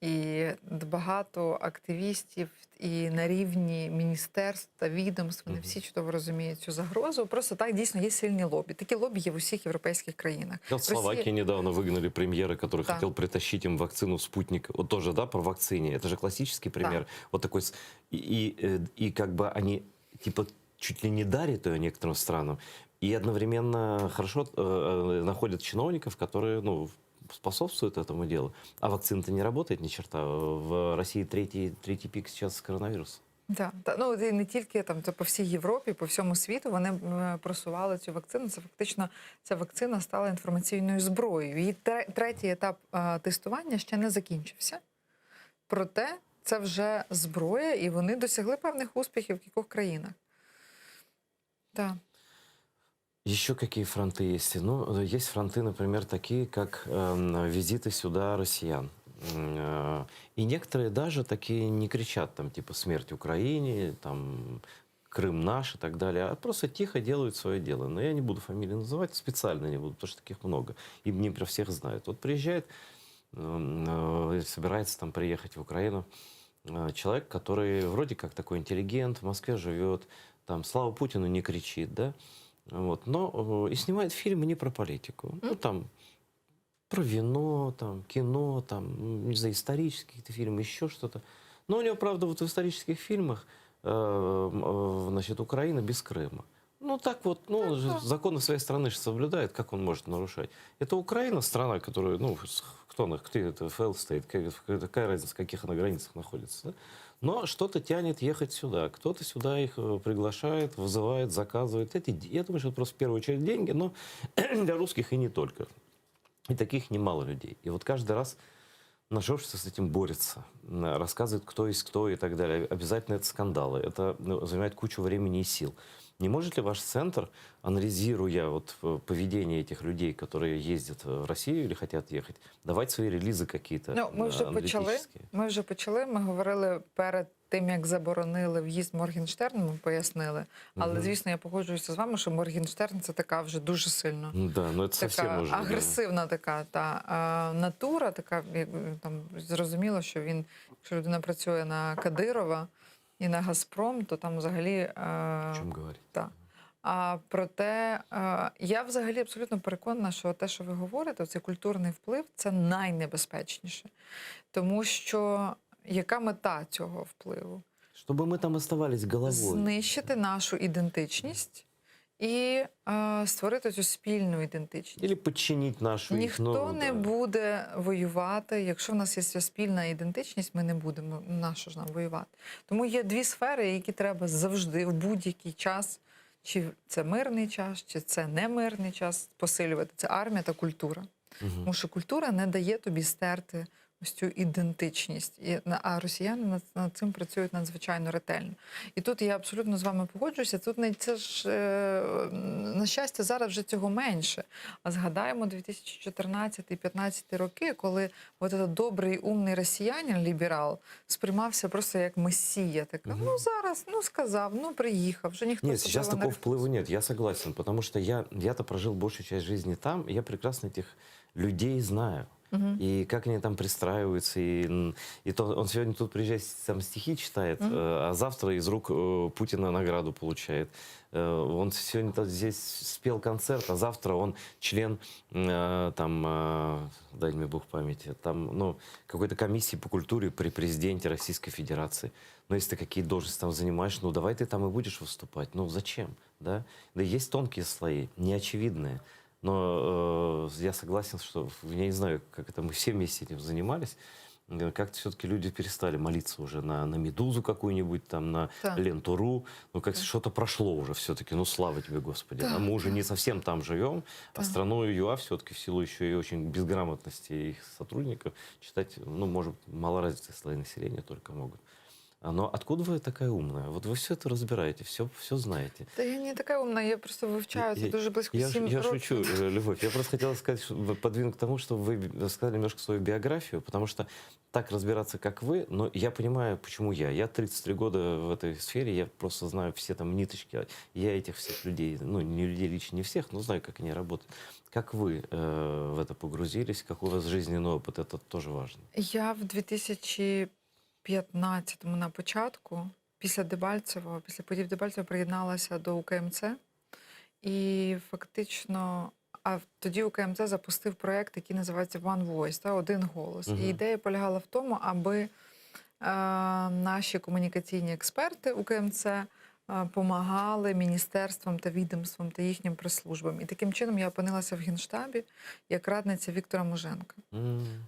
І багато активістів і на рівні міністерств та відомств вони всі чудово розуміють цю загрозу. Просто так дійсно є сильні лобі. Такі лобі є в усіх європейських країнах. Да, в Словакии недавно выгнали премьера, который Да. хотел притащить им вакцину «Спутник». Вот тоже, да, про вакцине. Это же классический пример. Вот такой... с- И, и, э, и как бы они, типа, чуть ли не дарят ее некоторым странам. И одновременно хорошо э, э, находят чиновников, которые, ну, способствует этому делу. А вакцина-то не работает ни черта. В России третий, третий пик сейчас коронавируса. Да, та ну і не тільки там, це по всій Європі, по всьому світу вони м, просували цю вакцину. Це фактично ця вакцина стала інформаційною зброєю. Її третій етап е, тестування ще не закінчився. Проте це вже зброя, і вони досягли певних успіхів в кількох країнах. Так. Еще какие фронты есть? Ну, есть фронты, например, такие, как эм, визиты сюда россиян. Э, И некоторые даже такие не кричат, там, типа, смерть Украине, там, Крым наш и так далее, а просто тихо делают свое дело. Но я не буду фамилии называть, специально не буду, потому что таких много. И не про всех знают. Вот приезжает, эм, э, собирается там приехать в Украину э, человек, который вроде как такой интеллигент, в Москве живет, там, слава Путину не кричит, да, вот, но э, и снимает фильмы не про политику. Ну, там, про вино, там, кино, там, м, не знаю, исторические какие-то фильмы, еще что-то. Но у него, правда, вот в исторических фильмах, э, э, значит, Украина без Крыма. Ну, так вот, ну, он же законы своей страны же соблюдает, как он может нарушать? Это Украина, страна, которую, ну, кто она, кто это failed state, какая, какая разница, в каких она границах находится, да? Но что-то тянет ехать сюда. Кто-то сюда их э, приглашает, вызывает, заказывает. Эти, я думаю, что это просто в первую очередь деньги, но для русских и не только. И таких немало людей. И вот каждый раз наше общество с этим борется, рассказывает, кто есть кто и так далее. Обязательно это скандалы, это ну, занимает кучу времени и сил. Не может ли ваш центр, анализируя вот э, поведение этих людей, которые ездят в Россию или хотят ехать, давать свои релизы какие-то Ну, ми вже э, почали. аналитические? Ми вже почали. Ми говорили перед тим, як заборонили в'їзд Моргенштерна, ми пояснили. Але, Мгм. звісно, я погоджуюся з вами, що Моргенштерн це така вже дуже сильно. Да, но это совсем така уже... да. агресивна така та е, натура, така як, там зрозуміло, що він, якщо людина працює на Кадирова і на Газпром, то там взагалі. Е, О чем говорить? та. А проте е, я взагалі абсолютно переконана, що те, що ви говорите, цей культурний вплив, це найнебезпечніше. Тому що яка мета цього впливу? Чтобы мы там оставались головой. Знищити нашу ідентичність і е, створити цю спільну ідентичність. Или подчинить нашу их, Ніхто ну, не да. буде воювати. Якщо в нас є ця спільна ідентичність, ми не будемо на що ж нам воювати. Тому є дві сфери, які треба завжди в будь-який час, чи це мирний час, чи це не мирний час, посилювати. Це армія та культура. Мгм. Тому що культура не дає тобі стерти ось цю ідентичність. І, а росіяни над, над цим працюють надзвичайно ретельно. І тут я абсолютно з вами погоджуюся. Тут не це ж е, на щастя, зараз вже цього менше. А згадаємо 2014-15 роки, коли от этот добрый умный россиянин, ліберал, сприймався просто як месія. Так, ну зараз, ну сказав, ну приїхав, вже ніхто Нет, сейчас особливо не такого вплива нет, я согласен, потому что я, я-то прожил большую часть жизни там, и я прекрасно этих людей знаю. Мгм. И как они там пристраиваются, и, м, и то он сегодня тут приезжает, там стихи читает, Мгм. э, а завтра из рук э, Путина награду получает. Э, Он сегодня тут здесь спел концерт, а завтра он член, э, там, э, дай мне бог памяти, там, ну, какой-то комиссии по культуре при президенте Российской Федерации. Но если ты какие должности там занимаешь, ну давай ты там и будешь выступать. Ну зачем, да? Да есть тонкие слои, неочевидные. Но э, я согласен, что, я не знаю, как это мы все вместе этим занимались, э, как-то все-таки люди перестали молиться уже на, на «Медузу» какую-нибудь, там, на Так. «Ленту.ру». Ну, как что-то прошло уже все-таки. Ну, слава тебе, Господи. Так, А мы уже не совсем там живем, а Так. страну ЮА все-таки в силу еще и очень безграмотности их сотрудников читать, ну, может, малоразвитые слои населения только могут. А, Но откуда вы такая умная? Вот вы все это разбираете, все, все знаете. Та я не така умна, я просто вивчаю це Я- дуже близько Я, сім я років. шучу, э, Любовь. Я просто хотел сказать, что вы подвинуть к тому, чтобы вы рассказали немножко свою биографию, потому что так разбираться, как вы, но я понимаю, почему я. Я 33 года в этой сфере, я просто знаю все там ниточки. Я этих всех людей, ну, не людей лично, не всех, но знаю, как они работают. Как вы э, в это погрузились, какой у вас жизненный опыт, это тоже важно. Я в 2015-му на початку, після Дебальцевого, після подій в Дебальцево приєдналася до УКМЦ. І фактично, а тоді УКМЦ запустив проєкт, який називається One Voice, та, один голос. Мгм. І ідея полягала в тому, аби е, наші комунікаційні експерти УКМЦ. Помагали міністерствам та відомствам та їхнім прес-службам. І таким чином я опинилася в Генштабі як радниця Віктора Муженка.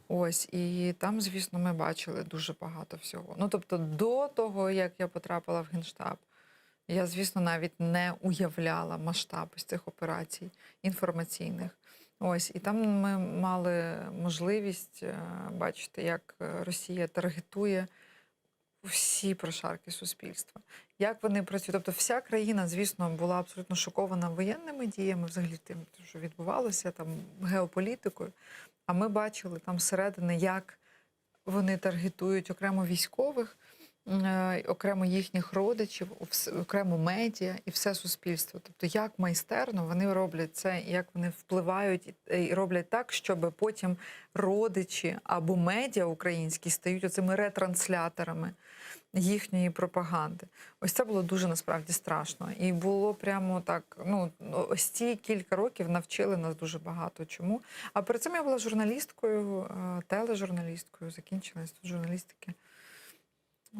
Ось, і там, звісно, ми бачили дуже багато всього. Ну, тобто, до того, як я потрапила в Генштаб, я, звісно, навіть не уявляла масштаб ось цих операцій інформаційних. Ось, і там ми мали можливість е, бачити, як е, Росія таргетує всі прошарки суспільства. Як вони працюють? Тобто вся країна, звісно, була абсолютно шокована воєнними діями, взагалі тим, що відбувалося, там геополітикою. А ми бачили там зсередини, як вони таргетують окремо військових, е, окремо їхніх родичів, вс- окремо медіа і все суспільство. Тобто, як майстерно вони роблять це, і як вони впливають і- і роблять так, щоб потім родичі або медіа українські стають оцими ретрансляторами їхньої пропаганди. Ось це було дуже насправді страшно. І було прямо так: ну, ось ці кілька років навчили нас дуже багато чому. А перед цим я була журналісткою, е, тележурналісткою, закінчила інститут журналістики.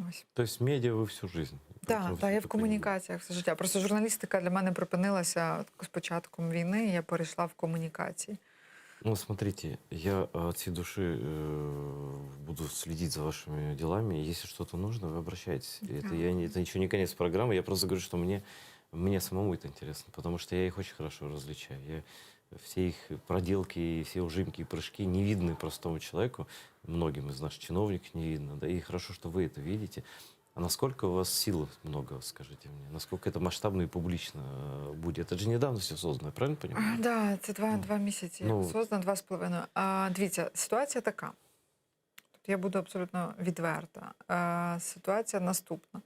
Ось. То есть медиа вы всю жизнь? Так, Поэтому та, я всё в комунікаціях все життя. Просто журналістика для мене припинилася з початком війни, і я перейшла в комунікації. Ну, смотрите, я от всей души э, буду следить за вашими делами. Если что-то нужно, вы обращайтесь. Это, Да. я не, это еще не конец программы. Я просто говорю, что мне, мне самому это интересно, потому что я их очень хорошо различаю. Я, все их проделки, и все ужимки и прыжки не видны простому человеку. Многим из наших чиновников не видно. Да? И хорошо, что вы это видите. А насколько у вас сил много, скажите мне? Насколько это масштабно и публично э, будет? Это же недавно все создано, я правильно понимаю? Да, це два, два місяці. Ну, Создано два з половиною. А, дивіться, ситуація така. Тобто я буду абсолютно відверта. А, ситуація наступна.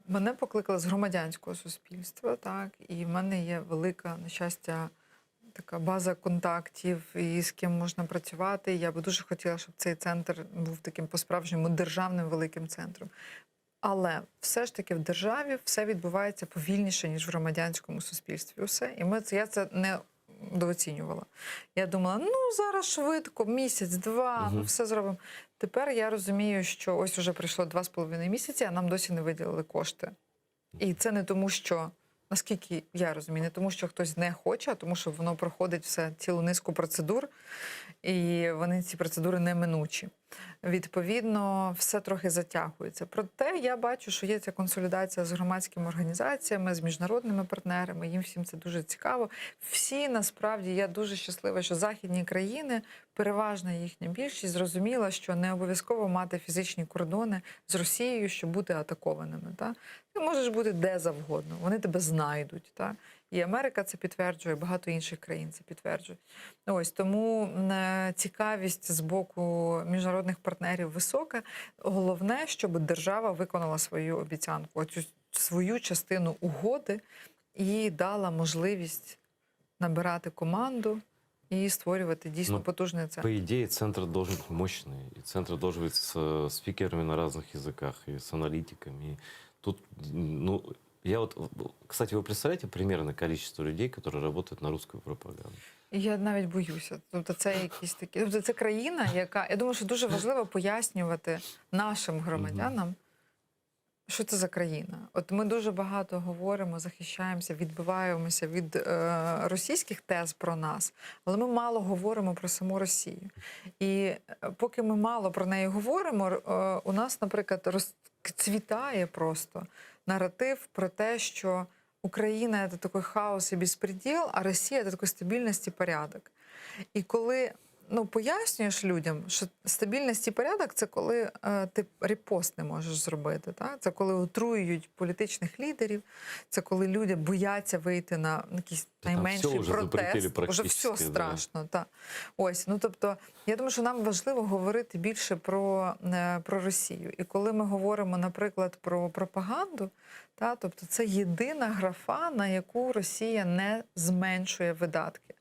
Мене покликали з громадянського суспільства, так, і в мене є велика, на щастя, така база контактів, і з ким можна працювати. Я би дуже хотіла, щоб цей центр був таким по-справжньому державним великим центром. Але все ж таки в державі все відбувається повільніше, ніж в громадянському суспільстві. Усе. І ми це, я це не дооцінювала. Я думала, ну зараз швидко, місяць, два, ну Мгм. все зробимо. Тепер я розумію, що ось уже пройшло 2,5 місяці, а нам досі не виділили кошти. І це не тому, що, наскільки я розумію, не тому, що хтось не хоче, а тому, що воно проходить все цілу низку процедур, і вони ці процедури неминучі. Відповідно, все трохи затягується. Проте я бачу, що є ця консолідація з громадськими організаціями, з міжнародними партнерами. Їм всім це дуже цікаво. Всі насправді я дуже щаслива, що західні країни, переважна їхня більшість, зрозуміла, що не обов'язково мати фізичні кордони з Росією, щоб бути атакованими. Та? Ти можеш бути де завгодно, вони тебе знайдуть. Та? І Америка це підтверджує, багато інших країн це підтверджує. Ось тому м, е, цікавість з боку міжнародних партнерів висока. Головне, щоб держава виконала свою обіцянку, оцю свою частину угоди і дала можливість набирати команду і створювати дійсно Ну, потужний центр. По идее, центр должен быть мощный, и центр должен быть с э, спикерами на разных языках, и с аналитиками. И тут, ну, я вот, кстати, вы представляете примерно количество людей, которые работают на русскую пропаганду? Я навіть боюся. Тобто, це якісь такі. Тобто, це країна, яка я думаю, що дуже важливо пояснювати нашим громадянам, що це за країна. От ми дуже багато говоримо, захищаємося, відбиваємося від е, російських тез про нас, але ми мало говоримо про саму Росію. І е, поки ми мало про неї говоримо, р- е, у нас, наприклад, розцвітає просто наратив про те, що Україна це такий хаос і беспредел, а Росія це такий стабільність і порядок. І коли ну, пояснюєш людям, що стабільність і порядок це коли е, ти репост не можеш зробити. Так? Це коли отруюють політичних лідерів, це коли люди бояться вийти на якийсь Та там найменший всё уже запретили протест. Уже все практически, да. страшно. Та. Ось, ну тобто, я думаю, що нам важливо говорити більше про, е, про Росію. І коли ми говоримо, наприклад, про пропаганду, та, тобто це єдина графа, на яку Росія не зменшує видатки.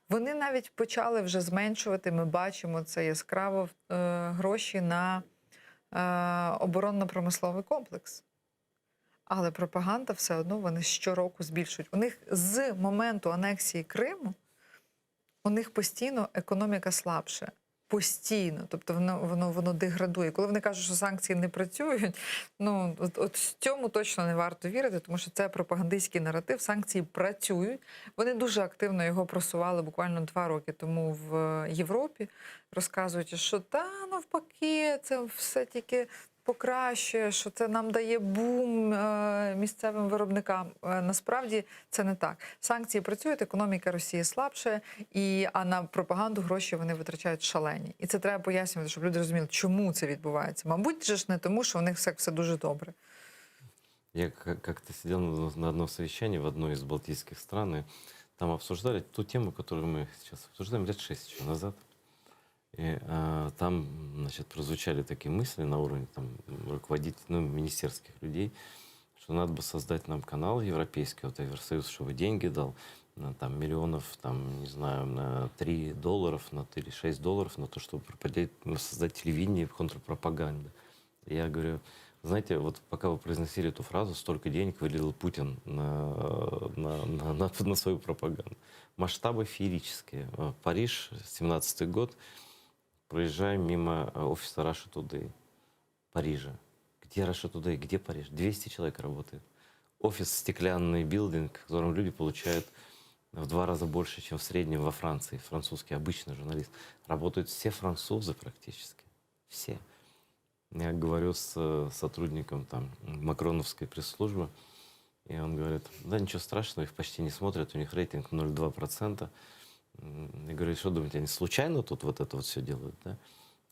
Вони навіть почали вже зменшувати, ми бачимо це яскраво, е, гроші на е, оборонно-промисловий комплекс. Але пропаганда все одно вони щороку збільшують. У них з моменту анексії Криму у них постійно економіка слабше. Постійно, тобто воно воно воно деградує. Коли вони кажуть, що санкції не працюють, ну от, от цьому точно не варто вірити, тому що це пропагандистський наратив. Санкції працюють. Вони дуже активно його просували буквально два роки тому в Європі, розказуючи, що та навпаки, це все тільки покращує, що це нам дає бум е, місцевим виробникам. Е, Насправді це не так. Санкції працюють, економіка Росії слабше, і а на пропаганду гроші вони витрачають шалені. І це треба пояснювати, щоб люди розуміли, чому це відбувається. Мабуть, же ж не тому, що у них все, все дуже добре. Я как-то сидел на, на одном совещании в одной из балтийских стран, и там обсуждали ту тему, которую мы сейчас обсуждаем лет шесть еще назад. И а, там, значит, прозвучали такие мысли на уровне там, руководителей, ну, министерских людей, что надо бы создать нам канал европейский, вот Евросоюз, чтобы деньги дал, на, там, миллионов, там, не знаю, на 3 долларов, на 3 или 6 долларов на то, чтобы пропадать, ну, создать телевидение контрпропаганды. Я говорю, знаете, вот пока вы произносили эту фразу, столько денег выделил Путин на, на, на, на, на свою пропаганду. Масштабы феерические. Э, Париж, 17 год, проезжаем мимо э, офиса Russia Today, Парижа. Где Russia Today, где Париж? 200 человек работает. Офис стеклянный building, в котором люди получают в два раза больше, чем в среднем во Франции. Французский обычный журналист. Работают все французы практически. Все. Я говорю с э, сотрудником там, макроновской пресс-службы, и он говорит, да ничего страшного, их почти не смотрят, у них рейтинг 0,2%. М, Я говорю, что думаете, они случайно тут вот это вот все делают, да?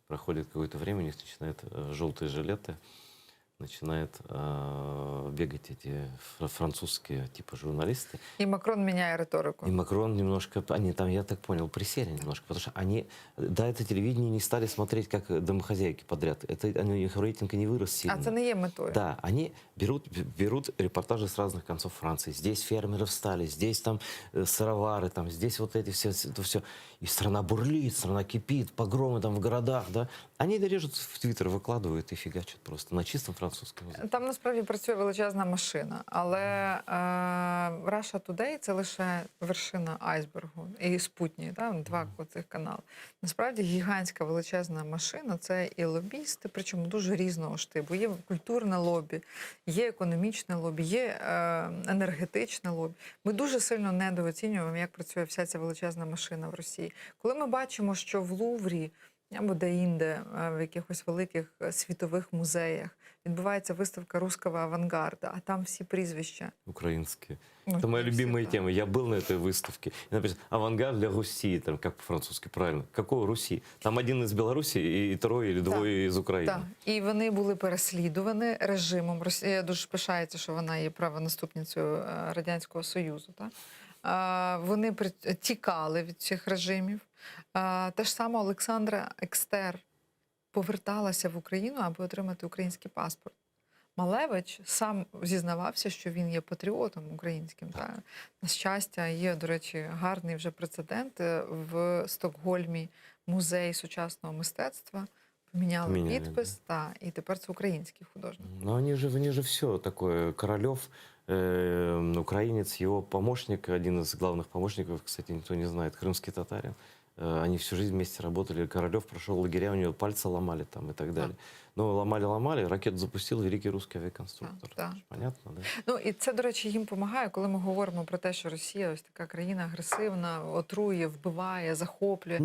Проходит какое-то время, у них начинают э, желтые жилеты, начинают э, бегать эти фр- французские типа журналисты. І Макрон міняє риторику. И Макрон немножко, они там, я так понял, присели немножко, потому что они, да, это телевидение не стали смотреть как домохозяйки подряд. Это они, у них рейтинг и не вырос сильно. А це не є метою. Да, они берут, берут репортажи с разных концов Франции. Здесь фермеры встали, здесь там э, сыровары, там, здесь вот эти все, это все. И страна бурлит, страна кипит, погромы там в городах, да. Они это режут в Твиттер, выкладывают и фигачат просто на чистом французском языке. Там насправді працює величезна машина, але е, Russia Today – це лише вершина айсбергу і Спутник, та, два цих канали. Насправді гігантська величезна машина це і лобісти, причому дуже різного штибу. Є культурне лобі, є економічне лобі, є е, енергетичне лобі. Ми дуже сильно недооцінюємо, як працює вся ця величезна машина в Росії. Коли ми бачимо, що в Луврі або де-інде, е, в якихось великих е, світових музеях відбувається виставка русского авангарда, а там всі прізвища. Украинские. Ну, Это моя не все, любимая да. тема. Я был на этой выставке. И написано «Авангард для Руси», там, как по-французски правильно. Какого Руси? Там один из Беларуси и трое или двое из Украины. Так. І вони були переслідувані режимом. Росія дуже пишається, що вона є правонаступницею е, Радянського Союзу. Так? Е, Вони при- тікали від цих режимів. Е, Те ж саме Олександра Екстер поверталася в Україну, аби отримати український паспорт. Малевич сам зізнавався, що він є патріотом українським. Так. На щастя, є, до речі, гарний вже прецедент е, в Стокгольмі музей сучасного мистецтва. Поміняли Поміняли, підпис, та, і тепер це український художник. Но они же, они же все такое. Королев, э, украинец, его помощник, один из главных помощников, кстати, никто не знает, крымский татарин. Э, Они всю жизнь вместе работали. Королев прошел лагеря, у него пальцы ломали там и так далее. Но ломали-ломали, ракету запустил великий русский авиаконструктор. Так. Понятно, да? Ну і це, до речі, їм допомагає, коли ми говоримо про те, що Росія ось така країна агресивна, отрує, вбиває, захоплює.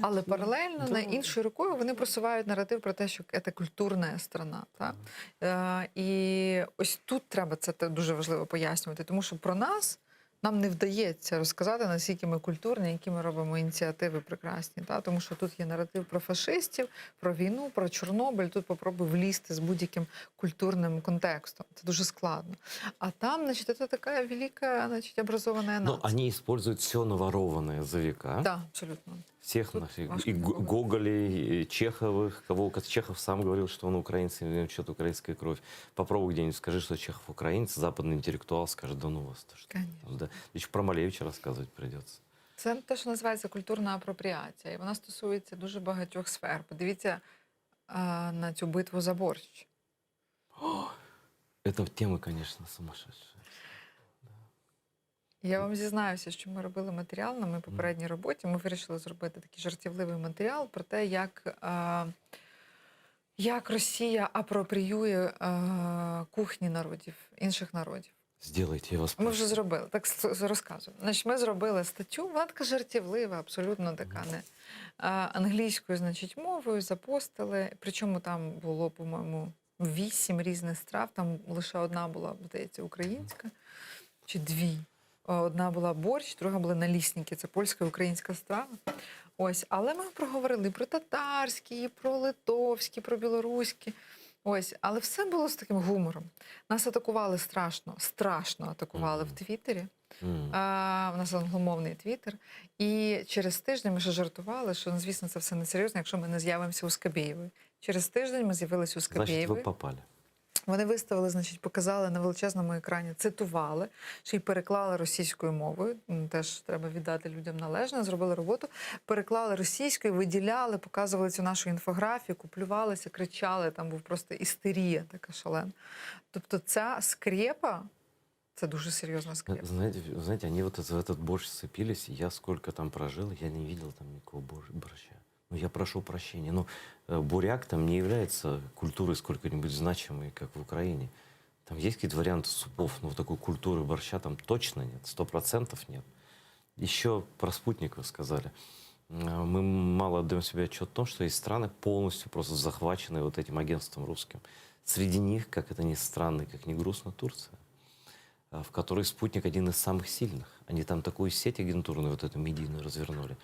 Але паралельно да. на іншою рукою вони просувають наратив про те, що це культурна страна. Та? Е, і ось тут треба це те дуже важливо пояснювати, тому що про нас. Нам не вдається розказати, наскільки ми культурні, які ми робимо ініціативи прекрасні. Та? Тому що тут є наратив про фашистів, про війну, про Чорнобиль. Тут попробуй влізти з будь-яким культурним контекстом. Це дуже складно. А там, значить, це така велика, значить, образована Но нація. они используют все наворованное за века. Так, абсолютно. Всех Тут наших, важко и не Г- погодитися. Гоголей, и Чеховых, кого Чехов сам говорил, что он украинец, и в нем течет украинская кровь. Попробуй где-нибудь скажи, что Чехов украинец, западный интеллектуал скажет, да ну вас, то что. Там, да. Еще про Малевича рассказывать придется. Це те, що називається культурна апропріація, і вона стосується дуже багатьох сфер. Подивіться а, на цю битву за борщ. Это тема, конечно, сумасшедшая. Я вам зізнаюся, що ми робили матеріал на моїй попередній роботі. Ми вирішили зробити такий жартівливий матеріал про те, як, е, як Росія апропріює е, кухні народів, інших народів. Сделайте, я вас Ми прошу. вже зробили, так с- с- розказую. Значить, ми зробили статтю, вона така жартівлива, абсолютно така не а, англійською, значить, мовою запостили. Причому там було, по-моєму, вісім різних страв. Там лише одна була, здається, українська чи дві. Одна була борщ, друга була налісники. Це польська і українська страва. Ось, але ми проговорили і про татарські, і про литовські, і про білоруські. Ось, але все було з таким гумором. Нас атакували страшно, страшно атакували в Твіттері. М. А, у нас англомовний твіттер. І через тиждень ми ще жартували, що ну, звісно, це все несерйозно, якщо ми не з'явимося у Скабєєвої. Через тиждень ми з'явилися у Значит, вы Скабєєвої. попали. Вони виставили, значить, показали на величезному екрані, цитували, ще й переклали російською мовою. М, Теж треба віддати людям належне, зробили роботу. Переклали російською, виділяли, показували цю нашу інфографіку, плювалися, кричали. Там був просто істерія така шалена. Тобто, ця скрепа це дуже серйозна скрепа. Знаете, знаете, они вот за этот борщ сцепились, я сколько там прожил, я не видел там никакого бор- борща. Ну, я прошу прощения, но э, буряк там не является культурой сколько-нибудь значимой, как в Украине. Там есть какие-то варианты супов, но вот такой культуры борща там точно нет, 100% нет. Еще про спутник вы сказали. Э, Мы мало отдаем себе отчет в том, что есть страны полностью просто захваченные вот этим агентством русским. Среди них, как это ни странно, и как ни грустно, Турция а, в которой спутник один из самых сильных. Они там такую сеть агентурную, вот эту медийную развернули.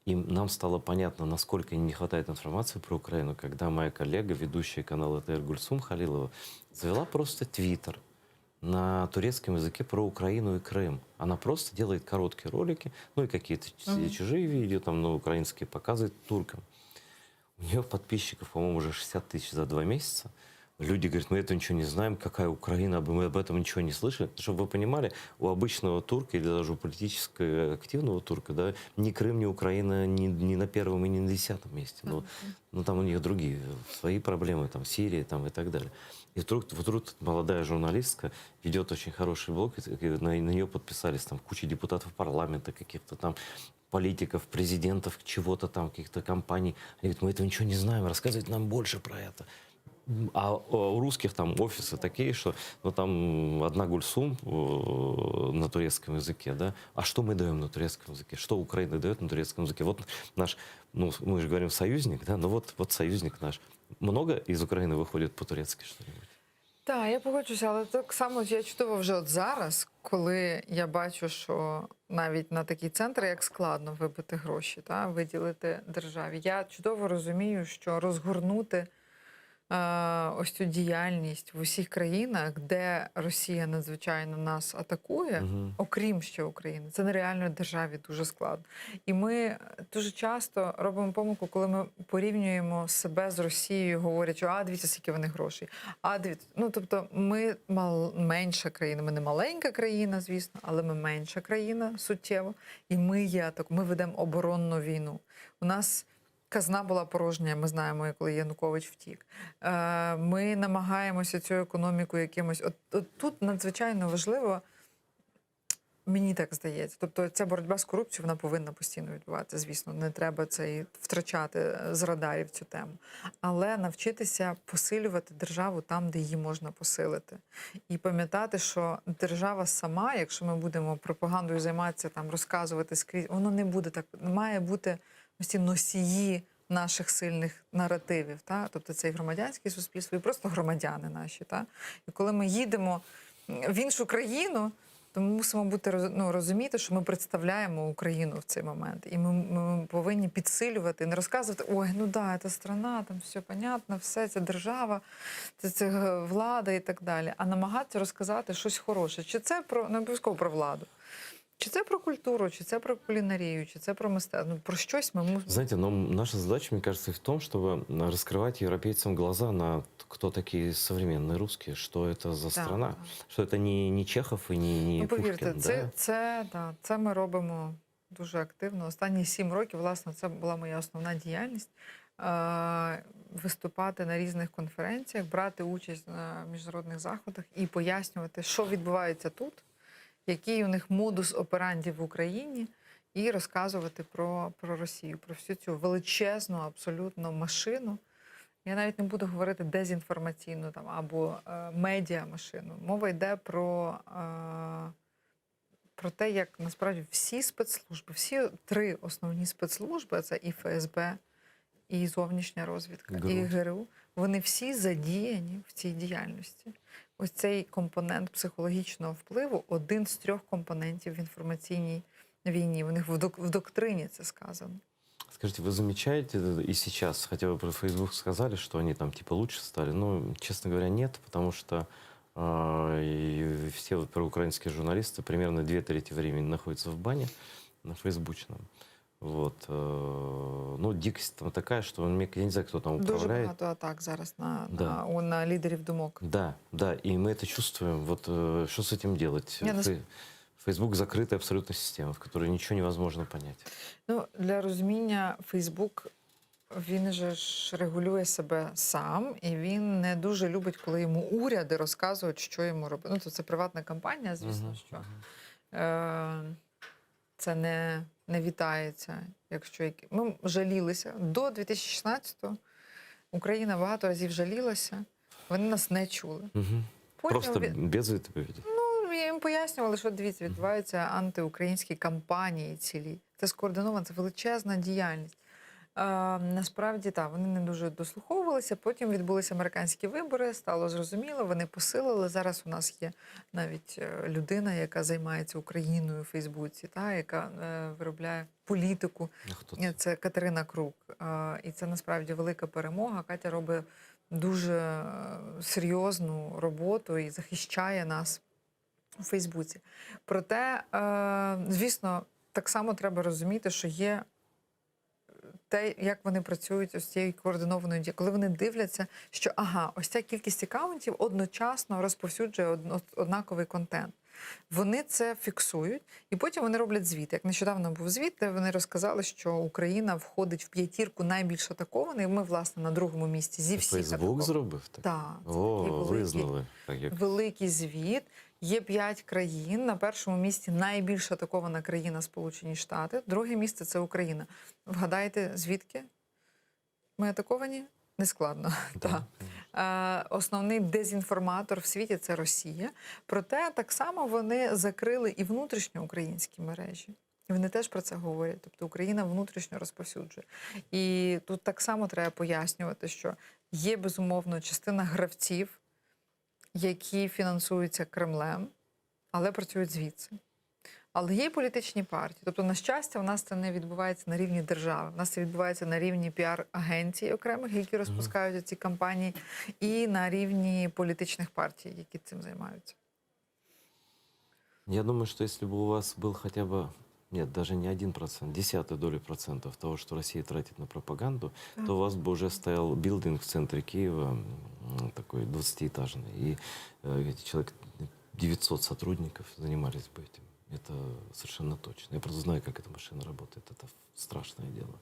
И нам стало понятно, насколько им не хватает информации про Украину, когда моя коллега, ведущая канала АТР Гульсум Халилова, завела просто твиттер на турецком языке про Украину и Крым. Она просто делает короткие ролики, ну и какие-то ч- Мгм. чужие видео, там, на украинские показывает туркам. У нее подписчиков, по-моему, уже 60 тысяч за два месяца. Люди говорят, мы это ничего не знаем, какая Украина, мы об этом ничего не слышали. Чтобы вы понимали, у обычного турка или даже у политически активного турка, да, ни Крым, ни Украина ни, ни на первом и ни на десятом месте. Ну, ну, там у них другие, свои проблемы, там Сирия там, и так далее. И вдруг, вдруг молодая журналистка ведет очень хороший блог, и на, на нее подписались там куча депутатов парламента, каких-то там политиков, президентов, чего-то там, каких-то компаний. Они говорят, мы этого ничего не знаем, рассказывайте нам больше про это. А у русских там офисы такие, что ну, там одна Гульсум э, на турецком языке, да? А что мы даем на турецком языке? Что Украина дает на турецком языке? Вот наш, ну, мы же говорим союзник, да? Ну вот, вот союзник наш. Много из Украины выходит по-турецки что-нибудь? Так, я погоджуся, але так само я чудово вже от зараз, коли я бачу, що навіть на такі центри, як складно вибити гроші, та, виділити державі. Я чудово розумію, що розгорнути е, ось цю діяльність в усіх країнах, де Росія надзвичайно нас атакує, Мгм. окрім ще України, це нереально державі дуже складно. І ми дуже часто робимо помилку, коли ми порівнюємо себе з Росією, говорячи, а дивіться, скільки вони грошей. А дивіться, ну тобто, ми мал менша країна. Ми не маленька країна, звісно, але ми менша країна суттєво. І ми є так, ми ведемо оборонну війну. У нас казна була порожня, ми знаємо, коли Янукович втік. Е, Ми намагаємося цю економіку якимось. От, от тут надзвичайно важливо. Мені так здається. Тобто ця боротьба з корупцією вона повинна постійно відбуватися. Звісно, не треба це і втрачати е, з радарів цю тему. Але навчитися посилювати державу там, де її можна посилити. І пам'ятати, що держава сама, якщо ми будемо пропагандою займатися, там розказувати скрізь, воно не буде так. Має бути ось ці носії наших сильних наративів. Та? Тобто це і громадянське суспільство, і просто громадяни наші. Та? І коли ми їдемо в іншу країну, то ми мусимо бути роз- ну, розуміти, що ми представляємо Україну в цей момент. І ми, ми повинні підсилювати, не розказувати, ой, ну да, це страна, там все понятно, все, це держава, це, це е, влада і так далі. А намагатися розказати щось хороше. Чи це про не обов'язково про владу, чи це про культуру, чи це про кулінарію, чи це про мистецтво. Ну, про щось ми мусимо. Знаете, но наша задача, мне кажется, в том, чтобы раскрывать европейцам глаза на т- кто такие современные русские, что это за Да, страна, что это не, не Чехов и не, не Ну, повірте, Пушкин, це, да? це, да, це ми робимо дуже активно. Останні сім років, власне, це була моя основна діяльність. Е, виступати на різних конференціях, брати участь на міжнародних заходах і пояснювати, що відбувається тут. який у них модус операнді в Україні, і розказувати про, про Росію, про всю цю величезну абсолютно машину. Я навіть не буду говорити дезінформаційну там або е, медіамашину. Мова йде про, е, про те, як насправді всі спецслужби, всі три основні спецслужби це і ФСБ, і зовнішня розвідка, і ГРУ. ГРУ, вони всі задіяні в цій діяльності. Ось цей компонент психологічного впливу один з трьох компонентів в інформаційній війні. У них в док- в доктрині це сказано. Скажите, вы замечаете и сейчас, хотя вы про Facebook сказали, что они там типа лучше стали, но, честно говоря, нет, потому что э, и все вот проукраинские журналисты примерно две трети времени находятся в бане на фейсбучном. Вот. э, Ну, дикость там такая, что он, мне- я не знаю, кто там Дуже управляет. багато атак зараз на, Да. на, у- на лідерів думок. Да, да, и мы это чувствуем. Вот э, что с этим делать? Не, ну, Фей- Facebook закрытая абсолютно система, в которой ничего невозможно понять. Ну, для розуміння, Фейсбук він же ж регулює себе сам, і він не дуже любить, коли йому уряди розказують, що йому робити. Ну, то це приватна компанія, звісно, Мгм, що е, це не, не вітається. Якщо які... Ми жалілися до 2016-го Україна багато разів жалілася, вони нас не чули. Мгм. Потім Просто він- без відповіді. Ну, їм пояснювали, що дивіться, відбуваються антиукраїнські кампанії цілі. Це скоординована, це величезна діяльність. Е, насправді так, вони не дуже дослуховувалися. Потім відбулися американські вибори, стало зрозуміло, вони посилили. Зараз у нас є навіть е, людина, яка займається Україною у Фейсбуці, та, яка е, виробляє політику. А хто Е, Це Катерина Крук. Е, І це насправді велика перемога. Катя робить дуже е, серйозну роботу і захищає нас у Фейсбуці. Проте, е, звісно, так само треба розуміти, що є те, як вони працюють ось цією координованою дією, коли вони дивляться, що ага, ось ця кількість акаунтів одночасно розповсюджує одно- однаковий контент. Вони це фіксують, і потім вони роблять звіт. Як нещодавно був звіт, де вони розказали, що Україна входить в п'ятірку найбільш атакованих. Ми, власне, на другому місці зі всіх Фейсбук атакованих. зробив так? Так, це О, такий великий- визнали. Так, як... великий звіт. Є п'ять країн. На першому місці найбільш атакована країна Сполучені Штати. Друге місце це Україна. Вгадайте, звідки ми атаковані? Нескладно. Так. Е, Основний дезінформатор в світі це Росія. Проте так само вони закрили і внутрішньоукраїнські мережі. І вони теж про це говорять. Тобто Україна внутрішньо розповсюджує. І тут так само треба пояснювати, що є безумовно частина гравців, які фінансуються Кремлем, але працюють звідси. Але є й політичні партії. Тобто, на щастя, у нас це не відбувається на рівні держави. У нас це відбувається на рівні піар-агенцій окремих, які розпускають ці кампанії, і на рівні політичних партій, які цим займаються. Я думаю, что если бы у вас был хотя бы, нет, даже не 1%, десятая доля процентов того, что Россия тратит на пропаганду, Так. то у вас бы уже стоял building в центре Киева, м, такой 20-этажный, и э, эти человек 900 сотрудников занимались бы этим. Это совершенно точно. Я просто знаю, как эта машина работает. Это страшное дело.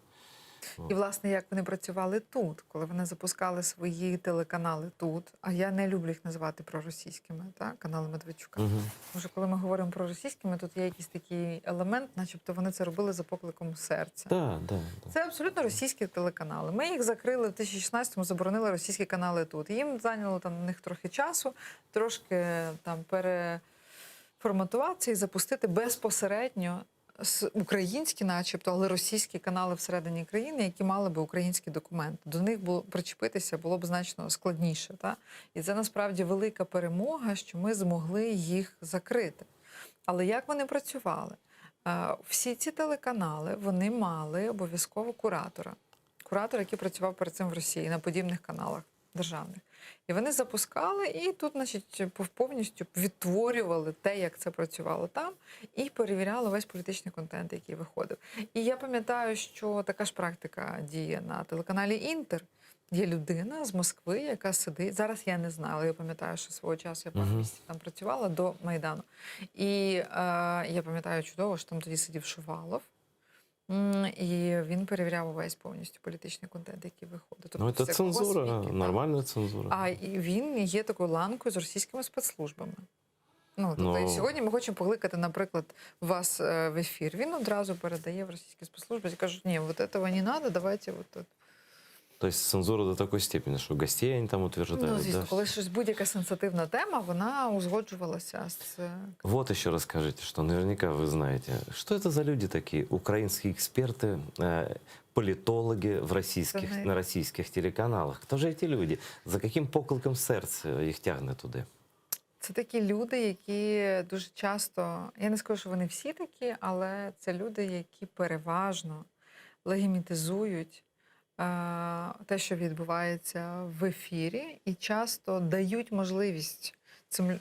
Вот. І, власне, як вони працювали тут, коли вони запускали свої телеканали тут, а я не люблю їх називати проросійськими, так, канали Медведчука. Мгм. Тому що коли ми говоримо про російськими, тут є якийсь такий елемент, начебто вони це робили за покликом серця. Да, да, да. Це абсолютно російські телеканали. Ми їх закрили в 2016-му, заборонили російські канали тут. Їм зайняло там на них трохи часу, трошки там переформатуватися і запустити безпосередньо с- українські, начебто, але російські канали всередині країни, які мали би українські документи. До них було причепитися було б значно складніше. Та? І це насправді велика перемога, що ми змогли їх закрити. Але як вони працювали? Е, Всі ці телеканали вони мали обов'язково куратора. Куратор, який працював перед цим в Росії на подібних каналах державних. І вони запускали, і тут, значить, пов- повністю відтворювали те, як це працювало там, і перевіряли весь політичний контент, який виходив. І я пам'ятаю, що така ж практика діє на телеканалі Інтер. Є людина з Москви, яка сидить. Зараз я не знаю, але я пам'ятаю, що свого часу я пару Мгм. місяців там працювала до Майдану. І е, я пам'ятаю чудово, що там тоді сидів Шувалов. М, І він перевіряв увесь повністю політичний контент, який виходить. Ну, это все цензура, косміки, так. нормальная цензура. А і він є такою ланкою з російськими спецслужбами. Ну, тобто, Ну- і сьогодні ми хочемо покликати, наприклад, вас е, в ефір. Він одразу передає в російські спецслужби і кажуть, ні, вот этого не надо, давайте вот это. То есть цензура до такой степени, что гостей они там утверждают. Ну, звісно, да? коли щось будь-яка сенситивна тема, вона узгоджувалася з е, Вот еще расскажите, что наверняка вы знаете. Что это за люди такие? Украинские эксперты, э, политологи в российских, Це най- на российских телеканалах. Кто же эти люди? За каким покликом серця їх тягне туди? Це такі люди, які дуже часто, я не скажу, що вони всі такі, але це люди, які переважно легімітизують е, те, що відбувається в ефірі, і часто дають можливість цим е,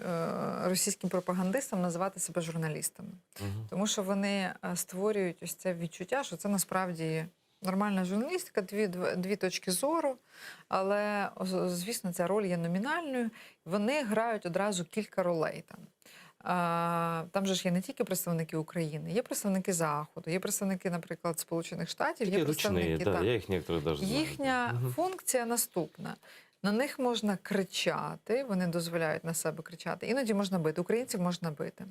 російським пропагандистам називати себе журналістами. Тому що вони е, створюють ось це відчуття, що це насправді нормальна журналістика, дві, дві точки зору. Але, о, звісно, ця роль є номінальною. Вони грають одразу кілька ролей там. А, Там же ж є не тільки представники України, є представники Заходу, є представники, наприклад, Сполучених Штатів, Такие є ручные, представники да, так. я их некоторых даже знаю. Їхня Мгм. функція наступна. На них можна кричати, вони дозволяють на себе кричати. Іноді можна бити. Українців можна бити.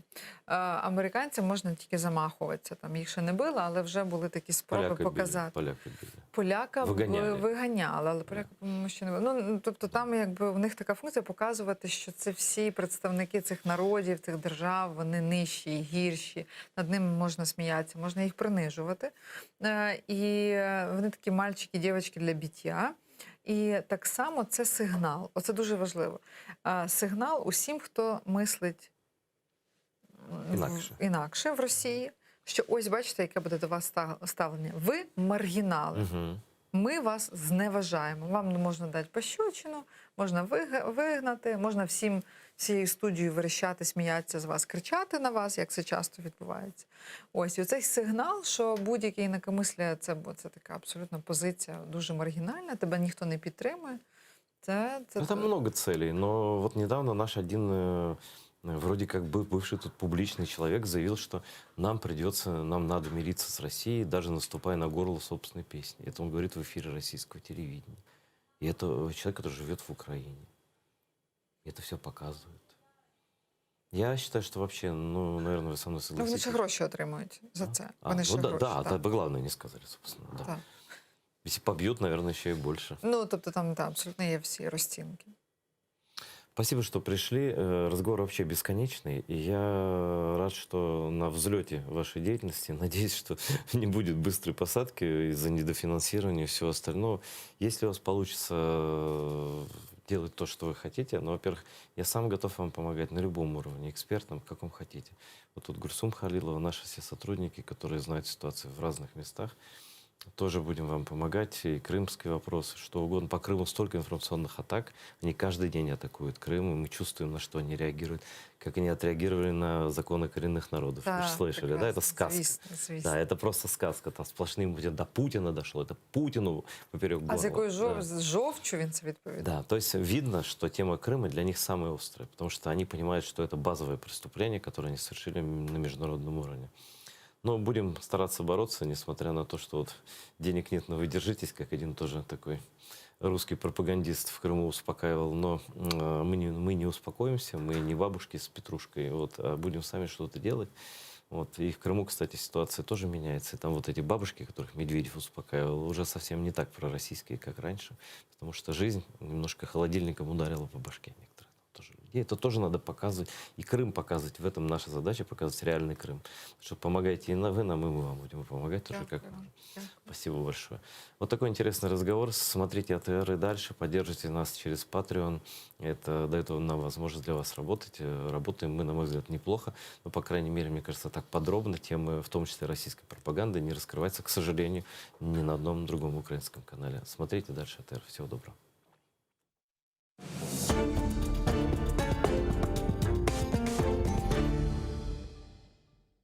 Е, Американцям можна тільки замахуватися. Там їх ще не били, але вже були такі спроби Поляка били, показати. поляка били. Поляка Виганяли. ви- виганяли, але поляка, по-моєму, ще не били. Ну, тобто там якби в них така функція показувати, що це всі представники цих народів, цих держав, вони нижчі, і гірші, над ними можна сміятися, можна їх принижувати. Е, І е, вони такі мальчики, дівчатки для біття. І так само це сигнал. Оце дуже важливо. Е, Сигнал усім, хто мислить м, в- Інакше. інакше в Росії, що ось бачите, яке буде до вас ста- ставлення. Ви маргінали. Мгм. Ми вас зневажаємо. Вам не можна дати пощечину, можна виг- вигнати, можна всім всією студією верещати, сміятися з вас, кричати на вас, як це часто відбувається. Ось і оцей сигнал, що будь-який інакомислія, це, бо це така абсолютна позиція, дуже маргінальна, тебе ніхто не підтримує. Це, це Ну, там много целей, но вот недавно наш один, э, вроде как бы бывший тут публичный человек заявил, что нам придется, нам надо мириться с Россией, даже наступая на горло собственной песни. Это он говорит в эфире российского телевидения. И это э, человек, который живет в Украине. И это все показывает. Я считаю, что вообще, ну, наверное, вы со мной Ну, вони согласитесь. ще гроші отримують за це. А, Вони ще ну да, гроші, да, так. да, главное не сказали, собственно, да. Так. Если побьют, наверное, еще и больше. Ну, тобто там та, абсолютно є всі розцінки. Спасибо, что пришли. Э, Разговор вообще бесконечный. И я рад, что на взлете вашей деятельности. Надеюсь, что не будет быстрой посадки из-за недофинансирования и всего остального. Если у вас получится э, делать то, что вы хотите, ну, во-первых, я сам готов вам помогать на любом уровне, экспертом, каком хотите. Вот тут Гульсум Халилова, наши все сотрудники, которые знают ситуацию в разных местах, тоже будем вам помогать. И крымский вопрос, что угодно. По Крыму столько информационных атак. Они каждый день атакуют Крым, и мы чувствуем, на что они реагируют. Как они отреагировали на законы коренных народов. Вы Да, же слышали, да? Это прекрасно. сказка. Звісно, звісно. Да, это просто сказка. Там сплошным будет до Путина дошло. Это Путину поперек горла. А з якою жов... Да. з жовчю він це відповідає? Да, то есть видно, что тема Крыма для них самая острая, потому что они понимают, что это базовое преступление, которое они совершили на международном уровне. Но будем стараться бороться, несмотря на то, что вот денег нет, но вы держитесь, как один тоже такой русский пропагандист в Крыму успокаивал. Но э, мы не, мы не успокоимся, мы не бабушки с петрушкой, вот, а будем сами что-то делать. Вот. И в Крыму, кстати, ситуация тоже меняется. И там вот эти бабушки, которых Медведев успокаивал, уже совсем не так пророссийские, как раньше. Потому что жизнь немножко холодильником ударила по башке некоторых там тоже людей. Это тоже надо показывать. И Крым показывать. В этом наша задача показывать реальный Крым. Что помогайте и на вы нам, и мы вам будем помогать тоже, как можем. Спасибо большое. Вот такой интересный разговор. Смотрите АТР и дальше. Поддержите нас через Patreon. Это дает нам возможность для вас работать. Э, Работаем мы, на мой взгляд, неплохо. Но, по крайней мере, мне кажется, так подробно темы, в том числе российской пропаганды, не раскрываются, к сожалению, ни на одном другом украинском канале. Смотрите дальше АТР. Всего доброго.